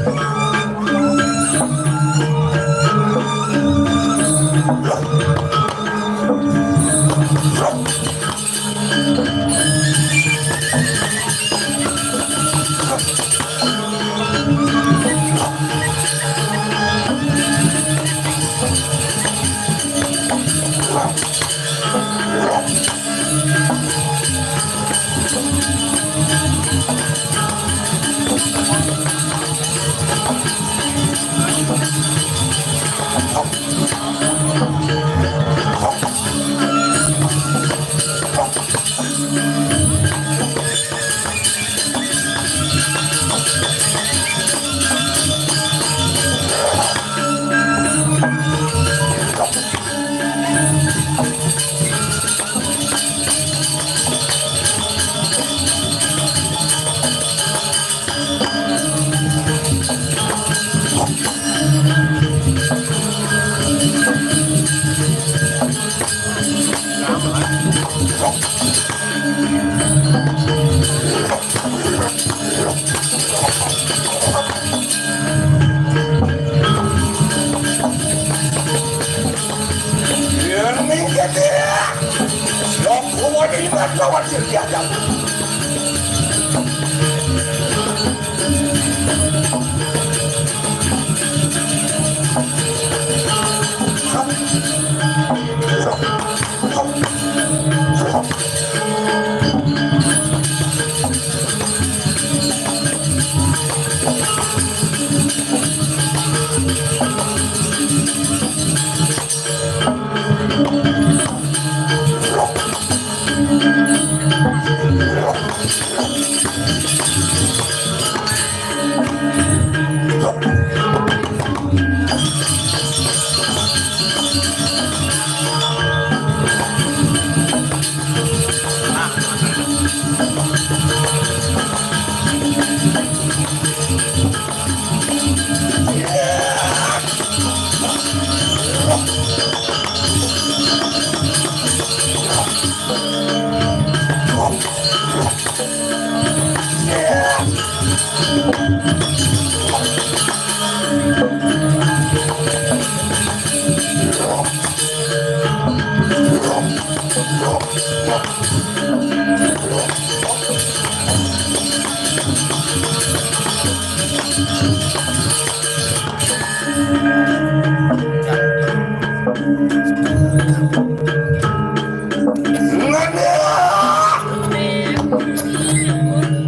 Ngene.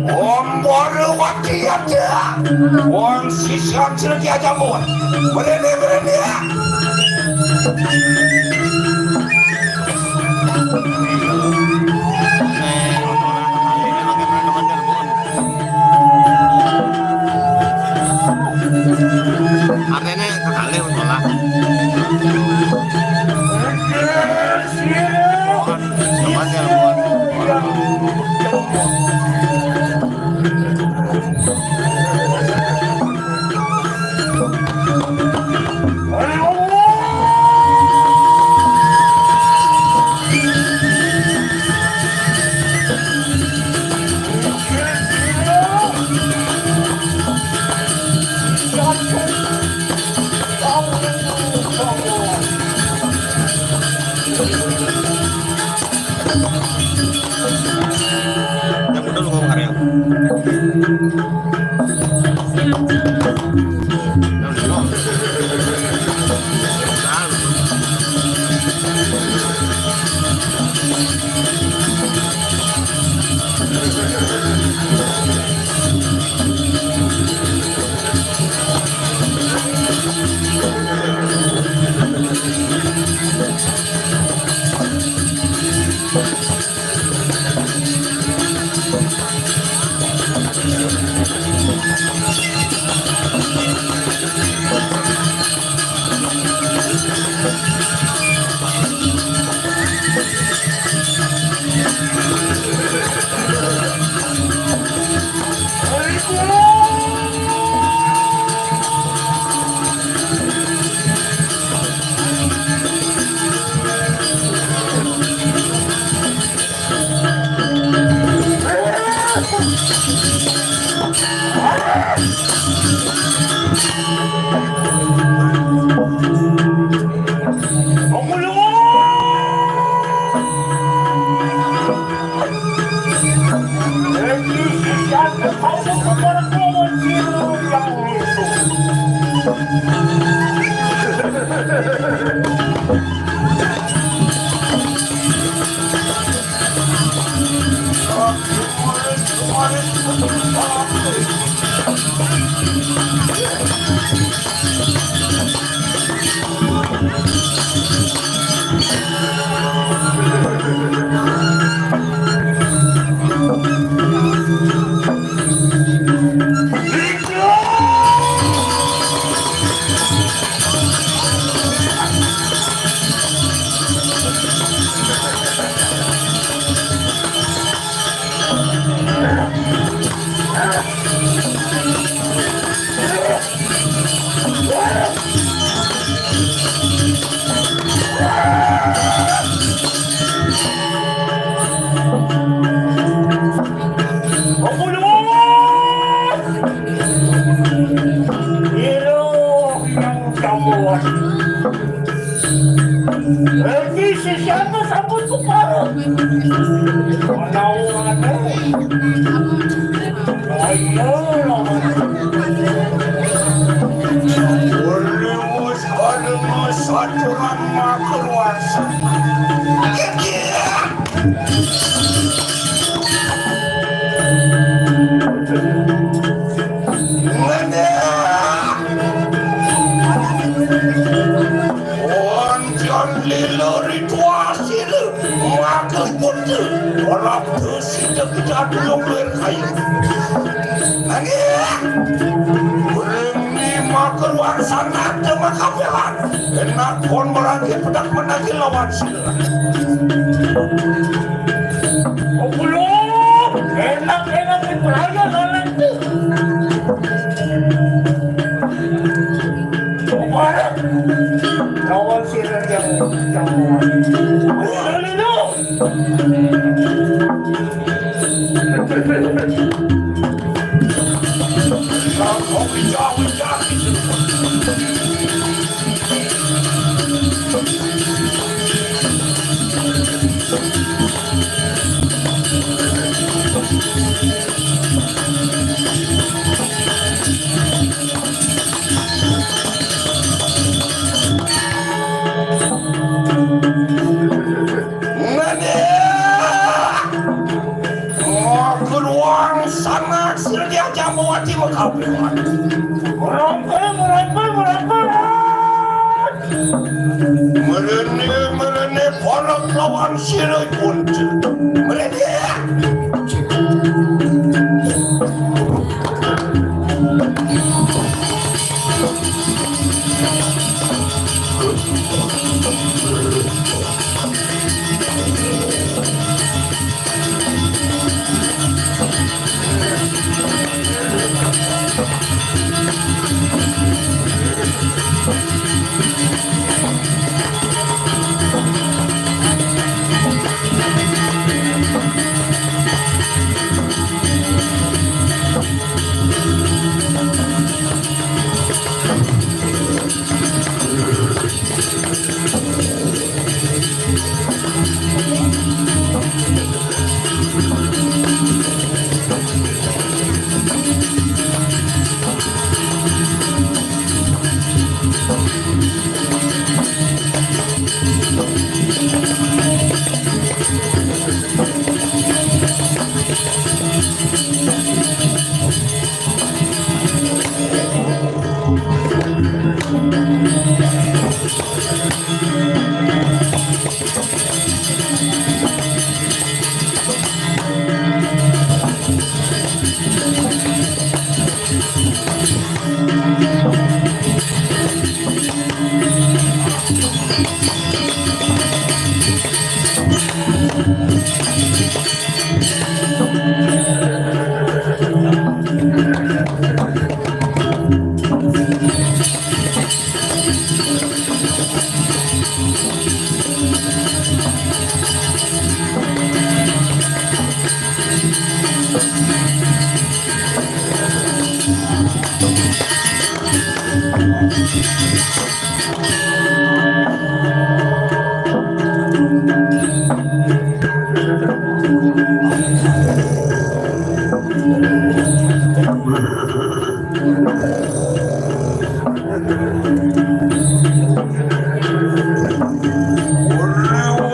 Ombore wati aja. Wong sisian sira diajak kuat. Berani, berani ya. Artinya kekalih menolak. Yang udah lu ngomong karya. Ira yang kamuan. Iki sisianmu sampun separo. Menawa aneh. Ayo, lawan. Wis ada saturan makruasa. Ngene. Wonten lilo ritual sila makruasa. Ora dosi tidak dulu kayu. Nanging. Remi makruasa. Wangsanak teu makabehan. Enak pon merangkit pedak menagih lawan sila. Oh, belum. Enak, enak di pelayan anak tuh. Kemarin lawan sila yang yang lawan. Lino. Ngene. Mageruang sanak silih diajak mawati makabuan. Merangkul, merangkul, merangkul. Merene, merene, parak lawan silih kunci. Merene.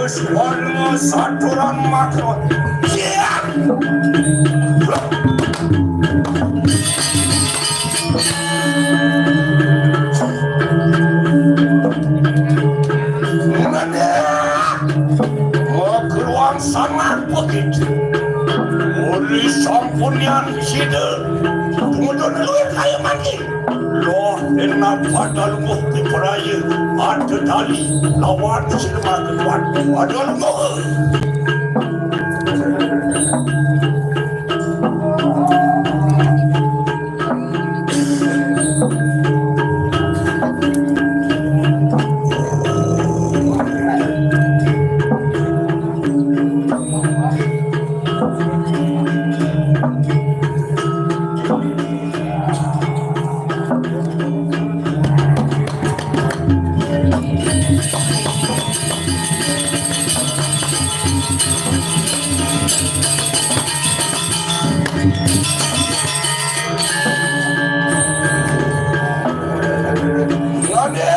Wis warna saturan makro. Siap. Ngene. Makruan sangat begitu. Uli sampunian sida. Kemudian luwih kaya mati. Loh, enak pada lungguh diperaya. Ada tali. Lawan sila makan waktu. Ada lungguh. Ngene,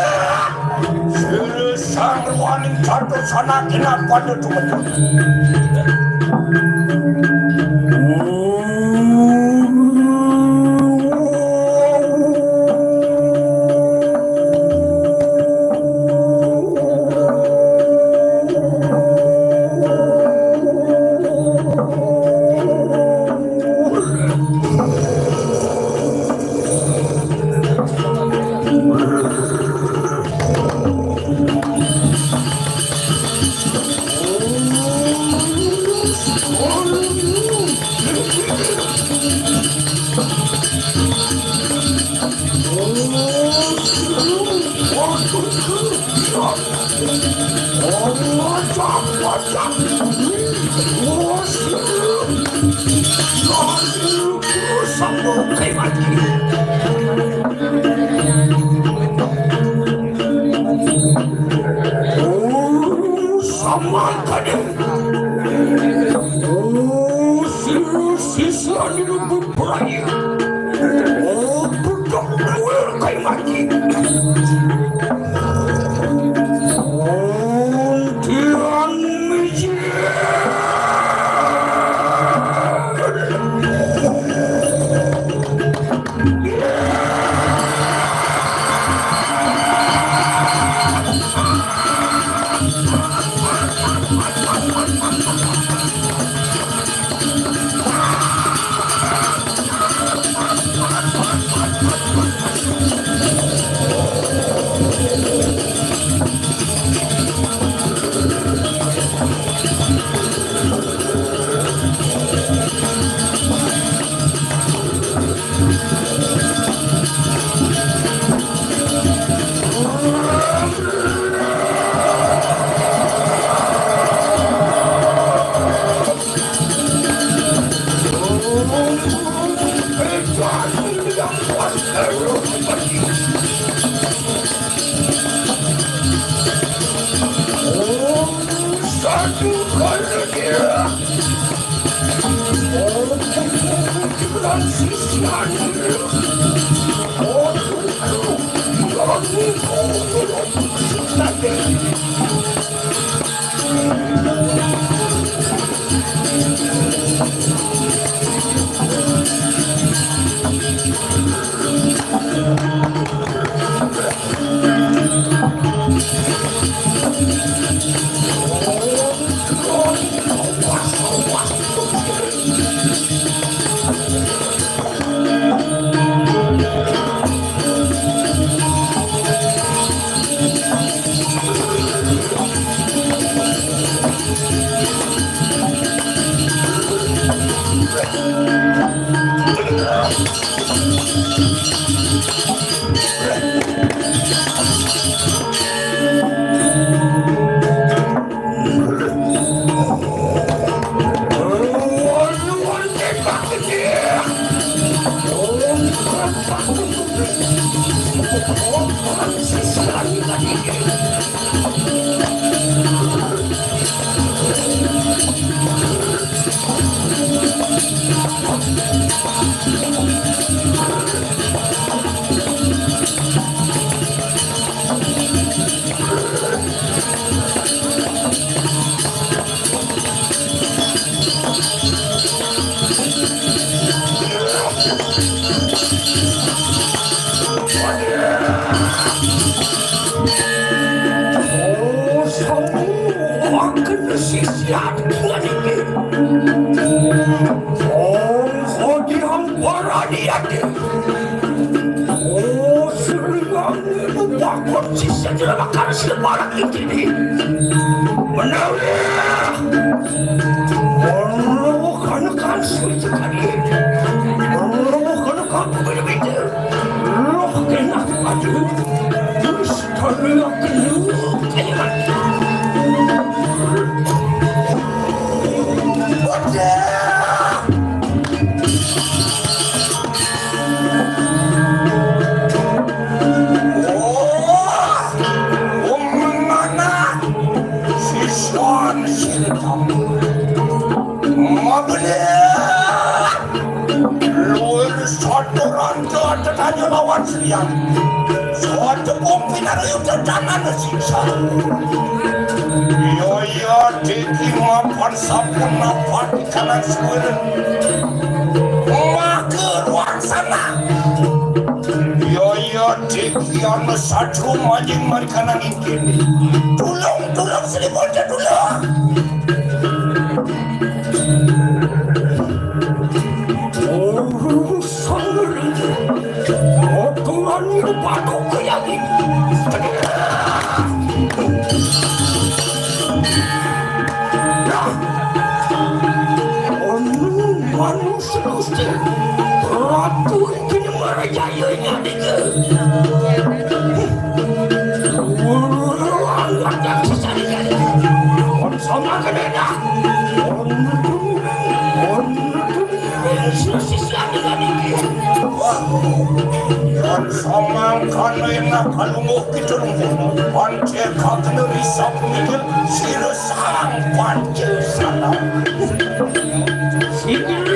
sira sang ruaning catur sana kena pada tumetun. Saman kadang. Oh, siru siswa di lubuk peraya. Oh, pedang luar kai mati. Oh, Tuhan Mijil. Oh, semua kena sisiat dengan ini. Oh, kau diam berani hati. Oh, serang lupa kau sisa dalam akar sebarang ini. Menawir. Oh, kanak-kanak sekali. Oh, kanak-kanak berbeda. Roh kena ada. Terus kalau kena, kena. Luwih satu ranca tetanya lawan Srian. Satu pumpi naruh yuda tanah siksa. Yo, yo, diki mapan sampun napa di kanan suwir. Maka ruang sana. Yo, yo, diki ana satru manjing mari kanan ingkini. Tulung, tulung, Sri Bocah, tulung. Oh, Sang Ratu. Oh, Tuhan, lupa aku yang ini. Nah. Oh, manusia Gusti. Ratu ingkini merajayanya, Dika. Yan samangkan enak kalungguh kidul, pancen kakeneri sapungkil sira sang pancen salah. Sira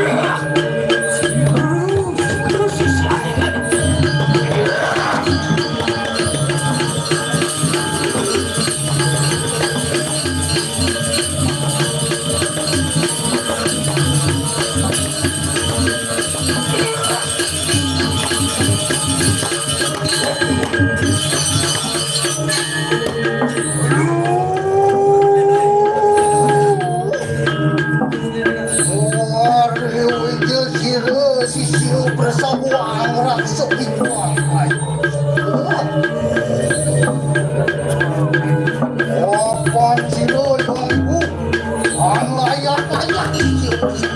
sisi bersama angrak sepiwan. Apan sira yang ibu, ang layak-layak sisi.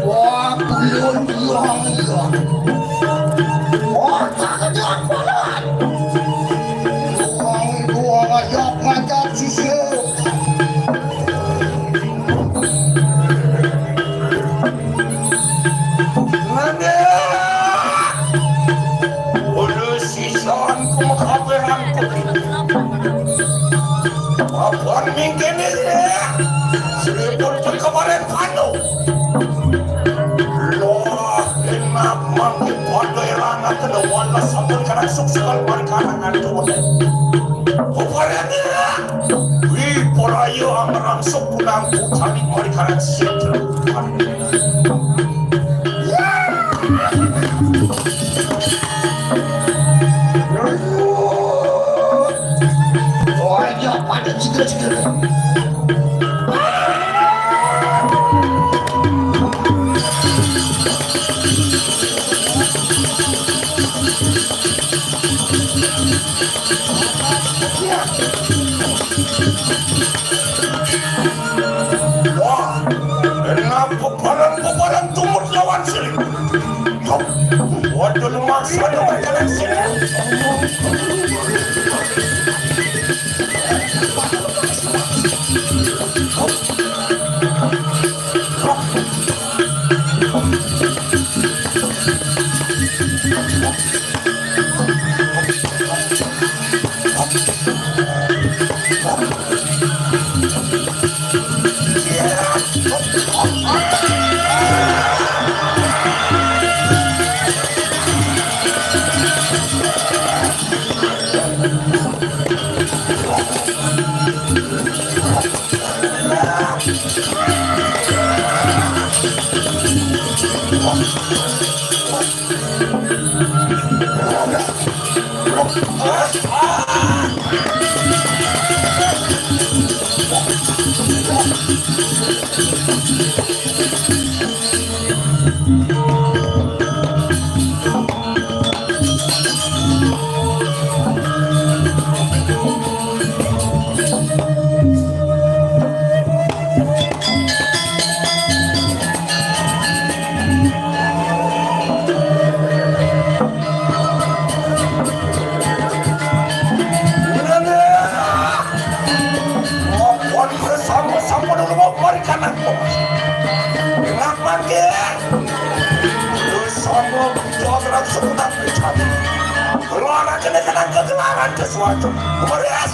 Wah, belum bilang ya. Wah, tak kejam banget. Buang, buang aja ngajar sisi. Nanda! Ulu sisan kumakabehan ku. Apan mingkene, sripun pekabaren panu. Loh, enak mangke padha erangaken wala sampun karang suksukan marikarangan tuwene. Peparene, wi poraya angrangsuk kunang pucani marikaran sitra. Wajah pada ciga-ciga. Wah, enak peparan-peparan tumut lawan sini. Waduh, lumaksana berjalan sini. Wong bersama-sama dulu mau balikan aku. Ngapain ke? Terus sama jalan sebutan bicara. Keluar aja nih, kena kegelaran sesuatu. Beres.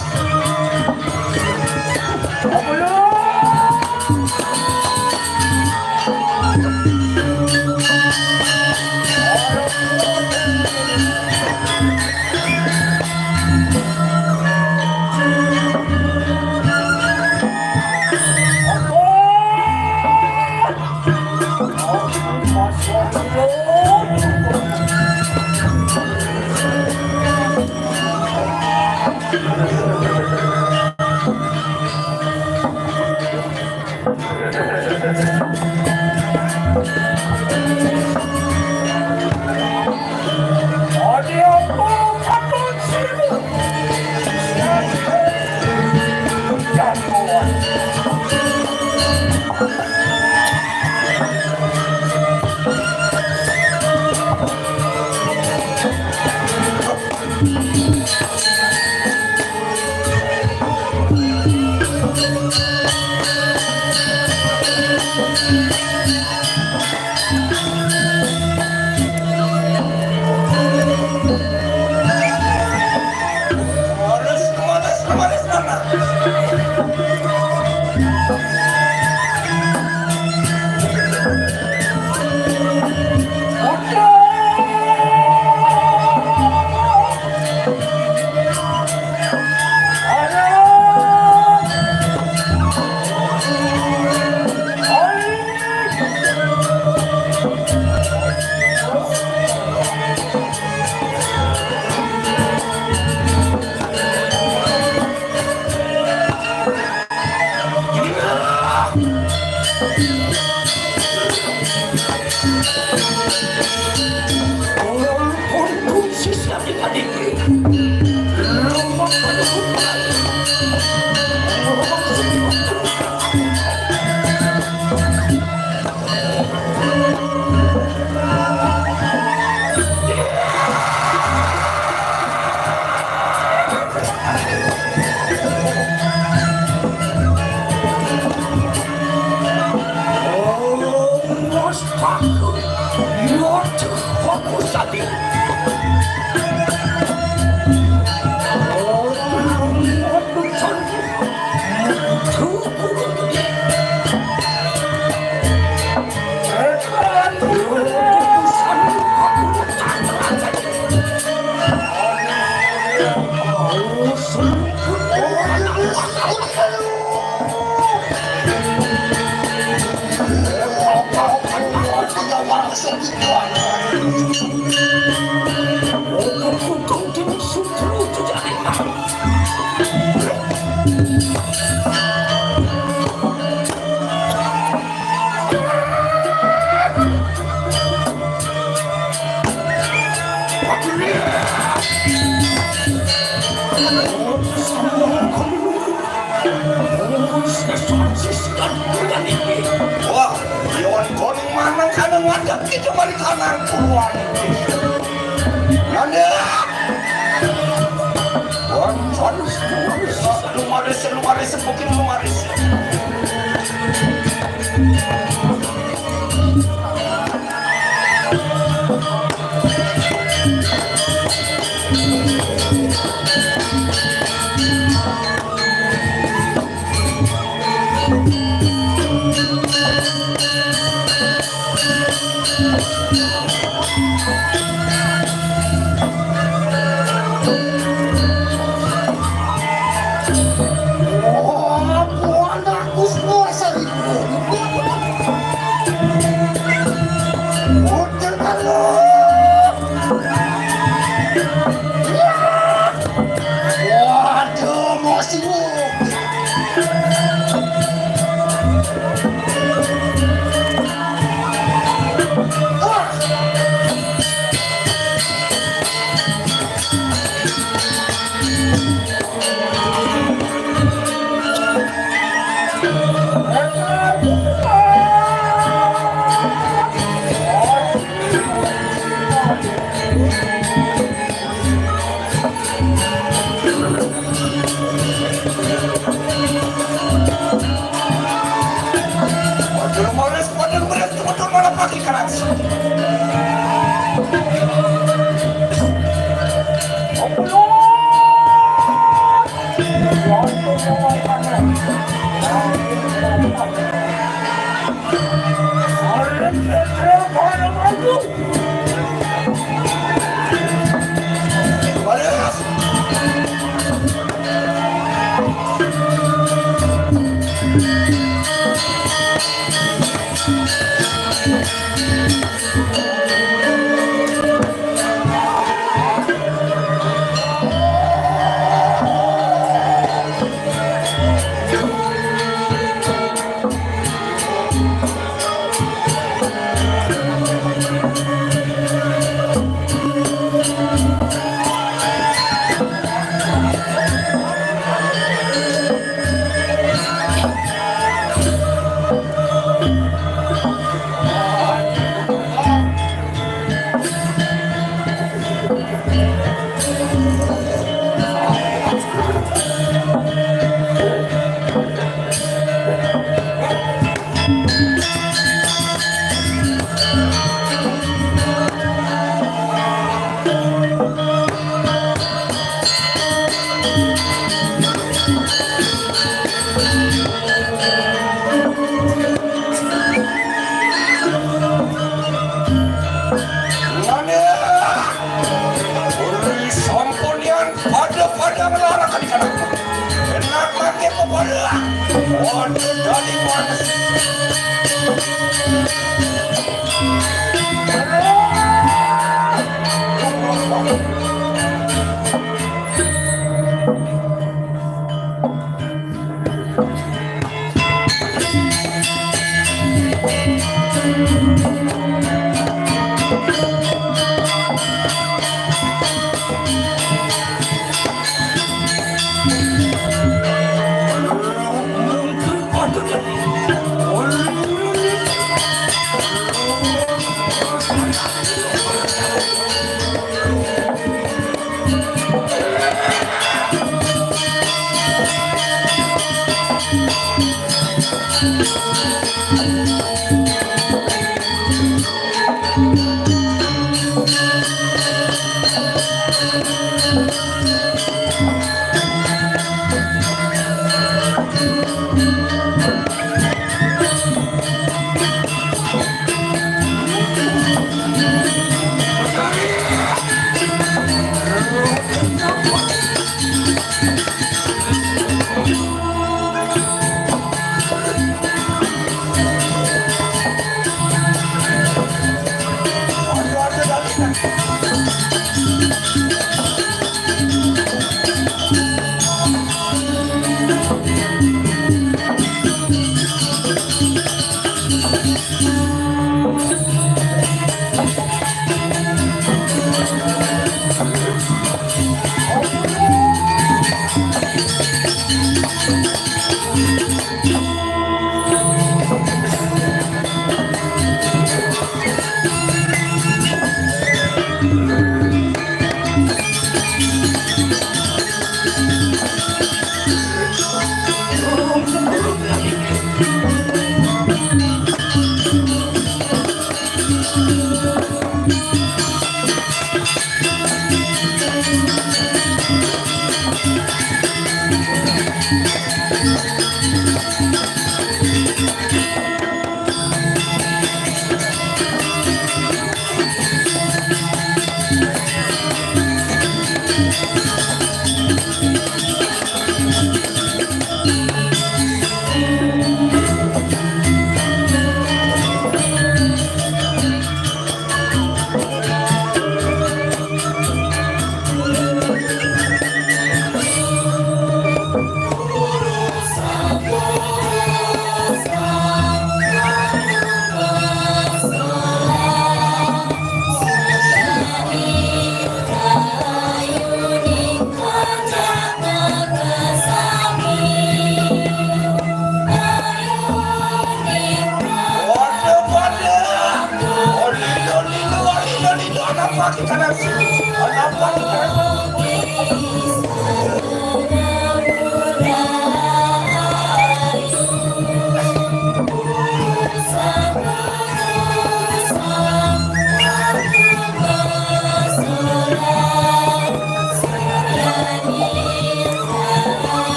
Wah, yon kono manang kana ngadeg kita mari kanan puluhan. Nanda. Wah, harus, harus, harus, harus, harus, harus, harus, harus, harus. Mane, uri sampunian pada-pada ngelara kadi-kadang. Enak mati pepada. Waduh, dari mana?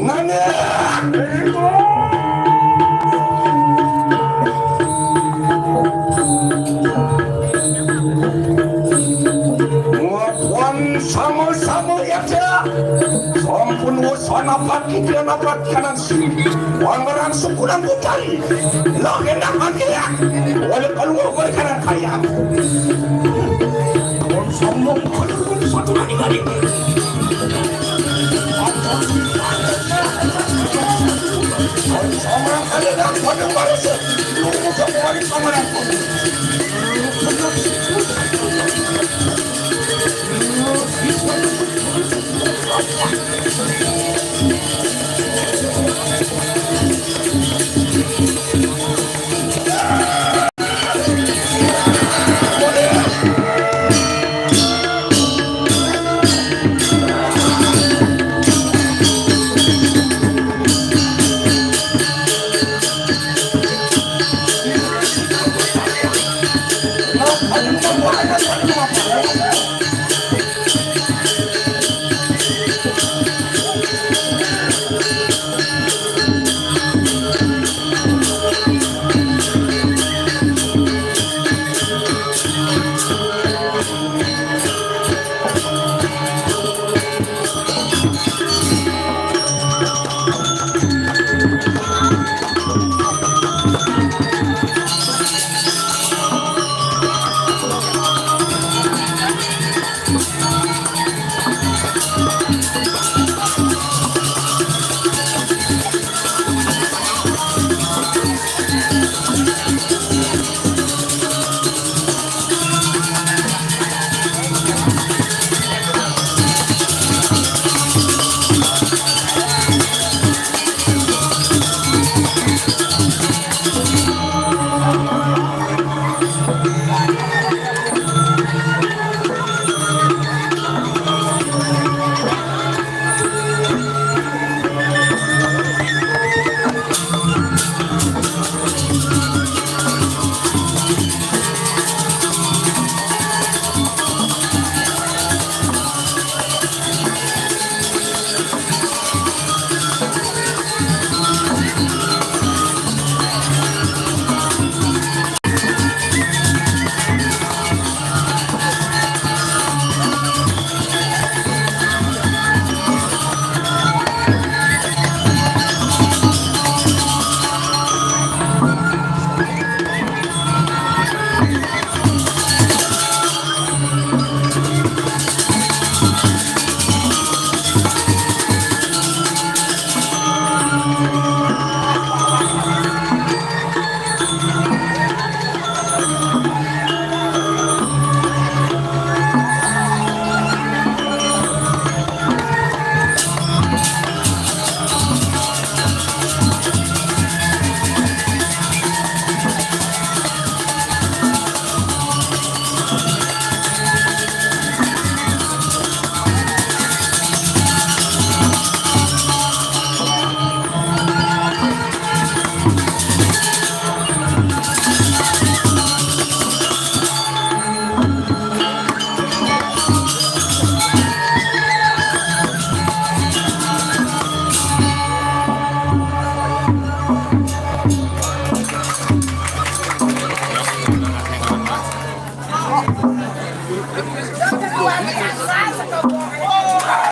Nani? Wan sama-sama ya. Sampun wus anapat kita napat kanan sini. Wan barang sukunan butari. Lo hendak mati ya. Wala keluar wala kanan kaya. Wan sombong pada pun satu lagi tadi. Wan sombong ada dah pada baru se. Lu buka kemarin sama aku.